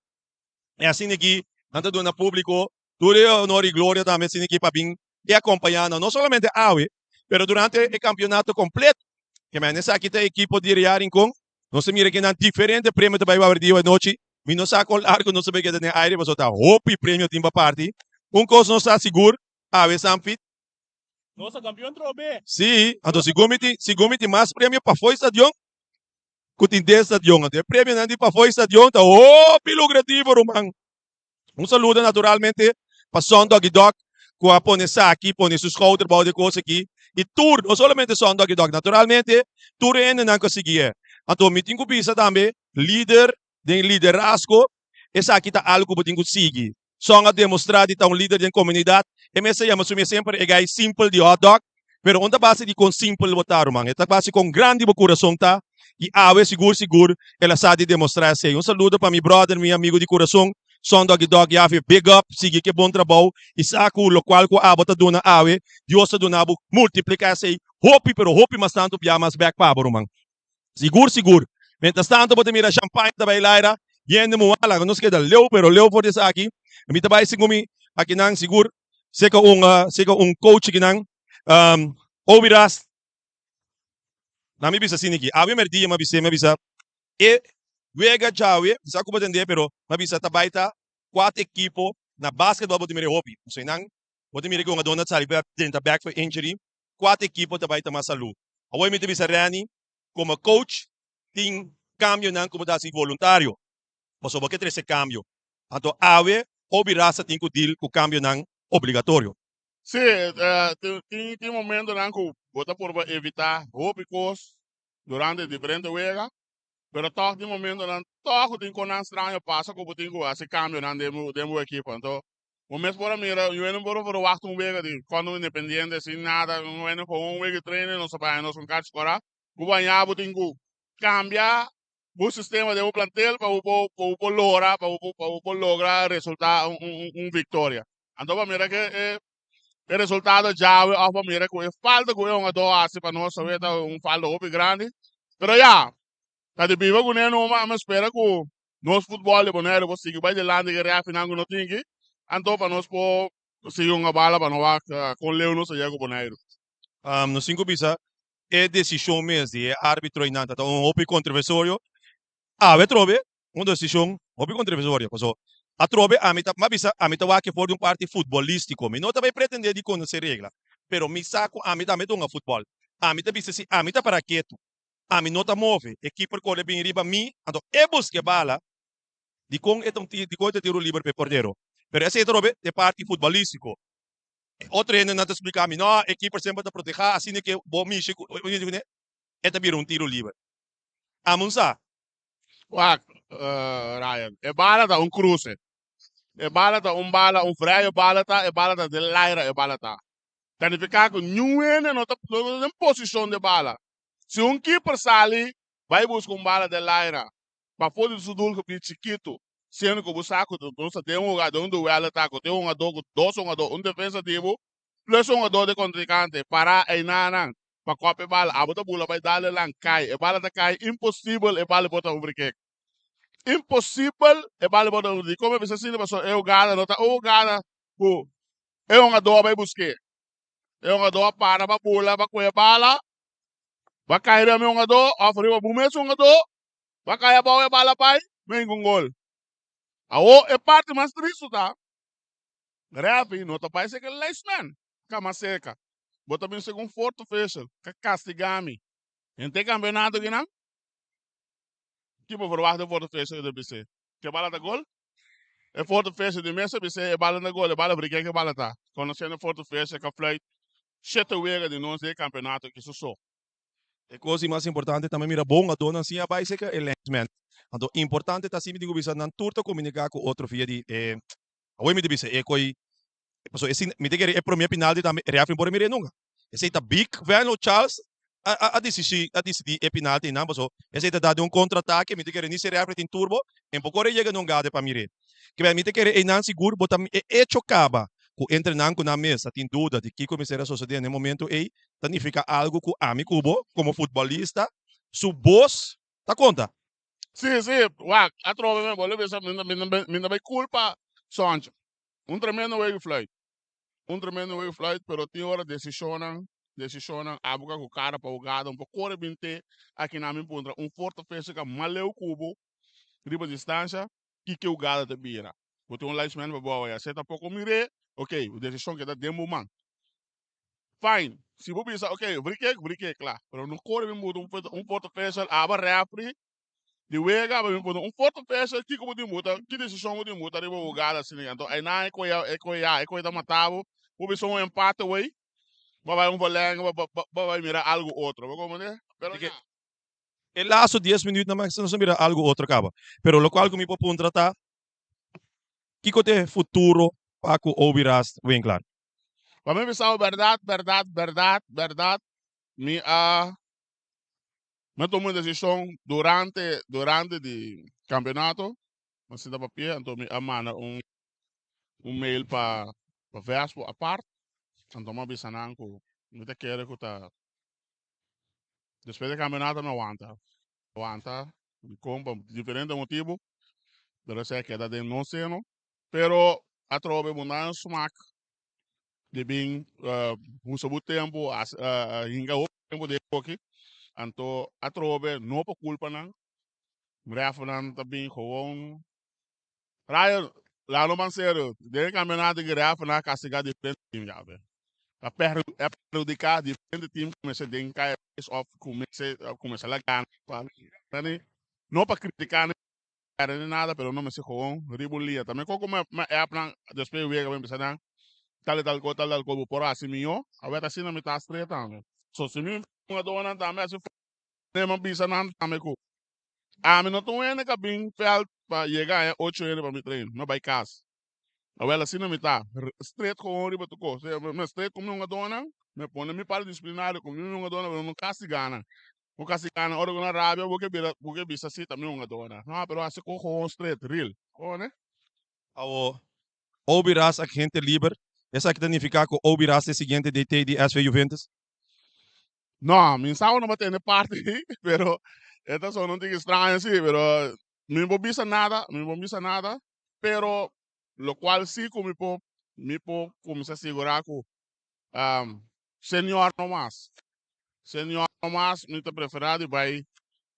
E asina aki nan ta duna publico tur e honor y gloria tambe asina aki pa bin e acompaña nan, no solamente awe, pero durante e campeonato completo. Ke men esaki ta e ekipo di Real Rincon. Nos ta mira ke nan diferente premio ta bai wak di anochi. Mi no sa kon largo nos ta bai keda den aire pasobra ta hopi premio tin pa parti. Un kos nos sa sigur, awe Sanfit, Nos a campeon trobe. Sí, anto segun mi tin, segun mi tin mas premio pafó e stadion ku tin den stadion. Anto e premionan di pafó e stadion ta hopi lukrativo, ruman. Un saludo naturalmente pa Son Doggy Dog ku a pone esaki, pone su skouder bou di e kos aki. I tur, no solamente Son Doggy Dog, naturalmente tur e hendenan ku a sigui e. Anto mi tin ku bisa tambe, lider den liderazgo, esaki ta algu ku bo tin ku sigui. Song a demostrá di ta un lider den komunidat. E mes a yama su mes semper e gai simpel di hotdog. Pero un ta base di kon simpel bo ta, ruman. E ta base kon grandi bo kurason ta. I awe sigur sigur el a sa di demostrá esei. Un saludo pa mi brother, mi amigu di kurason, Son Doggy Dog Yafe. Big up, sigui ku e bon trabou i sa ku lokual ku abo ta duna awe, Dios ta duna bo multipliká esei hopi pero hopi mas tantu bia mas bèk pa abo, ruman. Sigur sigur. Mientras tanto bo ta mira champagne ta bay laira yende muha laga nos keda leu pero leu for di esaki. Mi ta bay segun mi akinan sigur seka un seka un coach akinan Obi Ras na mi bisa asina aki awe merdia mi a bis'e mi a bisa e wega djawe mi sa ku bo tende pero mi a bisa ta bay ta. Kua ta ekipo na basketball bo ta mira e hopi? Pasobra nan bo ta mira ku hungadónan ta sali drenta bèk for injury. Kua ta ekipo ta bai ta mas salú? Awor mi ta bisa Renny, komo coach tin kambionan ku bo ta hasi voluntario, pasobra bo ke trese kambio. Anto awe hopi rasa tin ku deal ku kambionan obligatorio. Sí, tin tin momentonan ku bo ta purba evitá hopi kos durante diferente wega, pero tòg tin momentonan tòg ku tin konan straño pasa ku bo tin ku hasi kambionan den bo den bo ekipo. Anto bo mes por a mira, yu hende por a verwagt un wega di kontra un Independiente sin nada, un hende ku un wega di training nos a baña nos un kachi kòrá, ku bañá bo tin ku kambia bo sistema den bo plantel pa bo por pa bo por logra pa bo por pa bo por logra resulta un un un viktoria. Anto pa mira ke e e resultado djawe of pa mira ku e falta ku e hungadó a hasi pa nos awe ta un falta hopi grandi. Pero ya, ta di biba kuné numa, mi spera ku nos futbòl di Boneiru por sigui bai dilanti ku e refinan ku no tin aki, anto pa nos por sigui hunga bala pa no wak kon leu nos a yega ku Boneiru. Nos tin ku bisa e desishon mes di e arbitro einan ta un hopi kontroversorio. Awe atrobe un desishon hopi kontroversorio paso atrobe ami ta, m'a bisa ami ta wak for di un parti futbolístiko. Mi no ta bai pretendé di konosé regla, pero mi sa ku ami tambe ta hunga futbòl. Ami ta bisa si ami ta para ketu, ami no ta move, e kiper kore bin riba mi, anto e buska e bala, dikon e ta un dikon e ta tiro liber pa e portero? Pero esei atrobe ta e parti futbolístiko. Otro hendenan ta splika mi, no, e keeper semper ta protehá, asina ke bo mishi ku e e ta bira un tiro liber. Amun sa. Wak, Ryan, e bala ta un kruse. E bala ta un bala, un vrije bala ta, e bala ta den laira e bala ta. Ta nifiká ku niun hende no ta no ta den posishon di e bala. Si un keeper sali bai buska un bala den laira, pafó di su doelgebied chikitu, siendo ku bo sa ku nos ta den un huga, den un duelo ta ku tin un hungadó ku dos hungadó, un defensa di bo plus un hungadó di kontrinkante pará einanan pa kòp e bala, abo ta bula bai dal e lan kai, e bala ta kai imposibel e bala por ta un frikik. Imposibel e bala por ta un frikik. Dikon mi a bisa asina? Pasobra e hugada no ta un hugada ku e hungadó a bai busk'é. E hungadó a para pa bula pa kohe e bala, ba kai riba mi hungadó òf riba bo mes hungadó. Ba kai abou e bala bai, no hinka un gol. Awo e parti mas tristu ta, refi no ta bai seka e linesman ka mas seka. Bo ta bin seka un fourth official ka kastiga mi. Henter kampeonato kinan, ki bo verwagt di e fourth official ta bis'é? Ke bala ta gol? E fourth official di mes a bis'é e bala no ta gol, e bala brik'é ke bala ta. Konosiendo e fourth official ka fluit shete wega di nos den e kampeonato aki su so. E kos di mas importante tambe mira bon adónan sin a bai serka e linesman. Anto importante ta si mi tin ku bisa nan tur ta komuniká ku otro via di e awor mi ta bisa e koi pasobra e sin mi ta kere e promé pinalti tambe e refri no por a mir'é nunka. Esei ta big Venlo Charles a a a disisi a disidí e pinalti einan pasobra esei ta da den un kontratake mi ta kere ni si e refri tin turbo e no por kore yega na un gade pa mir'é. Kiba mi ta kere einan sigur bo ta e echo kaba ku entre nan ku nan mes a tin duda di kiko mester a sosodé na e momento ei ta nifica algo cu ami cu bo como futbolista su bos ta conta. Sí, sí, wak, atrobe mi bolbe bisa mi mi mi ta bay culpa Soncho. Un tremendo wega di fluit. Un tremendo wega di fluit, pero tin ora decisionnan, decisionnan abo ka cu cara pa hugada, un por core bin te aki nan mi puntra un forte fisica maleu cu bo riba distancia, kiko e hugada ta bira? Bo tin un linesman pa bo awor, ya se tampoco mir'é, ok, decision keda den bo man. Fine, si bo bisa ok, brik'é, brik'é, kla. Pero no kore bin buta un un fourth official, aba referee di wega, aba bin pone un fourth official, kiko bo tin buta, ki desishon bo tin buta riba hugada asina. Anto einan e koe e koe ya, e koe ta mata bo, bo bisa un empate wey, bo bai un verlenging, bo bo bai mira algo otro, bo comprende? Pero ya. E laatste dies minuut nan nos a mira algo otro kaba. Pero lokual ku mi por puntra ta, kiko ta e futuro pa ku Obi Rast Winklar? Pa mi bisa bo berdad, berdad, berdad, berdad, mi a mi a tuma un desishon durante durante di kampeonato, mi a sinta papia, anto mi a manda un un mail pa pa Vespo apart, anto mi a bisa nan ku mi ta kere ku ta despues di kampeonato mi a wanta, wanta dikon pa diferente motibu, pero esei a keda den nos seno. Pero atrobe bo nan smak di bin usa bo tempu, hinka hopi tempu den koki. Anto atrobe no pa kulpa nan, refnan ta bin gewoon. Ryan, Lalo man serio, den e campeonato di ref nan a castiga diferente team ya be. Ta a perhudica diferente team cu mester den caya bes of cu mester cuminsa la gana. No pa critica ni nada pero no mester gewoon riba un lia. Tambe con cu mi app nan despues di wega mi bisa nan tal y tal cos tal y tal cos bo por haci miyo. Awor asina mi ta straight tambe. So si mi hungadornan tambe haci mi bisa nan tambe cu Ami no ta un hende ka bin veld pa yega aya ocho hende pa mi train. Mi a bai kas. Awel asina mi ta. Straight gewoon riba tur kos. Mi straight ku mi hungadónan, mi pone mi par disiplinario ku mi hungadónan pero no kastigá nan. Bo kastigá nan ora ku nan rabia bo ke bira bo ke bisa si ta mi hungadónan. No, pero hasi kos gewoon straight, real. Gewoon eh. Awo, Obi Ras agente liber, esaki ta nifiká ku Obi Ras ta e siguiente DT di SV Juventus? No, mi sa no tene parti, pero e ta sona un tiki extraño sí, pero mi no bisa nada, mi no bisa nada, pero lo cual sí cu mi por, mi por cuminsa sigura cu um, senior no mas. Senior no mas, mi ta prefera di bay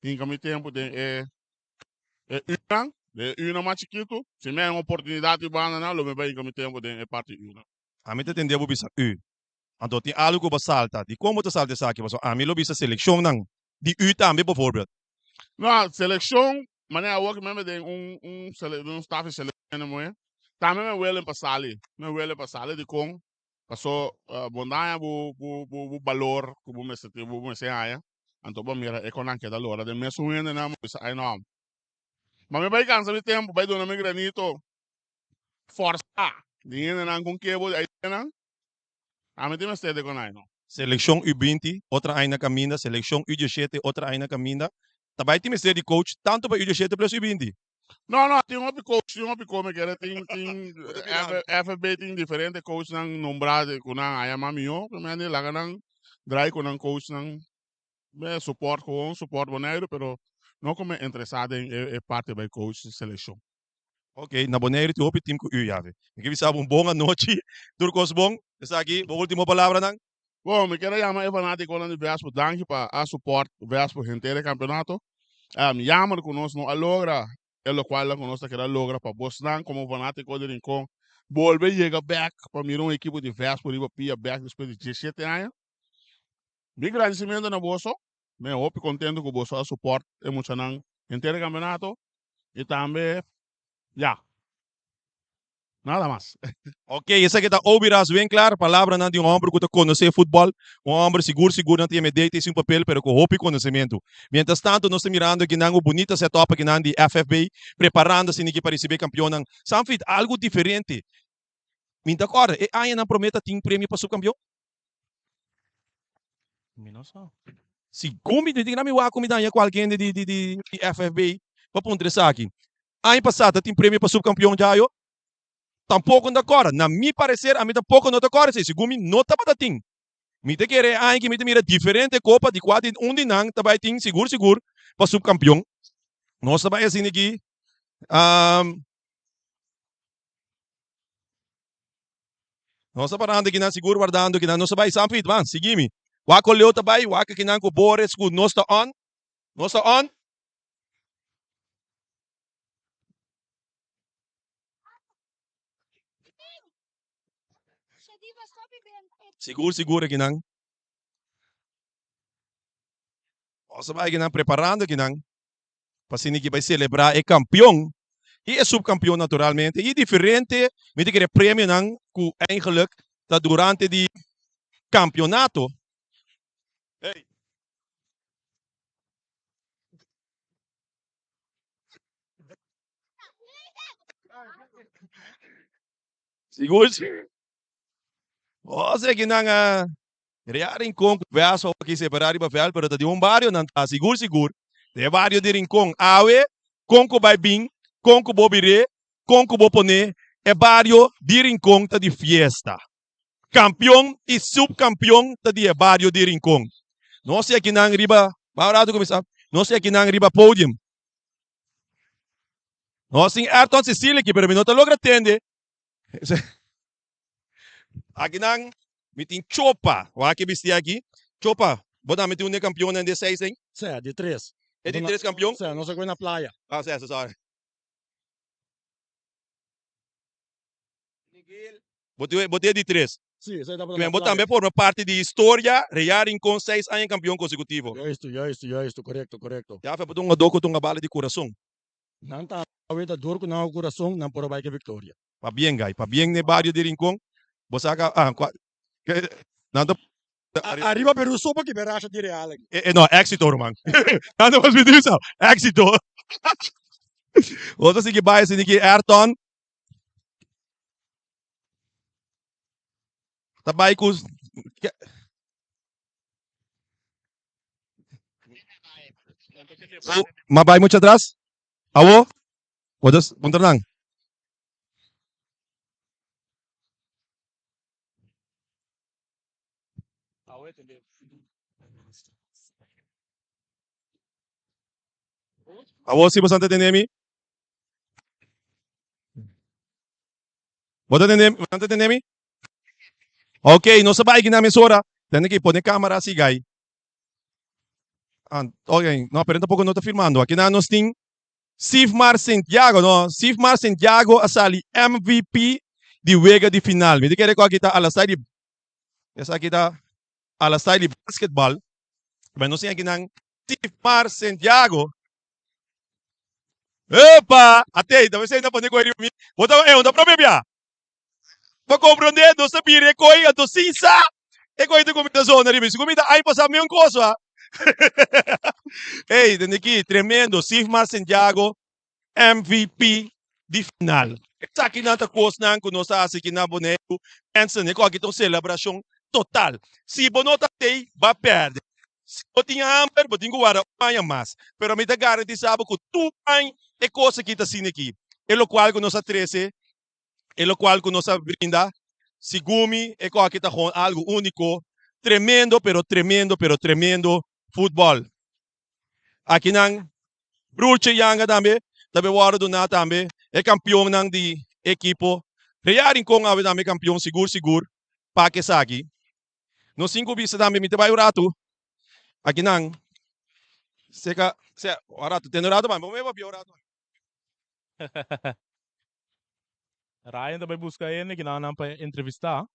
hinca mi tempo den e e unan, den e unan mas chikito. Si mi hay un oportunidad di banda nan, lo mi bay hinca mi tempo den e parti unan. Ami ta tende bo bisa u. Anto tin algu ku bo salta. Dikon bo ta salta esaki? Pasobra ami lo bisa selekshonnan di u tambe bovoorbeeld. No, selekshon, manera awor ku mi a den un un sele un staf di selekshon moe, tambe mi welen pa sali. Mi welen pa sali dikon? Paso bo no haña bo bo bo balor ku bo mester tin, bo mester haña. Anto bo mira e kon nan keda lora den mesun hendenan bo bisa ai no. Ma mi bai kansa mi tempu bai duna mi granito forsa di hendenan kon ke bo di ainan. Ami tin mester di konai no. Selekshon U 20, otra aña na kaminda, selekshon U 17, otra aña na kaminda. Ta bai tin mester di coach tantu pa U 17 plus U 20. No, no, tin hopi coach, tin hopi coach, mi kere tin, tin, FFB tin diferente coachnan nombrá ku nan a yama mihó, mi a laga nan drai ku nan coachnan, mi support gewoon, support Boneiru, pero no ku mi interesá den e parti bai coach selekshon. Ok, na Boneiru tin hopi team ku u yawe. Mi ke bisa bo un bon anochi, tur kos bon. Esaki bo ultimo palabranan? Bon, mi kier a yama e fanatikonan di Vespo danki pa a support Vespo henter e kampeonato. Jammer ku nos no a logra e lokualnan ku nos ta kere a logra pa bosnan komo fanatiko di Rincon bolbe yega bek pa mira un ekipo di Vespo riba pia bek despues di diesshete aña. Mi gradisimentu na boso, mi hopi kontento ku boso a support e muchanan henter e kampeonato. Y tambe, ya. Nada mas. Ok, esaki ta Obi Ras Winklaar, palabranan di un homber cu ta conoce futbol, un homber sigur sigur nan tin MD, tin sin papel pero cu hopi conocemento. Mientras tanto nos ta mirando akinan un bunita set up akinan di FFB preparando asina aki pa ricibi e campeonnan. Sanfried, algo diferente. Mi ta corda, e añanan prome ta tin premio pa subcampeon? Mi no sa. Segun mi tin mi wak ku mi daña kualke hende di di di FFB pa puntra esaki. Aña pasá ta tin premio pa subkampion djayo? Tampoko no ta kòrda. Na mi pareser ami tampoko no ta kòrda esei. Segun mi no tabata tin. Mi ta kere e aña aki mi ta mira diferente kopa di kua di un di nan ta bai tin sigur sigur pa subkampion. Nos ta bai asina aki. Nos ta parando kinan sigur wardando kinan nos ta bai San Piet ban sigui mi wak con Leo ta bai wak kinan cu Boris cu nos ta on nos ta on. Sigur sigur kinan nos ta bai kinan preparando kinan. pa asina ki bai selebrá e kampion i e supkampion naturalmente i diferente mi ta kere premionan ku eigenlijk ta durante di kampionato. Hey. Sigur si. Ose ki nan a Rea Rincon ku Vespa aki separá riba vèlt pero ta di un bario nan ta sigur sigur den e bario di Rincon awe kon ku bai bin kon ku bo bir'é kon ku bo pon'é e bario di Rincon ta di fiesta kampion i supkampion ta di e bario di Rincon nos si akinan riba ban un ratu kuminsá nos si akinan riba podium nos tin Ayrton Cecilia aki pero mi no ta logra tende. Akinan mi tin Chopa. Wak e bisti aki. Chopa, bo tambe tin un di e kampionnan di e seis ei? Sè, di tres. E di tres kampion? Sè, nos a kohe na playa. Ah, sè, sè, sorry. Bo tin bo tin e di tres. Sí, esei tabata Kimen na bo tambe clave. forma parti di historia Real Rincon seis aña campeon consecutivo. Juisto, juisto, juisto, corecto, corecto. Ya fe bo ta un hungador cu ta hunga bala di curason. Nan ta aweta dor cu nan curason nan por a bai cu e victoria. Pabien guy, pabien n'e bario di Rincon. Bo sa ca ah cua nan ta Ariba Peru so pa kibe rasha di Real aki. E no, exito ruman. Nan ta mas pidi sa, exito. Bo ta sigui bai asina ki Ayrton ta bai ku Ma bai mucho atras? Awo? Bo ta puntra nan. Awor si boso ta tende mi? Bo ta tende, bo ta tende mi? Ok, nos a bai kina mesora. Tende ki pone camera si gai. Ah, ok, no, pero tampoco no ta filmando. Aki na nos tin Sifmar Santiago, no? Sifmar Santiago a sali MVP di wega di final. Mi ta kere ku aki ta alasai di esaki ta alasai di basketbal. Pero nos tin aki nan Sifmar Santiago. Epa! Atei, ta mester ta pone koi riba mi. Bo ta, eh, ta prome bia. Bo comprende, nos ta bira e koi, anto sin sa, e koi ta cuminsa zona riba mi. Si cuminsa aña pasa mi un cos, wa. Ey, tende aki, tremendo, Sifmar Santiago, MVP di final. Esakinan ta cosnan cu nos ta haci aki na Boneiru. Mensen, e aki ta un celebracion total. Si bo no ta tey, bo a perde. Si bo tin hamber, bo tin cu warda un aña mas. Pero mi ta garantisa bo cu tur aña e cos aki ta asina aki. E locual cu nos a trece, e locual cu nos a brinda, segun mi e cos aki ta gewoon algo unico, tremendo, pero tremendo, pero tremendo futbol. Akinan Bruche Yanga tambe ta be wòrdu duná tambe e kampionnan di ekipo Real Rincon awe tambe kampion sigur sigur pa esaki. Nos tin ku bisa tambe mi ta bai un ratu akinan seka sea un ratu tende un ratu pa mi bo papia un ratu. Ryan ta bai buska hende kinan nan pa entrevistá.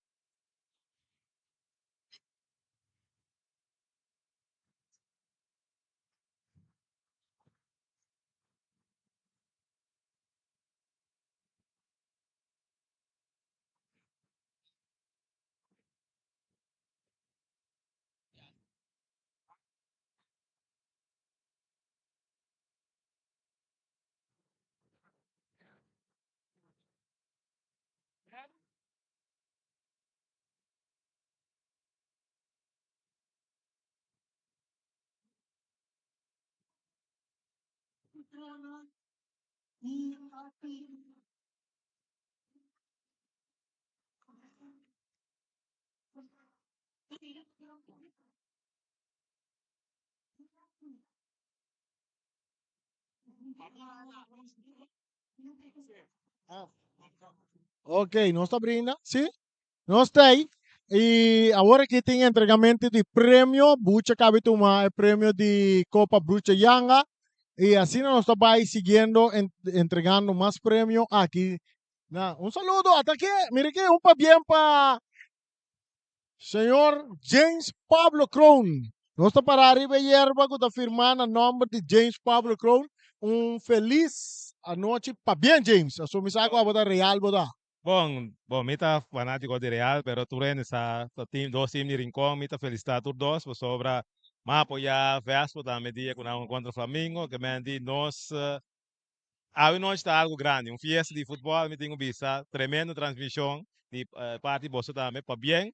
Ok, nos ta brinda, si? Nos ta ei. Y awor aki tin entregamento di premio. Bucha cabe tuma e premio di Copa Brucha Yanga. Y asina nos ta bay siguiendo entregando mas premio aki. Na, un saludo ata aki. Mira aki un pabien pa señor James Pablo Kroon. Nos ta para riba e yerba cu ta firma na nomber di James Pablo Kroon. Un feliz anochi. Pabien James. Asumi sa cu abo ta real bo ta. Bon, bon, mi ta fanátiko di Real, pero tur hende sa ta team, dos team di Rincon, mi ta felisitá tur dos pasobra mi a apoyá Vespo tambe dia ku nan hunga kontra Flamingo, ke men di nos awe nochi ta algu grandi, un fiesta di futbòl mi tin ku bisa, tremendo transmishon di parti boso tambe, pabien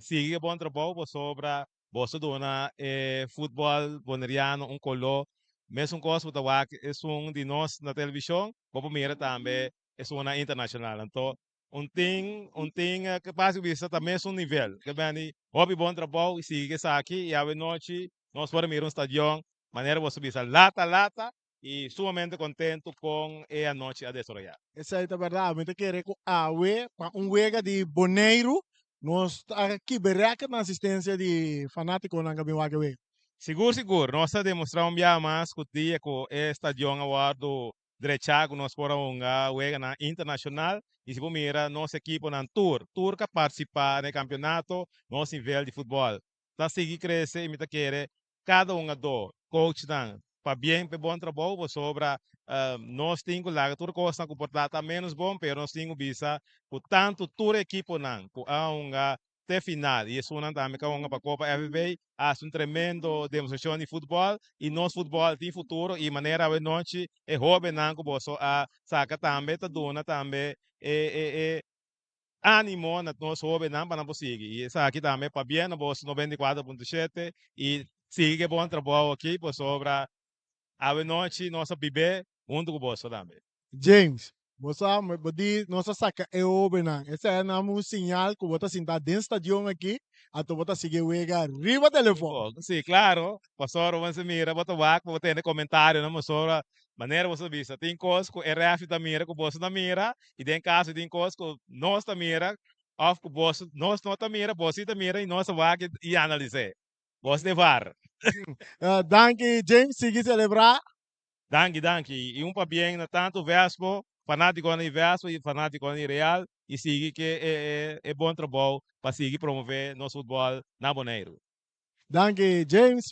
sigui e bon trabou pasobra Boso duna e futbòl boneriano un koló. Mesun kos bo ta wak esun di nos na televishon, bo por mira tambe esunnan internashonal. Anto un tin un tin basi bisa ta mesun nivel. Ke beni hopi bon trabou i sigui ku esaki i awe nochi nos por a mira un stadion manera boso bisa lata lata i sumamente kontentu kon e anochi a desaroyá. Esei ta bèrdat. Mi ta kere ku awe pa un wega di Boneiru nos ta kiba rèkòrt na asistensia di fanátikonan ku a bin wak e wega. Sigur sigur. Nos ta demostrá un biaha mas ku dia ku e stadion a wòrdu. Drechá ku nos por a hunga weganan internashonal i si bo mira nos ekiponan tur, tur ka partisipá na e kampionato, nos nivel di futbòl ta sigui krese i mi ta kere kada hungadó, coachnan, pabien pa e bon trabou pasobra nos tin ku laga tur kosnan ku por ta ta ménos bon pero nos tin ku bisa ku tantu tur ekiponan ku a hunga te final y esunnan tambe ka hunga pa Copa FFA a haci un tremendo demostracion di futbol y nos futbol tin futuro y manera awe nochi e hobennan cu boso a saca tambe ta duna tambe e e e animo na nos hobennan pa nan por sigui y esaki tambe pabien na boso 94.7 y sigui cu e bon trabou aki pasobra awe nochi nos a bibe hunto cu boso tambe. James, Bo sa, bo di nos a saca e hobennan. Esei a nan un señal cu bo ta sinta den stadion aki, anto bo ta sigui e wega riba telefon. Si, claro. Pasobra bo mester mira, bo ta wak, bo tende comentarionan pasobra manera bo sa bisa, tin cos cu e refri ta mira cu boso ta mira, y den caso tin cos cu nos ta mira of cu boso, nos no ta mira, bo si ta mira y nos ta wak y analis'é. Bos de var. Danki James, sigui celebra. Danki danki y un pabien na tanto Vespo, fanaticonan di Vespo y fanaticonan di Real y sigui ke e e bon trabou pa sigui promove nos futbol na Boneiru. Danki James,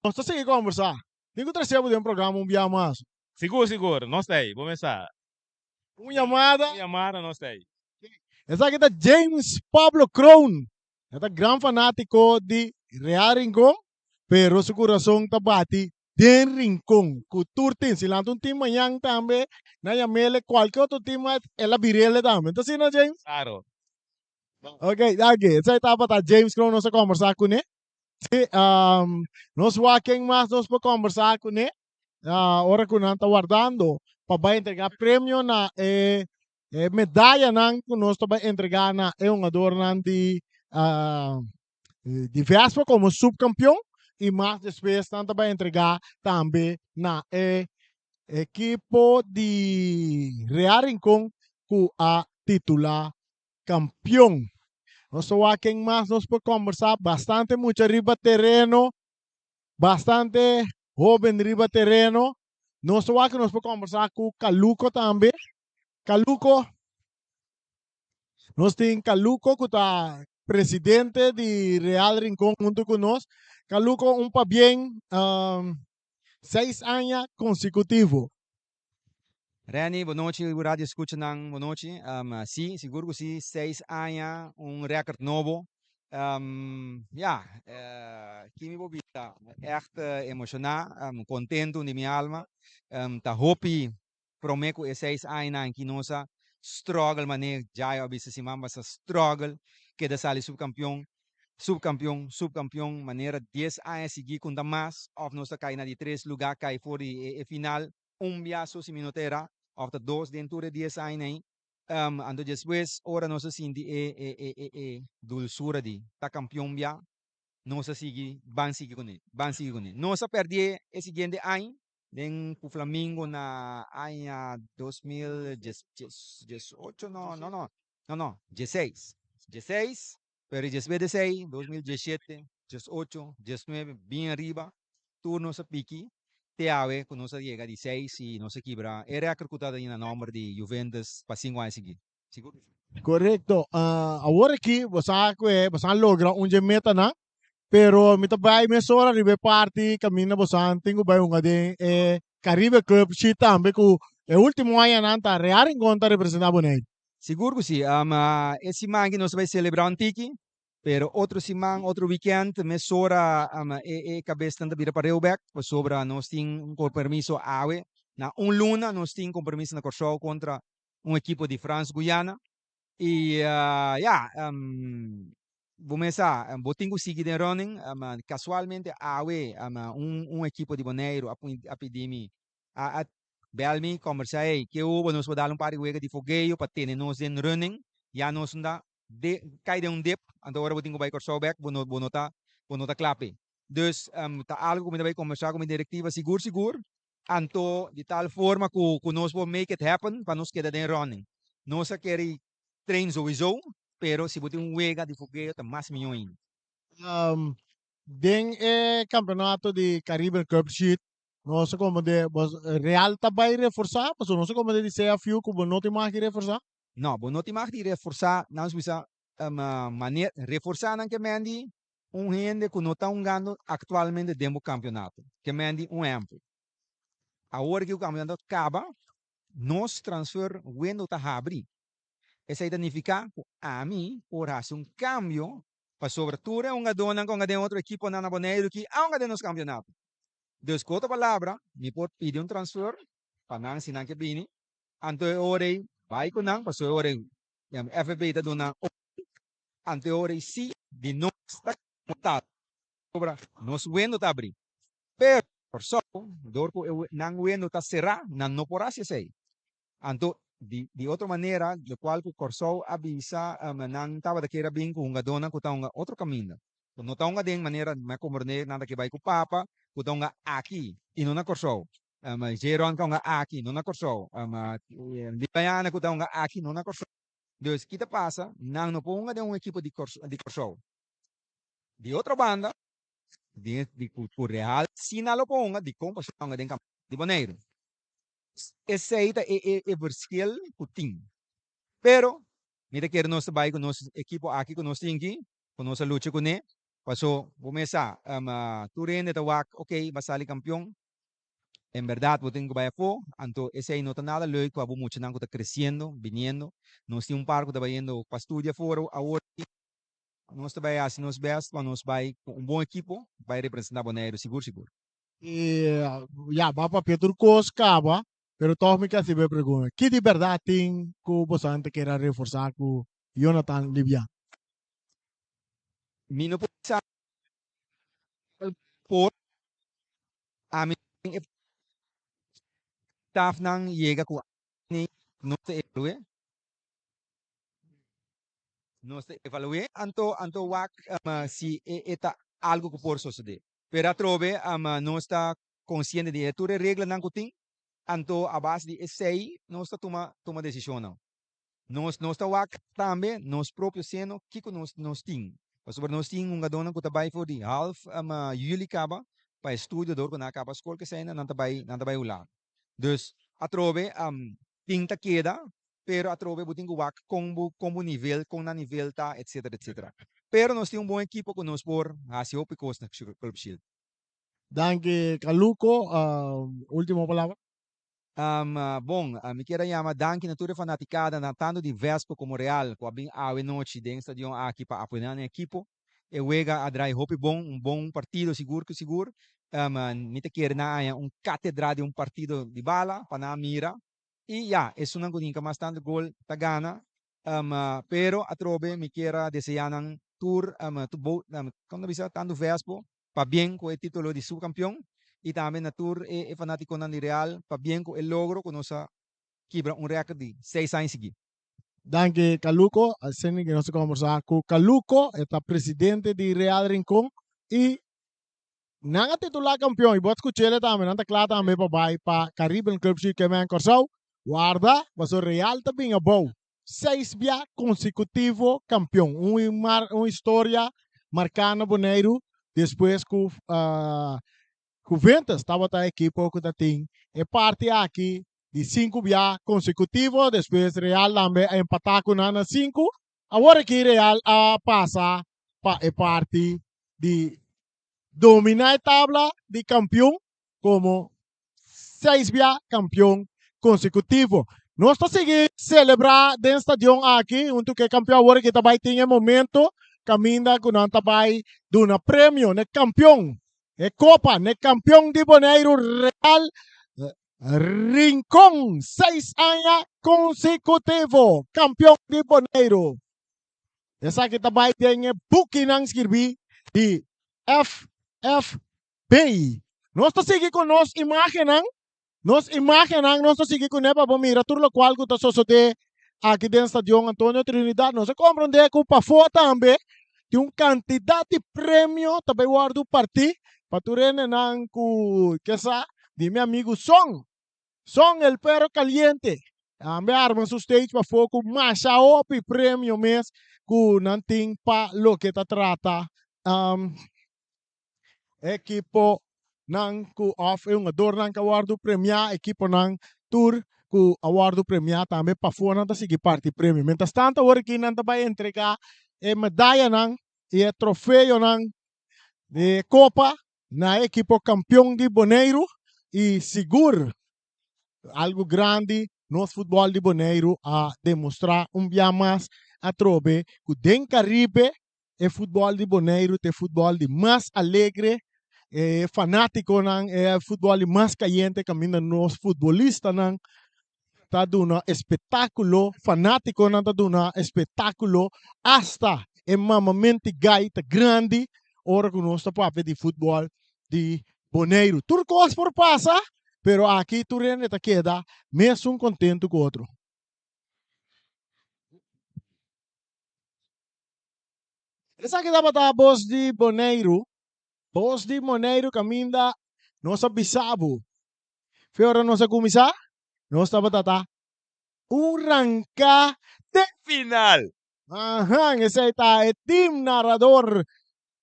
nos ta sigui combersa. Tin cu trece bo den programa un bia mas. Sigur sigur, nos ta ey, bo mes sa. Un yamada. Un yamada nos ta ey. Esaki ta James Pablo Kroon, e ta gran fanatico di Real Rincon, pero su curason ta bati Den Rincon cu tur team. Si lanta un team mañan tambe, nan yamele cualke otro team mas el a birele tambe. Entonces asina James? Claro. Ok, danki. Esei tabata James Kroon nos a combersa cune. Si, um, nos wak ken mas nos por combersa cune. Uh, ora cu nan ta wardando pa bai entrega premio na e, e medayanan cu nos ta bai entrega na e hungadornan di uh, di Vespa como subcampeon y mas despues nan ta bay entrega tambe na e ekipo di Real Rincon cu a titula campeon. Nos ta wak ken mas nos por combersa, bastante mucha riba tereno, bastante hoben riba tereno. Nos ta wak nos por combersa cu Caluco tambe. Caluco, Nos tin Caluco cu ta presidente di Real Rincon hunto cu nos. Caluco, un pabien, um, seis aña consecutivo. Renny, bo nochi, bo radio escuchanan, bo nochi. Um, sí, sigur cu sí, seis aña, un record nobo. Um, ja, uh, ki mi por bisa, echt uh, emociona, um, contento di mi alma. Um, ta hopi Prome ku e seis añanan aki nos a struggle mane Jayo a bisa siman basa struggle keda sali subkampion, subkampion, subkampion manera dies aña sigui ku ta mas of nos ta kai na di tres luga kai for di e final un bia so si mi no ta era of ta dos den tur e dies añanan ei anto despues ora nos a sinti e e e e dulsura di ta kampion bia nos a sigui ban sigui kuné ban sigui kuné nos a pèrdie e siguiente aña Den ku Flamingo na aña 2018, no, no, no, no, no, dieseis, dieseis, pero despues di esei, 2017, diesocho, diesnuebe, bien ariba, tur nos a piki te awe ku nos a yega di seis i nos a kibra e rèkòrt ku ta na nòmber di Juventus pa sinku aña sigui. Sigur ku si. Korekto. Awor aki bo sa ku e bo sa logra un dje metanan, pero mi ta bai mesora riba e parti kaminda bo sa tin ku bai hunga den e Caribe Cup shi tambe ku e ultimo añanan ta Real Rincon ta representa Boneiru. Sigur ku si. E siman aki nos ta bai selebrá un tiki, pero otro siman, otro weekend mesora e e kabesnan ta bira pareu bek pasobra nos tin un kompromiso awe. Na un luna nos tin kompromiso na Kòrsou kontra un ekipo di Frans Guyana y ya bo mes sa bo tin cu sigui den running casualmente awe un un ekipo di Boneiru a a pidi mi a a bel mi combersa ey ke hubo nos por dal un par di wega di fogeo pa tene nos den running ya nos no ta de cay den un dip anto ora bo tin cu bay Corsou bek bo no bo no ta bo no ta cla p'e dus ta algo cu mi ta bay combersa cu mi directiva sigur sigur Anto di tal forma cu cu nos por make it happen pa nos keda den running. Nos a kere train sowiso, pero si bo tin un wega di fogeo ta mas miho ainda. Den e campeonato di Caribbean Cup Sheet, Nos a komprendé bos Real ta bai reforsá pasobra nos a komprendé di CFU ku bo no tin mag di reforsá. No, bo no tin mag di reforsá, nan nos bisa manera reforsá nan ke men di un hende ku no ta hungando aktualmente den bo kampionato. Ke men di un ehèmpel, awor ku e kampionato kaba, nos transfer window ta habri. Esei ta nifiká ku ami por hasi un kambio pasobra tur e hungadónan ku a hunga den otro ekiponan na Boneiru ki a hunga den nos kampionato. Dus ku otro palabra, mi por pidi un transfer pa nan si nan ke bini, anto e ora ei bai ku nan pasobra e ora ei FFB ta duna orden, anto e ora ei si di nos ta kontá pasobra nos wendo ta abrí. Pero Kòrsou, dor ku nan wendo ta será, nan no por hasi esei. Anto di di otro manera locual cu Corsou a bisa nan tabata kier a bin cu hungadónan cu ta hunga otro caminda. Cu no ta hunga den manera mi a comprende nan ta kier bai cu Papa cu ta hunga aki y no na Corsou. Jeron ta hunga aki no na Corsou. Diana cu ta hunga aki no na Corsou. Dus ki ta pasa nan no por hunga den un ekipo di di Corsou. Di otro banda di cu Real si nan lo por hunga dicon pasobra nan hunga den campeonato di Boneiru. Esei ta e e verschil ku tin. Pero mi ta kere nos ta bai ku nos ekipo aki ku nos tin aki, ku nos a lucha kuné. Paso bo mes sa, tur hende ta wak, ok, bo a sali kampion. En bèrdat bo tin ku bai afó, anto esei no ta nada leuk pa bo muchanan ku ta kresiendo, biniendo. Nos tin un par ku ta bayendo pa studia afó awor. Nos ta bai hasi nos bèst pa nos bai ku un bon ekipo bai representá Boneiru sigur sigur. Y ya, bo a papia tur cos caba, pero toch mi ke haci bo e pregunta. Ki di berdad tin cu bosan ta kere a reforsa cu Jonathan Libian? Mi no por bisa por ami tin e stafnan yega cu ami nos ta evalue. Nos ta evalue anto anto wak si e ta algo cu por sosode. Pero atrobe nos ta konsiente di e tur e reglanan ku tin, anto a base di esei nos ta tuma tuma desishonnan. Nos nos ta wak tambe nos propio seno kiko nos nos tin. Pasobra nos tin hungadónan ku ta bai for di half yüli kaba pa estudio dor ku nan a kaba skol kesei nan ta bai nan ta bai Hulanda. Dus atrobe tin ta keda pero atrobe bo tin ku wak kon bo kon bo nivel kon nan nivel ta etcetera etcetera. Pero nos tin un bon ekipo ku nos por hasi hopi kos na Club Shield. Danki Caluco. Ultimo palabra. Bon, mi kier a yama danki na tur e fanaticadanan tanto di Vespo como Real cu a bin awe nochi den stadion aki pa apoya nan ekipo. E wega a draai hopi bon, un bon partido sigur cu sigur. Mi ta kere nan haña un catedra di un partido di bala pa nan a mira. Y ya, esunnan cu hinca mas tanto gol ta gana. Pero atrobe mi kier a desea nan tur, como ta bisa, tanto Vespo pabien cu e titulo di subcampeon y tambe na tur e fanaticonan di Real pabien cu e logro cu nos a kibra un record di seis aña sigui. Danki Caluco, asina cu nos a combersa cu Caluco, e ta presidente di Real Rincon y nan a titula campeon y bo a scuchele tambe, nan ta cla tambe pa bay pa Caribbean Club Shield Kemen Corsou, warda pasobra Real ta bin abou seis bia consecutivo campeon, un un historia marca na Boneiru despues cu Juventus tabata ekipo cu ta tin e parti aki di sinku bia consecutivo, despues Real tambe a empata cu nan na sinku, awor aki Real a pasa pa e parti di domina e tabla di campeon como seis bia campeon consecutivo. Nos ta sigui celebra den stadion aki hunto cu e campeon awor aki ta bay tin e momento caminda cu nan ta bay duna premio n'e campeon, e copa n'e campeon di Boneiru Real Rincon seis aña consecutivo campeon di Boneiru. Esaki ta bay den e bukinan skirbi di FFB. Nos ta sigui ku nos imágennan, nos imágennan nos ta sigui kuné pa bo mira tur lokual ku ta sosodé aki den Stadion Antonio Trinidad. Nos a komprondé ku pafó tambe tin un kantidat di premio ta bai wòrdu partí pa tur hendenan ku ke sa di mi amigu Son. Son el perro caliente tambe a arma su stage pafó ku masha hopi premio mes ku nan tin pa loke ta trata ekipo. nan ku òf e hungadornan ku a wòrdu premiá, ekiponan tur ku a wòrdu premiá tambe pafó nan ta sigui parti premio. Mientras tanto awor aki nan ta bai entregá e medayanan i e trofeonan di e kopa na e ekipo kampion di Boneiru i sigur algu grandi nos futbòl di Boneiru a demostrá un bia mas atrobe ku den Karibe e futbòl di Boneiru ta e futbòl di mas alegre, e fanátikonan, e futbòl di mas kayente kaminda nos futbolistanan ta duna espektákulo, fanátikonan ta duna espektákulo, asta e mamamenti gai ta grandi ora ku nos ta papia di futbòl di Boneiru. Tur kos por pasa, pero aki tur hende ta keda mesun kontentu ku otro. Esaki tabata Bos di Boneiru, Bos di Boneiru kaminda nos a bisa bo. Fe ora nos a kuminsá, nos tabata ta un ranká te final. Ahan, esei ta e team narador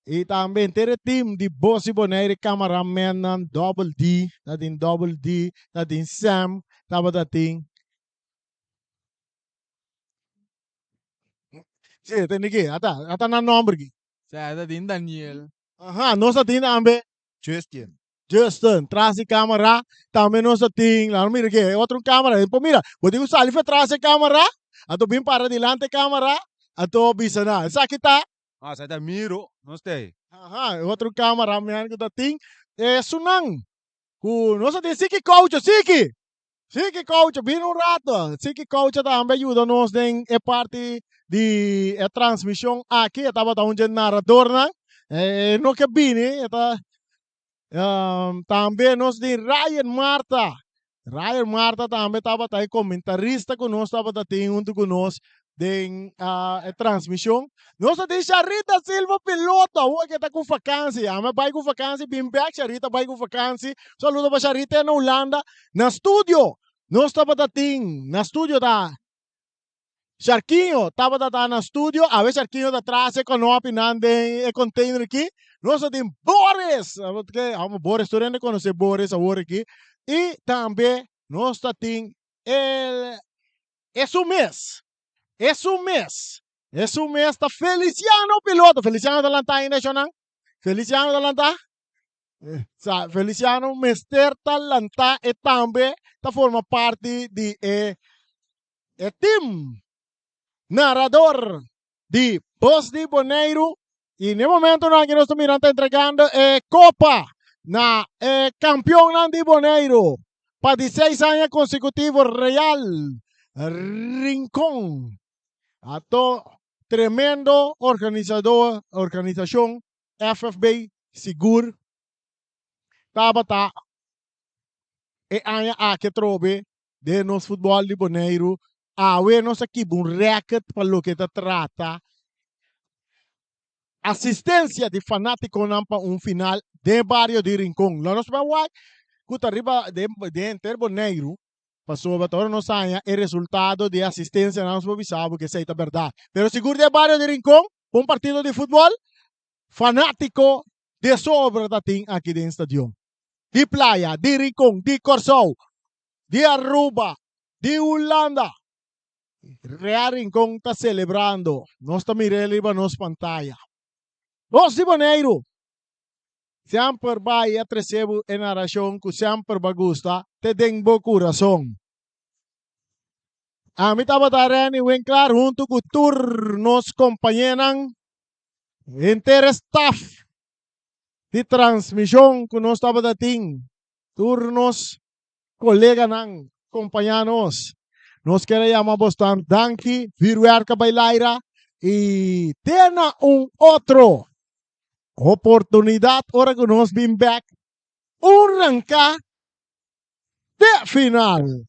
i tambe henter e team di Bos di Boneiru, e kamaramennan Double D, tatin Double D, tatin Sam, tabata tin. Sí, tende ki, ata, ata nan nomber ki. Sí, ata tin Daniel. Aha, nos a tin tambe. Justin. Justin, tras di camera, tambe nos a tin, laat mira ki, otro camera, por mira, bo tin ku sali for tras e camera, anto bin para dilanti e camera, anto bisa nan, esaki ta. Ah, esaki ta Miro, nos ta ei. Aha, otro camera man ku ta tin, esunnan ku nos a tin Siki Coucho, Siki! Siki Coucho, bini un rato. Siki Coucho tambe a yuda nos den e parti di e transmision aki. E tabata un dje naradornan. E no ke bini, e ta tambe nos tin Ryan Marta. Ryan Marta tambe tabata e comentarista ku nos tabata tin huntu ku nos den e transmision. Nos ta tin Sharita Silva piloto, awor ke ta ku vakansi. Ami a bai ku vakansi, bin bek, Sharita bai ku vakansi. Saludo pa Sharita na Hulanda. Na studio nos tabata tin, na studio ta Sharkinho tabata ta na studio, awe Sharkinho ta tras e konopinan den e container aki. Nos ta tin Boris, Boris tur hende konosé Boris awor aki. I tambe nos ta tin el Esun mes, esun mes, esun mes ta Feliciano piloto. Feliciano ta lantá ainda shonnan? Feliciano ta lantá? Sa, Feliciano mester ta lantá e tambe ta forma parti di e e team narador di Bos di Boneiru y n'e momentonan aki nos ta mira nan ta entregando e copa na e campeonnan di Boneiru pa di seis aña consecutivo Real Rincon. Ato tremendo organisador organisacion FFB sigur tabata e aña aki atrobe den nos futbol di Boneiru. Awe nos a kiba un record pa loke ta trata asistencia di fanaticonan pa un final den bario di Rincon. Lo nos bai wak cu ta riba den henter Boneiru pasobra ta ora nos haña e resultado di e asistencia nos por bisa bo cu esey ta berdad. Pero sigur den bario di Rincon pa un partido di futbol fanatico de sobra ta tin aki den stadion. Di Playa, di Rincon, di Corsou, di Aruba, di Hulanda. Real Rincon ta celebrando. Nos ta mir'é riba nos pantaya. Nos di Boneiru semper bai a trece bo e narracion cu semper bo a gusta te den bo curason. Ami tabata Renny Winklaar hunto cu tur nos compañenan, henter e staff di transmision cu nos tabata tin, tur nos Koleganan kompañá nos. Nos kier a yama bosnan danki, vuurwerk a bai laira i te na un otro oportunidat ora ku nos bin bek un ranká te final.